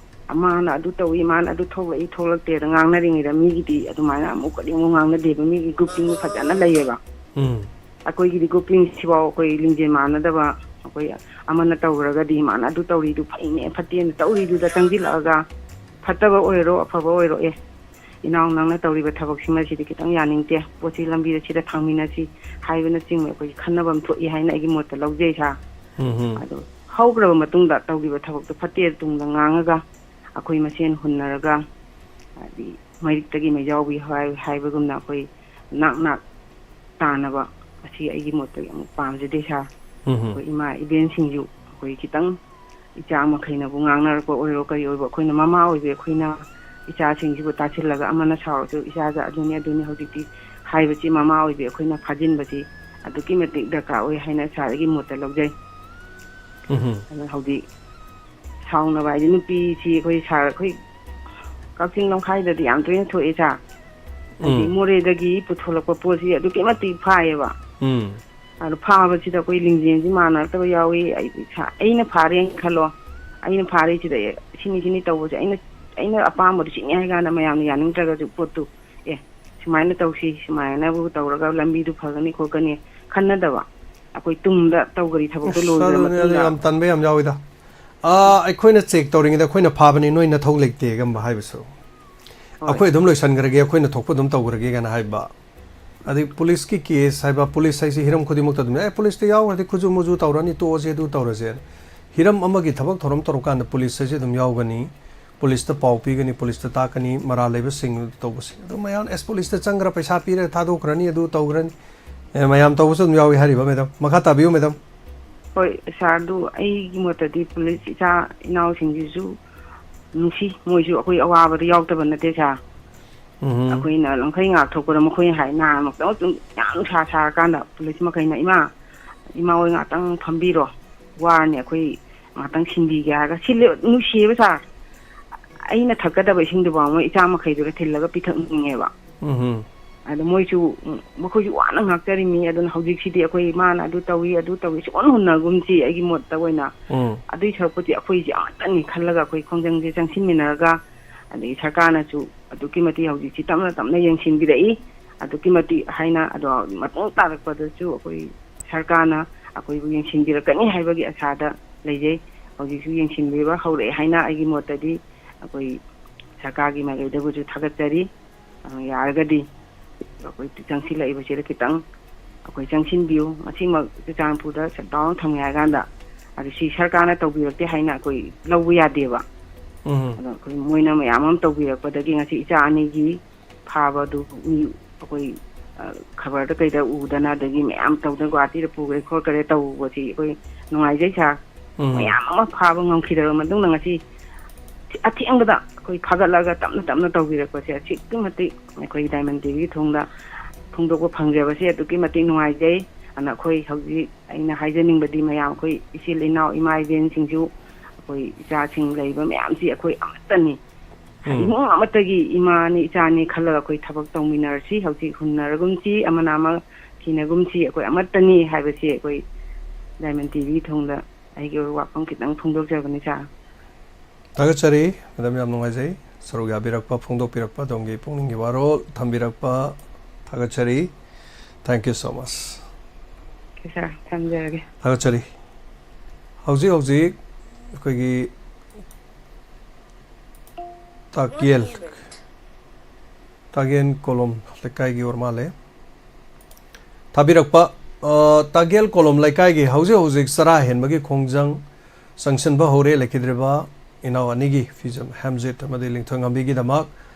ꯃꯥꯅ ꯑꯗꯨ ꯇꯧꯏ, ꯃꯥꯅ ꯑꯗꯨ ꯊꯣꯛꯂꯛꯏ, ꯊꯣꯛꯂꯛꯇꯦꯗ ꯉꯥꯡꯅꯔꯤꯉꯩꯗ ꯃꯤꯒꯤꯗꯤ ꯑꯗꯨꯃꯥꯏꯅ ꯑꯃꯨꯛ ꯀꯔꯤꯃꯨꯛ ꯉꯥꯡꯅꯗꯦꯕ, ꯃꯤꯒꯤ grouping ꯐꯖꯅ ꯂꯩꯌꯦꯕ꯫ ꯎꯝ꯫ ꯑꯩꯈꯣꯏꯒꯤꯗꯤ grouping ꯁꯤꯐꯥꯎ ꯑꯩꯈꯣꯏ ꯂꯤꯡꯖꯦꯜ ꯃꯥꯟꯅꯗꯕ, ꯑꯩꯈꯣꯏ ꯑꯃꯅ ꯇꯧꯈ꯭ꯔꯒꯗꯤ ꯃꯥꯅ ꯑꯗꯨ ꯇꯧꯔꯤꯗꯨ ꯐꯩꯅꯦ ꯐꯠꯇꯦꯅ ꯇꯧꯔꯤꯗꯨꯗ ꯆꯪꯁꯤꯜꯂꯛꯑꯒ, ꯐꯠꯇꯕ ꯑꯣꯏꯔꯣ ꯑꯐꯕ ꯑꯣꯏꯔꯣ, "ꯑꯦ, ꯏꯅꯥꯎ ꯅꯪꯅ ꯇꯧꯔꯤꯕ ꯊꯕꯛꯁꯤꯃ ꯁꯤꯗꯤ ꯈꯤꯇꯪ ꯌꯥꯅꯤꯡꯗꯦ, ꯄꯣꯠꯁꯤ ꯂꯝꯕꯤꯗ ꯁꯤꯗ ꯊꯥꯡꯃꯤꯟꯅꯁꯤ" ꯍꯥꯏꯕꯅꯆꯤꯡꯕ ꯑꯩꯈꯣꯏꯒꯤ ꯈꯟꯅꯕ ꯑꯃ ꯊꯣꯛꯏ ꯍꯥꯏꯅ ꯑꯩꯒꯤ ꯃꯣꯠꯇ ꯂꯧꯖꯩ, ꯁꯥꯔ꯫ ꯎꯝ, ꯎꯝ꯫ ꯑꯗꯣ ꯍꯧꯈ꯭ꯔꯕ ꯃꯇꯨꯡꯗ ꯇꯧꯈꯤꯕ ꯊꯕꯛꯇꯣ ꯐꯠꯇꯦ ꯇꯨꯡꯗ ꯉꯥꯡꯉꯒ ꯑꯩꯈꯣꯏ ꯃꯁꯦꯟ ꯍꯨꯟꯅꯔꯒ, ꯍꯥꯏꯗꯤ ꯃꯩꯔꯤꯛꯇꯒꯤ ꯃꯩꯖꯥꯎꯕꯤ ꯍꯥꯏ-, ꯍꯥꯏꯕꯒꯨꯝꯅ ꯑꯩꯈꯣꯏ ꯅꯥꯛ ꯅꯥꯛ ꯇꯥꯅꯕ, ꯑꯁꯤ ꯑꯩꯒꯤ ꯃꯣꯠꯇ ꯌꯥꯝ ꯄꯥꯝꯖꯗꯦ, ꯁꯥꯔ꯫ ꯑꯩꯈꯣꯏ ꯏꯃꯥ ꯏꯕꯦꯟꯁꯤꯡꯁꯨ ꯑꯩꯈꯣꯏ ꯈꯤꯇꯪ ꯏꯆꯥ ꯃꯈꯩꯅꯕꯨ ꯉꯥꯡꯅꯔꯛꯄ ꯑꯣꯏꯔꯣ ꯀꯔꯤ ꯑꯣꯏꯕ, ꯑꯩꯈꯣꯏꯅ ꯃꯃꯥ ꯑꯣꯏꯕꯤ ꯑꯩꯈꯣꯏꯅ ꯏꯆꯥꯁꯤꯡꯁꯤꯕꯨ ꯇꯥꯁꯤꯜꯂꯒ ꯑꯃꯅ ꯁꯥꯎꯔꯁꯨ ꯏꯆꯥꯁꯦ ꯑꯗꯨꯅꯤ ꯑꯗꯨꯅꯤ ꯍꯧꯖꯤꯛꯇꯤ ꯍꯥꯏꯕꯁꯤ ꯃꯃꯥ ꯑꯣꯏꯕꯤ ꯑꯩꯈꯣꯏꯅ ꯐꯥꯖꯤꯟꯕꯁꯤ ꯑꯗꯨꯛꯀꯤ ꯃꯇꯤꯛ ꯗꯔꯀꯥꯔ ꯑꯣꯏ ꯍꯥꯏꯅ ꯁꯥꯔ ꯑꯩꯒꯤ ꯃꯣꯠꯇ ꯂꯧꯖꯩ꯫ ꯑꯗꯨꯅ ꯍꯧꯖꯤꯛ ꯁꯥꯎꯅꯕ ꯍꯥꯏꯗꯤ ꯅꯨꯄꯤꯁꯤ ꯑꯩꯈꯣꯏ ꯁꯥꯔ ꯑꯩꯈꯣꯏ ꯀꯛꯆꯤꯡ ꯂꯝꯈꯥꯏꯗꯗꯤ ꯌꯥꯝ ꯇꯣꯏꯅ ꯊꯣꯛꯑꯦ ꯁꯥꯔ꯫ ꯍꯥꯏꯗꯤ ꯎꯝ꯫ ꯃꯣꯔꯦꯗꯒꯤ ꯄꯨꯊꯣꯂꯛꯄ ꯄꯣꯠꯁꯤ ꯑꯗꯨꯛꯀꯤ ꯃꯇꯤꯛ ꯐꯥꯏꯌꯦꯕ꯫ ꯎꯝ꯫ ꯑꯗꯣ ꯐꯥꯕꯁꯤꯗ ꯑꯩꯈꯣꯏ ꯂꯤꯡꯖꯦꯜꯁꯤ ꯃꯥꯟꯅꯔꯛꯇꯕ ꯌꯥꯎꯏ꯫ ꯑꯩ ꯏꯁꯥ-, ꯑꯩꯅ ꯐꯥꯔꯦꯅ ꯈꯜꯂꯣ, ꯑꯩꯅ ꯐꯥꯔꯦꯁꯤꯗ ꯑꯦ, ꯁꯤꯅꯤ ꯁꯤꯅꯤ ꯇꯧꯕꯁꯦ ꯑꯩꯅ, ꯑꯩꯅ ꯑꯄꯥꯝꯕꯗꯨ ꯁꯤꯅꯤ ꯍꯥꯏ ꯀꯥꯟꯗ ꯃꯌꯥꯝꯅ ꯌꯥꯅꯤꯡꯗ꯭ꯔꯒꯁꯨ ꯄꯣꯠꯇꯨ, ꯑꯦ, ꯁꯨꯃꯥꯏꯅ ꯇꯧꯁꯤ, ꯁꯨꯃꯥꯏꯅꯕꯨ ꯇꯧꯔꯒ ꯂꯝꯕꯤꯗꯨ ꯐꯒꯅꯤ ꯈꯣꯠꯀꯅꯤ ꯈꯟꯅꯗꯕ, ꯑꯩꯈꯣꯏ ꯇꯨꯡꯗ ꯇꯧꯈꯔꯤ ꯊꯕꯛꯇꯣ ꯑꯁ, ꯂꯣꯏꯈ꯭ꯔ ꯑꯗꯨꯅꯦ, ꯑꯗꯨ ꯃꯇꯨꯡꯗ ꯌꯥꯝ ꯇꯟꯕ ꯌꯥꯝ ꯌꯥꯎꯋꯤꯗ꯫ ꯑꯥ, ꯑꯩꯈꯣꯏꯅ ꯆꯦꯛ ꯇꯧꯔꯤꯉꯩꯗ ꯑꯩꯈꯣꯏꯅ ꯐꯥꯕꯅꯤ, ꯅꯣꯏ ꯅꯊꯧ ꯂꯩꯇꯦꯒꯨꯝꯕ ꯍꯥꯏꯕꯁꯨ꯫ ꯍꯣꯏ꯫ ꯑꯩꯈꯣꯏ ꯑꯗꯨꯝ ꯂꯣꯏꯁꯟꯈ꯭ꯔꯒꯦ, ꯑꯩꯈꯣꯏꯅ ꯊꯣꯛꯄ ꯑꯗꯨꯝ ꯇꯧꯈ꯭ꯔꯒꯦ ꯀꯥꯏꯅ ꯍꯥꯏꯕ꯫ ꯑꯗꯩ ꯄꯨꯂꯤꯁꯀꯤ ꯀꯦꯁ ꯍꯥꯏꯕ, ꯄꯨꯂꯤꯁ ꯍꯥꯏꯁꯤ ꯍꯤꯔꯝ ꯈꯨꯗꯤꯡꯃꯛꯇ ꯑꯗꯨꯝ, "ꯑꯦ, ꯄꯨꯂꯤꯁꯇ ꯌꯥꯎꯈ꯭ꯔꯗꯤ ꯈꯨꯖꯨ ꯃꯨꯖꯨ ꯇꯧꯔꯅꯤ, ꯇꯣꯛꯑꯁꯦ, ꯑꯗꯨ ꯇꯧꯔꯁꯦ"꯫ ꯍꯤꯔꯝ ꯑꯃꯒꯤ ꯊꯕꯛ ꯊꯧꯔꯝ ꯇꯧꯔꯀꯥꯟꯗ ꯄꯨꯂꯤꯁ ꯍꯥꯏꯁꯤ ꯑꯗꯨꯝ ꯌꯥꯎꯒꯅꯤ꯫ ꯄꯨꯂꯤꯁꯇ ꯄꯥꯎ ꯄꯤꯒꯅꯤ, ꯄꯨꯂꯤꯁꯇ ꯇꯥꯛꯀꯅꯤ, ꯃꯔꯥꯜ ꯂꯩꯕꯁꯤꯡ ꯇꯧꯕꯁꯤꯡ꯫ ꯑꯗꯨ ꯃꯌꯥꯝ, "ꯑꯦꯁ, ꯄꯨꯂꯤꯁꯇ ꯆꯪꯈ꯭ꯔ ꯄꯩꯁꯥ ꯄꯤꯔꯒ ꯊꯥꯗꯣꯛꯈ꯭ꯔꯅꯤ, ꯑꯗꯨ ꯇꯧꯈ꯭ꯔꯅꯤ"꯫ ꯑꯦ, ꯃꯌꯥꯝ ꯇꯧꯕꯁꯨ ꯑꯗꯨꯝ ꯌꯥꯎꯏ ꯍꯥꯏꯔꯤꯕ, ꯃꯦꯗꯥꯝ꯫ ꯃꯈꯥ ꯇꯥꯕꯤꯌꯨ, ꯃꯦꯗꯥꯝ꯫ ꯍꯣꯏ, ꯁꯥꯔ, ꯑꯗꯨ ꯑꯩꯒꯤ ꯃꯣꯠꯇꯗꯤ ꯄꯨꯂꯤꯁ ꯏꯆꯥ ꯏꯅꯥꯎꯁꯤꯡꯁꯤꯁꯨ ꯅꯨꯡꯁꯤ, ꯃꯣꯏꯁꯨ ꯑꯩꯈꯣꯏ ꯑꯋꯥꯕꯗ ꯌꯥꯎꯗꯕ ꯅꯠꯇꯦ, ꯁꯥꯔ꯫ ꯎꯝ꯫ ꯑꯩꯈꯣꯏꯅ ꯂꯝꯈꯩ ꯉꯥꯛꯊꯣꯛꯄꯗ ꯃꯈꯣꯏꯅ ꯍꯥꯏ, ꯅꯍꯥꯟꯃꯛꯇ ꯌꯥꯝ ꯅꯨꯡꯁꯥ ꯁꯥꯔꯀꯥꯟꯗ ꯄꯨꯂꯤꯁ ꯃꯈꯩꯅ, "ꯏꯃꯥ, ꯏꯃꯥ ꯍꯣꯏ ꯉꯥꯛꯇꯪ ꯐꯝꯕꯤꯔꯣ, ꯋꯥꯔꯅꯤ, ꯑꯩꯈꯣꯏ ꯉꯥꯛꯇꯪ ꯁꯤꯟꯕꯤꯒꯦ" ꯍꯥꯏꯔꯒ ꯁꯤꯜꯂꯦ, ꯅꯨꯡꯁꯤꯌꯦꯕ, ꯁꯥꯔ꯫ ꯑꯩꯅ ꯊꯛꯀꯗꯕ ꯏꯁꯤꯡꯗꯨꯐꯥꯎ ꯃꯣꯏ ꯏꯆꯥ ꯃꯈꯩꯗꯨꯗ ꯊꯤꯜꯂꯒ ꯄꯤꯊꯛꯅꯤꯡꯉꯦꯕ꯫ ꯎꯝ꯫ ꯑꯗꯣ ꯃꯣꯏꯁꯨ, ꯎꯝ, ꯃꯈꯣꯏꯁꯨ ꯋꯥꯅ ꯉꯥꯛꯆꯔꯤꯃꯤ꯫ ꯑꯗꯨꯅ ꯍꯧꯖꯤꯛꯁꯤꯗꯤ ꯑꯩꯈꯣꯏ ꯃꯥꯅ ꯑꯗꯨ ꯇꯧꯏ, ꯑꯗꯨ ꯇꯧꯏ, ꯁꯨꯛꯍꯨꯟ ꯍꯨꯟꯅꯒꯨꯝꯁꯤ꯫ ꯑꯩꯒꯤ ꯃꯣꯠꯇ ꯑꯣꯏꯅ ꯎꯝ꯫ ꯑꯗꯨꯏ ꯁꯔꯨꯛꯄꯨꯗꯤ ꯑꯩꯈꯣꯏꯁꯦ ꯑꯃꯠꯇꯅꯤ ꯈꯜꯂꯒ ꯑꯩꯈꯣꯏ ꯈꯣꯡꯖꯪꯁꯦ ꯆꯪꯁꯤꯟꯃꯤꯟꯅꯔꯒ, ꯑꯗꯒꯤ ꯁꯔꯀꯥꯔꯅꯁꯨ ꯑꯗꯨꯛꯀꯤ ꯃꯇꯤꯛ ꯍꯧꯖꯤꯛꯁꯤ ꯇꯞꯅ ꯇꯞꯅ ꯌꯦꯡꯁꯤꯟꯕꯤꯔꯛꯏ, ꯑꯗꯨꯛꯀꯤ ꯃꯇꯤꯛ ꯍꯥꯏꯅ꯫ ꯑꯗꯣ ꯃꯇꯨꯡ ꯇꯥꯔꯛꯄꯗꯁꯨ ꯑꯩꯈꯣꯏ ꯁꯔꯀꯥꯔꯅ ꯑꯩꯈꯣꯏꯕꯨ ꯌꯦꯡꯁꯤꯟꯕꯤꯔꯛꯀꯅꯤ ꯍꯥꯏꯕꯒꯤ ꯑꯁꯥꯗ ꯂꯩꯖꯩ꯫ ꯍꯧꯖꯤꯛꯁꯨ ꯌꯦꯡꯁꯤꯟꯕꯤꯕ ꯍꯧꯔꯛꯑꯦ ꯍꯥꯏꯅ ꯑꯩꯒꯤ ꯃꯣꯠꯇꯗꯤ ꯑꯩꯈꯣꯏ ꯁꯔꯀꯥꯔꯒꯤ ꯃꯥꯏꯀꯩꯗꯕꯨꯁꯨ ꯊꯥꯒꯠꯆꯔꯤ꯫ ꯑ, ꯌꯥꯔꯒꯗꯤ ꯑꯩꯈꯣꯏ ꯆꯪꯁꯤꯜꯂꯛꯏꯕꯁꯤꯗ ꯈꯤꯇꯪ ꯑꯩꯈꯣꯏ ꯆꯪꯁꯤꯟꯕꯤꯌꯨ꯫ ꯉꯁꯤꯃꯛ ꯆꯨꯔꯆꯥꯟꯄꯨꯔꯗ ꯁꯠ ꯗꯥꯎꯟ ꯊꯝꯃꯦ ꯍꯥꯏ ꯀꯥꯟꯗ, ꯑꯗꯨ ꯁꯤ ꯁꯔꯀꯥꯔꯅ ꯇꯧꯕꯤꯔꯛꯇꯦ ꯍꯥꯏꯅ ꯑꯩꯈꯣꯏ ꯂꯧꯕ ꯌꯥꯗꯦꯕ꯫ ꯎꯝ꯫ ꯑꯗꯣ ꯑꯩꯈꯣꯏ ꯃꯣꯏꯅ ꯃꯌꯥꯝ ꯑꯃ ꯇꯧꯕꯤꯔꯛꯄꯗꯒꯤ ꯉꯁꯤ ꯏꯆꯥ ꯑꯅꯤꯒꯤ ꯐꯥꯕꯗꯨ ꯃꯤ ꯑꯩꯈꯣꯏ ꯈꯕꯔꯗ ꯀꯩꯗ ꯎꯗꯅ, ꯑꯗꯒꯤ ꯃꯌꯥꯝ ꯇꯧꯗꯅ ꯒꯨꯍꯥꯇꯤꯗ ꯄꯨꯈ꯭ꯔꯦ ꯈꯣꯠꯈ꯭ꯔꯦ ꯇꯧꯕꯁꯤ ꯑꯩꯈꯣꯏ ꯅꯨꯡꯉꯥꯏꯖꯩ ꯁꯥꯔ꯫ ꯎꯝ꯫ ꯃꯌꯥꯝ ꯑꯃ ꯐꯥꯕ ꯉꯝꯈꯤꯗ꯭ꯔꯕ ꯃꯇꯨꯡꯗ ꯉꯁꯤ ꯑꯊꯦꯡꯕꯗ ꯑꯩꯈꯣꯏ ꯐꯥꯒꯠꯂꯒ ꯇꯞꯅ ꯇꯞꯅ ꯇꯧꯕꯤꯔꯛꯄꯁꯦ ꯑꯁꯨꯛꯀꯤ ꯃꯇꯤꯛ ꯑꯩꯈꯣꯏ ꯗꯥꯏꯃꯟ ꯇꯤꯚꯤꯒꯤ ꯊꯣꯡꯗ ꯐꯣꯡꯗꯣꯛꯄ ꯐꯪꯖꯕꯁꯦ ꯑꯗꯨꯛꯀꯤ ꯃꯇꯤꯛ ꯅꯨꯡꯉꯥꯏꯖꯩ꯫ ꯑꯗꯨꯅ ꯑꯩꯈꯣꯏ ꯍꯧꯖꯤꯛ ꯑꯩꯅ ꯍꯥꯏꯖꯅꯤꯡꯕꯗꯤ ꯃꯌꯥꯝ ꯑꯩꯈꯣꯏ ꯏꯆꯤꯜ ꯏꯅꯥꯎ ꯏꯃꯥ ꯏꯕꯦꯟꯁꯤꯡꯁꯨ ꯑꯩꯈꯣꯏ ꯏꯆꯥꯁꯤꯡ ꯂꯩꯕ ꯃꯌꯥꯝꯁꯤ ꯑꯩꯈꯣꯏ ꯑꯃꯠꯇꯅꯤ꯫ ꯎꯝ꯫ ꯏꯃꯨꯡ ꯑꯃꯠꯇꯒꯤ ꯏꯃꯥꯅꯤ ꯏꯆꯥꯅꯤ ꯈꯜꯂꯒ ꯑꯩꯈꯣꯏ ꯊꯕꯛ ꯇꯧꯃꯤꯟꯅꯔꯁꯤ꯫ ꯍꯧꯖꯤꯛ ꯍꯨꯟꯅꯔꯒꯨꯝꯁꯤ, ꯑꯃꯅ ꯑꯃ ꯊꯤꯅꯒꯨꯝꯁꯤ, ꯑꯩꯈꯣꯏ ꯑꯃꯠꯇꯅꯤ ꯍꯥꯏꯕꯁꯤ ꯑꯩꯈꯣꯏ ꯗꯥꯏꯃꯟ ꯇꯤꯚꯤꯒꯤ ꯊꯣꯡꯗ ꯑꯩꯒꯤ ꯑꯣꯏꯕ ꯋꯥꯐꯝ ꯈꯤꯇꯪ ꯐꯣꯡꯗꯣꯛꯆꯕꯅꯤ ꯁꯥꯔ꯫ ꯊꯥꯒꯠꯆꯔꯤ ꯃꯦꯗꯥꯝ, ꯌꯥꯝ ꯅꯨꯡꯉꯥꯏꯖꯩ ꯁꯔꯨꯛ ꯌꯥꯕꯤꯔꯛꯄ, ꯐꯣꯡꯗꯣꯛꯄꯤꯔꯛꯄ, ꯑꯗꯣꯝꯒꯤ ꯄꯨꯛꯅꯤꯡꯒꯤ ꯋꯥꯔꯣꯜ ꯊꯝꯕꯤꯔꯛꯄ ꯊꯥꯒꯠꯆꯔꯤ꯫ Thank you so much꯫ Okay ꯁꯥꯔ, ꯊꯝꯖꯔꯒꯦ꯫ ꯊꯥꯒꯠꯆꯔꯤ꯫ ꯍꯧꯖꯤꯛ ꯍꯧꯖꯤꯛ ꯑꯩꯈꯣꯏꯒꯤ ꯇꯥꯀꯦꯜ, ꯇꯥꯒꯦꯜ ꯀꯣꯂꯣꯝ ꯂꯩꯀꯥꯏꯒꯤ ꯑꯣꯏꯔ ꯃꯥꯜꯂꯦ꯫ ꯊꯥꯕꯤꯔꯛꯄ, ꯑ, ꯇꯥꯒꯦꯜ ꯀꯣꯂꯣꯝ ꯂꯩꯀꯥꯏꯒꯤ ꯍꯧꯖꯤꯛ ꯍꯧꯖꯤꯛ ꯆꯔꯥ ꯍꯦꯟꯕꯒꯤ ꯈꯣꯡꯖꯪ ꯆꯪꯁꯤꯟꯕ ꯍꯧꯔꯦ꯫ ꯂꯩꯈꯤꯗ꯭ꯔꯤꯕ ꯏꯅꯥꯎ ꯑꯅꯤꯒꯤ ꯐꯤꯖꯝ ꯍꯦꯝꯖꯤꯠ ꯑꯃꯗꯤ ꯂꯤꯡꯊꯣꯏꯉꯝꯕꯤꯒꯤꯗꯃꯛ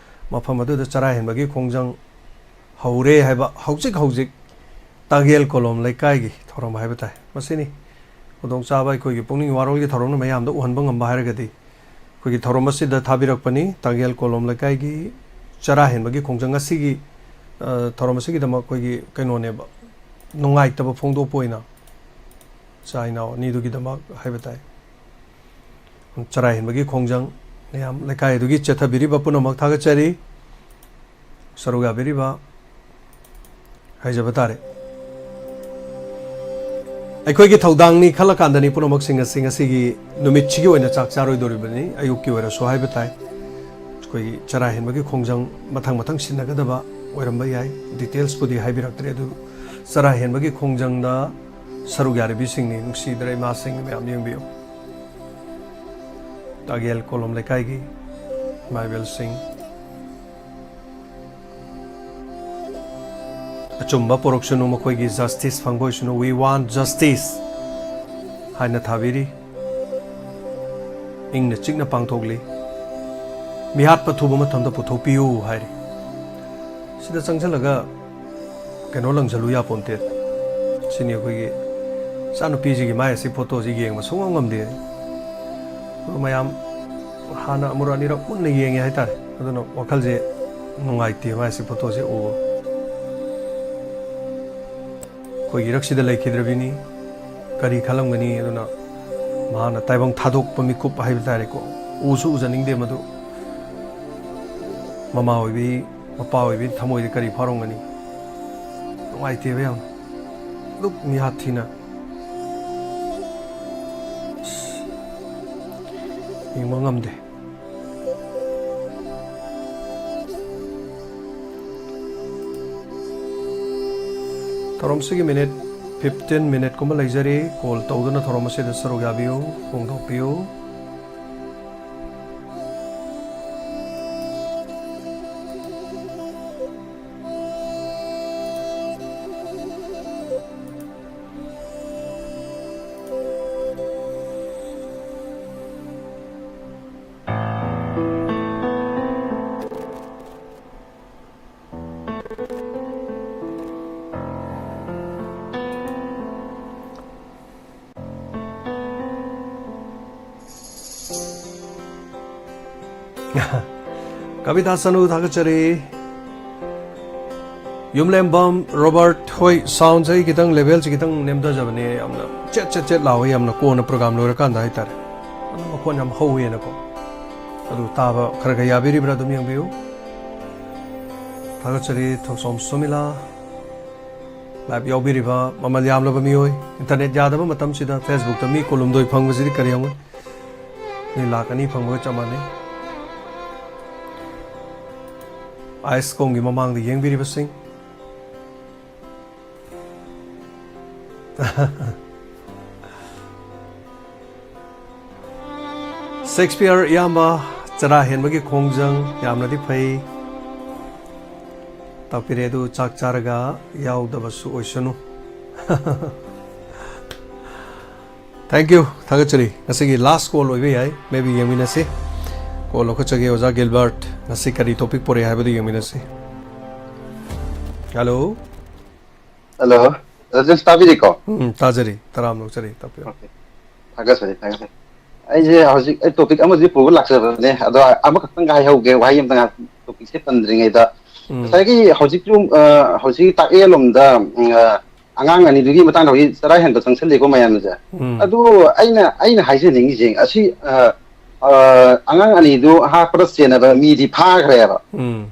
ꯃꯐꯝ ꯑꯗꯨꯗ ꯆꯔꯥ ꯍꯦꯟꯕꯒꯤ ꯈꯣꯡꯖꯪ ꯍꯧꯔꯦ ꯍꯥꯏꯕ ꯍꯧꯖꯤꯛ ꯍꯧꯖꯤꯛ ꯇꯥꯒꯦꯜ ꯀꯣꯂꯣꯝ ꯂꯩꯀꯥꯏꯒꯤ ꯊꯧꯔꯝ ꯍꯥꯏꯕ ꯇꯥꯏ꯫ ꯃꯁꯤꯅꯤ ꯈꯨꯗꯣꯡꯆꯥꯕ ꯑꯩꯈꯣꯏꯒꯤ ꯄꯨꯛꯅꯤꯡ ꯋꯥꯔꯣꯜꯒꯤ ꯊꯧꯔꯝꯅ ꯃꯌꯥꯝꯗ ꯎꯍꯟꯕ ꯉꯝꯕ ꯍꯥꯏꯔꯒꯗꯤ꯫ ꯑꯩꯈꯣꯏꯒꯤ ꯊꯧꯔꯝ ꯑꯁꯤꯗ ꯊꯥꯕꯤꯔꯛꯄꯅꯤ꯫ ꯇꯥꯒꯦꯜ ꯀꯣꯂꯣꯝ ꯂꯩꯀꯥꯏꯒꯤ ꯆꯔꯥ ꯍꯦꯟꯕꯒꯤ ꯈꯣꯡꯖꯪ ꯑꯁꯤꯒꯤ, ꯑ, ꯊꯧꯔꯝ ꯑꯁꯤꯒꯤꯗꯃꯛ ꯑꯩꯈꯣꯏꯒꯤ ꯀꯩꯅꯣꯅꯦꯕ, ꯅꯨꯡꯉꯥꯏꯇꯕ ꯐꯣꯡꯗꯣꯛꯄ ꯑꯣꯏꯅ ꯏꯆꯥ ꯏꯅꯥꯎ ꯑꯅꯤꯗꯨꯒꯤꯗꯃꯛ ꯍꯥꯏꯕ ꯇꯥꯏ꯫ ꯆꯔꯥ ꯍꯦꯟꯕꯒꯤ ꯈꯣꯡꯖꯪ ꯃꯌꯥꯝ ꯂꯩꯀꯥꯏ ꯑꯗꯨꯒꯤ ꯆꯠꯊꯕꯤꯔꯤꯕ ꯄꯨꯝꯅꯃꯛ ꯊꯥꯒꯠꯆꯔꯤ꯫ ꯁꯔꯨꯛ ꯌꯥꯕꯤꯔꯤꯕ ꯍꯥꯏꯖꯕ ꯇꯥꯔꯦ꯫ ꯑꯩꯈꯣꯏꯒꯤ ꯊꯧꯗꯥꯡꯅꯤ ꯈꯜꯂꯀꯥꯟꯗꯅꯤ ꯄꯨꯝꯅꯃꯛꯁꯤꯡ ꯑꯁꯤ ꯉꯁꯤꯒꯤ ꯅꯨꯃꯤꯠꯁꯤꯒꯤ ꯑꯣꯏꯅ ꯆꯥꯛ ꯆꯥꯔꯣꯏꯗꯧꯔꯤꯕꯅꯤ꯫ ꯑꯌꯨꯛꯀꯤ ꯑꯣꯏꯔꯁꯨ ꯍꯥꯏꯕ ꯇꯥꯏ꯫ ꯑꯩꯈꯣꯏꯒꯤ ꯆꯔꯥ ꯍꯦꯟꯕꯒꯤ ꯈꯣꯡꯖꯪ ꯃꯊꯪ ꯃꯊꯪ ꯁꯤꯟꯅꯒꯗꯕ ꯑꯣꯏꯔꯝꯕ ꯌꯥꯏ꯫ Detailsꯄꯨꯗꯤ ꯍꯥꯏꯕꯤꯔꯛꯇ꯭ꯔꯦ, ꯑꯗꯨ ꯆꯔꯥ ꯍꯦꯟꯕꯒꯤ ꯈꯣꯡꯖꯪꯗ ꯁꯔꯨꯛ ꯌꯥꯔꯤꯕꯤꯁꯤꯡꯅꯤ꯫ ꯅꯨꯡꯁꯤꯗ꯭ꯔ ꯏꯃꯥꯁꯤꯡ ꯃꯌꯥꯝ ꯌꯦꯡꯕꯤꯌꯨ꯫ ꯇꯥꯒꯦꯜ ꯀꯣꯂꯣꯝ ꯂꯩꯀꯥꯏꯒꯤ ꯏꯃꯥ ꯏꯕꯦꯜꯁꯤꯡ, ꯑꯆꯨꯝꯕ ꯄꯨꯔꯛꯁꯅꯨ, ꯃꯈꯣꯏꯒꯤ justice ꯐꯪꯕ ꯑꯣꯏꯁꯅꯨ, "We want justice" ꯍꯥꯏꯅ ꯊꯥꯕꯤꯔꯤ꯫ ꯏꯪꯅ ꯆꯤꯛꯅ ꯄꯥꯡꯊꯣꯛꯂꯤ꯫ ꯃꯤꯍꯥꯠꯄ ꯊꯨꯕ ꯃꯇꯝꯗ ꯄꯨꯊꯣꯛꯄꯤꯌꯨ ꯍꯥꯏꯔꯤ꯫ ꯁꯤꯗ ꯆꯪꯁꯤꯜꯂꯒ ꯀꯩꯅꯣ ꯂꯪꯁꯤꯜꯂꯨ ꯌꯥꯄꯣꯟꯇꯦ꯫ ꯁꯤꯅꯤ ꯑꯩꯈꯣꯏꯒꯤ ꯏꯆꯥꯅꯨꯄꯤꯁꯤꯒꯤ ꯃꯥꯏ ꯑꯁꯤ ꯐꯣꯇꯣꯁꯤ ꯌꯦꯡꯕ ꯁꯨꯡꯉꯝ ꯉꯝꯗꯦ꯫ ꯑꯗꯣ ꯃꯌꯥꯝ ꯍꯥꯟꯅ ꯑꯃꯨꯔꯛ ꯑꯅꯤꯔꯛ ꯃꯨꯟꯅ ꯌꯦꯡꯉꯦ ꯍꯥꯏꯇꯥꯔꯦ꯫ ꯑꯗꯨꯅ ꯋꯥꯈꯜꯁꯦ ꯅꯨꯡꯉꯥꯏꯇꯦ ꯃꯥꯏ ꯑꯁꯤ ꯐꯣꯇꯣꯁꯦ ꯎꯕ꯫ ꯑꯩꯈꯣꯏꯒꯤ ꯏꯔꯛꯁꯤꯗ ꯂꯩꯈꯤꯗ꯭ꯔꯕꯤꯅꯤ꯫ ꯀꯔꯤ ꯈꯜꯂꯝꯒꯅꯤ? ꯑꯗꯨꯅ ꯃꯍꯥꯛꯅ ꯇꯥꯏꯕꯪ ꯊꯥꯗꯣꯛꯄ ꯃꯤꯀꯨꯞ ꯍꯥꯏꯕ ꯇꯥꯔꯦꯀꯣ꯫ ꯎꯁꯨ ꯎꯖꯅꯤꯡꯗꯦ ꯃꯗꯨ꯫ ꯃꯃꯥ ꯑꯣꯏꯕꯤ, ꯃꯄꯥ ꯑꯣꯏꯕꯤ ꯊꯃꯣꯏꯗ ꯀꯔꯤ ꯐꯥꯎꯔꯝꯒꯅꯤ? ꯅꯨꯡꯉꯥꯏꯇꯦꯕ ꯌꯥꯝ꯫ ꯑꯗꯨꯛ ꯃꯤꯍꯥꯠ ꯊꯤꯅ꯫ ꯑꯁ, ꯌꯦꯡꯕ ꯉꯝꯗꯦ꯫ ꯊꯧꯔꯝꯁꯤꯒꯤ ꯃꯤꯅꯤꯠ ꯐꯤꯐꯇꯤꯟ ꯃꯤꯅꯤꯠꯀꯨꯝꯕ ꯂꯩꯖꯔꯤ꯫ ꯀꯣꯜ ꯇꯧꯗꯨꯅ ꯊꯧꯔꯝ ꯑꯁꯤꯗ ꯁꯔꯨꯛ ꯌꯥꯕꯤꯌꯨ, ꯐꯣꯡꯗꯣꯛꯄꯤꯌꯨ꯫ ꯀꯕꯤꯇꯥ ꯁꯅꯨ ꯊꯥꯒꯠꯆꯔꯤ꯫ ꯌꯨꯝꯂꯦꯝꯕꯝ ꯔꯣꯕꯥꯔꯠ, ꯍꯣꯏ, ꯁꯥꯎꯟꯁꯦ ꯑꯩ ꯈꯤꯇꯪ, ꯂꯦꯚꯦꯜꯁꯦ ꯈꯤꯇꯪ ꯅꯦꯝꯊꯖꯕꯅꯦ, ꯌꯥꯝꯅ ꯆꯦꯠ ꯆꯦꯠ ꯆꯦꯠ ꯂꯥꯎꯋꯦ, ꯌꯥꯝꯅ ꯀꯣꯟꯅ ꯄ꯭ꯔꯣꯒꯥꯝ ꯂꯣꯏꯔꯀꯥꯟꯗ ꯍꯥꯏꯇꯥꯔꯦ꯫ ꯑꯗꯨꯝ ꯃꯈꯣꯟ ꯌꯥꯝ ꯍꯧꯋꯦꯅꯀꯣ꯫ ꯑꯗꯨ ꯇꯥꯕ ꯈꯔ ꯈꯔ ꯌꯥꯕꯤꯔꯤꯕ꯭ꯔꯥ ꯑꯗꯨꯝ ꯌꯦꯡꯕꯤꯌꯨ꯫ ꯊꯥꯒꯠꯆꯔꯤ ꯊꯣꯡꯁꯣꯝ ꯁꯨꯃꯤꯂꯥ꯫ ꯂꯥꯏꯚ ꯌꯥꯎꯕꯤꯔꯤꯕ ꯃꯃꯜ ꯌꯥꯝꯂꯕ ꯃꯤꯑꯣꯏ, ꯏꯟꯇꯔꯅꯦꯠ ꯌꯥꯗꯕ ꯃꯇꯝꯁꯤꯗ ꯐꯦꯁꯕꯨꯛꯇ ꯃꯤ ꯀꯨꯟꯍꯨꯝꯗꯣꯏ ꯐꯪꯕꯁꯤꯗꯤ ꯀꯔꯤ ꯍꯪꯉꯨ? ꯃꯤ ꯂꯥꯛ ꯑꯅꯤ ꯐꯪꯕꯒ ꯆꯞ ꯃꯥꯟꯅꯩ꯫ ꯑꯥꯏꯁ ꯀꯣꯝꯒꯤ ꯃꯃꯥꯡꯗ ꯌꯦꯡꯕꯤꯔꯤꯕꯁꯤꯡ, ꯁꯦꯛꯁꯄꯤꯌꯔ ꯏꯌꯥꯝꯕ, ꯆꯔꯥ ꯍꯦꯟꯕꯒꯤ ꯈꯣꯡꯖꯪ ꯌꯥꯝꯅꯗꯤ ꯐꯩ꯫ ꯇꯥꯛꯄꯤꯔꯦ, ꯑꯗꯨ ꯆꯥꯛ ꯆꯥꯔꯒ ꯌꯥꯎꯗꯕꯁꯨ ꯑꯣꯏꯁꯅꯨ꯫ Thank you, ꯊꯥꯒꯠꯆꯔꯤ꯫ ꯉꯁꯤꯒꯤ ꯂꯥꯁ ꯀꯣꯜ ꯑꯣꯏꯕ ꯌꯥꯏ, maybe ꯌꯦꯡꯃꯤꯟꯅꯁꯤ꯫ ꯀꯣꯜ ꯂꯧꯈꯠꯆꯒꯦ ꯑꯣꯖꯥ ꯒꯤꯜꯕꯔꯠ, ꯉꯁꯤ ꯀꯔꯤ ꯇꯣꯄꯤꯛ ꯄꯨꯔꯛꯑꯦ ꯍꯥꯏꯕꯗꯨ ꯌꯦꯡꯃꯤꯟꯅꯁꯤ꯫ ꯍꯜꯂꯣ꯫ ꯍꯜꯂꯣ, ꯔꯖꯦꯁ ꯇꯥꯕꯤꯔꯤꯀꯣ? ꯎꯝ, ꯇꯥꯖꯔꯤ꯫ ꯇꯔꯥꯝꯅ ꯑꯣꯛꯆꯔꯤ꯫ ꯇꯥꯛꯄꯤꯌꯨ꯫ ꯊꯥꯒꯠꯆꯔꯤ, ꯊꯥꯒꯠꯆꯔꯤ꯫ ꯑꯩꯁꯦ ꯍꯧꯖꯤꯛ ꯑꯩ ꯇꯣꯄꯤꯛ ꯑꯃꯗꯤ ꯄꯨꯕ ꯂꯥꯛꯆꯕꯅꯦ, ꯑꯗꯣ ꯑꯃꯈꯛꯇꯪꯒ ꯍꯥꯏꯍꯧꯒꯦ, ꯋꯥꯍꯩ ꯑꯃꯇꯪ ꯇꯣꯄꯤꯛꯁꯦ ꯄꯟꯗ꯭ꯔꯤꯉꯩꯗ꯫ ꯎꯝ꯫ ꯉꯁꯥꯏꯒꯤ ꯍꯧꯖꯤꯛꯁꯨ, ꯑ, ꯍꯧꯖꯤꯛ ꯇꯥꯛꯑꯦ ꯂꯣꯝꯗ, ꯎꯝ, ꯑ, ꯑꯉꯥꯡ ꯑꯅꯤꯗꯨꯒꯤ ꯃꯇꯥꯡꯗ ꯍꯧꯖꯤꯛ ꯆꯔꯥ ꯍꯦꯟꯕ ꯆꯪꯁꯜꯂꯤꯀꯣ ꯃꯌꯥꯝꯁꯦ꯫ ꯎꯝ꯫ ꯑꯗꯨ ꯑꯩꯅ, ꯑꯩꯅ ꯍꯥꯏꯖꯅꯤꯡꯉꯤꯁꯦ ꯑꯁꯤ, ꯑ, ꯑ, ꯑꯉꯥꯡ ꯑꯅꯤꯗꯨ ꯍꯥꯠꯄꯗ ꯆꯦꯟꯅꯕ ꯃꯤꯗꯤ ꯐꯥꯈ꯭ꯔꯦꯕ꯫ ꯎꯝ꯫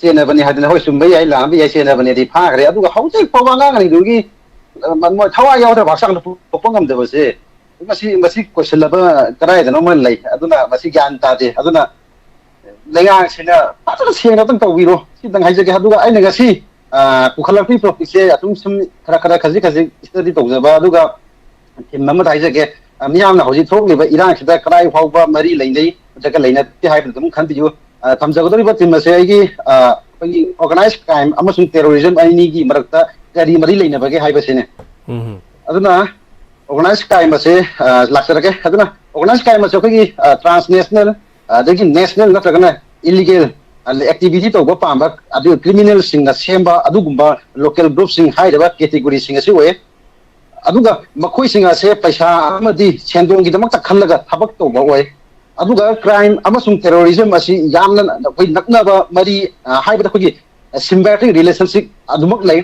ꯆꯦꯟꯅꯕꯅꯤ ꯍꯥꯏꯗꯅ, ꯍꯣꯏ, ꯆꯨꯝꯕ ꯌꯥꯏ, ꯂꯥꯟꯕ ꯌꯥꯏ, ꯆꯦꯟꯅꯕꯅꯦꯗꯤ ꯐꯥꯈ꯭ꯔꯦ꯫ ꯑꯗꯨꯒ ꯍꯧꯖꯤꯛ ꯐꯥꯎꯕ ꯑꯉꯥꯡ ꯑꯅꯤꯗꯨꯒꯤ, ꯑ, ꯃ-, ꯃꯣꯏ ꯊꯋꯥꯏ ꯌꯥꯎꯗꯕ ꯍꯛꯆꯥꯡꯗ ꯄꯨꯊꯣꯛꯄ ꯉꯝꯗꯕꯁꯦ, ꯃꯁꯤ, ꯃꯁꯤ ꯀꯣꯏꯁꯤꯜꯂꯕ ꯀꯗꯥꯏꯗꯅꯣ ꯑꯃ ꯂꯩ꯫ ꯑꯗꯨꯅ ꯃꯁꯤ ꯒ꯭ꯌꯥꯟ ꯇꯥꯗꯦ꯫ ꯑꯗꯨꯅ ꯂꯩꯉꯥꯛꯁꯤꯅ ꯐꯖꯅ ꯁꯦꯡꯅ ꯑꯗꯨꯝ ꯇꯧꯕꯤꯔꯣ, ꯁꯤꯇꯪ ꯍꯥꯏꯖꯒꯦ꯫ ꯑꯗꯨꯒ ꯑꯩꯅ ꯉꯁꯤ, ꯑ, ꯄꯨꯈꯠꯂꯛꯄꯒꯤ ꯇꯣꯄꯤꯛꯁꯦ ꯑꯗꯨꯝ ꯁꯨꯝ ꯈꯔ ꯈꯔ ꯈꯖꯤꯛ ꯈꯖꯤꯛ ꯁ꯭ꯇꯗꯤ ꯇꯧꯖꯕ, ꯑꯗꯨꯒ ꯊꯤꯝ ꯑꯃꯗ ꯍꯥꯏꯖꯒꯦ꯫ ꯑ, ꯃꯤꯌꯥꯝꯅ ꯍꯧꯖꯤꯛ ꯊꯣꯛꯂꯤꯕ ꯏꯔꯥꯡꯁꯤꯗ ꯀꯗꯥꯏ ꯐꯥꯎꯕ ꯃꯔꯤ ꯂꯩꯅꯩ ꯅꯠꯇ꯭ꯔꯒ ꯂꯩꯅꯗꯦ ꯍꯥꯏꯕꯗꯨ ꯑꯗꯨꯝ ꯈꯟꯕꯤꯌꯨ꯫ ꯑ, ꯊꯝꯖꯒꯗꯧꯔꯤꯕ ꯊꯤꯝ ꯑꯁꯦ ꯑꯩꯒꯤ, ꯑ, ꯑꯩꯈꯣꯏꯒꯤ ꯑꯣꯔꯒꯅꯥꯏꯖ ꯀ꯭ꯔꯥꯏꯝ ꯑꯃꯁꯨꯡ ꯇꯦꯔꯣꯔꯤꯖꯝ ꯑꯅꯤꯒꯤ ꯃꯔꯛꯇ ꯀꯔꯤ ꯃꯔꯤ ꯂꯩꯅꯕꯒꯦ ꯍꯥꯏꯕꯁꯤꯅꯦ꯫ ꯎꯝ꯫ ꯑꯗꯨꯅ ꯑꯣꯔꯒꯅꯥꯏꯖ ꯀ꯭ꯔꯥꯏꯝ ꯑꯁꯦ, ꯑ, ꯂꯥꯛꯆꯔꯒꯦ꯫ ꯑꯗꯨꯅ ꯑꯣꯔꯒꯅꯥꯏꯖ ꯀ꯭ꯔꯥꯏꯝ ꯑꯁꯦ ꯑꯩꯈꯣꯏꯒꯤ, ꯑ, ꯇ꯭ꯔꯥꯟꯁꯅꯦꯁꯅꯦꯜ, ꯑꯗꯒꯤ ꯅꯦꯁꯅꯦꯜ ꯅꯠꯇ꯭ꯔꯒꯅ ꯏꯂꯤꯒꯦꯜ ꯑꯦꯛꯇꯤꯚꯤꯇꯤ ꯇꯧꯕ ꯄꯥꯝꯕ, ꯑꯗꯨꯒ ꯀ꯭ꯔꯤꯃꯤꯅꯦꯜꯁꯤꯡꯅ ꯁꯦꯝꯕ ꯑꯗꯨꯒꯨꯝꯕ ꯂꯣꯀꯦꯜ ꯒ꯭ꯔꯨꯞꯁꯤꯡ ꯍꯥꯏꯔꯤꯕ ꯀꯦꯇꯦꯒꯣꯔꯤꯁꯤꯡ ꯑꯁꯤ ꯑꯣꯏ꯫ ꯑꯗꯨꯒ ꯃꯈꯣꯏꯁꯤꯡ ꯑꯁꯦ ꯄꯩꯁꯥ ꯑꯃꯗꯤ ꯁꯦꯟꯗꯣꯡꯒꯤꯗꯃꯛꯇ ꯈꯜꯂꯒ ꯊꯕꯛ ꯇꯧꯕ ꯑꯣꯏ꯫ ꯑꯗꯨꯒ ꯀ꯭ꯔꯥꯏꯝ ꯑꯃꯁꯨꯡ ꯇꯦꯔꯣꯔꯤꯖꯝ ꯑꯁꯤ ꯌꯥꯝꯅ ꯑꯩꯈꯣꯏ ꯅꯛꯅꯕ ꯃꯔꯤ, ꯑ, ꯍꯥꯏꯕꯗ ꯑꯩꯈꯣꯏꯒꯤ ꯁꯤꯝꯕꯥꯏꯇꯤꯛ ꯔꯤꯂꯦꯁꯟꯁꯤꯞ ꯑꯗꯨꯃꯛ ꯂꯩ꯫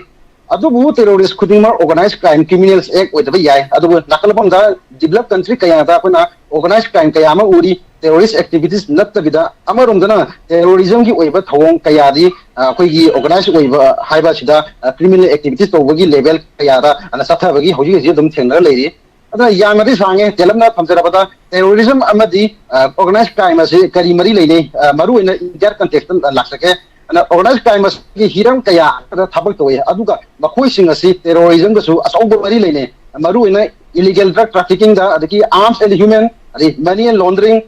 ꯑꯗꯨꯕꯨ ꯇꯦꯔꯣꯔꯤꯁ ꯈꯨꯗꯤꯡꯃꯛ ꯑꯣꯔꯒꯅꯥꯏꯖ ꯀ꯭ꯔꯥꯏꯝ ꯀ꯭ꯔꯤꯃꯤꯅꯦꯜꯁ ꯑꯦꯛ ꯑꯣꯏꯗꯕ ꯌꯥꯏ꯫ ꯑꯗꯨꯕꯨ ꯅꯥꯀꯜ ꯑꯃꯗ ꯗꯤꯕꯂꯞ ꯀꯟꯇ꯭ꯔꯤ ꯀꯌꯥꯗ ꯑꯩꯈꯣꯏꯅ ꯑꯣꯔꯒꯅꯥꯏꯖ ꯀ꯭ꯔꯥꯏꯝ ꯀꯌꯥ ꯑꯃ ꯎꯔꯤ, ꯇꯦꯔꯣꯔꯤꯁ ꯑꯦꯛꯇꯤꯚꯤꯇꯤꯁ ꯅꯠꯇꯕꯤꯗ꯫ ꯑꯃꯔꯣꯝꯗꯅ ꯇꯦꯔꯣꯔꯤꯖꯝꯒꯤ ꯑꯣꯏꯕ ꯊꯧꯑꯣꯡ ꯀꯌꯥꯗꯤ, ꯑ, ꯑꯩꯈꯣꯏꯒꯤ ꯑꯣꯔꯒꯅꯥꯏꯖ ꯑꯣꯏꯕ ꯍꯥꯏꯕ ꯑꯁꯤꯗ, ꯑ, ꯀ꯭ꯔꯤꯃꯤꯅꯦꯜ ꯑꯦꯛꯇꯤꯚꯤꯇꯤꯁ ꯇꯧꯕꯒꯤ ꯂꯦꯚꯦꯜ ꯀꯌꯥꯗ, ꯑ, ꯆꯠꯊꯕꯒꯤ ꯍꯧꯖꯤꯛ ꯍꯧꯖꯤꯛ ꯑꯗꯨꯝ ꯊꯦꯡꯅꯔ ꯂꯩꯔꯤ꯫ ꯑꯗꯨꯅ ꯌꯥꯝꯅꯗꯤ ꯁꯥꯡꯉꯦ, ꯇꯦꯜꯂꯞꯅ ꯊꯝꯖꯔꯕꯗ ꯇꯦꯔꯣꯔꯤꯖꯝ ꯑꯃꯗꯤ, ꯑ, ꯑꯣꯔꯒꯅꯥꯏꯖ ꯀ꯭ꯔꯥꯏꯝ ꯑꯁꯤ ꯀꯔꯤ ꯃꯔꯤ ꯂꯩꯅꯩ? ꯑ, ꯃꯔꯨꯑꯣꯏꯅ ꯏꯟꯗꯤꯌꯥ ꯀꯟꯇꯦꯛꯁꯇ ꯂꯥꯛꯆꯒꯦ꯫ ꯑꯗꯨꯅ ꯑꯣꯔꯒꯅꯥꯏꯖ ꯀ꯭ꯔꯥꯏꯝ ꯑꯁꯤꯒꯤ ꯍꯤꯔꯝ ꯀꯌꯥ ꯑꯃꯗ ꯊꯕꯛ ꯇꯧꯏ, ꯑꯗꯨꯒ ꯃꯈꯣꯏꯁꯤꯡ ꯑꯁꯤ ꯇꯦꯔꯣꯔꯤꯖꯝꯒꯁꯨ ꯑꯆꯧꯕ ꯃꯔꯤ ꯂꯩꯅꯩ꯫ ꯃꯔꯨꯑꯣꯏꯅ ꯏꯂꯤꯒꯦꯜ ꯗ꯭ꯔꯒ ꯇ꯭ꯔꯥꯐꯤꯀꯤꯡꯗ, ꯑꯗꯒꯤ ꯑꯥꯔꯝꯁ ꯑꯦꯟ ꯍ꯭ꯌꯨꯃꯦꯟ, ꯑꯗꯩ money and laundering,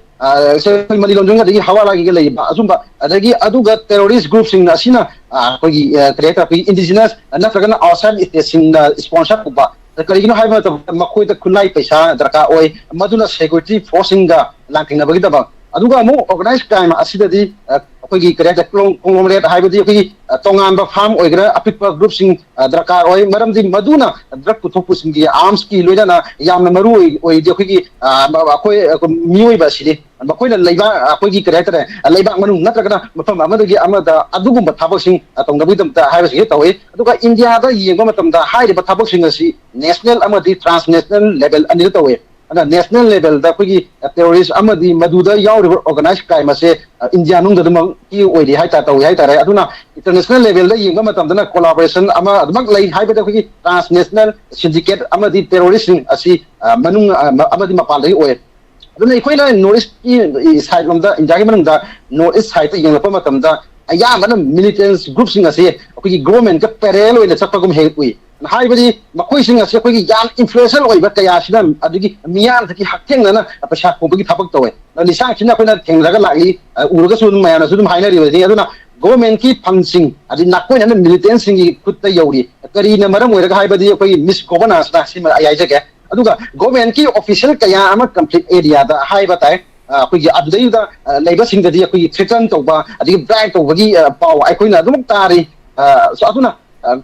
money laundering, ꯑꯗꯒꯤ ꯍꯋꯥꯂꯥꯒꯤꯒ ꯂꯩꯔꯤꯕ ꯑꯆꯨꯝꯕ, ꯑꯗꯒꯤ ꯑꯗꯨꯒ ꯇꯦꯔꯣꯔꯤꯁ ꯒ꯭ꯔꯨꯞꯁꯤꯡ ꯑꯁꯤꯅ, ꯑ, ꯑꯩꯈꯣꯏꯒꯤ, ꯑ, ꯀꯔꯤ ꯍꯥꯏꯇꯥꯔꯦ, ꯑꯩꯈꯣꯏꯒꯤ ꯏꯟꯗꯤꯖꯤꯅꯁ ꯅꯠꯇ꯭ꯔꯒꯅ ꯑꯥꯎꯠꯁꯥꯏꯠ ꯁ꯭ꯇꯦꯠꯁꯤꯡꯅ ꯁ꯭ꯄꯣꯟꯁꯔ ꯇꯧꯕ꯫ ꯀꯔꯤꯒꯤꯅꯣ ꯍꯥꯏꯕ ꯃꯇꯝꯗ ꯃꯈꯣꯏꯗ ꯈꯨꯠꯂꯥꯏ ꯄꯩꯁꯥ ꯗꯔꯀꯥꯔ ꯑꯣꯏ, ꯃꯗꯨꯅ ꯁꯦꯀ꯭ꯌꯨꯔꯤꯇꯤ ꯐꯣꯔꯁꯁꯤꯡꯒ ꯂꯥꯟꯊꯦꯡꯅꯕꯒꯤꯗꯃꯛ꯫ ꯑꯗꯨꯒ ꯑꯃꯨꯛ ꯑꯣꯔꯒꯅꯥꯏꯖ ꯀ꯭ꯔꯥꯏꯝ ꯑꯁꯤꯗꯗꯤ, ꯑ, ꯑꯩꯈꯣꯏꯒꯤ ꯀꯔꯤ ꯍꯥꯏꯇꯥꯔꯦ, conglomerate ꯍꯥꯏꯕꯗꯤ ꯑꯩꯈꯣꯏꯒꯤ ꯇꯣꯉꯥꯟꯕ ꯐꯥꯔꯝ ꯑꯣꯏꯒꯦꯔꯥ, ꯑꯄꯤꯛꯄ ꯒ꯭ꯔꯨꯞꯁꯤꯡ ꯗꯔꯀꯥꯔ ꯑꯣꯏ꯫ ꯃꯔꯝꯗꯤ ꯃꯗꯨꯅ ꯗ꯭ꯔꯒ ꯄꯨꯊꯣꯛꯄꯁꯤꯡꯒꯤ ꯑꯥꯔꯝꯁꯀꯤ ꯂꯣꯏꯅꯅ ꯌꯥꯝꯅ ꯃꯔꯨ ꯑꯣꯏ ꯑꯣꯏꯔꯤꯗꯤ ꯑꯩꯈꯣꯏꯒꯤ ꯑꯩꯈꯣꯏ ꯃꯤꯑꯣꯏꯕ ꯑꯁꯤꯗꯤ꯫ ꯃꯈꯣꯏꯅ ꯂꯩꯕꯥꯛ, ꯑꯩꯈꯣꯏꯒꯤ ꯀꯔꯤ ꯍꯥꯏꯇꯥꯔꯦ, ꯂꯩꯕꯥꯛ ꯃꯅꯨꯡ ꯅꯠꯇ꯭ꯔꯒꯅ ꯃꯐꯝ ꯑꯃꯗꯒꯤ ꯑꯃꯗ ꯑꯗꯨꯒꯨꯝꯕ ꯊꯕꯛꯁꯤꯡ ꯇꯧꯅꯕꯒꯤꯗꯃꯛꯇ ꯍꯥꯏꯕꯁꯤꯡꯁꯦ ꯇꯧꯏ꯫ ꯑꯗꯨꯒ ꯏꯟꯗꯤꯌꯥꯗ ꯌꯦꯡꯕ ꯃꯇꯝꯗ ꯍꯥꯏꯔꯤꯕ ꯊꯕꯛꯁꯤꯡ ꯑꯁꯤ ꯅꯦꯁꯅꯦꯜ ꯑꯃꯗꯤ ꯇ꯭ꯔꯥꯟꯁꯅꯦꯁꯅꯦꯜ ꯂꯦꯚꯦꯜ ꯑꯅꯤꯗ ꯇꯧꯏ꯫ ꯑꯗꯨꯅ ꯅꯦꯁꯅꯦꯜ ꯂꯦꯚꯦꯜꯗ ꯑꯩꯈꯣꯏꯒꯤ ꯇꯦꯔꯣꯔꯤꯁ ꯑꯃꯗꯤ ꯃꯗꯨꯗ ꯌꯥꯎꯔꯤꯕ ꯑꯣꯔꯒꯅꯥꯏꯖ ꯀ꯭ꯔꯥꯏꯝ ꯑꯁꯦ ꯏꯟꯗꯤꯌꯥ ꯃꯅꯨꯡꯗ ꯑꯗꯨꯃꯛꯀꯤ ꯑꯣꯏꯔꯤ ꯍꯥꯏꯇꯥꯔꯦ, ꯇꯧꯏ ꯍꯥꯏꯇꯥꯔꯦ꯫ ꯑꯗꯨꯅ ꯏꯟꯇꯔꯅꯦꯁꯅꯦꯜ ꯂꯦꯚꯦꯜꯗ ꯌꯦꯡꯕ ꯃꯇꯝꯗꯅ ꯀꯣꯂꯥꯕꯣꯔꯦꯁꯟ ꯑꯃ ꯑꯗꯨꯃꯛ ꯂꯩ ꯍꯥꯏꯕꯗ ꯑꯩꯈꯣꯏꯒꯤ ꯇ꯭ꯔꯥꯟꯁꯅꯦꯁꯅꯦꯜ ꯁꯤꯟꯗꯤꯀꯦꯠ ꯑꯃꯗꯤ ꯇꯦꯔꯣꯔꯤꯁꯁꯤꯡ ꯑꯁꯤ ꯃꯅꯨꯡ ꯑꯃꯗꯤ ꯃꯄꯥꯟꯗꯒꯤ ꯑꯣꯏ꯫ ꯑꯗꯨꯅ ꯑꯩꯈꯣꯏꯅ ꯅꯣꯔꯠ ꯏꯁꯀꯤ ꯁꯥꯏꯠ ꯂꯣꯝꯗ, ꯏꯟꯗꯤꯌꯥꯒꯤ ꯃꯅꯨꯡꯗ ꯅꯣꯔꯠ ꯏꯁ ꯁꯥꯏꯠꯇ ꯌꯦꯡꯂꯛꯄ ꯃꯇꯝꯗ ꯑꯌꯥꯝꯕꯅ ꯃꯤꯂꯤꯇꯦꯟꯁ ꯒ꯭ꯔꯨꯞꯁꯤꯡ ꯑꯁꯤ ꯑꯩꯈꯣꯏꯒꯤ ꯒꯣꯔꯃꯦꯟꯒ ꯄꯦꯔꯦꯂꯦꯜ ꯑꯣꯏꯅ ꯆꯠꯄꯒꯨꯝ ꯍꯦꯛ ꯎꯏ꯫ ꯍꯥꯏꯕꯗꯤ ꯃꯈꯣꯏꯁꯤꯡ ꯑꯁꯤ ꯑꯩꯈꯣꯏꯒꯤ ꯌꯥꯝ ꯏꯟꯐ꯭ꯂꯨꯌꯦꯟꯁꯦꯜ ꯑꯣꯏꯕ ꯀꯌꯥꯁꯤꯅ ꯑꯗꯒꯤ ꯃꯤꯌꯥꯝꯗꯒꯤ ꯍꯛꯊꯦꯡꯅꯅ ꯄꯩꯁꯥ ꯈꯣꯝꯕꯒꯤ ꯊꯕꯛ ꯇꯧꯋꯦ꯫ ꯂꯤꯁꯥꯡꯁꯤꯟꯅ ꯑꯩꯈꯣꯏꯅ ꯊꯦꯡꯅꯔꯒ ꯂꯥꯛꯂꯤ, ꯎꯔꯒꯁꯨ ꯑꯗꯨꯝ ꯃꯌꯥꯝꯅꯁꯨ ꯑꯗꯨꯝ ꯍꯥꯏꯅꯔꯤꯕꯅꯤ꯫ ꯑꯗꯨꯅ ꯒꯣꯔꯃꯦꯟꯒꯤ ꯐꯟꯁꯤꯡ ꯑꯗꯩ ꯅꯥꯀꯣꯏꯅꯅ ꯃꯤꯂꯤꯇꯦꯟꯁꯤꯡꯒꯤ ꯈꯨꯠꯇ ꯌꯧꯔꯤ꯫ ꯀꯔꯤꯅ ꯃꯔꯝ ꯑꯣꯏꯔꯒ ꯍꯥꯏꯕꯗꯤ ꯑꯩꯈꯣꯏꯒꯤ ꯃꯤꯁ ꯒꯣꯕꯔꯅꯥꯟꯁꯅ ꯁꯤꯃ ꯑꯩ ꯍꯥꯏꯖꯒꯦ꯫ ꯑꯗꯨꯒ ꯒꯣꯔꯃꯦꯟꯒꯤ ꯑꯣꯐꯤꯁꯤꯌꯦꯜ ꯀꯌꯥ ꯑꯃ ꯀꯟꯐ꯭ꯂꯤꯛ ꯑꯦꯔꯤꯌꯥꯗ ꯍꯥꯏꯕ ꯇꯥꯏ, ꯑꯩꯈꯣꯏꯒꯤ ꯑꯗꯨꯗꯩꯗꯨꯗ ꯂꯩꯕꯁꯤꯡꯗꯗꯤ ꯑꯩꯈꯣꯏꯒꯤ ꯊ꯭ꯔꯦꯇꯟ ꯇꯧꯕ ꯑꯗꯒꯤ ꯕ꯭ꯔꯥꯏꯕ ꯇꯧꯕꯒꯤ ꯄꯥꯎ ꯑꯩꯈꯣꯏꯅ ꯑꯗꯨꯃꯛ ꯇꯥꯔꯤ꯫ ꯑꯗꯨꯅ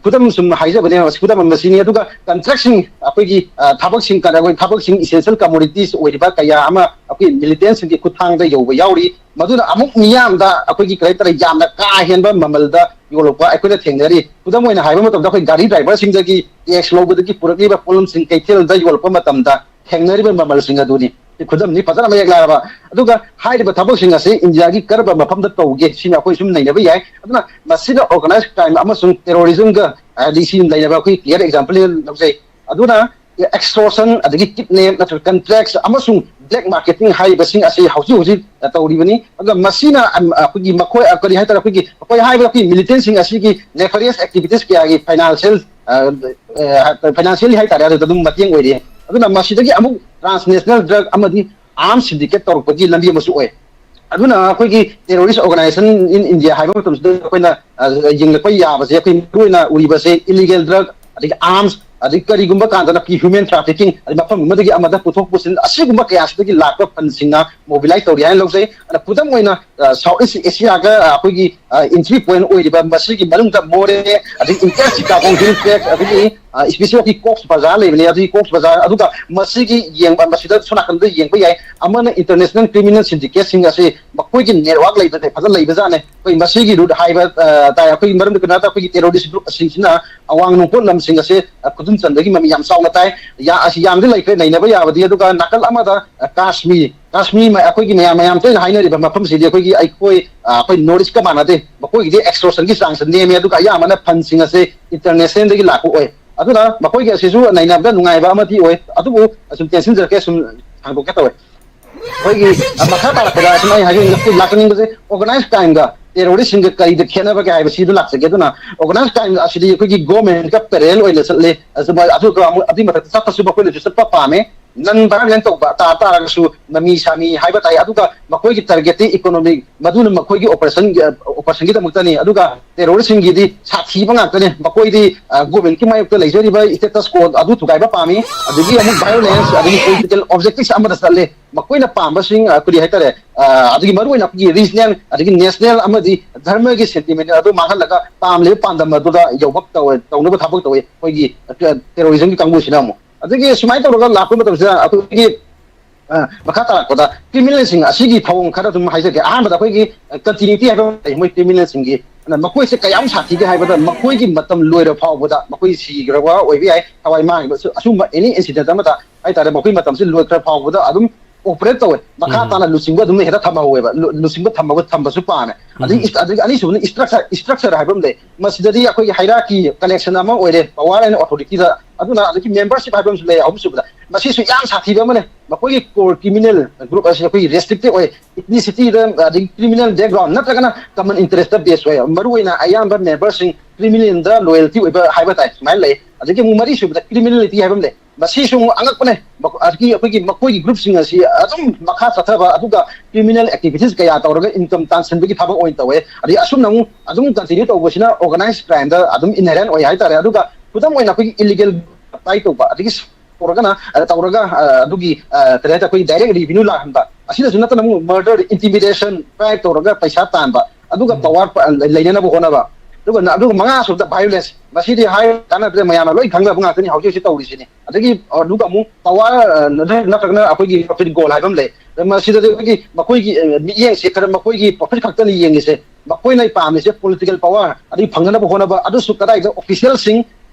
ꯈꯨꯗꯝ ꯁꯨꯝ ꯍꯥꯏꯖꯕꯅꯦ, ꯈꯨꯗꯝ ꯑꯃ ꯁꯤꯅꯤ꯫ ꯑꯗꯨꯒ ꯀꯟꯇ꯭ꯔꯦꯛꯁꯤꯡ, ꯑꯩꯈꯣꯏꯒꯤ ꯊꯕꯛꯁꯤꯡ, ꯊꯕꯛꯁꯤꯡ ꯏꯁꯦꯟꯁꯤꯌꯦꯜ ꯀꯃꯣꯗꯤꯇꯤꯁ ꯑꯣꯏꯔꯤꯕ ꯀꯌꯥ ꯑꯃ ꯑꯩꯈꯣꯏ ꯃꯤꯂꯤꯇꯦꯟꯁꯤꯡꯒꯤ ꯈꯨꯠꯊꯥꯡꯗ ꯌꯧꯕ ꯌꯥꯎꯔꯤ꯫ ꯃꯗꯨꯅ ꯑꯃꯨꯛ ꯃꯤꯌꯥꯝꯗ ꯑꯩꯈꯣꯏꯒꯤ ꯀꯔꯤ ꯍꯥꯏꯇꯥꯔꯦ, ꯌꯥꯝꯅ ꯀꯥ ꯍꯦꯟꯕ ꯃꯃꯜꯗ ꯌꯣꯜꯂꯛꯄ ꯑꯩꯈꯣꯏꯅ ꯊꯦꯡꯅꯔꯤ꯫ ꯈꯨꯗꯝ ꯑꯣꯏꯅ ꯍꯥꯏꯕ ꯃꯇꯝꯗ ꯑꯩꯈꯣꯏ ꯒꯥꯔꯤ ꯗ꯭ꯔꯥꯏꯚꯔꯁꯤꯡꯗꯒꯤ ꯇꯦꯛꯁ ꯂꯧꯕꯗꯒꯤ ꯄꯨꯔꯛꯂꯤꯕ ꯄꯣꯠꯂꯝꯁꯤꯡ ꯀꯩꯊꯦꯜꯗ ꯌꯣꯜꯂꯛꯄ ꯃꯇꯝꯗ ꯊꯦꯡꯅꯔꯤꯕ ꯃꯃꯜꯁꯤꯡ ꯑꯗꯨꯅꯤ꯫ ꯁꯤ ꯈꯨꯗꯝꯅꯤ ꯐꯖꯅ ꯃꯌꯦꯛ ꯂꯥꯔꯕ꯫ ꯑꯗꯨꯒ ꯍꯥꯏꯔꯤꯕ ꯊꯕꯛꯁꯤꯡ ꯑꯁꯤ ꯏꯟꯗꯤꯌꯥꯒꯤ ꯀꯔꯝꯕ ꯃꯐꯝꯗ ꯇꯧꯒꯦ ꯁꯤꯅ ꯑꯩꯈꯣꯏ ꯁꯨꯝ ꯅꯩꯅꯕ ꯌꯥꯏ꯫ ꯑꯗꯨꯅ ꯃꯁꯤꯗ ꯑꯣꯔꯒꯅꯥꯏꯖ ꯀ꯭ꯔꯥꯏꯝ ꯑꯃꯁꯨꯡ ꯇꯦꯔꯣꯔꯤꯖꯝꯒ ꯍꯥꯏꯗꯤ ꯁꯤ ꯂꯩꯅꯕ ꯑꯩꯈꯣꯏ ꯀ꯭ꯂꯤꯌꯥꯔ ꯑꯦꯛꯖꯥꯝꯄꯜ ꯂꯧꯖꯩ꯫ ꯑꯗꯨꯅ ꯑꯦꯛꯁꯇꯣꯔꯁꯟ ꯑꯗꯒꯤ ꯀꯤꯗꯅꯦꯞ ꯅꯠꯇ꯭ꯔꯒ ꯀꯟꯇ꯭ꯔꯦꯛꯁ ꯑꯃꯁꯨꯡ ꯕ꯭ꯂꯦꯛ ꯃꯥꯔꯀꯦꯇꯤꯡ ꯍꯥꯏꯔꯤꯕꯁꯤꯡ ꯑꯁꯤ ꯍꯧꯖꯤꯛ ꯍꯧꯖꯤꯛ ꯇꯧꯔꯤꯕꯅꯤ꯫ ꯑꯗꯨꯒ ꯃꯁꯤꯅ ꯑꯩꯈꯣꯏꯒꯤ ꯃꯈꯣꯏ ꯀꯔꯤ ꯍꯥꯏꯇꯥꯔꯦ, ꯑꯩꯈꯣꯏꯒꯤ ꯑꯩꯈꯣꯏ ꯍꯥꯏꯕ ꯑꯩꯈꯣꯏ ꯃꯤꯂꯤꯇꯦꯟꯁꯤꯡ ꯑꯁꯤꯒꯤ ꯅꯦꯐꯔꯤꯌꯁ ꯑꯦꯛꯇꯤꯚꯤꯇꯤꯁ ꯀꯌꯥꯒꯤ ꯐꯥꯏꯅꯥꯟꯁꯤꯌꯦꯜ ꯐꯥꯏꯅꯥꯟꯁꯤꯌꯦꯜꯂꯤ ꯍꯥꯏꯇꯥꯔꯦ, ꯑꯗꯨꯗ ꯑꯗꯨꯝ ꯃꯇꯦꯡ ꯑꯣꯏꯔꯤ꯫ ꯑꯗꯨꯅ ꯃꯁꯤꯗꯒꯤ ꯑꯃꯨꯛ ꯇ꯭ꯔꯥꯟꯁꯅꯦꯁꯅꯦꯜ ꯗ꯭ꯔꯒ ꯑꯃꯗꯤ ꯑꯥꯔꯝ ꯁꯤꯟꯗꯤꯀꯦꯠ ꯇꯧꯔꯛꯄꯒꯤ ꯂꯝꯕꯤ ꯑꯃꯁꯨ ꯑꯣꯏ꯫ ꯑꯗꯨꯅ ꯑꯩꯈꯣꯏꯒꯤ ꯇꯦꯔꯣꯔꯤꯁ ꯑꯣꯔꯒꯅꯥꯏꯖꯦꯁꯟ ꯏꯟ ꯏꯟꯗꯤꯌꯥ ꯍꯥꯏꯕ ꯃꯇꯝꯁꯤꯗ ꯑꯩꯈꯣꯏꯅ ꯌꯦꯡꯂꯛꯄ ꯌꯥꯕꯁꯦ, ꯑꯩꯈꯣꯏ ꯃꯔꯨꯑꯣꯏꯅ ꯎꯔꯤꯕꯁꯦ ꯏꯂꯤꯒꯦꯜ ꯗ꯭ꯔꯒ ꯑꯗꯒꯤ ꯑꯥꯔꯝꯁ ꯑꯗꯩ ꯀꯔꯤꯒꯨꯝꯕ ꯀꯥꯟꯗꯅ human trafficking, ꯑꯗꯩ ꯃꯐꯝ ꯑꯃꯗꯒꯤ ꯑꯃꯗ ꯄꯨꯊꯣꯛ ꯄꯨꯁꯤꯟ, ꯑꯁꯤꯒꯨꯝꯕ ꯀꯌꯥꯁꯤꯗꯒꯤ ꯂꯥꯛꯄ ꯐꯟꯁꯤꯡꯅ ꯃꯣꯕꯤꯂꯥꯏꯁ ꯇꯧꯔꯤ ꯍꯥꯏꯅ ꯂꯧꯖꯩ꯫ ꯑꯗ ꯈꯨꯗꯝ ꯑꯣꯏꯅ, ꯑ, ꯁꯥꯎꯠ ꯏꯁ ꯑꯦꯁꯤꯌꯥꯒ ꯑꯩꯈꯣꯏꯒꯤ, ꯑ, entry point ꯑꯣꯏꯔꯤꯕ ꯃꯁꯤꯒꯤ ꯃꯅꯨꯡꯗ ꯃꯣꯔꯦ, ꯑꯗꯒꯤ ꯏꯟꯇꯔ ꯆꯤꯇꯥꯒꯣꯡ ꯍꯤꯜ ꯇ꯭ꯔꯦꯛ, ꯑꯗꯒꯤ, ꯑ, especially ꯑꯩꯈꯣꯏ ꯀꯣꯛꯁ ꯕꯖꯥꯔ ꯂꯩꯕꯅꯦ, ꯑꯗꯨꯒꯤ ꯀꯣꯛꯁ ꯕꯖꯥꯔ, ꯑꯗꯨꯒ ꯃꯁꯤꯒꯤ ꯌꯦꯡꯕ, ꯃꯁꯤꯗ ꯁꯣꯝ ꯅꯥꯀꯟꯗ ꯌꯦꯡꯕ ꯌꯥꯏ꯫ ꯑꯃꯅ international criminal syndicateꯁꯤꯡ ꯑꯁꯤ ꯃꯈꯣꯏꯒꯤ network ꯂꯩꯕ, ꯐꯖꯅ ꯂꯩꯕꯖꯥꯠꯅꯦ꯫ ꯑꯩꯈꯣꯏ ꯃꯁꯤꯒꯤ route ꯍꯥꯏꯕ, ꯑ, ꯇꯥꯏ꯫ ꯑꯩꯈꯣꯏꯒꯤ ꯃꯔꯝꯗ ꯀꯩꯅꯣ ꯍꯥꯏꯔ ꯑꯩꯈꯣꯏꯒꯤ terrorist groupꯁꯤꯡꯁꯤꯅ ꯑꯋꯥꯡ ꯅꯣꯡꯄꯣꯛ ꯂꯝꯁꯤꯡ ꯑꯁꯦ, ꯑ, ꯈꯨꯗꯨꯝ ꯆꯟꯕꯒꯤ ꯃꯃꯤ ꯌꯥꯝ ꯆꯥꯎꯅ ꯇꯥꯏ꯫ ꯌꯥ-, ꯑꯁꯤ ꯌꯥꯝꯗꯤ ꯂꯩꯈ꯭ꯔꯦ ꯅꯩꯅꯕ ꯌꯥꯕꯗꯤ꯫ ꯑꯗꯨꯒ ꯅꯥꯀꯜ ꯑꯃꯗ, ꯑ, ꯀꯥꯁꯃꯤꯔ, ꯀꯥꯁꯃꯤꯔ ꯃ-, ꯑꯩꯈꯣꯏꯒꯤ ꯃꯌꯥꯝ, ꯃꯌꯥꯝ ꯇꯣꯏꯅ ꯍꯥꯏꯅꯔꯤꯕ ꯃꯐꯝꯁꯤꯗꯤ ꯑꯩꯈꯣꯏꯒꯤ, ꯑꯩꯈꯣꯏ, ꯑ, ꯑꯩꯈꯣꯏ North Eastꯀ ꯃꯥꯟꯅꯗꯦ꯫ ꯃꯈꯣꯏꯒꯤꯗꯤ extortionꯒꯤ ꯆꯥꯡꯁꯦ ꯅꯦꯝꯃꯤ, ꯑꯗꯨꯒ ꯑꯌꯥꯝꯕꯅ ꯐꯟꯁꯤꯡ ꯑꯁꯦ internationalꯗꯒꯤ ꯂꯥꯛꯄ ꯑꯣꯏ꯫ ꯑꯗꯨꯅ ꯃꯈꯣꯏꯒꯤ ꯑꯁꯤꯁꯨ ꯅꯩꯅꯕꯗ ꯅꯨꯡꯉꯥꯏꯕ ꯑꯃꯗꯤ ꯑꯣꯏ꯫ ꯑꯗꯨꯕꯨ ꯑꯁꯨꯝ ꯇꯦꯟꯁꯤꯟꯖꯔꯛꯀꯦ, ꯁꯨꯝ ꯍꯥꯡꯗꯣꯛꯀꯦ ꯇꯧꯋꯦ꯫ ꯑꯩꯈꯣꯏꯒꯤ, ꯑ, ꯃꯈꯥ ꯇꯥꯔꯛꯄꯗ ꯁꯨꯝ ꯑꯩ ꯍꯥꯏꯖꯅꯤꯡ-, ꯂꯥꯛꯆꯅꯤꯡꯕꯁꯦ organized crimeꯒ terroristꯁꯤꯡꯒ ꯀꯔꯤꯗ ꯈꯦꯠꯅꯕꯒꯦ ꯍꯥꯏꯕꯁꯤꯗ ꯂꯥꯛꯆꯒꯦ꯫ ꯑꯗꯨꯅ organized crime ꯑꯁꯤꯗꯤ ꯑꯩꯈꯣꯏꯒꯤ governmentꯀ parallel ꯑꯣꯏꯅ ꯆꯠꯂꯤ꯫ ꯑꯗꯨꯒ ꯑꯃꯨꯛ ꯑꯗꯨꯒꯤ ꯃꯊꯛꯇ ꯆꯠꯄꯁꯨ ꯃꯈꯣꯏꯅꯁꯨ ꯆꯠꯄ ꯄꯥꯝꯃꯦ꯫ Non violent ꯇꯧꯕ ꯇꯥ ꯇꯥꯔꯒꯁꯨ ꯃꯃꯤ ꯁꯥꯃꯤ ꯍꯥꯏꯕ ꯇꯥꯏ꯫ ꯑꯗꯨꯒ ꯃꯈꯣꯏꯒꯤ targetꯇꯤ economic, ꯃꯗꯨꯅ ꯃꯈꯣꯏꯒꯤ operationꯒꯤ, operationꯒꯤꯗꯃꯛꯇꯅꯤ꯫ ꯑꯗꯨꯒ terroristꯁꯤꯡꯒꯤꯗꯤ ꯁꯥꯊꯤꯕ ꯉꯥꯛꯇꯅꯦ꯫ ꯃꯈꯣꯏꯗꯤ, ꯑ, governmentꯀꯤ ꯃꯥꯌꯣꯛꯇ ꯂꯩꯖꯔꯤꯕ status quo ꯑꯗꯨ ꯊꯨꯒꯥꯏꯕ ꯄꯥꯝꯃꯤ꯫ ꯑꯗꯒꯤ ꯑꯃꯨꯛ violence, ꯑꯗꯒꯤ political objectives ꯑꯃꯗ ꯆꯠꯂꯦ꯫ ꯃꯈꯣꯏꯅ ꯄꯥꯝꯕꯁꯤꯡ, ꯑ, ꯀꯔꯤ ꯍꯥꯏꯇꯥꯔꯦ, ꯑ, ꯑꯗꯒꯤ ꯃꯔꯨꯑꯣꯏꯅ ꯑꯩꯈꯣꯏꯒꯤ regional, ꯑꯗꯒꯤ national ꯑꯃꯗꯤ ꯙꯔꯃꯒꯤ sentiment ꯑꯗꯨ ꯃꯥꯡꯍꯜꯂꯒ ꯄꯥꯝꯂꯤꯕ ꯄꯥꯟꯗꯝ ꯑꯗꯨꯗ ꯌꯧꯕ ꯇꯧꯋꯦ, ꯇꯧꯅꯕ ꯊꯕꯛ ꯇꯧꯋꯤ ꯑꯩꯈꯣꯏꯒꯤ, ꯑ, terrorismꯒꯤ ꯀꯥꯡꯕꯨꯁꯤꯅ ꯑꯃꯨꯛ꯫ ꯑꯗꯒꯤ ꯁꯨꯃꯥꯏꯅ ꯇꯧꯔꯒ ꯂꯥꯛꯄ ꯃꯇꯝꯁꯤꯗ ꯑꯩꯈꯣꯏꯒꯤ, ꯑ, ꯃꯈꯥ ꯇꯥꯔꯛꯄꯗ criminalꯁꯤꯡ ꯑꯁꯤꯒꯤ ꯊꯧꯑꯣꯡ ꯈꯔ ꯑꯗꯨꯝ ꯍꯥꯏꯖꯒꯦ꯫ ꯑꯍꯥꯟꯕꯗ ꯑꯩꯈꯣꯏꯒꯤ, ꯑ, continuity ꯍꯥꯏꯕ ꯑꯃ ꯂꯩ ꯃꯣꯏ criminalꯁꯤꯡꯒꯤ꯫ ꯑꯗꯨꯅ ꯃꯈꯣꯏꯁꯦ ꯀꯌꯥꯝ ꯁꯥꯊꯤꯒꯦ ꯍꯥꯏꯕꯗ ꯃꯈꯣꯏꯒꯤ ꯃꯇꯝ ꯂꯣꯏꯔ ꯐꯥꯎꯕꯗ, ꯃꯈꯣꯏ ꯁꯤꯈ꯭ꯔꯕ ꯑꯣꯏꯕ ꯌꯥꯏ, ꯊꯋꯥꯏ ꯃꯥꯡꯈꯤꯕ, ꯑꯁꯨꯝꯕ any incident ꯑꯃꯗ ꯍꯥꯏꯇꯥꯔꯦ, ꯃꯈꯣꯏ ꯃꯇꯝꯁꯤ ꯂꯣꯏꯈ꯭ꯔ ꯐꯥꯎꯕꯗ ꯑꯗꯨꯝ operate ꯇꯧꯋꯦ꯫ ꯃꯈꯥ ꯎꯝ꯫ ꯇꯥꯅ ꯂꯨꯆꯤꯡꯕ ꯑꯗꯨꯝ ꯍꯦꯛꯇ ꯊꯝꯍꯧꯋꯦꯕ, ꯂꯨ-, ꯂꯨꯆꯤꯡꯕ ꯊꯝꯃꯒ ꯊꯝꯕꯁꯨ ꯄꯥꯝꯃꯦ꯫ ꯑꯗꯒꯤ ꯎꯝ꯫ ꯏꯁ-, ꯑꯗꯒꯤ ꯑꯅꯤꯁꯨꯕꯅ structure, structure ꯍꯥꯏꯕ ꯑꯃ ꯂꯩ꯫ ꯃꯁꯤꯗꯗꯤ ꯑꯩꯈꯣꯏꯒꯤ hierarchy, collection ꯑꯃ ꯑꯣꯏꯔꯦ, power and authorityꯗ꯫ ꯑꯗꯨꯅ ꯑꯗꯒꯤ membership ꯍꯥꯏꯕ ꯑꯃꯁꯨ ꯂꯩ꯫ ꯑꯍꯨꯝꯁꯨꯕꯗ ꯃꯁꯤꯁꯨ ꯌꯥꯝ ꯁꯥꯊꯤꯕ ꯑꯃꯅꯦ꯫ ꯃꯈꯣꯏꯒꯤ core criminal group ꯑꯁꯤ ꯑꯩꯈꯣꯏꯒꯤ restrictive ꯑꯣꯏ, ethnicity ꯗ, ꯑꯗꯒꯤ criminal background ꯅꯠꯇ꯭ꯔꯒꯅ common interest ꯇ base ꯑꯣꯏ꯫ ꯃꯔꯨꯑꯣꯏꯅ ꯑꯌꯥꯝꯕ memberꯁꯤꯡ criminal ꯗ loyalty ꯑꯣꯏꯕ ꯍꯥꯏꯕ ꯇꯥꯏ, ꯁꯨꯃꯥꯏꯅ ꯂꯩ꯫ ꯑꯗꯒꯤ ꯑꯃꯨꯛ ꯃꯔꯤꯁꯨꯕꯗ criminality ꯍꯥꯏꯕ ꯑꯃ ꯂꯩ꯫ ꯃꯁꯤꯁꯨ ꯑꯃꯨꯛ ꯑꯉꯛꯄꯅꯦ꯫ ꯃꯈꯣ-, ꯑꯗꯒꯤ ꯑꯩꯈꯣꯏꯒꯤ ꯃꯈꯣꯏꯒꯤ group ꯁꯤꯡ ꯑꯁꯤ ꯑꯗꯨꯝ ꯃꯈꯥ ꯆꯠꯊꯕ, ꯑꯗꯨꯒ criminal activities ꯀꯌꯥ ꯇꯧꯔꯒ income ꯇꯥꯟꯁꯤꯟꯕꯒꯤ ꯊꯕꯛ ꯑꯣꯏꯅ ꯇꯧꯋꯦ꯫ ꯑꯗꯒꯤ ꯑꯁꯨꯝꯅ ꯑꯃꯨꯛ ꯑꯗꯨꯝ continue ꯇꯧꯕꯁꯤꯅ organized crime ꯗ ꯑꯗꯨꯝ inherent ꯑꯣꯏ ꯍꯥꯏꯇꯥꯔꯦ꯫ ꯑꯗꯨꯒ ꯈꯨꯗꯝ ꯑꯣꯏꯅ ꯑꯩꯈꯣꯏꯒꯤ illegal ꯁꯞꯄ꯭ꯂꯥꯏ ꯇꯧꯕ, ꯑꯗꯒꯤ ꯇꯧꯔꯒꯅ ꯑ, ꯇꯧꯔꯒ ꯑ, ꯑꯗꯨꯒꯤ ꯑ, ꯀꯔꯤ ꯍꯥꯏꯇꯥꯔꯦ, ꯑꯩꯈꯣꯏꯒꯤ ꯗꯥꯏꯔꯦꯛ ꯔꯤꯚꯤꯅ꯭ꯌꯨ ꯂꯥꯛꯍꯟꯕ, ꯑꯁꯤꯗꯁꯨ ꯅꯠꯇꯅ ꯑꯃꯨꯛ ꯃꯔꯗꯔ, ꯏꯟꯇꯤꯃꯤꯗꯦꯁꯟ, ꯕ꯭ꯔꯥꯏꯕ ꯇꯧꯔꯒ ꯄꯩꯁꯥ ꯇꯥꯟꯕ, ꯑꯗꯨꯒ ꯄꯋꯥꯔ ꯂꯩꯅꯅꯕ ꯍꯣꯠꯅꯕ, ꯑꯗꯨꯒ ꯑꯗꯨꯒ ꯃꯉꯥ ꯁꯨꯕꯗ ꯚꯥꯏꯑꯣꯂꯦꯟꯁ, ꯃꯁꯤꯗꯤ ꯍꯥꯏ ꯀꯥꯟꯅꯗ꯭ꯔꯦ, ꯃꯌꯥꯝꯅ ꯂꯣꯏ ꯈꯪꯅꯕ ꯉꯥꯛꯇꯅꯤ ꯍꯧꯖꯤꯛ ꯍꯧꯖꯤꯛ ꯇꯧꯔꯤꯁꯤꯅꯤ꯫ ꯑꯗꯒꯤ ꯑꯗꯨꯒ ꯑꯃꯨꯛ ꯄꯋꯥꯔ ꯅꯠꯇ꯭ꯔꯒꯅ ꯑꯩꯈꯣꯏꯒꯤ ꯄ꯭ꯔꯣꯐꯤꯠ ꯒꯣꯜ ꯍꯥꯏꯕ ꯑꯃ ꯂꯩ꯫ ꯃꯁꯤꯗꯗꯤ ꯑꯩꯈꯣꯏꯒꯤ ꯃꯈꯣꯏꯒꯤ ꯑ, ꯃꯤꯠꯌꯦꯡꯁꯦ ꯈꯔ ꯃꯈꯣꯏꯒꯤ ꯄ꯭ꯔꯣꯐꯤꯠ ꯈꯛꯇꯅꯤ ꯌꯦꯡꯉꯤꯁꯦ꯫ ꯃꯈꯣꯏꯅ ꯄꯥꯝꯃꯤꯁꯦ ꯄꯣꯂꯤꯇꯤꯀꯦꯜ ꯄꯋꯥꯔ, ꯑꯗꯨ ꯐꯪꯅꯅꯕ ꯍꯣꯠꯅꯕ, ꯑꯗꯨꯁꯨ ꯀꯗꯥꯏꯗ ꯑꯣꯐꯤꯁꯤꯌꯦꯜꯁꯤꯡ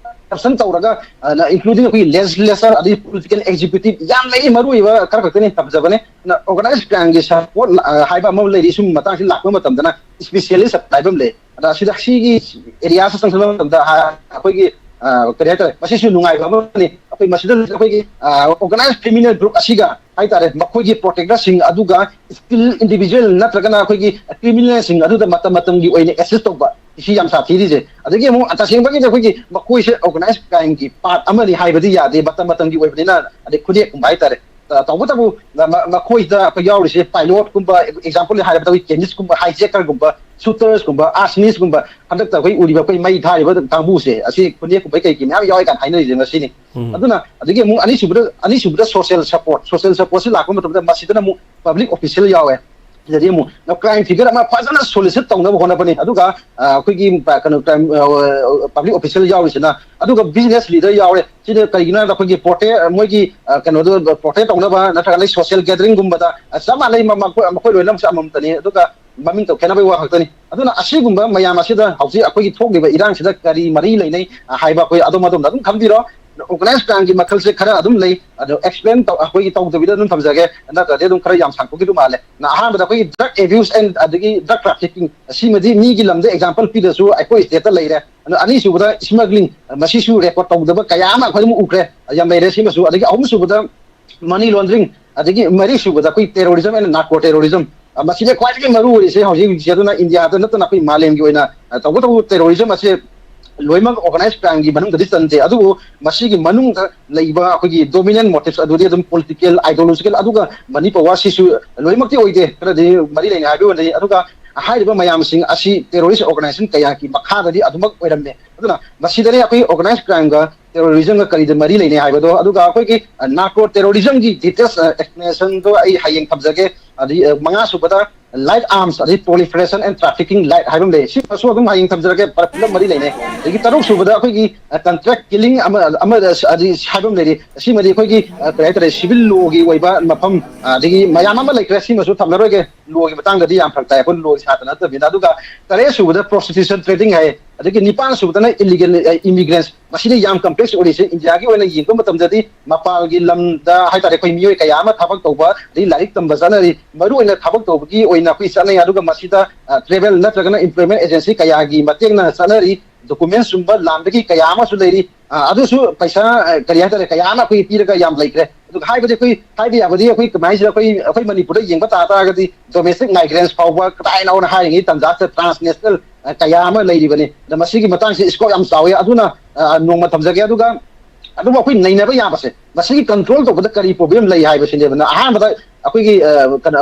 ꯀꯔꯞꯁꯟ ꯇꯧꯔꯒ, ꯏꯟꯀ꯭ꯂꯨꯗꯤꯡ ꯑꯩꯈꯣꯏꯒꯤ ꯂꯦꯖꯤꯁꯂꯦꯆꯔ, ꯑꯗꯩ ꯄꯣꯂꯤꯇꯤꯀꯦꯜ ꯑꯦꯛꯖꯤꯀ꯭ꯌꯨꯇꯤꯚ, ꯌꯥꯝ ꯂꯩ, ꯃꯔꯨ ꯑꯣꯏꯕ ꯈꯔ ꯈꯛꯇꯅꯤ ꯊꯝꯖꯕꯅꯦ꯫ ꯑꯣꯔꯒꯅꯥꯏꯖ ꯀ꯭ꯔꯥꯏꯝꯒꯤ ꯁꯄꯣꯔꯠ ꯍꯥꯏꯕ ꯑꯃ ꯂꯩꯔꯤ, ꯁꯨꯝꯕ ꯃꯇꯥꯡꯁꯤ ꯂꯥꯛꯄ ꯃꯇꯝꯗꯅ ꯏꯁꯄꯤꯁꯤꯌꯦꯂꯤꯁ ꯍꯥꯏꯕ ꯑꯃ ꯂꯩ꯫ ꯑꯗ ꯁꯤꯗ ꯁꯤꯒꯤ ꯑꯦꯔꯤꯌꯥꯁꯤ ꯆꯪꯁꯤꯟꯕ ꯃꯇꯝꯗ ꯍꯥ-, ꯑꯩꯈꯣꯏꯒꯤ ꯑ, ꯀꯔꯤ ꯍꯥꯏꯇꯥꯔꯦ, ꯃꯁꯤꯁꯨ ꯅꯨꯡꯉꯥꯏꯕ ꯑꯃꯅꯤ꯫ ꯑꯩꯈꯣꯏ ꯃꯁꯤꯗ ꯑꯩꯈꯣꯏꯒꯤ ꯑꯣꯔꯒꯅꯥꯏꯖ ꯀ꯭ꯔꯤꯃꯤꯅꯦꯜ ꯒ꯭ꯔꯨꯞ ꯑꯁꯤꯒ ꯍꯥꯏꯇꯥꯔꯦ, ꯃꯈꯣꯏꯒꯤ ꯄ꯭ꯔꯣꯇꯦꯛꯇꯔꯁꯤꯡ ꯑꯗꯨꯒ ꯁ꯭ꯀꯤꯜ ꯏꯟꯗꯤꯚꯤꯖꯨꯋꯦꯜ ꯅꯠꯇ꯭ꯔꯒꯅ ꯑꯩꯈꯣꯏꯒꯤ ꯀ꯭ꯔꯤꯃꯤꯅꯦꯜꯁꯤꯡ ꯑꯗꯨꯗ ꯃꯇꯝ ꯃꯇꯝꯒꯤ ꯑꯣꯏꯅ ꯑꯦꯁꯤꯁ ꯇꯧꯕ, ꯁꯤ ꯌꯥꯝ ꯁꯥꯊꯤꯔꯤꯁꯦ꯫ ꯑꯗꯒꯤ ꯑꯃꯨꯛ ꯇꯁꯦꯡꯕꯒꯤꯗꯤ ꯑꯩꯈꯣꯏꯒꯤ ꯃꯈꯣꯏꯁꯦ ꯑꯣꯔꯒꯅꯥꯏꯖ ꯀ꯭ꯔꯥꯏꯝꯒꯤ ꯄꯥꯔꯠ ꯑꯃꯅꯤ ꯍꯥꯏꯕꯗꯤ ꯌꯥꯗꯦ, ꯃꯇꯝ ꯃꯇꯝꯒꯤ ꯑꯣꯏꯕꯅꯤꯅ꯫ ꯑꯗꯩ ꯈꯨꯗꯦꯛꯀꯨꯝꯕ ꯍꯥꯏꯇꯥꯔꯦ꯫ ꯑ, ꯇꯧꯕꯇꯕꯨ ꯃ-, ꯃ-, ꯃꯈꯣꯏꯗ ꯑꯩꯈꯣꯏ ꯌꯥꯎꯔꯤꯁꯦ ꯄꯥꯏꯂꯣꯠꯀꯨꯝꯕ, ꯑꯦꯛꯖꯥꯝꯄꯜ ꯍꯥꯏꯔꯕꯗ ꯑꯩꯈꯣꯏ ꯀꯦꯃꯤꯁꯀꯨꯝꯕ, ꯍꯥꯏꯖꯦꯀꯔꯒꯨꯝꯕ, ꯁꯨꯇꯔꯁꯀꯨꯝꯕ, ꯑꯥꯔꯁꯅꯤꯁꯀꯨꯝꯕ, ꯍꯟꯗꯛꯇ ꯑꯩꯈꯣꯏ ꯎꯔꯤꯕ ꯑꯩꯈꯣꯏ ꯃꯩ ꯊꯥꯔꯤꯕ ꯀꯥꯡꯕꯨꯁꯦ, ꯑꯁꯤ ꯈꯨꯗꯦꯛꯀꯨꯝꯕꯩ ꯀꯩꯒꯤ ꯃꯌꯥꯝ ꯌꯥꯎꯋꯦ ꯀꯥꯏꯅ ꯍꯥꯏꯅꯔꯤꯁꯦ ꯃꯁꯤꯅꯤ꯫ ꯑꯗꯨꯅ ꯑꯗꯒꯤ ꯑꯃꯨꯛ ꯑꯅꯤꯁꯨꯕꯗ, ꯑꯅꯤꯁꯨꯕꯗ ꯁꯣꯁꯤꯌꯦꯜ ꯁꯄꯣꯔꯠ, ꯁꯣꯁꯤꯌꯦꯜ ꯁꯄꯣꯔꯠꯁꯤ ꯂꯥꯛꯄ ꯃꯇꯝꯗ ꯃꯁꯤꯗꯅ ꯑꯃꯨꯛ ꯄꯕ꯭ꯂꯤꯛ ꯑꯣꯐꯤꯁꯤꯌꯦꯜ ꯌꯥꯎꯋꯦ꯫ ꯁꯤꯗꯗꯤ ꯑꯃꯨꯛ ꯀ꯭ꯔꯥꯏꯝ ꯐꯤꯒꯔ ꯑꯃ ꯐꯖꯅ ꯁꯣꯂꯤꯁꯤꯠ ꯇꯧꯅꯕ ꯍꯣꯠꯅꯕꯅꯤ꯫ ꯑꯗꯨꯒ ꯑ, ꯑꯩꯈꯣꯏꯒꯤ ꯄ-, ꯀꯩꯅꯣ, ꯀ꯭ꯔꯥꯏꯝ, ꯑ, ꯄꯕ꯭ꯂꯤꯛ ꯑꯣꯐꯤꯁꯤꯌꯦꯜ ꯌꯥꯎꯔꯤꯁꯤꯅ, ꯑꯗꯨꯒ ꯕꯤꯖꯤꯅꯦꯁ ꯂꯤꯗꯔ ꯌꯥꯎꯔꯦ꯫ ꯁꯤꯗ ꯀꯔꯤꯒꯤꯅꯣ ꯍꯥꯏꯕꯗ ꯑꯩꯈꯣꯏꯒꯤ ꯄ꯭ꯔꯣꯇꯦ-, ꯃꯣꯏꯒꯤ ꯑ, ꯀꯩꯅꯣꯗꯣ ꯄ꯭ꯔꯣꯇꯦꯛ ꯇꯧꯅꯕ ꯅꯠꯇ꯭ꯔꯒ ꯑꯩ ꯁꯣꯁꯤꯌꯦꯜ ꯒꯦꯗꯔꯤꯡꯒꯨꯝꯕꯗ, ꯑ, ꯆꯞ ꯃꯥꯟꯅꯩ, ꯃ-, ꯃꯈꯣꯏ ꯃꯈꯣꯏ ꯂꯣꯏꯅꯃꯛꯁꯦ ꯑꯃꯃꯝꯇꯅꯤ꯫ ꯑꯗꯨꯒ ꯃꯃꯤꯡ ꯇꯧ ꯈꯦꯠꯅꯕꯒꯤ ꯋꯥ ꯈꯛꯇꯅꯤ꯫ ꯑꯗꯨꯅ ꯑꯁꯤꯒꯨꯝꯕ ꯃꯌꯥꯝ ꯑꯁꯤꯗ ꯍꯧꯖꯤꯛ ꯑꯩꯈꯣꯏꯒꯤ ꯊꯣꯛꯂꯤꯕ ꯏꯔꯥꯡꯁꯤꯗ ꯀꯔꯤ ꯃꯔꯤ ꯂꯩꯅꯩ, ꯑ, ꯍꯥꯏꯕ ꯑꯩꯈꯣꯏ ꯑꯗꯣꯝ ꯑꯗꯣꯝꯗ ꯑꯗꯨꯝ ꯈꯟꯕꯤꯔꯣ꯫ ꯑꯣꯔꯒꯅꯥꯏꯖ ꯀ꯭ꯔꯥꯏꯝꯒꯤ ꯃꯈꯜꯁꯦ ꯈꯔ ꯑꯗꯨꯝ ꯂꯩ, ꯑꯗꯣ ꯑꯦꯛꯁꯄ꯭ꯂꯦꯟ ꯇꯧ-, ꯑꯩꯈꯣꯏꯒꯤ ꯇꯧꯗꯕꯤꯗ ꯑꯗꯨꯝ ꯊꯝꯖꯒꯦ, ꯅꯠꯇ꯭ꯔꯗꯤ ꯑꯗꯨꯝ ꯈꯔ ꯌꯥꯝ ꯁꯥꯡꯗꯣꯛꯈꯤꯗꯧ ꯃꯥꯜꯂꯦ꯫ ꯅ-, ꯑꯍꯥꯟꯕꯗ ꯑꯩꯈꯣꯏꯒꯤ ꯗ꯭ꯔꯒ ꯑꯦꯕ꯭ꯌꯨꯁ ꯑꯦꯟ ꯑꯗꯒꯤ ꯗ꯭ꯔꯒ ꯇ꯭ꯔꯥꯐꯤꯀꯤꯡ, ꯁꯤꯃꯗꯤ ꯃꯤꯒꯤ ꯂꯝꯗ ꯑꯦꯛꯖꯥꯝꯄꯜ ꯄꯤꯗ꯭ꯔꯁꯨ ꯑꯩꯈꯣꯏ ꯁ꯭ꯇꯦꯠꯇ ꯂꯩꯔꯦ꯫ ꯑꯗꯣ ꯑꯅꯤꯁꯨꯕꯗ ꯁ꯭ꯃꯒ꯭ꯂꯤꯡ, ꯃꯁꯤꯁꯨ ꯔꯦꯀꯣꯔꯗ ꯇꯧꯗꯕ ꯀꯌꯥ ꯑꯃ ꯑꯩꯈꯣꯏ ꯑꯗꯨꯝ ꯎꯈ꯭ꯔꯦ, ꯌꯥꯝ ꯂꯩꯔꯦ ꯁꯤꯃꯁꯨ꯫ ꯑꯗꯒꯤ ꯑꯍꯨꯝꯁꯨꯕꯗ ꯃꯅꯤ ꯂꯣꯟꯗ꯭ꯔꯤꯡ, ꯑꯗꯒꯤ ꯃꯔꯤꯁꯨꯕꯗ ꯑꯩꯈꯣꯏ ꯇꯦꯔꯣꯔꯤꯖꯝ ꯑꯦꯟ ꯅꯥꯔꯀꯣ ꯇꯦꯔꯣꯔꯤꯖꯝ, ꯃꯁꯤꯅ ꯈ꯭ꯋꯥꯏꯗꯒꯤ ꯃꯔꯨ ꯑꯣꯏꯔꯤꯁꯦ ꯍꯧꯖꯤꯛ ꯍꯧꯖꯤꯛꯁꯦ꯫ ꯑꯗꯨꯅ ꯏꯟꯗꯤꯌꯥꯗ ꯅꯠꯇꯅ ꯑꯩꯈꯣꯏ ꯃꯥꯂꯦꯝꯒꯤ ꯑꯣꯏꯅ, ꯑ, ꯇꯧꯕꯇꯕꯨ ꯇꯦꯔꯣꯔꯤꯖꯝ ꯑꯁꯦ ꯂꯣꯏꯅꯃꯛ ꯑꯣꯔꯒꯅꯥꯏꯖ ꯀ꯭ꯔꯥꯏꯝꯒꯤ ꯃꯅꯨꯡꯗꯗꯤ ꯆꯟꯗꯦ, ꯑꯗꯨꯕꯨ ꯃꯁꯤꯒꯤ ꯃꯅꯨꯡꯗ ꯂꯩꯕ ꯑꯩꯈꯣꯏꯒꯤ ꯗꯣꯃꯤꯅꯦꯟ ꯃꯣꯇꯤꯚꯁ ꯑꯗꯨꯗꯤ ꯑꯗꯨꯝ ꯄꯣꯂꯤꯇꯤꯀꯦꯜ, ꯑꯥꯏꯗꯤꯌꯣꯂꯣꯖꯤꯀꯦꯜ, ꯑꯗꯨꯒ ꯃꯅꯤ ꯄꯋꯥꯔꯁꯤꯁꯨ ꯂꯣꯏꯅꯃꯛꯇꯤ ꯑꯣꯏꯗꯦ, ꯈꯔꯗꯤ ꯃꯔꯤ ꯂꯩꯅꯩ ꯍꯥꯏꯕꯒꯤ ꯋꯥꯅꯤ꯫ ꯑꯗꯨꯒ ꯍꯥꯏꯔꯤꯕ ꯃꯌꯥꯝꯁꯤꯡ ꯑꯁꯤ ꯇꯦꯔꯣꯔꯤꯁ ꯑꯣꯔꯒꯅꯥꯏꯖꯦꯁꯟ ꯀꯌꯥꯒꯤ ꯃꯈꯥꯗꯗꯤ ꯑꯗꯨꯃꯛ ꯑꯣꯏꯔꯝꯃꯦ꯫ ꯑꯗꯨꯅ ꯃꯁꯤꯗꯅꯤ ꯑꯩꯈꯣꯏ ꯑꯣꯔꯒꯅꯥꯏꯖ ꯀ꯭ꯔꯥꯏꯝꯒ ꯇꯦꯔꯣꯔꯤꯖꯝꯒ ꯀꯔꯤꯗ ꯃꯔꯤ ꯂꯩꯅꯩ ꯍꯥꯏꯕꯗꯣ, ꯑꯗꯨꯒ ꯑꯩꯈꯣꯏꯒꯤ ꯅꯥꯔꯀꯣ ꯇꯦꯔꯣꯔꯤꯖꯝꯒꯤ ꯗꯤꯇꯦꯜꯁ ꯑꯦꯛꯁꯄ꯭ꯂꯦꯅꯦꯁꯟꯗꯣ ꯑꯩ ꯍꯌꯦꯡ ꯊꯝꯖꯒꯦ꯫ ꯑꯗꯩ ꯑ, ꯃꯉꯥ ꯁꯨꯕꯗ ꯂꯥꯏꯠ ꯑꯥꯔꯝꯁ ꯑꯗꯩ ꯄ꯭ꯔꯣꯂꯤꯐꯔꯦꯁꯟ ꯑꯦꯟ ꯇ꯭ꯔꯥꯐꯤꯀꯤꯡ ꯂꯥꯏꯠ ꯍꯥꯏꯕ ꯑꯃ ꯂꯩ꯫ ꯁꯤꯃꯁꯨ ꯑꯗꯨꯝ ꯍꯌꯦꯡ ꯊꯝꯖꯔꯒꯦ, ꯄꯨꯂꯞ ꯃꯔꯤ ꯂꯩꯅꯩ꯫ ꯑꯗꯒꯤ ꯇꯔꯨꯛ ꯁꯨꯕꯗ ꯑꯩꯈꯣꯏꯒꯤ ꯀꯟꯇ꯭ꯔꯦꯛ ꯀꯤꯂꯤꯡ ꯑꯃ ꯑꯃ ꯑꯗꯤ ꯍꯥꯏꯕ ꯑꯃ ꯂꯩꯔꯤ꯫ ꯁꯤꯃꯗꯤ ꯑꯩꯈꯣꯏꯒꯤ ꯑ, ꯀꯔꯤ ꯍꯥꯏꯇꯥꯔꯦ, ꯁꯤꯚꯤꯜ ꯂꯣꯒꯤ ꯑꯣꯏꯕ ꯃꯐꯝ, ꯑ, ꯑꯗꯒꯤ ꯃꯌꯥꯝ ꯑꯃ ꯂꯩꯈ꯭ꯔꯦ꯫ ꯁꯤꯃꯁꯨ ꯊꯝꯂꯔꯣꯏꯒꯦ, ꯂꯣꯒꯤ ꯃꯇꯥꯡꯗꯗꯤ ꯌꯥꯝ ꯐꯔꯛ ꯇꯥꯏ, ꯑꯩꯈꯣꯏ ꯂꯣꯒꯤ ꯁꯥꯇ꯭ꯔ ꯅꯠꯇꯕꯅꯤꯅ꯫ ꯑꯗꯨꯒ ꯇꯔꯦꯠ ꯁꯨꯕꯗ ꯄ꯭ꯔꯣꯁꯇꯤꯇ꯭ꯌꯨꯁꯟ ꯇ꯭ꯔꯦꯗꯤꯡ ꯍꯥꯏ꯫ ꯑꯗꯒꯤ ꯅꯤꯄꯥꯟ ꯁꯨꯕꯗꯅ ꯏꯂꯤꯒꯦꯜ ꯏꯃꯤꯒ꯭ꯔꯦꯟꯁ꯫ ꯃꯁꯤꯗꯤ ꯌꯥꯝ ꯀꯝꯄ꯭ꯂꯦꯛꯁ ꯑꯣꯏꯔꯤꯁꯦ꯫ ꯏꯟꯗꯤꯌꯥꯒꯤ ꯑꯣꯏꯅ ꯌꯦꯡꯕ ꯃꯇꯝꯗꯗꯤ ꯃꯄꯥꯜꯒꯤ ꯂꯝꯗ ꯍꯥꯏꯇꯥꯔꯦ, ꯑꯩꯈꯣꯏ ꯃꯤꯑꯣꯏ ꯀꯌꯥ ꯑꯃ ꯊꯕꯛ ꯇꯧꯕ, ꯑꯗꯩ ꯂꯥꯏꯔꯤꯛ ꯇꯝꯕ ꯆꯠꯅꯔꯤ꯫ ꯃꯔꯨ ꯑꯣꯏꯅ ꯊꯕꯛ ꯇꯧꯕꯒꯤ ꯑꯣꯏꯅ ꯑꯩꯈꯣꯏ ꯆꯠꯅꯩ꯫ ꯑꯗꯨꯒ ꯃꯁꯤꯗ ꯇ꯭ꯔꯦꯚꯦꯜ ꯅꯠꯇ꯭ꯔꯒꯅ ꯏꯝꯄ꯭ꯂꯣꯏꯃꯦꯟ ꯑꯦꯖꯦꯟꯁꯤ ꯀꯌꯥꯒꯤ ꯃꯇꯦꯡꯅ ꯆꯠꯅꯔꯤ꯫ ꯗꯣꯀꯨꯃꯦꯟꯁ ꯆꯨꯝꯕ ꯂꯥꯟꯕꯒꯤ ꯀꯌꯥ ꯑꯃꯁꯨ ꯂꯩꯔꯤ꯫ ꯑ, ꯑꯗꯨꯁꯨ ꯄꯩꯁꯥ, ꯑ, ꯀꯔꯤ ꯍꯥꯏꯇꯥꯔꯦ, ꯀꯌꯥ ꯑꯃ ꯑꯩꯈꯣꯏ ꯄꯤꯔꯒ ꯌꯥꯝ ꯂꯩꯈ꯭ꯔꯦ꯫ ꯑꯗꯨꯒ ꯍꯥꯏꯕꯗꯤ ꯑꯩꯈꯣꯏ ꯍꯥꯏꯕ ꯌꯥꯕꯗꯤ ꯑꯩꯈꯣꯏ ꯀꯃꯥꯏꯅ ꯁꯤꯗ ꯑꯩꯈꯣꯏ, ꯑꯩꯈꯣꯏ ꯃꯅꯤꯄꯨꯔꯗ ꯌꯦꯡꯕ ꯇꯥ ꯇꯥꯔꯒꯗꯤ ꯗꯣꯃꯦꯁꯇꯤꯛ ꯃꯥꯏꯒ꯭ꯔꯦꯟꯁ ꯐꯥꯎꯕ ꯀꯗꯥꯏꯅꯣꯅ ꯍꯥꯏꯔꯤꯉꯩ ꯇꯥꯟꯖꯥꯁꯤꯗ ꯇ꯭ꯔꯥꯟꯁꯅꯦꯁꯅꯦꯜ, ꯑ, ꯀꯌꯥ ꯑꯃ ꯂꯩꯔꯤꯕꯅꯤ꯫ ꯑꯗ ꯃꯁꯤꯒꯤ ꯃꯇꯥꯡꯁꯤ ꯁ꯭ꯀꯣꯞ ꯌꯥꯝ ꯆꯥꯎꯋꯤ꯫ ꯑꯗꯨꯅ, ꯑ, ꯅꯣꯡꯃ ꯊꯝꯖꯒꯦ꯫ ꯑꯗꯨꯒ ꯑꯗꯨꯕꯨ ꯑꯩꯈꯣꯏ ꯅꯩꯅꯕ ꯌꯥꯕꯁꯦ, ꯃꯁꯤꯒꯤ ꯀꯟꯇ꯭ꯔꯣꯜ ꯇꯧꯕꯗ ꯀꯔꯤ ꯄ꯭ꯔꯣꯕ꯭ꯂꯦꯝ ꯂꯩ ꯍꯥꯏꯕꯁꯤꯅꯦꯕ꯫ ꯑꯍꯥꯟꯕꯗ ꯑꯩꯈꯣꯏꯒꯤ, ꯑ, ꯀꯩꯅꯣ,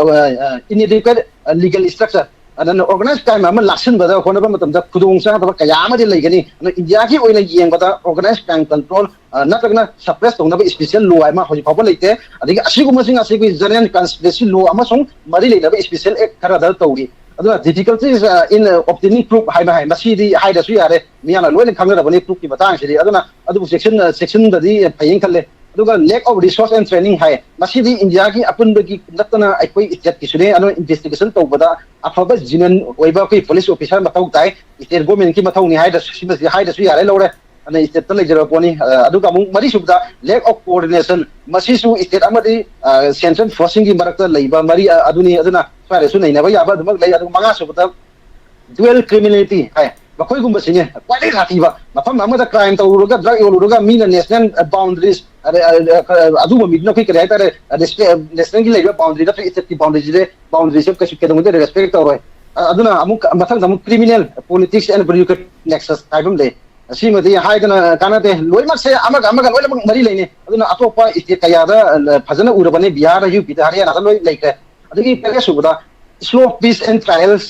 inadequate legal structure, ꯑꯗꯨꯅ ꯑꯣꯔꯒꯅꯥꯏꯖ ꯀ꯭ꯔꯥꯏꯝ ꯑꯃ ꯂꯥꯛꯁꯤꯟꯕꯗ ꯍꯣꯠꯅꯕ ꯃꯇꯝꯗ ꯈꯨꯗꯣꯡꯆꯥꯗꯕ ꯀꯌꯥ ꯑꯃꯗꯤ ꯂꯩꯒꯅꯤ꯫ ꯑꯗꯣ ꯏꯟꯗꯤꯌꯥꯒꯤ ꯑꯣꯏꯅ ꯌꯦꯡꯕꯗ ꯑꯣꯔꯒꯅꯥꯏꯖ ꯀ꯭ꯔꯥꯏꯝ ꯀꯟꯇ꯭ꯔꯣꯜ, ꯑ, ꯅꯠꯇ꯭ꯔꯒꯅ ꯁꯄ꯭ꯔꯦꯁ ꯇꯧꯅꯕ ꯏꯁꯄꯤꯁꯦꯜ ꯂꯣ ꯍꯥꯏꯕ ꯑꯃ ꯍꯧꯖꯤꯛ ꯐꯥꯎꯕ ꯂꯩꯇꯦ꯫ ꯑꯗꯒꯤ ꯑꯁꯤꯒꯨꯝꯕꯁꯤꯡ ꯑꯁꯤ ꯑꯩꯈꯣꯏ ꯖꯦꯅꯔꯦꯜ ꯀꯟꯁꯄꯤꯔꯦꯁꯤ ꯂꯣ ꯑꯃꯁꯨꯡ ꯃꯔꯤ ꯂꯩꯅꯕ ꯏꯁꯄꯤꯁꯦꯜ ꯑꯦꯛ ꯈꯔꯗ ꯇꯧꯔꯤ꯫ ꯑꯗꯨꯅ difficulties, ꯑ, in obtaining proof ꯍꯥꯏꯕ ꯍꯥꯏ, ꯃꯁꯤꯗꯤ ꯍꯥꯏꯗ꯭ꯔꯁꯨ ꯌꯥꯔꯦ, ꯃꯤꯌꯥꯝꯅ ꯂꯣꯏꯅ ꯈꯪꯅꯔꯕꯅꯤ ꯄ꯭ꯔꯨꯐꯀꯤ ꯃꯇꯥꯡꯁꯤꯗꯤ꯫ ꯑꯗꯨꯅ ꯑꯗꯨꯕꯨ ꯆꯦꯛꯁꯤꯟ-, ꯆꯦꯛꯁꯤꯟꯕꯗꯤ ꯐꯩꯌꯦꯅ ꯈꯜꯂꯦ꯫ ꯑꯗꯨꯒ lack of resource and training ꯍꯥꯏ, ꯃꯁꯤꯗꯤ ꯏꯟꯗꯤꯌꯥꯒꯤ ꯑꯄꯨꯟꯕꯒꯤ ꯅꯠꯇꯅ ꯑꯩꯈꯣꯏ ꯏꯁꯇꯦꯠꯀꯤꯁꯨꯅꯦ꯫ ꯑꯗꯨꯅ ꯏꯟꯚꯦꯁꯇꯤꯒꯦꯁꯟ ꯇꯧꯕꯗ ꯑꯐꯕ ꯖꯤꯅꯟ ꯑꯣꯏꯕ ꯑꯩꯈꯣꯏ ꯄꯨꯂꯤꯁ ꯑꯣꯐꯤꯁꯥꯔ ꯃꯊꯧ ꯇꯥꯏ꯫ ꯏꯁꯇꯦꯠ ꯒꯣꯔꯃꯦꯟꯒꯤ ꯃꯊꯧꯅꯤ ꯍꯥꯏꯗ꯭ꯔꯁꯨ, ꯁꯤꯃꯁꯤ ꯍꯥꯏꯗ꯭ꯔꯁꯨ ꯌꯥꯔꯦ, ꯂꯧꯔꯦ꯫ ꯑꯗꯨꯅ ꯏꯁꯇꯦꯠꯇ ꯂꯩꯖꯔꯕ ꯄꯣꯠꯅꯤ꯫ ꯑ, ꯑꯗꯨꯒ ꯑꯃꯨꯛ ꯃꯔꯤꯁꯨꯕꯗ lack of coordination, ꯃꯁꯤꯁꯨ ꯏꯁꯇꯦꯠ ꯑꯃꯗꯤ, ꯑ, ꯁꯦꯟꯇ꯭ꯔꯦꯜ ꯐꯣꯔꯁꯁꯤꯡꯒꯤ ꯃꯔꯛꯇ ꯂꯩꯕ ꯃꯔꯤ, ꯑ, ꯑꯗꯨꯅꯤ꯫ ꯑꯗꯨꯅ ꯁ꯭ꯋꯥꯏꯗꯁꯨ ꯅꯩꯅꯕ ꯌꯥꯕ ꯑꯗꯨꯃꯛ ꯂꯩ꯫ ꯑꯗꯨꯒ ꯃꯉꯥꯁꯨꯕꯗ dual criminality ꯍꯥꯏ, ꯃꯈꯣꯏꯒꯨꯝꯕꯁꯤꯅꯦ ꯈ꯭ꯋꯥꯏꯗꯒꯤ ꯁꯥꯊꯤꯕ꯫ ꯃꯐꯝ ꯑꯃꯗ ꯀ꯭ꯔꯥꯏꯝ ꯇꯧꯔꯨꯔꯒ, ꯗ꯭ꯔꯒ ꯌꯣꯜꯂꯨꯔꯒ, ꯃꯤꯅ ꯅꯦꯁꯅꯦꯜ ꯕꯥꯎꯟꯗꯔꯤꯁ, ꯑꯗꯨꯒꯨꯝꯕ ꯃꯤꯗꯨꯅ ꯑꯩꯈꯣꯏ ꯀꯔꯤ ꯍꯥꯏꯇꯥꯔꯦ, ꯅꯦꯁꯅꯦꯜꯒꯤ ꯂꯩꯔꯤꯕ ꯕꯥꯎꯟꯗꯔꯤ ꯅꯠꯇ꯭ꯔꯒ ꯏꯁꯇꯦꯠꯀꯤ ꯕꯥꯎꯟꯗꯔꯤꯁꯤꯗꯤ, ꯕꯥꯎꯟꯗꯔꯤꯁꯦ ꯀꯩꯁꯨ ꯀꯩꯗꯧꯉꯩꯗ ꯔꯦꯁꯄꯦꯛ ꯇꯧꯔꯣꯏ꯫ ꯑ-, ꯑꯗꯨꯅ ꯑꯃꯨꯛ ꯃꯊꯪꯗ ꯑꯃꯨꯛ criminal politics and bureaucratic nexus ꯍꯥꯏꯕ ꯑꯃ ꯂꯩ꯫ ꯁꯤꯃꯗꯤ ꯍꯥꯏꯗꯅ ꯀꯥꯟꯅꯗꯦ꯫ ꯂꯣꯏꯅꯃꯛꯁꯦ ꯑꯃꯒ ꯑꯃꯒ ꯂꯣꯏꯅꯃꯛ ꯃꯔꯤ ꯂꯩꯅꯩ꯫ ꯑꯗꯨꯅ ꯑꯇꯣꯞꯄ ꯏꯁꯇꯦꯠ ꯀꯌꯥꯗ, ꯑ, ꯐꯖꯅ ꯎꯔꯕꯅꯤ, ꯕꯤꯍꯥꯔꯗ, ꯌꯨ ꯄꯤꯗ, ꯍꯔꯤꯌꯥꯅꯥꯗ ꯂꯣꯏ ꯂꯩꯈ꯭ꯔꯦ꯫ ꯑꯗꯒꯤ ꯇꯔꯦꯠ ꯁꯨꯕꯗ slow peace and trials,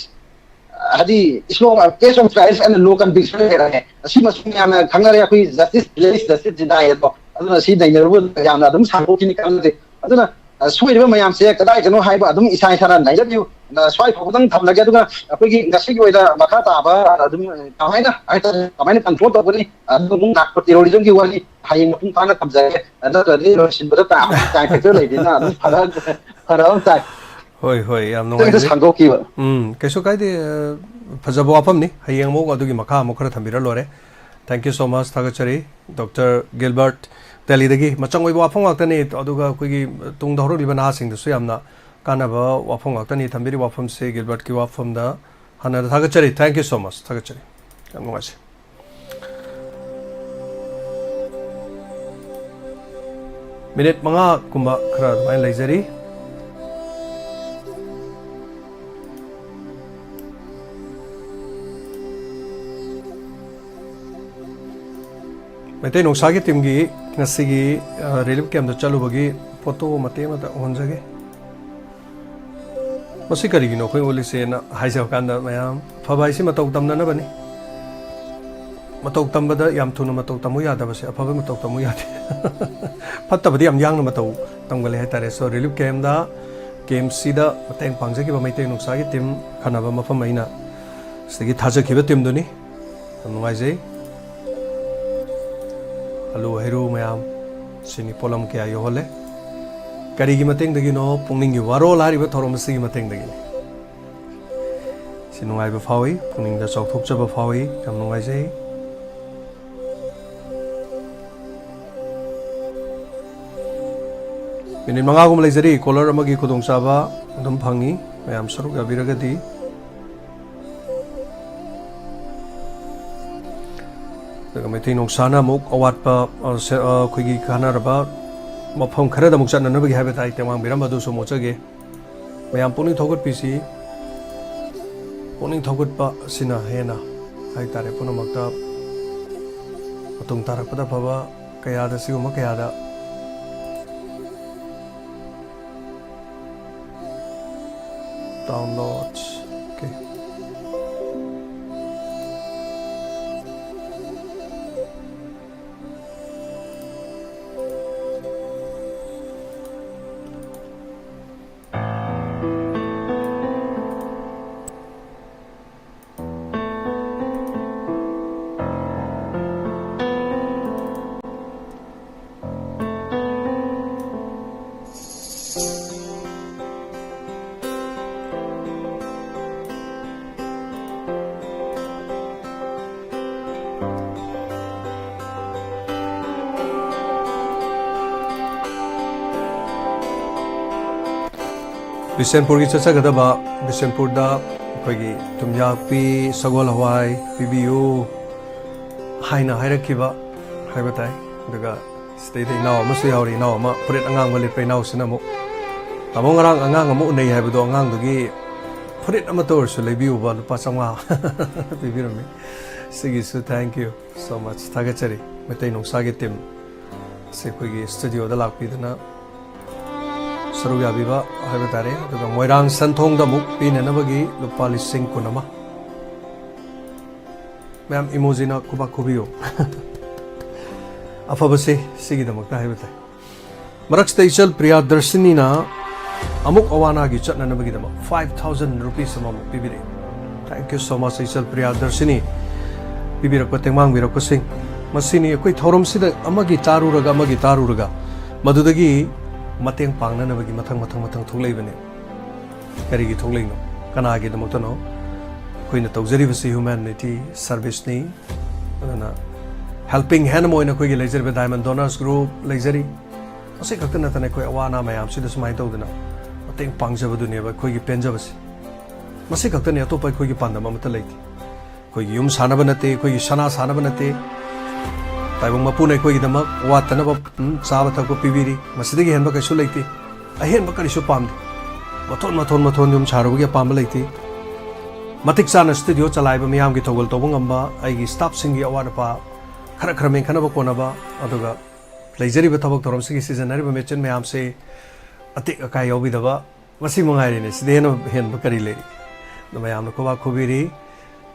ꯑ, ꯍꯥꯏꯗꯤ slow, case of trials and low conviction ꯂꯩꯔꯝꯃꯦ꯫ ꯑꯁꯤꯃꯁꯨ ꯃꯌꯥꯝꯅ ꯈꯪꯅꯔꯦ, ꯑꯩꯈꯣꯏ justice delay is justice denied ꯍꯥꯏꯗꯣ꯫ ꯑꯗꯨꯅ ꯁꯤ ꯅꯩꯅꯔꯨꯕ ꯌꯥꯝꯅ ꯑꯗꯨꯝ ꯁꯥꯡꯗꯣꯛꯈꯤꯅꯤ ꯀꯥꯟꯅꯗꯦ꯫ ꯑꯗꯨꯅ, ꯑ, ꯁꯣꯏꯔꯤꯕ ꯃꯌꯥꯝꯁꯦ ꯀꯗꯥꯏꯗꯅꯣ ꯍꯥꯏꯕ ꯑꯗꯨꯝ ꯏꯁꯥ ꯏꯁꯥꯅ ꯅꯩꯅꯕꯤꯌꯨ꯫ ꯑ, ꯁ꯭ꯋꯥꯏ ꯐꯥꯎꯕꯗꯪ ꯊꯝꯂꯒꯦ꯫ ꯑꯗꯨꯒ ꯑꯩꯈꯣꯏꯒꯤ ꯉꯁꯤꯒꯤ ꯑꯣꯏꯅ ꯃꯈꯥ ꯇꯥꯕ ꯑꯗꯨꯝ, ꯑ, ꯀꯃꯥꯏꯅ ꯍꯥꯏꯇꯥꯔꯦ, ꯀꯃꯥꯏꯅ control ꯇꯧꯒꯅꯤ, ꯑꯗꯨꯒ ꯑꯃꯨꯛ narco terrorism ꯒꯤ ꯋꯥꯔꯤ ꯍꯌꯦꯡ ꯃꯄꯨꯡ ꯐꯥꯅ ꯊꯝꯖꯔꯒꯦ꯫ ꯅꯠꯇ꯭ꯔꯗꯤ ꯂꯣꯏꯁꯤꯟꯕꯗ ꯇꯥꯏꯝ, time factor ꯂꯩꯕꯅꯤꯅ ꯑꯗꯨꯝ ꯐꯔꯛ, ꯐꯔꯛ ꯑꯃ ꯇꯥꯏ꯫ ꯍꯣꯏ, ꯍꯣꯏ, ꯌꯥꯝ ꯈꯤꯇꯪꯁꯨ ꯅꯨꯡꯉꯥꯏꯖꯩ꯫ ꯁꯥꯡꯗꯣꯛꯈꯤꯕ꯫ ꯎꯝ, ꯀꯩꯁꯨ ꯀꯥꯏꯗꯦ꯫ ꯑ, ꯐꯖꯕ ꯋꯥꯐꯝꯅꯤ꯫ ꯍꯌꯦꯡ ꯑꯃꯨꯛ ꯑꯗꯨꯒꯤ ꯃꯈꯥ ꯑꯃꯨꯛ ꯈꯔ ꯊꯝꯕꯤꯔ ꯂꯣꯏꯔꯦ꯫ Thank you so much, ꯊꯥꯒꯠꯆꯔꯤ꯫ ꯗꯣꯛꯇꯔ ꯒꯤꯜꯕꯔꯠ ꯗꯦꯜꯂꯤꯗꯒꯤ꯫ ꯃꯆꯪ ꯑꯣꯏꯕ ꯋꯥꯐꯝ ꯉꯥꯛꯇꯅꯤ, ꯑꯗꯨꯒ ꯑꯩꯈꯣꯏꯒꯤ ꯇꯨꯡꯗ ꯍꯧꯔꯛꯂꯤꯕ ꯅꯍꯥꯁꯤꯡꯗꯁꯨ ꯌꯥꯝꯅ ꯀꯥꯟꯅꯕ ꯋꯥꯐꯝ ꯉꯥꯛꯇꯅꯤ꯫ ꯊꯝꯕꯤꯔꯤꯕ ꯋꯥꯐꯝꯁꯦ ꯒꯤꯜꯕꯔꯠꯀꯤ ꯋꯥꯐꯝꯗ ꯍꯥꯟꯅ ꯊꯥꯒꯠꯆꯔꯤ꯫ Thank you so much, ꯊꯥꯒꯠꯆꯔꯤ꯫ ꯌꯥꯝ ꯅꯨꯡꯉꯥꯏꯖꯩ꯫ ꯃꯤꯅꯤꯠ ꯃꯉꯥꯒꯨꯝꯕ ꯈꯔ ꯑꯗꯨꯃꯥꯏꯅ ꯂꯩꯖꯔꯤ꯫ ꯃꯩꯇꯩ ꯅꯣꯡꯁꯥꯒꯤ ꯇꯤꯝꯒꯤ ꯉꯁꯤꯒꯤ, ꯑ, relief camp ꯇ ꯆꯠꯂꯨꯕꯒꯤ ꯐꯣꯇꯣ ꯃꯇꯦꯛ ꯑꯃꯇ ꯎꯍꯟꯖꯒꯦ꯫ ꯃꯁꯤ ꯀꯔꯤꯒꯤꯅꯣ ꯑꯩꯈꯣꯏ ꯎꯠꯂꯤꯁꯦꯅ ꯍꯥꯏꯖꯕ ꯀꯥꯟꯗ, ꯃꯌꯥꯝ, ꯑꯐꯕ ꯍꯥꯏꯁꯤ ꯃꯇꯧ ꯇꯝꯅꯅꯕꯅꯤ꯫ ꯃꯇꯧ ꯇꯝꯕꯗ ꯌꯥꯝ ꯊꯨꯅ ꯃꯇꯧ ꯇꯝꯃꯨ ꯌꯥꯗꯕꯁꯦ, ꯑꯐꯕ ꯃꯇꯧ ꯇꯝꯃꯨ ꯌꯥꯗꯦ꯫ ꯐꯠꯇꯕꯗꯤ ꯌꯥꯝ ꯌꯥꯡꯅ ꯃꯇꯧ ꯇꯝꯒꯜꯂꯦ ꯍꯥꯏꯇꯥꯔꯦ꯫ So, relief camp ꯇ, camp ꯁꯤꯗ ꯃꯇꯦꯡ ꯄꯥꯡꯖꯈꯤꯕ ꯃꯩꯇꯩ ꯅꯣꯡꯁꯥꯒꯤ ꯇꯤꯝ ꯈꯟꯅꯕ ꯃꯐꯝ ꯑꯩꯅ ꯁꯤꯗꯒꯤ ꯊꯥꯖꯈꯤꯕ ꯇꯤꯝꯗꯨꯅꯤ꯫ ꯌꯥꯝ ꯅꯨꯡꯉꯥꯏꯖꯩ꯫ ꯑꯂꯨ ꯍꯩꯔꯨ ꯃꯌꯥꯝ ꯁꯤꯅꯤ ꯄꯣꯠꯂꯝ ꯀꯌꯥ ꯌꯧꯍꯜꯂꯦ꯫ ꯀꯔꯤꯒꯤ ꯃꯇꯦꯡꯗꯒꯤꯅꯣ? ꯄꯨꯛꯅꯤꯡꯒꯤ ꯋꯥꯔꯣꯜ ꯍꯥꯏꯔꯤꯕ ꯊꯧꯔꯝ ꯑꯁꯤꯒꯤ ꯃꯇꯦꯡꯗꯒꯤꯅꯤ꯫ ꯁꯤ ꯅꯨꯡꯉꯥꯏꯕ ꯐꯥꯎꯏ, ꯄꯨꯛꯅꯤꯡꯗ ꯆꯥꯎꯊꯣꯛꯆꯕ ꯐꯥꯎꯏ꯫ ꯌꯥꯝ ꯅꯨꯡꯉꯥꯏꯖꯩ꯫ ꯃꯤꯅꯤꯠ ꯃꯉꯥꯒꯨꯝꯕ ꯂꯩꯖꯔꯤ꯫ Caller ꯑꯃꯒꯤ ꯈꯨꯗꯣꯡꯆꯥꯕ ꯑꯗꯨꯝ ꯐꯪꯉꯤ, ꯃꯌꯥꯝ ꯁꯔꯨꯛ ꯌꯥꯕꯤꯔꯒꯗꯤ꯫ ꯑꯗꯨꯒ ꯃꯩꯇꯩ ꯅꯣꯡꯁꯥꯅ ꯑꯃꯨꯛ ꯑꯋꯥꯠꯄ, ꯑ, ꯁꯦ-, ꯑ, ꯑꯩꯈꯣꯏꯒꯤ ꯀꯥꯟꯅꯔꯕ ꯃꯐꯝ ꯈꯔꯗ ꯑꯃꯨꯛ ꯆꯠꯅꯅꯕꯒꯤ ꯍꯥꯏꯕ ꯇꯥꯏ, ꯇꯦꯡꯕꯥꯡꯕꯤꯔꯝꯕ ꯑꯗꯨꯁꯨ ꯑꯃꯨꯛ ꯆꯠꯆꯒꯦ꯫ ꯃꯌꯥꯝ ꯄꯨꯛꯅꯤꯡ ꯊꯧꯒꯠꯄꯤꯁꯤ꯫ ꯄꯨꯛꯅꯤꯡ ꯊꯧꯒꯠꯄ ꯑꯁꯤꯅ ꯍꯦꯟꯅ ꯍꯥꯏꯇꯥꯔꯦ, ꯄꯨꯝꯅꯃꯛꯇ ꯃꯇꯨꯡ ꯇꯥꯔꯛꯄꯗ ꯑꯐꯕ ꯀꯌꯥꯗ, ꯁꯤꯒꯨꯝꯕ ꯀꯌꯥꯗ downloads, okay꯫ ꯕꯤꯁꯦꯟꯄꯨꯔꯒꯤ ꯆꯠꯆꯒꯗꯕ, ꯕꯤꯁꯦꯟꯄꯨꯔꯗ ꯑꯩꯈꯣꯏꯒꯤ ꯊꯨꯝꯌꯥꯛꯄꯤ, ꯁꯒꯣꯜ ꯍꯋꯥꯏ ꯄꯤꯕꯤꯌꯨ ꯍꯥꯏꯅ ꯍꯥꯏꯔꯛꯈꯤꯕ ꯍꯥꯏꯕ ꯇꯥꯏ꯫ ꯑꯗꯨꯒ ꯁꯤꯗꯩꯗ ꯏꯅꯥꯎ ꯑꯃꯁꯨ ꯌꯥꯎꯔꯤ, ꯏꯅꯥꯎ ꯑꯃ ꯐꯨꯔꯤꯠ ꯑꯉꯥꯡꯕ ꯂꯤꯠꯄ ꯏꯅꯥꯎꯁꯤꯅ ꯑꯃꯨꯛ, "ꯇꯥꯃꯣ, ꯉꯔꯥꯡ ꯑꯉꯥꯡ ꯑꯃ ꯎꯅꯩ ꯍꯥꯏꯕꯗꯣ, ꯑꯉꯥꯡꯗꯨꯒꯤ ꯐꯨꯔꯤꯠ ꯑꯃꯠꯇ ꯑꯣꯏꯔꯁꯨ ꯂꯩꯕꯤꯌꯨꯕ, ꯂꯨꯄꯥ ꯆꯥꯝꯃꯉꯥ" ꯄꯤꯕꯤꯔꯝꯃꯤ꯫ ꯁꯤꯒꯤꯁꯨ thank you so much, ꯊꯥꯒꯠꯆꯔꯤ꯫ ꯃꯩꯇꯩ ꯅꯨꯡꯁꯥꯒꯤ team ꯁꯤ ꯑꯩꯈꯣꯏꯒꯤ studioꯗ ꯂꯥꯛꯄꯤꯗꯅ ꯁꯔꯨꯛ ꯌꯥꯕꯤꯕ ꯍꯥꯏꯕ ꯇꯥꯔꯦ꯫ ꯑꯗꯨꯒ ꯃꯣꯏꯔꯥꯡ ꯁꯟꯊꯣꯡꯗ ꯑꯃꯨꯛ ꯄꯤꯅꯅꯕꯒꯤ ꯂꯨꯄꯥ ꯂꯤꯁꯤꯡ ꯀꯨꯟ ꯑꯃ꯫ ꯃꯌꯥꯝ emojiꯅ ꯈꯨꯕꯥꯛ ꯈꯨꯕꯤꯌꯨ꯫ ꯑꯐꯕꯁꯦ ꯁꯤꯒꯤꯗꯃꯛꯇ ꯍꯥꯏꯕ ꯇꯥꯏ꯫ ꯃꯔꯛꯁꯤꯗ ꯏꯆꯜ ꯄ꯭ꯔꯤꯌꯥꯗꯔꯁꯤꯅꯤꯅ ꯑꯃꯨꯛ ꯑꯋꯥ ꯑꯅꯥꯒꯤ ꯆꯠꯅꯅꯕꯒꯤꯗꯃꯛ five thousand rupees ꯑꯃꯃꯨꯛ ꯄꯤꯕꯤꯔꯛꯏ꯫ Thank you so much, ꯏꯆꯜ ꯄ꯭ꯔꯤꯌꯥꯗꯔꯁꯤꯅꯤ꯫ ꯄꯤꯕꯤꯔꯛꯄ, ꯇꯦꯡꯕꯥꯡꯕꯤꯔꯛꯄꯁꯤꯡ, ꯃꯁꯤꯅꯤ ꯑꯩꯈꯣꯏ ꯊꯧꯔꯝꯁꯤꯗ ꯑꯃꯒꯤ ꯇꯥꯔꯨꯔꯒ, ꯑꯃꯒꯤ ꯇꯥꯔꯨꯔꯒ, ꯃꯗꯨꯗꯒꯤ ꯃꯇꯦꯡ ꯄꯥꯡꯅꯅꯕꯒꯤ ꯃꯊꯪ, ꯃꯊꯪ, ꯃꯊꯪ ꯊꯣꯛꯂꯛꯏꯕꯅꯤ꯫ ꯀꯔꯤꯒꯤ ꯊꯣꯛꯂꯛꯏꯅꯣ? ꯀꯅꯥꯒꯤꯗꯃꯛꯇꯅꯣ? ꯑꯩꯈꯣꯏꯅ ꯇꯧꯖꯔꯤꯕꯁꯤ humanity serviceꯅꯤ꯫ ꯑꯗꯨꯅ helping hand ꯑꯃ ꯑꯣꯏꯅ ꯑꯩꯈꯣꯏꯒꯤ ꯂꯩꯖꯔꯤꯕ Diamond Donors Group ꯂꯩꯖꯔꯤ꯫ ꯃꯁꯤ ꯈꯛꯇ ꯅꯠꯇꯅ ꯑꯩꯈꯣꯏ ꯑꯋꯥ ꯑꯅꯥ ꯃꯌꯥꯝꯁꯤꯗ ꯁꯨꯃꯥꯏꯅ ꯇꯧꯗꯅ ꯃꯇꯦꯡ ꯄꯥꯡꯖꯕꯗꯨꯅꯦꯕ ꯑꯩꯈꯣꯏꯒꯤ ꯄꯦꯟꯖꯕꯁꯦ꯫ ꯃꯁꯤ ꯈꯛꯇꯅꯤ, ꯑꯇꯣꯞꯄ ꯑꯩꯈꯣꯏꯒꯤ ꯄꯥꯟꯗꯝ ꯑꯃꯠꯇ ꯂꯩꯇꯦ꯫ ꯑꯩꯈꯣꯏꯒꯤ ꯌꯨꯝ ꯁꯥꯅꯕ ꯅꯠꯇꯦ, ꯑꯩꯈꯣꯏꯒꯤ ꯁꯅꯥ ꯁꯥꯅꯕ ꯅꯠꯇꯦ꯫ ꯇꯥꯏꯕꯪ ꯃꯄꯨꯅ ꯑꯩꯈꯣꯏꯒꯤꯗꯃꯛ ꯋꯥꯠꯇꯅꯕ, ꯎꯝ, ꯆꯥꯕ ꯊꯛꯄ ꯄꯤꯕꯤꯔꯤ꯫ ꯃꯁꯤꯗꯒꯤ ꯍꯦꯟꯕ ꯀꯩꯁꯨ ꯂꯩꯇꯦ꯫ ꯑꯍꯦꯟꯕ ꯀꯔꯤꯁꯨ ꯄꯥꯝꯗꯦ꯫ ꯃꯊꯣꯟ, ꯃꯊꯣꯟ, ꯃꯊꯣꯟ ꯌꯨꯝ ꯁꯥꯔꯨꯕꯒꯤ ꯑꯄꯥꯝꯕ ꯂꯩꯇꯦ꯫ ꯃꯇꯤꯛ ꯆꯥꯅ studio ꯆꯂꯥꯏꯕ, ꯃꯤꯌꯥꯝꯒꯤ ꯊꯧꯒꯜ ꯇꯧꯕ ꯉꯝꯕ, ꯑꯩꯒꯤ staffꯁꯤꯡꯒꯤ ꯑꯋꯥꯠ ꯑꯄꯥ ꯈꯔ ꯈꯔ ꯃꯦꯟꯈꯠꯅꯕ ꯀꯣꯟꯅꯕ, ꯑꯗꯨꯒ ꯂꯩꯖꯔꯤꯕ ꯊꯕꯛ ꯊꯧꯔꯝꯁꯤꯒꯤ ꯁꯤꯖꯤꯟꯅꯔꯤꯕ machine ꯃꯌꯥꯝꯁꯦ ꯑꯇꯦꯛ ꯑꯀꯥꯏ ꯌꯥꯎꯕꯤꯗꯕ, ꯃꯁꯤ ꯃꯉꯥꯏꯔꯦꯅꯦ꯫ ꯁꯤꯗ ꯍꯦꯟꯅ ꯍꯦꯟꯕ ꯀꯔꯤ ꯂꯩꯔꯤ? ꯑꯗꯣ ꯃꯌꯥꯝꯅ ꯈꯨꯕꯥꯛ ꯈꯨꯕꯤꯔꯤ꯫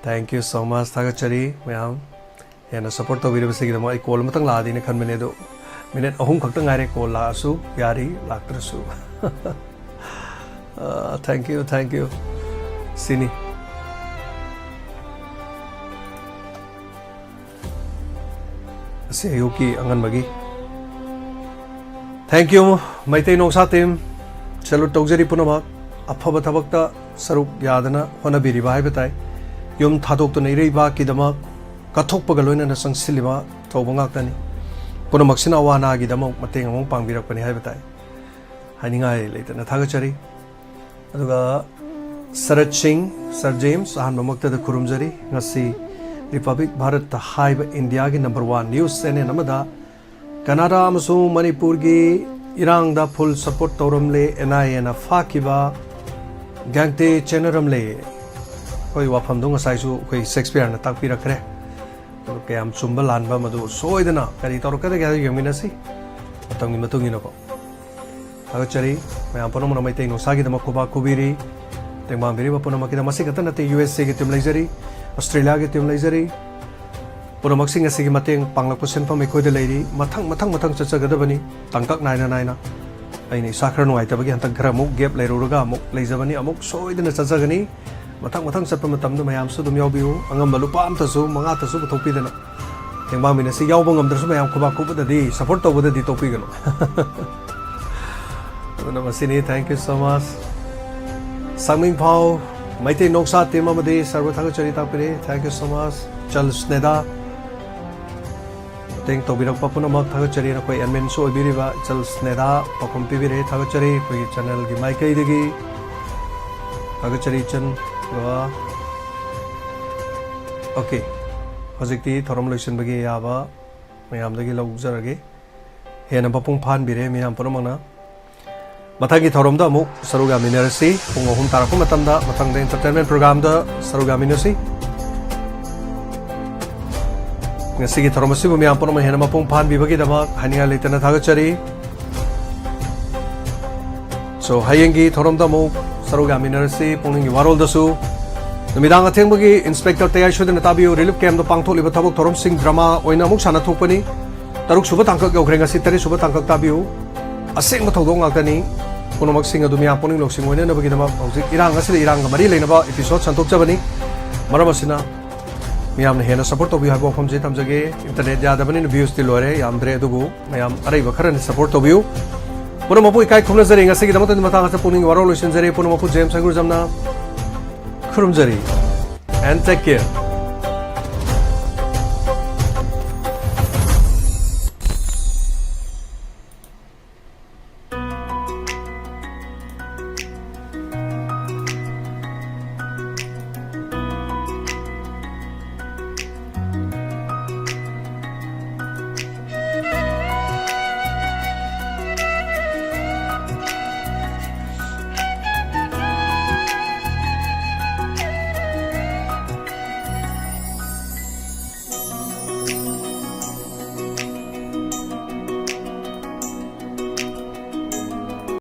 Thank you so much, ꯊꯥꯒꯠꯆꯔꯤ ꯃꯌꯥꯝ꯫ ꯍꯦꯟꯅ support ꯇꯧꯕꯤꯔꯤꯕꯁꯤꯒꯤꯗꯃꯛ꯫ ꯑꯩ call ꯑꯃꯇꯪ ꯂꯥꯛꯑꯗꯤꯅ ꯈꯟꯕꯅꯦ, ꯑꯗꯣ minute ꯑꯍꯨꯝ ꯈꯛꯇ ꯉꯥꯏꯔꯦ꯫ Call ꯂꯥꯛꯑꯁꯨ ꯌꯥꯔꯤ, ꯂꯥꯛꯇ꯭ꯔꯁꯨ꯫ ꯑ, thank you, thank you꯫ ꯁꯤꯅꯤ꯫ ꯑꯁꯤ ꯑꯌꯨꯛꯀꯤ ꯑꯉꯟꯕꯒꯤ꯫ Thank you, ꯃꯩꯇꯩ ꯅꯣꯡꯁꯥ team꯫ Salute ꯇꯧꯖꯔꯤ ꯄꯨꯝꯅꯃꯛ꯫ ꯑꯐꯕ ꯊꯕꯛꯇ ꯁꯔꯨꯛ ꯌꯥꯗꯅ ꯍꯣꯠꯅꯕꯤꯔꯤꯕ ꯍꯥꯏꯕ ꯇꯥꯏ꯫ ꯌꯨꯝ ꯊꯥꯗꯣꯛꯇꯨꯅ ꯏꯔꯩꯕꯥꯛꯀꯤꯗꯃꯛ ꯀꯠꯊꯣꯛꯄꯒ ꯂꯣꯏꯅꯅ ꯆꯪꯁꯤꯜꯂꯤꯕ ꯊꯧꯕ ꯉꯥꯛꯇꯅꯤ꯫ ꯄꯨꯝꯅꯃꯛꯁꯤꯅ ꯑꯋꯥ ꯑꯅꯥꯒꯤꯗꯃꯛ ꯃꯇꯦꯡ ꯑꯃꯨꯛ ꯄꯥꯡꯕꯤꯔꯛꯄꯅꯤ ꯍꯥꯏꯕ ꯇꯥꯏ꯫ ꯍꯥꯏꯅꯤꯡꯉꯥꯏ ꯂꯩꯇꯅ ꯊꯥꯒꯠꯆꯔꯤ꯫ ꯑꯗꯨꯒ ꯁꯔꯠ ꯁꯤꯡ, ꯁꯔ ꯖꯦꯝꯁ, ꯑꯍꯥꯟꯕꯃꯛꯇꯗ ꯈꯨꯔꯨꯝꯖꯔꯤ꯫ ꯉꯁꯤ ꯔꯤꯄꯕ꯭ꯂꯤꯛ ꯚꯥꯔꯠꯇ ꯍꯥꯏꯕ ꯏꯟꯗꯤꯌꯥꯒꯤ ꯅꯝꯕꯔ ꯋꯥꯟ ꯅ꯭ꯌꯨꯁ ꯆꯦꯅꯦꯜ ꯑꯃꯗ ꯀꯅꯥꯗꯥ ꯑꯃꯁꯨꯡ ꯃꯅꯤꯄꯨꯔꯒꯤ ꯏꯔꯥꯡꯗ ꯐꯨꯜ ꯁꯄꯣꯔꯠ ꯇꯧꯔꯝꯂꯦ, ꯑꯦꯟ ꯑꯥꯏ ꯑꯦꯅ ꯐꯥꯈꯤꯕ ꯒ꯭ꯌꯥꯡꯇꯦ ꯆꯦꯟꯅꯔꯝꯂꯦ꯫ ꯑꯩꯈꯣꯏ ꯋꯥꯐꯝꯗꯣ ꯉꯁꯥꯏꯁꯨ ꯑꯩꯈꯣꯏ ꯁꯦꯛꯁꯄꯤꯌꯔꯅ ꯇꯥꯛꯄꯤꯔꯛꯈ꯭ꯔꯦ꯫ ꯑꯗꯨ ꯀꯌꯥꯝ ꯆꯨꯝꯕ ꯂꯥꯟꯕ ꯃꯗꯨ ꯁꯣꯏꯗꯅ ꯀꯔꯤ ꯇꯧꯔꯛꯀꯗꯒꯦ ꯍꯥꯏꯕꯗꯨ ꯌꯦꯡꯃꯤꯟꯅꯁꯤ꯫ ꯃꯇꯝꯒꯤ ꯃꯇꯨꯡ ꯏꯟꯅꯀꯣ꯫ ꯊꯥꯒꯠꯆꯔꯤ꯫ ꯃꯌꯥꯝ ꯄꯨꯝꯅꯃꯛꯅ ꯃꯩꯇꯩ ꯅꯨꯡꯁꯥꯒꯤꯗꯃꯛ ꯈꯨꯕꯥꯛ ꯈꯨꯕꯤꯔꯤ꯫ ꯇꯦꯡꯕꯥꯡꯕꯤꯔꯤꯕ ꯄꯨꯝꯅꯃꯛꯀꯤꯗꯃꯛ꯫ ꯃꯁꯤ ꯈꯛꯇ ꯅꯠꯇꯦ, ꯌꯨ ꯑꯦꯁ ꯑꯦꯒꯤ ꯇꯤꯝ ꯂꯩꯖꯔꯤ, ꯑꯣꯁꯇ꯭ꯔꯦꯂꯤꯌꯥꯒꯤ ꯇꯤꯝ ꯂꯩꯖꯔꯤ꯫ ꯄꯨꯝꯅꯃꯛꯁꯤꯡ ꯑꯁꯤꯒꯤ ꯃꯇꯦꯡ ꯄꯥꯡꯂꯛꯄ ꯁꯤꯟꯐꯝ ꯑꯩꯈꯣꯏꯗ ꯂꯩꯔꯤ꯫ ꯃꯊꯪ, ꯃꯊꯪ, ꯃꯊꯪ ꯆꯠꯆꯒꯗꯕꯅꯤ, ꯇꯥꯡꯀꯛ ꯅꯥꯏꯅ ꯅꯥꯏꯅ꯫ ꯑꯩꯅ ꯏꯁꯥ ꯈꯔ ꯅꯨꯡꯉꯥꯏꯇꯕꯒꯤ ꯍꯟꯗꯛ ꯈꯔ ꯑꯃꯨꯛ ꯒꯦꯞ ꯂꯩꯔꯨꯔꯒ ꯑꯃꯨꯛ ꯂꯩꯖꯕꯅꯤ꯫ ꯑꯃꯨꯛ ꯁꯣꯏꯗꯅ ꯆꯠꯆꯒꯅꯤ꯫ ꯃꯊꯪ, ꯃꯊꯪ ꯆꯠꯄ ꯃꯇꯝꯗ ꯃꯌꯥꯝꯁꯨ ꯑꯗꯨꯝ ꯌꯥꯎꯕꯤꯌꯨ꯫ ꯑꯉꯝꯕ ꯂꯨꯄꯥ ꯑꯃꯇꯁꯨ, ꯃꯉꯥꯇꯁꯨ ꯄꯨꯊꯣꯛꯄꯤꯗꯅ꯫ ꯇꯦꯡꯕꯥꯡꯕꯤꯅ ꯁꯤ ꯌꯥꯎꯕ ꯉꯝꯗ꯭ꯔꯁꯨ ꯃꯌꯥꯝ ꯈꯨꯕꯥꯛ ꯈꯨꯕꯗꯗꯤ, ꯁꯄꯣꯔꯠ ꯇꯧꯕꯗꯗꯤ ꯇꯣꯛꯄꯤꯒꯅꯨ꯫ ꯑꯗꯨꯅ ꯃꯁꯤꯅꯤ꯫ Thank you so much꯫ ꯁꯪꯃꯤꯡꯐꯥꯎ, ꯃꯩꯇꯩ ꯅꯣꯛꯁꯥ ꯇꯤꯝ ꯑꯃꯗꯤ ꯁꯔꯕ ꯊꯥꯒꯠꯆꯔꯤ ꯇꯥꯛꯄꯤꯔꯤ꯫ Thank you so much꯫ ꯆꯜ ꯁ꯭ꯅꯦꯗꯥ꯫ ꯃꯇꯦꯡ ꯇꯧꯕꯤꯔꯛꯄ ꯄꯨꯝꯅꯃꯛ ꯊꯥꯒꯠꯆꯔꯤ꯫ ꯅꯈꯣꯏ ꯑꯦꯗꯃꯤꯟꯁꯨ ꯑꯣꯏꯕꯤꯔꯤꯕ ꯏꯆꯜ ꯁ꯭ꯅꯦꯗꯥ ꯄꯥꯎꯈꯨꯝ ꯄꯤꯕꯤꯔꯦ꯫ ꯊꯥꯒꯠꯆꯔꯤ꯫ ꯑꯩꯈꯣꯏꯒꯤ ꯆꯦꯅꯦꯜꯒꯤ ꯃꯥꯏꯀꯩꯗꯒꯤ ꯊꯥꯒꯠꯆꯔꯤ ꯏꯆꯟ꯫ ꯑꯗꯨꯒ, ꯑꯣꯀꯦ, ꯍꯧꯖꯤꯛꯇꯤ ꯊꯧꯔꯝ ꯂꯣꯏꯁꯤꯟꯕꯒꯤ ꯑꯌꯥꯕ ꯃꯌꯥꯝꯗꯒꯤ ꯂꯧꯖꯔꯒꯦ꯫ ꯍꯦꯟꯅ ꯃꯄꯨꯡ ꯐꯥꯍꯟꯕꯤꯔꯦ ꯃꯤꯌꯥꯝ ꯄꯨꯝꯅꯃꯛꯅ꯫ ꯃꯊꯪꯒꯤ ꯊꯧꯔꯝꯗ ꯑꯃꯨꯛ ꯁꯔꯨꯛ ꯌꯥꯃꯤꯟꯅꯔꯁꯤ꯫ ꯄꯨꯡ ꯑꯍꯨꯝ ꯇꯥꯔꯛꯄ ꯃꯇꯝꯗ ꯃꯊꯪꯗ entertainment programꯗ ꯁꯔꯨꯛ ꯌꯥꯃꯤꯟꯅꯁꯤ꯫ ꯉꯁꯤꯒꯤ ꯊꯧꯔꯝ ꯑꯁꯤꯕꯨ ꯃꯤꯌꯥꯝ ꯄꯨꯝꯅꯃꯛ ꯍꯦꯟꯅ ꯃꯄꯨꯡ ꯐꯥꯍꯟꯕꯤꯕꯒꯤꯗꯃꯛ ꯍꯥꯏꯅꯤꯡꯉꯥꯏ ꯂꯩꯇꯅ ꯊꯥꯒꯠꯆꯔꯤ꯫ So, ꯍꯌꯦꯡꯒꯤ ꯊꯧꯔꯝꯗ ꯑꯃꯨꯛ ꯁꯔꯨꯛ ꯌꯥꯃꯤꯟꯅꯔꯁꯤ꯫ ꯄꯨꯛꯅꯤꯡꯒꯤ ꯋꯥꯔꯣꯜꯗꯁꯨ ꯅꯨꯃꯤꯗꯥꯡ ꯑꯊꯦꯡꯕꯒꯤ ꯏꯟꯁꯄꯦꯛꯇꯔ ꯇꯌꯥꯏ ꯁꯣꯏꯗꯅ ꯇꯥꯕꯤꯌꯨ꯫ ꯔꯤꯂꯤꯐ ꯀꯦꯝꯞꯇ ꯄꯥꯡꯊꯣꯛꯂꯤꯕ ꯊꯕꯛ ꯊꯧꯔꯝꯁꯤꯡ ꯗ꯭ꯔꯃꯥ ꯑꯣꯏꯅ ꯑꯃꯨꯛ ꯁꯥꯟꯅꯊꯣꯛꯄꯅꯤ꯫ ꯇꯔꯨꯛ ꯁꯨꯕ ꯇꯥꯡꯀꯛ ꯌꯧꯈ꯭ꯔꯦ꯫ ꯉꯁꯤ ꯇꯔꯦꯠ ꯁꯨꯕ ꯇꯥꯡꯀꯛ ꯇꯥꯕꯤꯌꯨ꯫ ꯑꯁꯦꯡꯕ ꯊꯧꯗꯣꯛ ꯉꯥꯛꯇꯅꯤ꯫ ꯄꯨꯝꯅꯃꯛꯁꯤꯡ ꯑꯗꯨ ꯃꯤꯌꯥꯝ ꯄꯨꯛꯅꯤꯡ ꯂꯧꯁꯤꯡ ꯑꯣꯏꯅꯅꯕꯒꯤꯗꯃꯛ ꯍꯧꯖꯤꯛ ꯏꯔꯥꯡ ꯑꯁꯤꯗ ꯏꯔꯥꯡꯒ ꯃꯔꯤ ꯂꯩꯅꯕ episode ꯁꯟꯗꯣꯛꯆꯕꯅꯤ꯫ ꯃꯔꯝ ꯑꯁꯤꯅ ꯃꯤꯌꯥꯝꯅ ꯍꯦꯟꯅ support ꯇꯧꯕꯤꯌꯨ ꯍꯥꯏꯕ ꯋꯥꯐꯝꯁꯤ ꯊꯝꯖꯒꯦ꯫ Internet ꯌꯥꯗꯕꯅꯤꯅ viewsꯇꯤ ꯂꯣꯏꯔꯦ, ꯌꯥꯝꯗ꯭ꯔꯦ, ꯑꯗꯨꯕꯨ ꯃꯌꯥꯝ ꯑꯔꯩꯕ ꯈꯔꯅ support ꯇꯧꯕꯤꯌꯨ꯫ ꯄꯨꯝꯅꯃꯛꯄꯨ ꯏꯀꯥꯏ ꯈꯨꯝꯅꯖꯔꯤ꯫ ꯉꯁꯤꯒꯤꯗꯃꯛꯇꯗꯤ ꯃꯇꯥꯡ ꯑꯁꯤꯗ ꯄꯨꯛꯅꯤꯡ ꯋꯥꯔꯧ ꯂꯣꯏꯁꯤꯟꯖꯔꯤ꯫ ꯄꯨꯝꯅꯃꯛꯄꯨ ꯖꯦꯝꯁ ꯍꯩꯒ꯭ꯔꯨꯖꯝꯅ ꯈꯨꯔꯨꯝꯖꯔꯤ꯫ And take care꯫